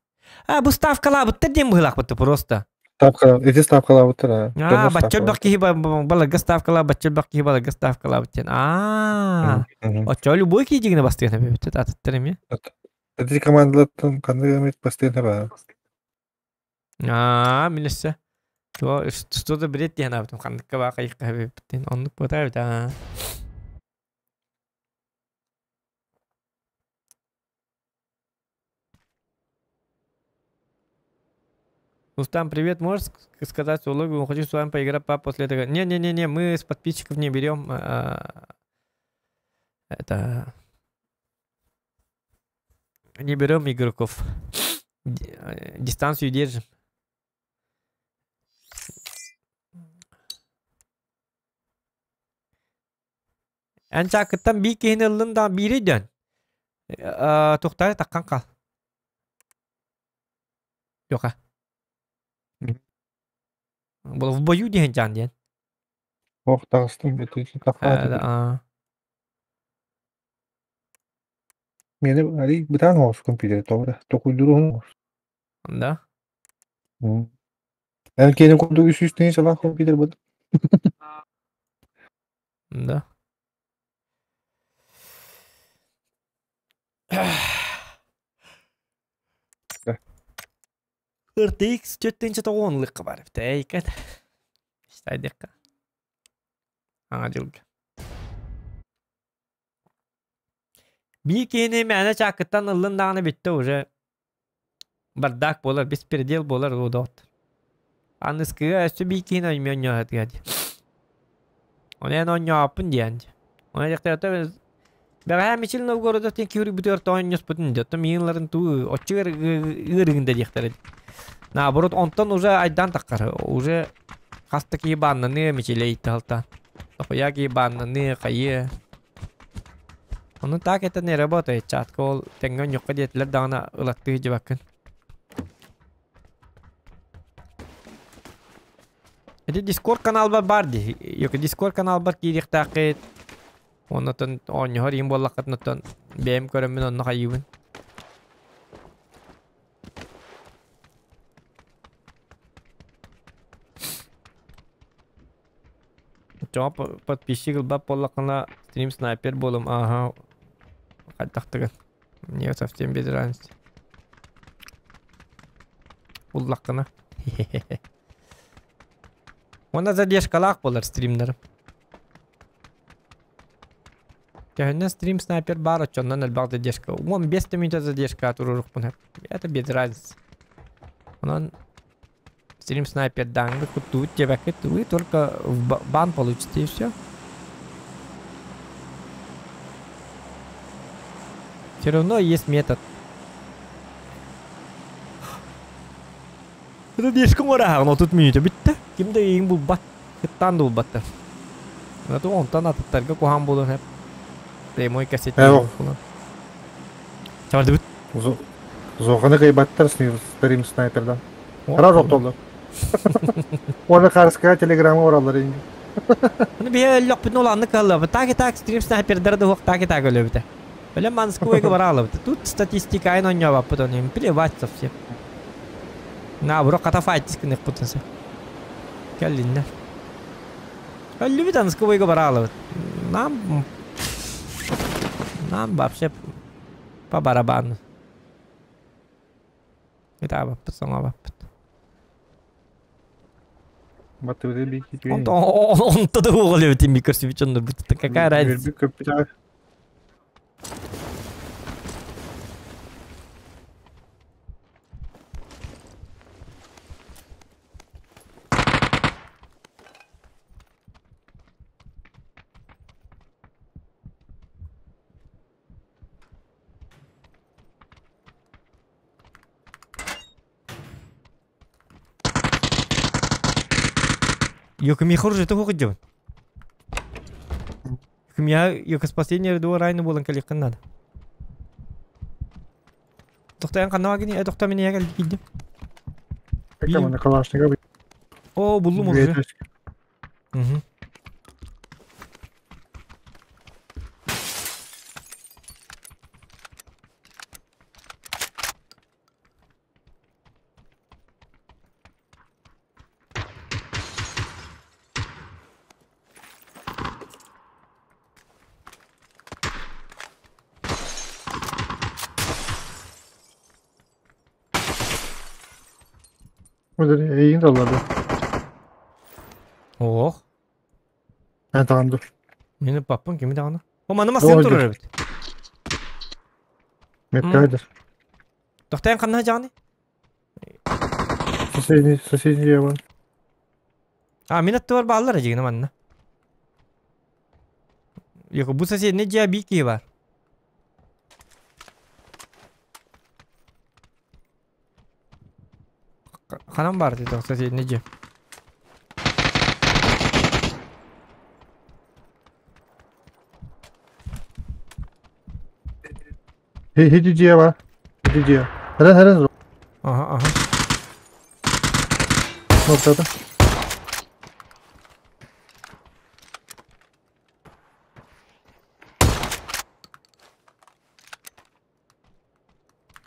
А, бу ставкалаабыттар диэн быһыылаахпыт просто. Ставка, ити ставкалаабыттар аа. А, бачча киһи баларга ставкалаа, бачча киһи баларга ставкалаабыт диэн. Аа. Оччо любой киһи дигинэ бастыгына бэбит атыттар эмиэ. Ити командалартан ханнык эмит бастыгына баа. Аа, билессе. Что за бред диэн аабытым ханныкка баа хайыкка эбиппит оннук буотаа эбит аа. Рустам, привет, можешь сказать свою логику? Хочу с вами поиграть пап после этого. Не-не-не-не, мы с подписчиков не берем. Это... Не берем игроков. Дистанцию держим. Эн чаакыттан биир киһини ыллын да биири дөн. Тухтары таккан кал. Йока. Бұл в бою диэн жан диэн. Ох, таҕыстым, ити таххаа. Мені али бытаан оҕус компьютер тоҕо токуйдуруһун оҕус. Да? Эн киэни курдук үс үс тыһыынча салаах компьютер быт. Да. RTX 490 бар эбит. Истайдекка. Аңа жылга. Бии киһини мээнэ чаакыттан ыллын даҕаны бүттэ уже бардак буолар, беспредел буолар удот. Аныскыга өссө бии киһини оймонньоһатыга дии. Оны эн онньооппун диэн. Оны дьахтар Бэҕэһээ Мичил Новгородов диэн киһи бүтүөр тоонньоспутун дии. Оттон миинларын туу оччугар ыарыгында диэхтэрэ. Наоборот, онтон уже айдаан таххар. Уже хас да киһи бааннаныа Мичилэ итталта. Тохуя киһи бааннаныа, хайыа. Ону так это не работает. Чатка ол тэҥҥэ онньукка диэтилэр даҕаны ылаттыы дьыбаккын. Ити Дискорд каналбар баар дии. Йоки Дискорд каналбар киириэхтээххит. Оннотон оонньоһор иһин буоллаххытына оттон бэйэм көрөммүн онно хайыыбын. Чоҕо подписчик ылбат буоллаххына стрим снайпер буолум ааһа хайдахтыгын. Мне совсем без разницы. Буллаххына. Уонна задержкалаах буолар стримнерим. Төһөннөн стрим снайпер баар оччоннон элбэх задержка. 15 минут задержка туруорукпун. Это без разницы. Онон стрим снайпер даңгы куттуут диэбэккит вы только в бан получите и все. Все равно есть метод. Задержка мораҕын 30 минута бүттэ. Ким да иин булбат. Кыттаан да булбаттар. Онтон атыттарга куһаҕан буолуон сөп. Прямой кассете Ээ, булан. Чабардыбыт. Зоханы кыйбаттар стрим снайпердан. Раз оқтоллар. Оны қарысқа телеграмма ораллар инги. Оны бие өллөкпүт ол анны каллы. Так и так стрим снайпердер да хук так и так өлөбүтэ. Өлө манскуйга бара алыбыт. Тут статистика айн оньо баппыт оны плевать совсем. На, бро ката файтис кынық путынсы. Кәллиннер. Өллүбүт анскуйга бара алыбыт. Нам нам вообще по барабану. Это баппыт, соңа баппыт. Он он то уголь ведь микросвечен, какая разница? Йока ми хорже того хотел. Я йока спасение до райны болан каликын надо. Тоқтайын қанна вагини, тоқта мені ягал кидим. О, буллум уже. Угу. Эйин аллады. Ох. Мен тағанды. Мені паппын кеми тағаны? О, маны масын тұрыр бит. Меткайдыр. Тоқтайын қанна жағаны? Соседний, соседний бар. А, мен атты бар балалар жегені манна. Yok, bu соседний же бики бар. Ханам бар dedi, соседний же. Хеди же бар. Хеди же. Херен херен. Ага, ага. Noktada.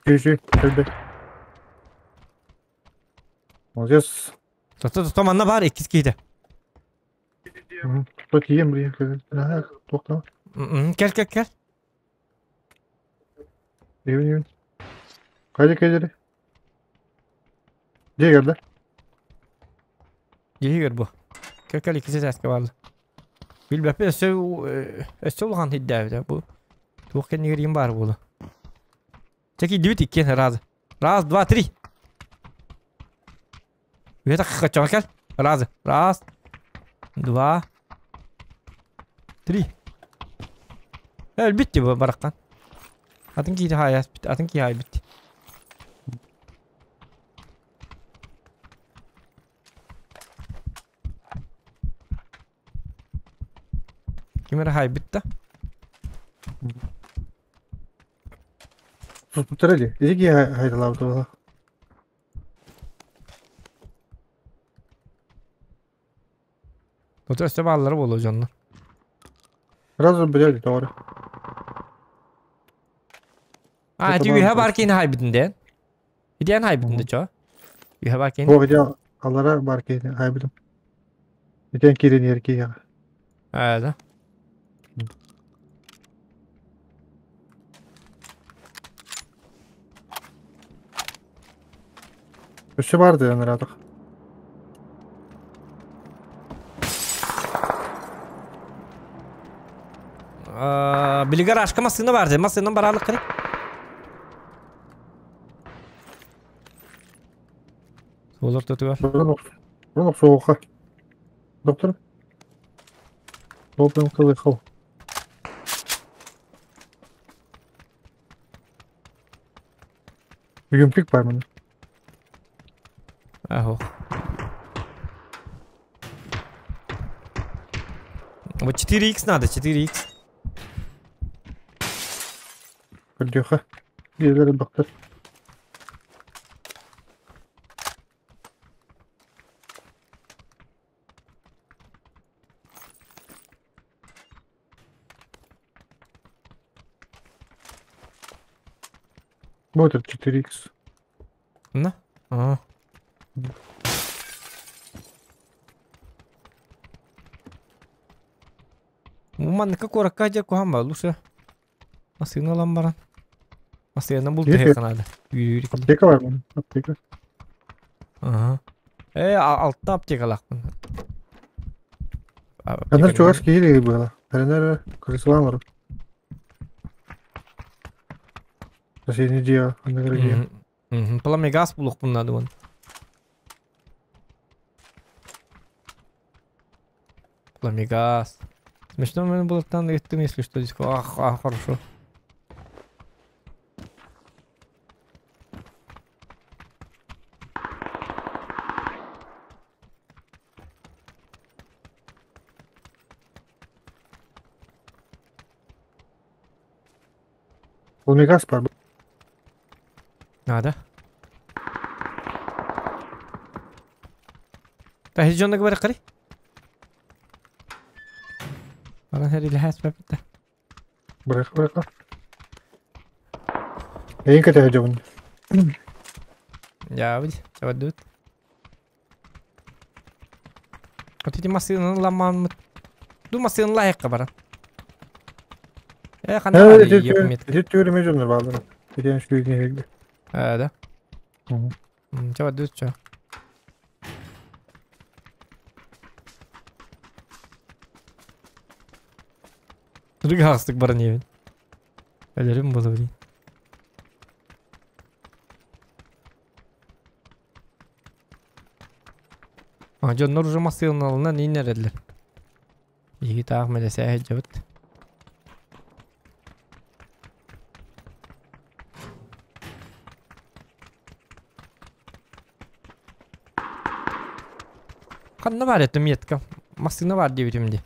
Жи, жи, Молодец. Тоқта, тоқта, манна бар, иккис кейді. Тоқта кием бір тоқта. Кел, кел, кел. Евин, евин. Қайда келдері? Же келді? Жегер bu. Кел, кел, иккиси сәске барды. Билбәппе, өсө улған хиддәбі bu. Туқ кеннегер бар болу. Чеки дибит иккен раз. Раз, два, три. Это хочу кел. Раз, раз, два, три. Bitti bu barakkan. Atın ki hayas bitti. Atın ki hay bitti. Kimere hay bitti? Tutturali. Dedi ki haydalar bu. Тут өстө баллары болу жонно. Сразу билели doğru. А, ти үйе бар кейин хай битинде. Иден хай битинде чо. Үйе бар кейин. Бу видео аллара бар кейин хай битим. Иден кирен ерки я. А, да. Өсө барды яны радық. Билигар ашка масына барды. Масынан баралық кыры. Олар төтү бар. Bunu soğuqa. Doktor. Добрым кылыхал. Юмпик бар мында. Ахо. Вот 4х надо, 4х. Көрдүхэ. Дьиэлэр элбэхтэр. Вот это 4х. На? А. Манныка куоракка дьэ куһаҕан ба лучше массыына ылан баран массыына бултуһуохха наада. Аптека бар мун. Аптека. Ага. Э, алта аптекалаахпын. Анар чугас киһи было. Эрэнэр крыслан бар. Соседний дьиэ, анныгар дьиэ. Пламегаз булуохпун наада уон. Пламегаз. Смешно мен булаттан ыттым, если что, здесь. Ах, ах, хорошо. Пламегаз бар. Надо. Таһи дьонно говори кari. Баран хэрилэһээс бэппитэ. Бырах бырах. Эйин кэтэһэ дьобун. Дьаабыт, чабадут. Вот эти массыынаны ламмаммыт. Ду массыынаны лайыққа баран. Э, ханна бар метка. Ити түөрүмэ дьоннор бааллар. Итиэн сүүйүн иһигде. Э, да. Чабадут чо. Рыгастык баран ебин. Өлөрүм болу блин. А, дьоннор уже массыыналарынан ииннэрэллэр. Биһиги таах мэлэсээ сылдьабыт. Ханна баар этэ метка? Массыына баар диэбитим дии.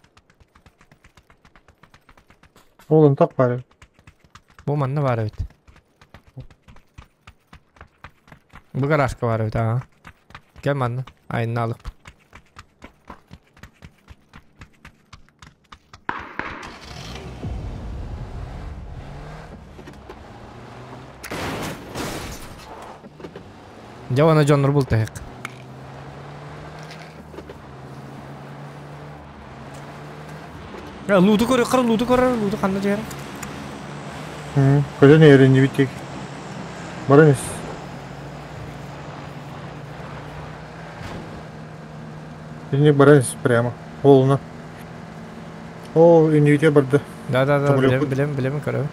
Ол ынтах баар. Бу манна баар эбит. Бу гаражка баар эбит, аа. Кэл манна, айаннаалыкпыт. Дьэ уонна дьоннор бултаһык. Лууту көрө, лууту көрөр, лууту ханна түһэр? Көтөн иһэриннибит тик. Баран ис. Инник баран ис прямо. Холуна. О, иннибитигэр барда. Да, да, да, билем, билем, билем, көрөбүн.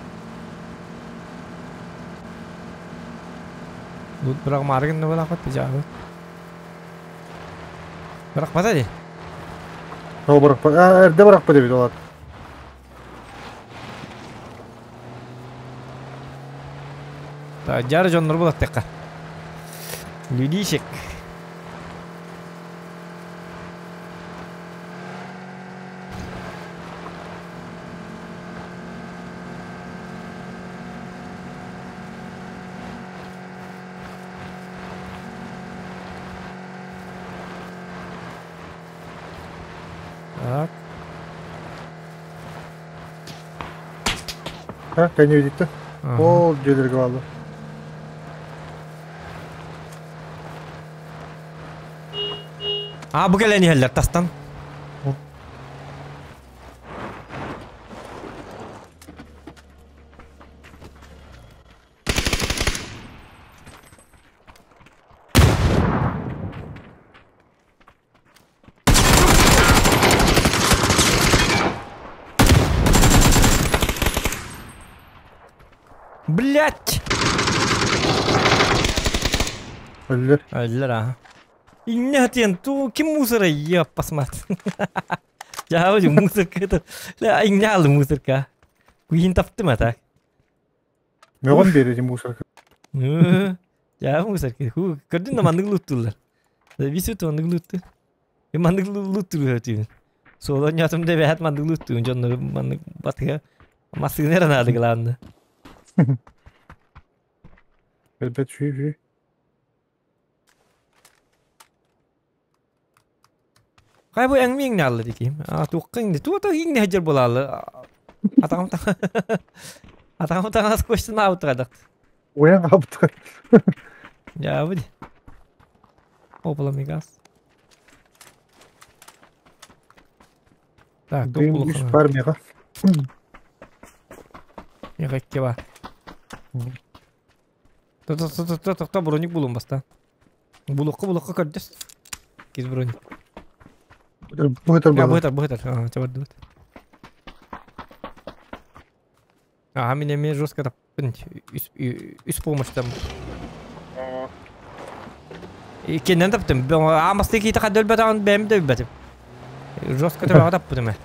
Лут бырагымаары гынна буолаахпыт бижаабы. Бырахпата дии. О, бырахпа. А, эрдэ бырахпа дебит олар. Жары дьоннор булаттыкка. Людишек. Так. Ha, кэннибит итте. Ол дьиэлэргэ бааллар. А, бу кэлэн иһэллэр тастан. Блять! Өллөр. Өллөр, аха. Инне хатыан, ту ким мусора еп посмотри. Жаабы мусорка это. Ля инне алды мусорка. Куйин таптым а так. Мөҕөн биэрэ мусорка. Жаабы мусорка. Ху көрдүн да маннык луттулар. Висүт маннык лутту. Маннык луттулар түүн. Суолан ньатым да бэһэт маннык луттуун дьоннору маннык батыга массыына эрэ наада главное. Элбэт сүү Хай бу эҥми иҥнэ алла диким. А туохха иҥнэ? Туота иҥнэ сылдьар буолаалы. Атаҕым атаҕым таҥас көстөн аабыттыгадах. Уйан хаалбыттар. Дьаабы ди. Опла мигас. Так, туох Дым үс булуохха бар меха. Меха икки бар. Тохто броник булун баста. Булукка булукка көрдөс. Киз броник. Быһытар Я буолар. быһытар быһытар. Чабардыбыт. Ага, мин эмиэ жестко таппын. Үс помощьтан. Иккиннэн таптым. Аамасты киитэ хадда өлбөтөҕүн бэйэм да өлбөтүм. Жестко төбөҕө таппытым ээ.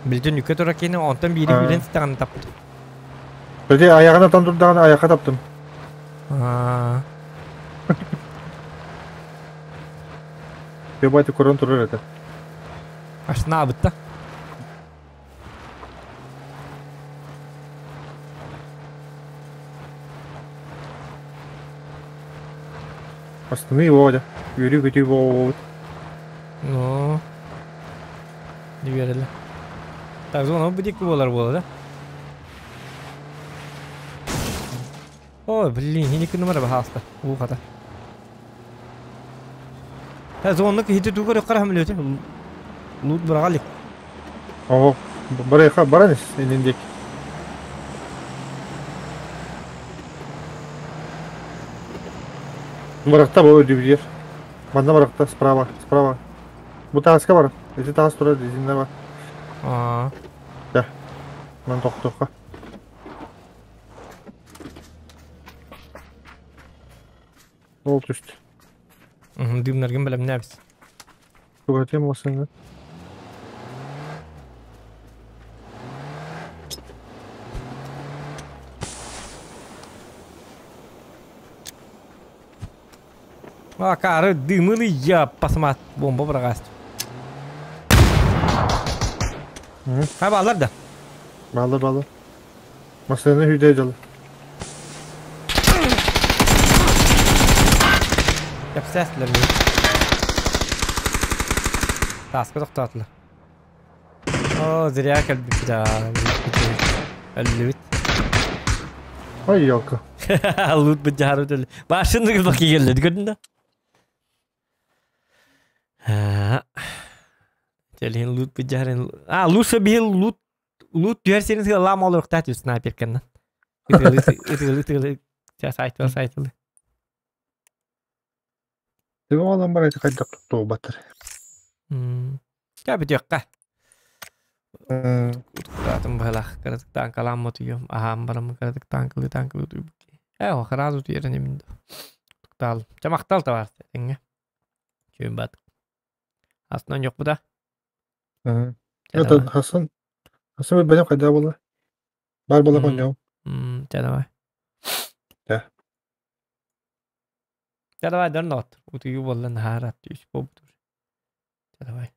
Билдин үкэ тура кини онтон биири күүрэн ситтэҕинэ таппытым. Били айаҕын атан турдаҕына айахха таптым. Аа. Бэбайты көрөн турар этэ. Ашнаабытта. Астыныы буолла. Үөрүү-көтүү буолбут. Ну. Үөрэлэ. Так, зона бу диэки буолар буола да? Ой, блин, хини күнүм баһааста. Уу хата. Та зонны киһити туу көрө харахым үлөтө. Лут бырагалик. Ого, барайха баран инин диэки. Барахта бу өдүбүдер. Манна барахта справа, справа. Бу тааска бар. Ити таас турар итиннэ бар. Аа. Да. Ман тохтуохха. Ол түстэ. Дымнаргын бэлэмнээбис. Тугатыам массыына. А, кары дымылы я пасмат бомба быраҕаст. Ха баалар да. Баалар баалар. Массыына хүдэ дьалы. Кэпсээстилэр мин. Тааска тохтоотулар. О, зря кэлбиппит аа. Өллүбүт. Ой, елка. Лут быдьаары өтөллө. Башын гылбак кигеллedi көрдүн да. Телин лут быдьаарын. А, лучше бил лут лут түһэр сирин сыалаам олоруктаат үс снайперканнан. Ытылы ытылы ытылы сайтылы сайтылы. Төбө олон бар хайдах туттуубаттар. Кә бүтүөххэ. Утуктаатым быһалах кыратыктаан калаамма утуйуом аһаан бараммын кыратыктаан кылыы таан кылыы утуйбут киһи. Ээ хараас утуйарын имин да. Утуктаал. Чэ махтал табаар тэҥҥэ. Чүүн бат. Астынан дьохпута. Это Хасан Хасан бэлэм хайдаа буола? Бар буола конньоу. Чэ давай. Да. Чэ давай дорнот. Утуйуу буолла наһаа ыраатты үс буолбут. Чэ давай.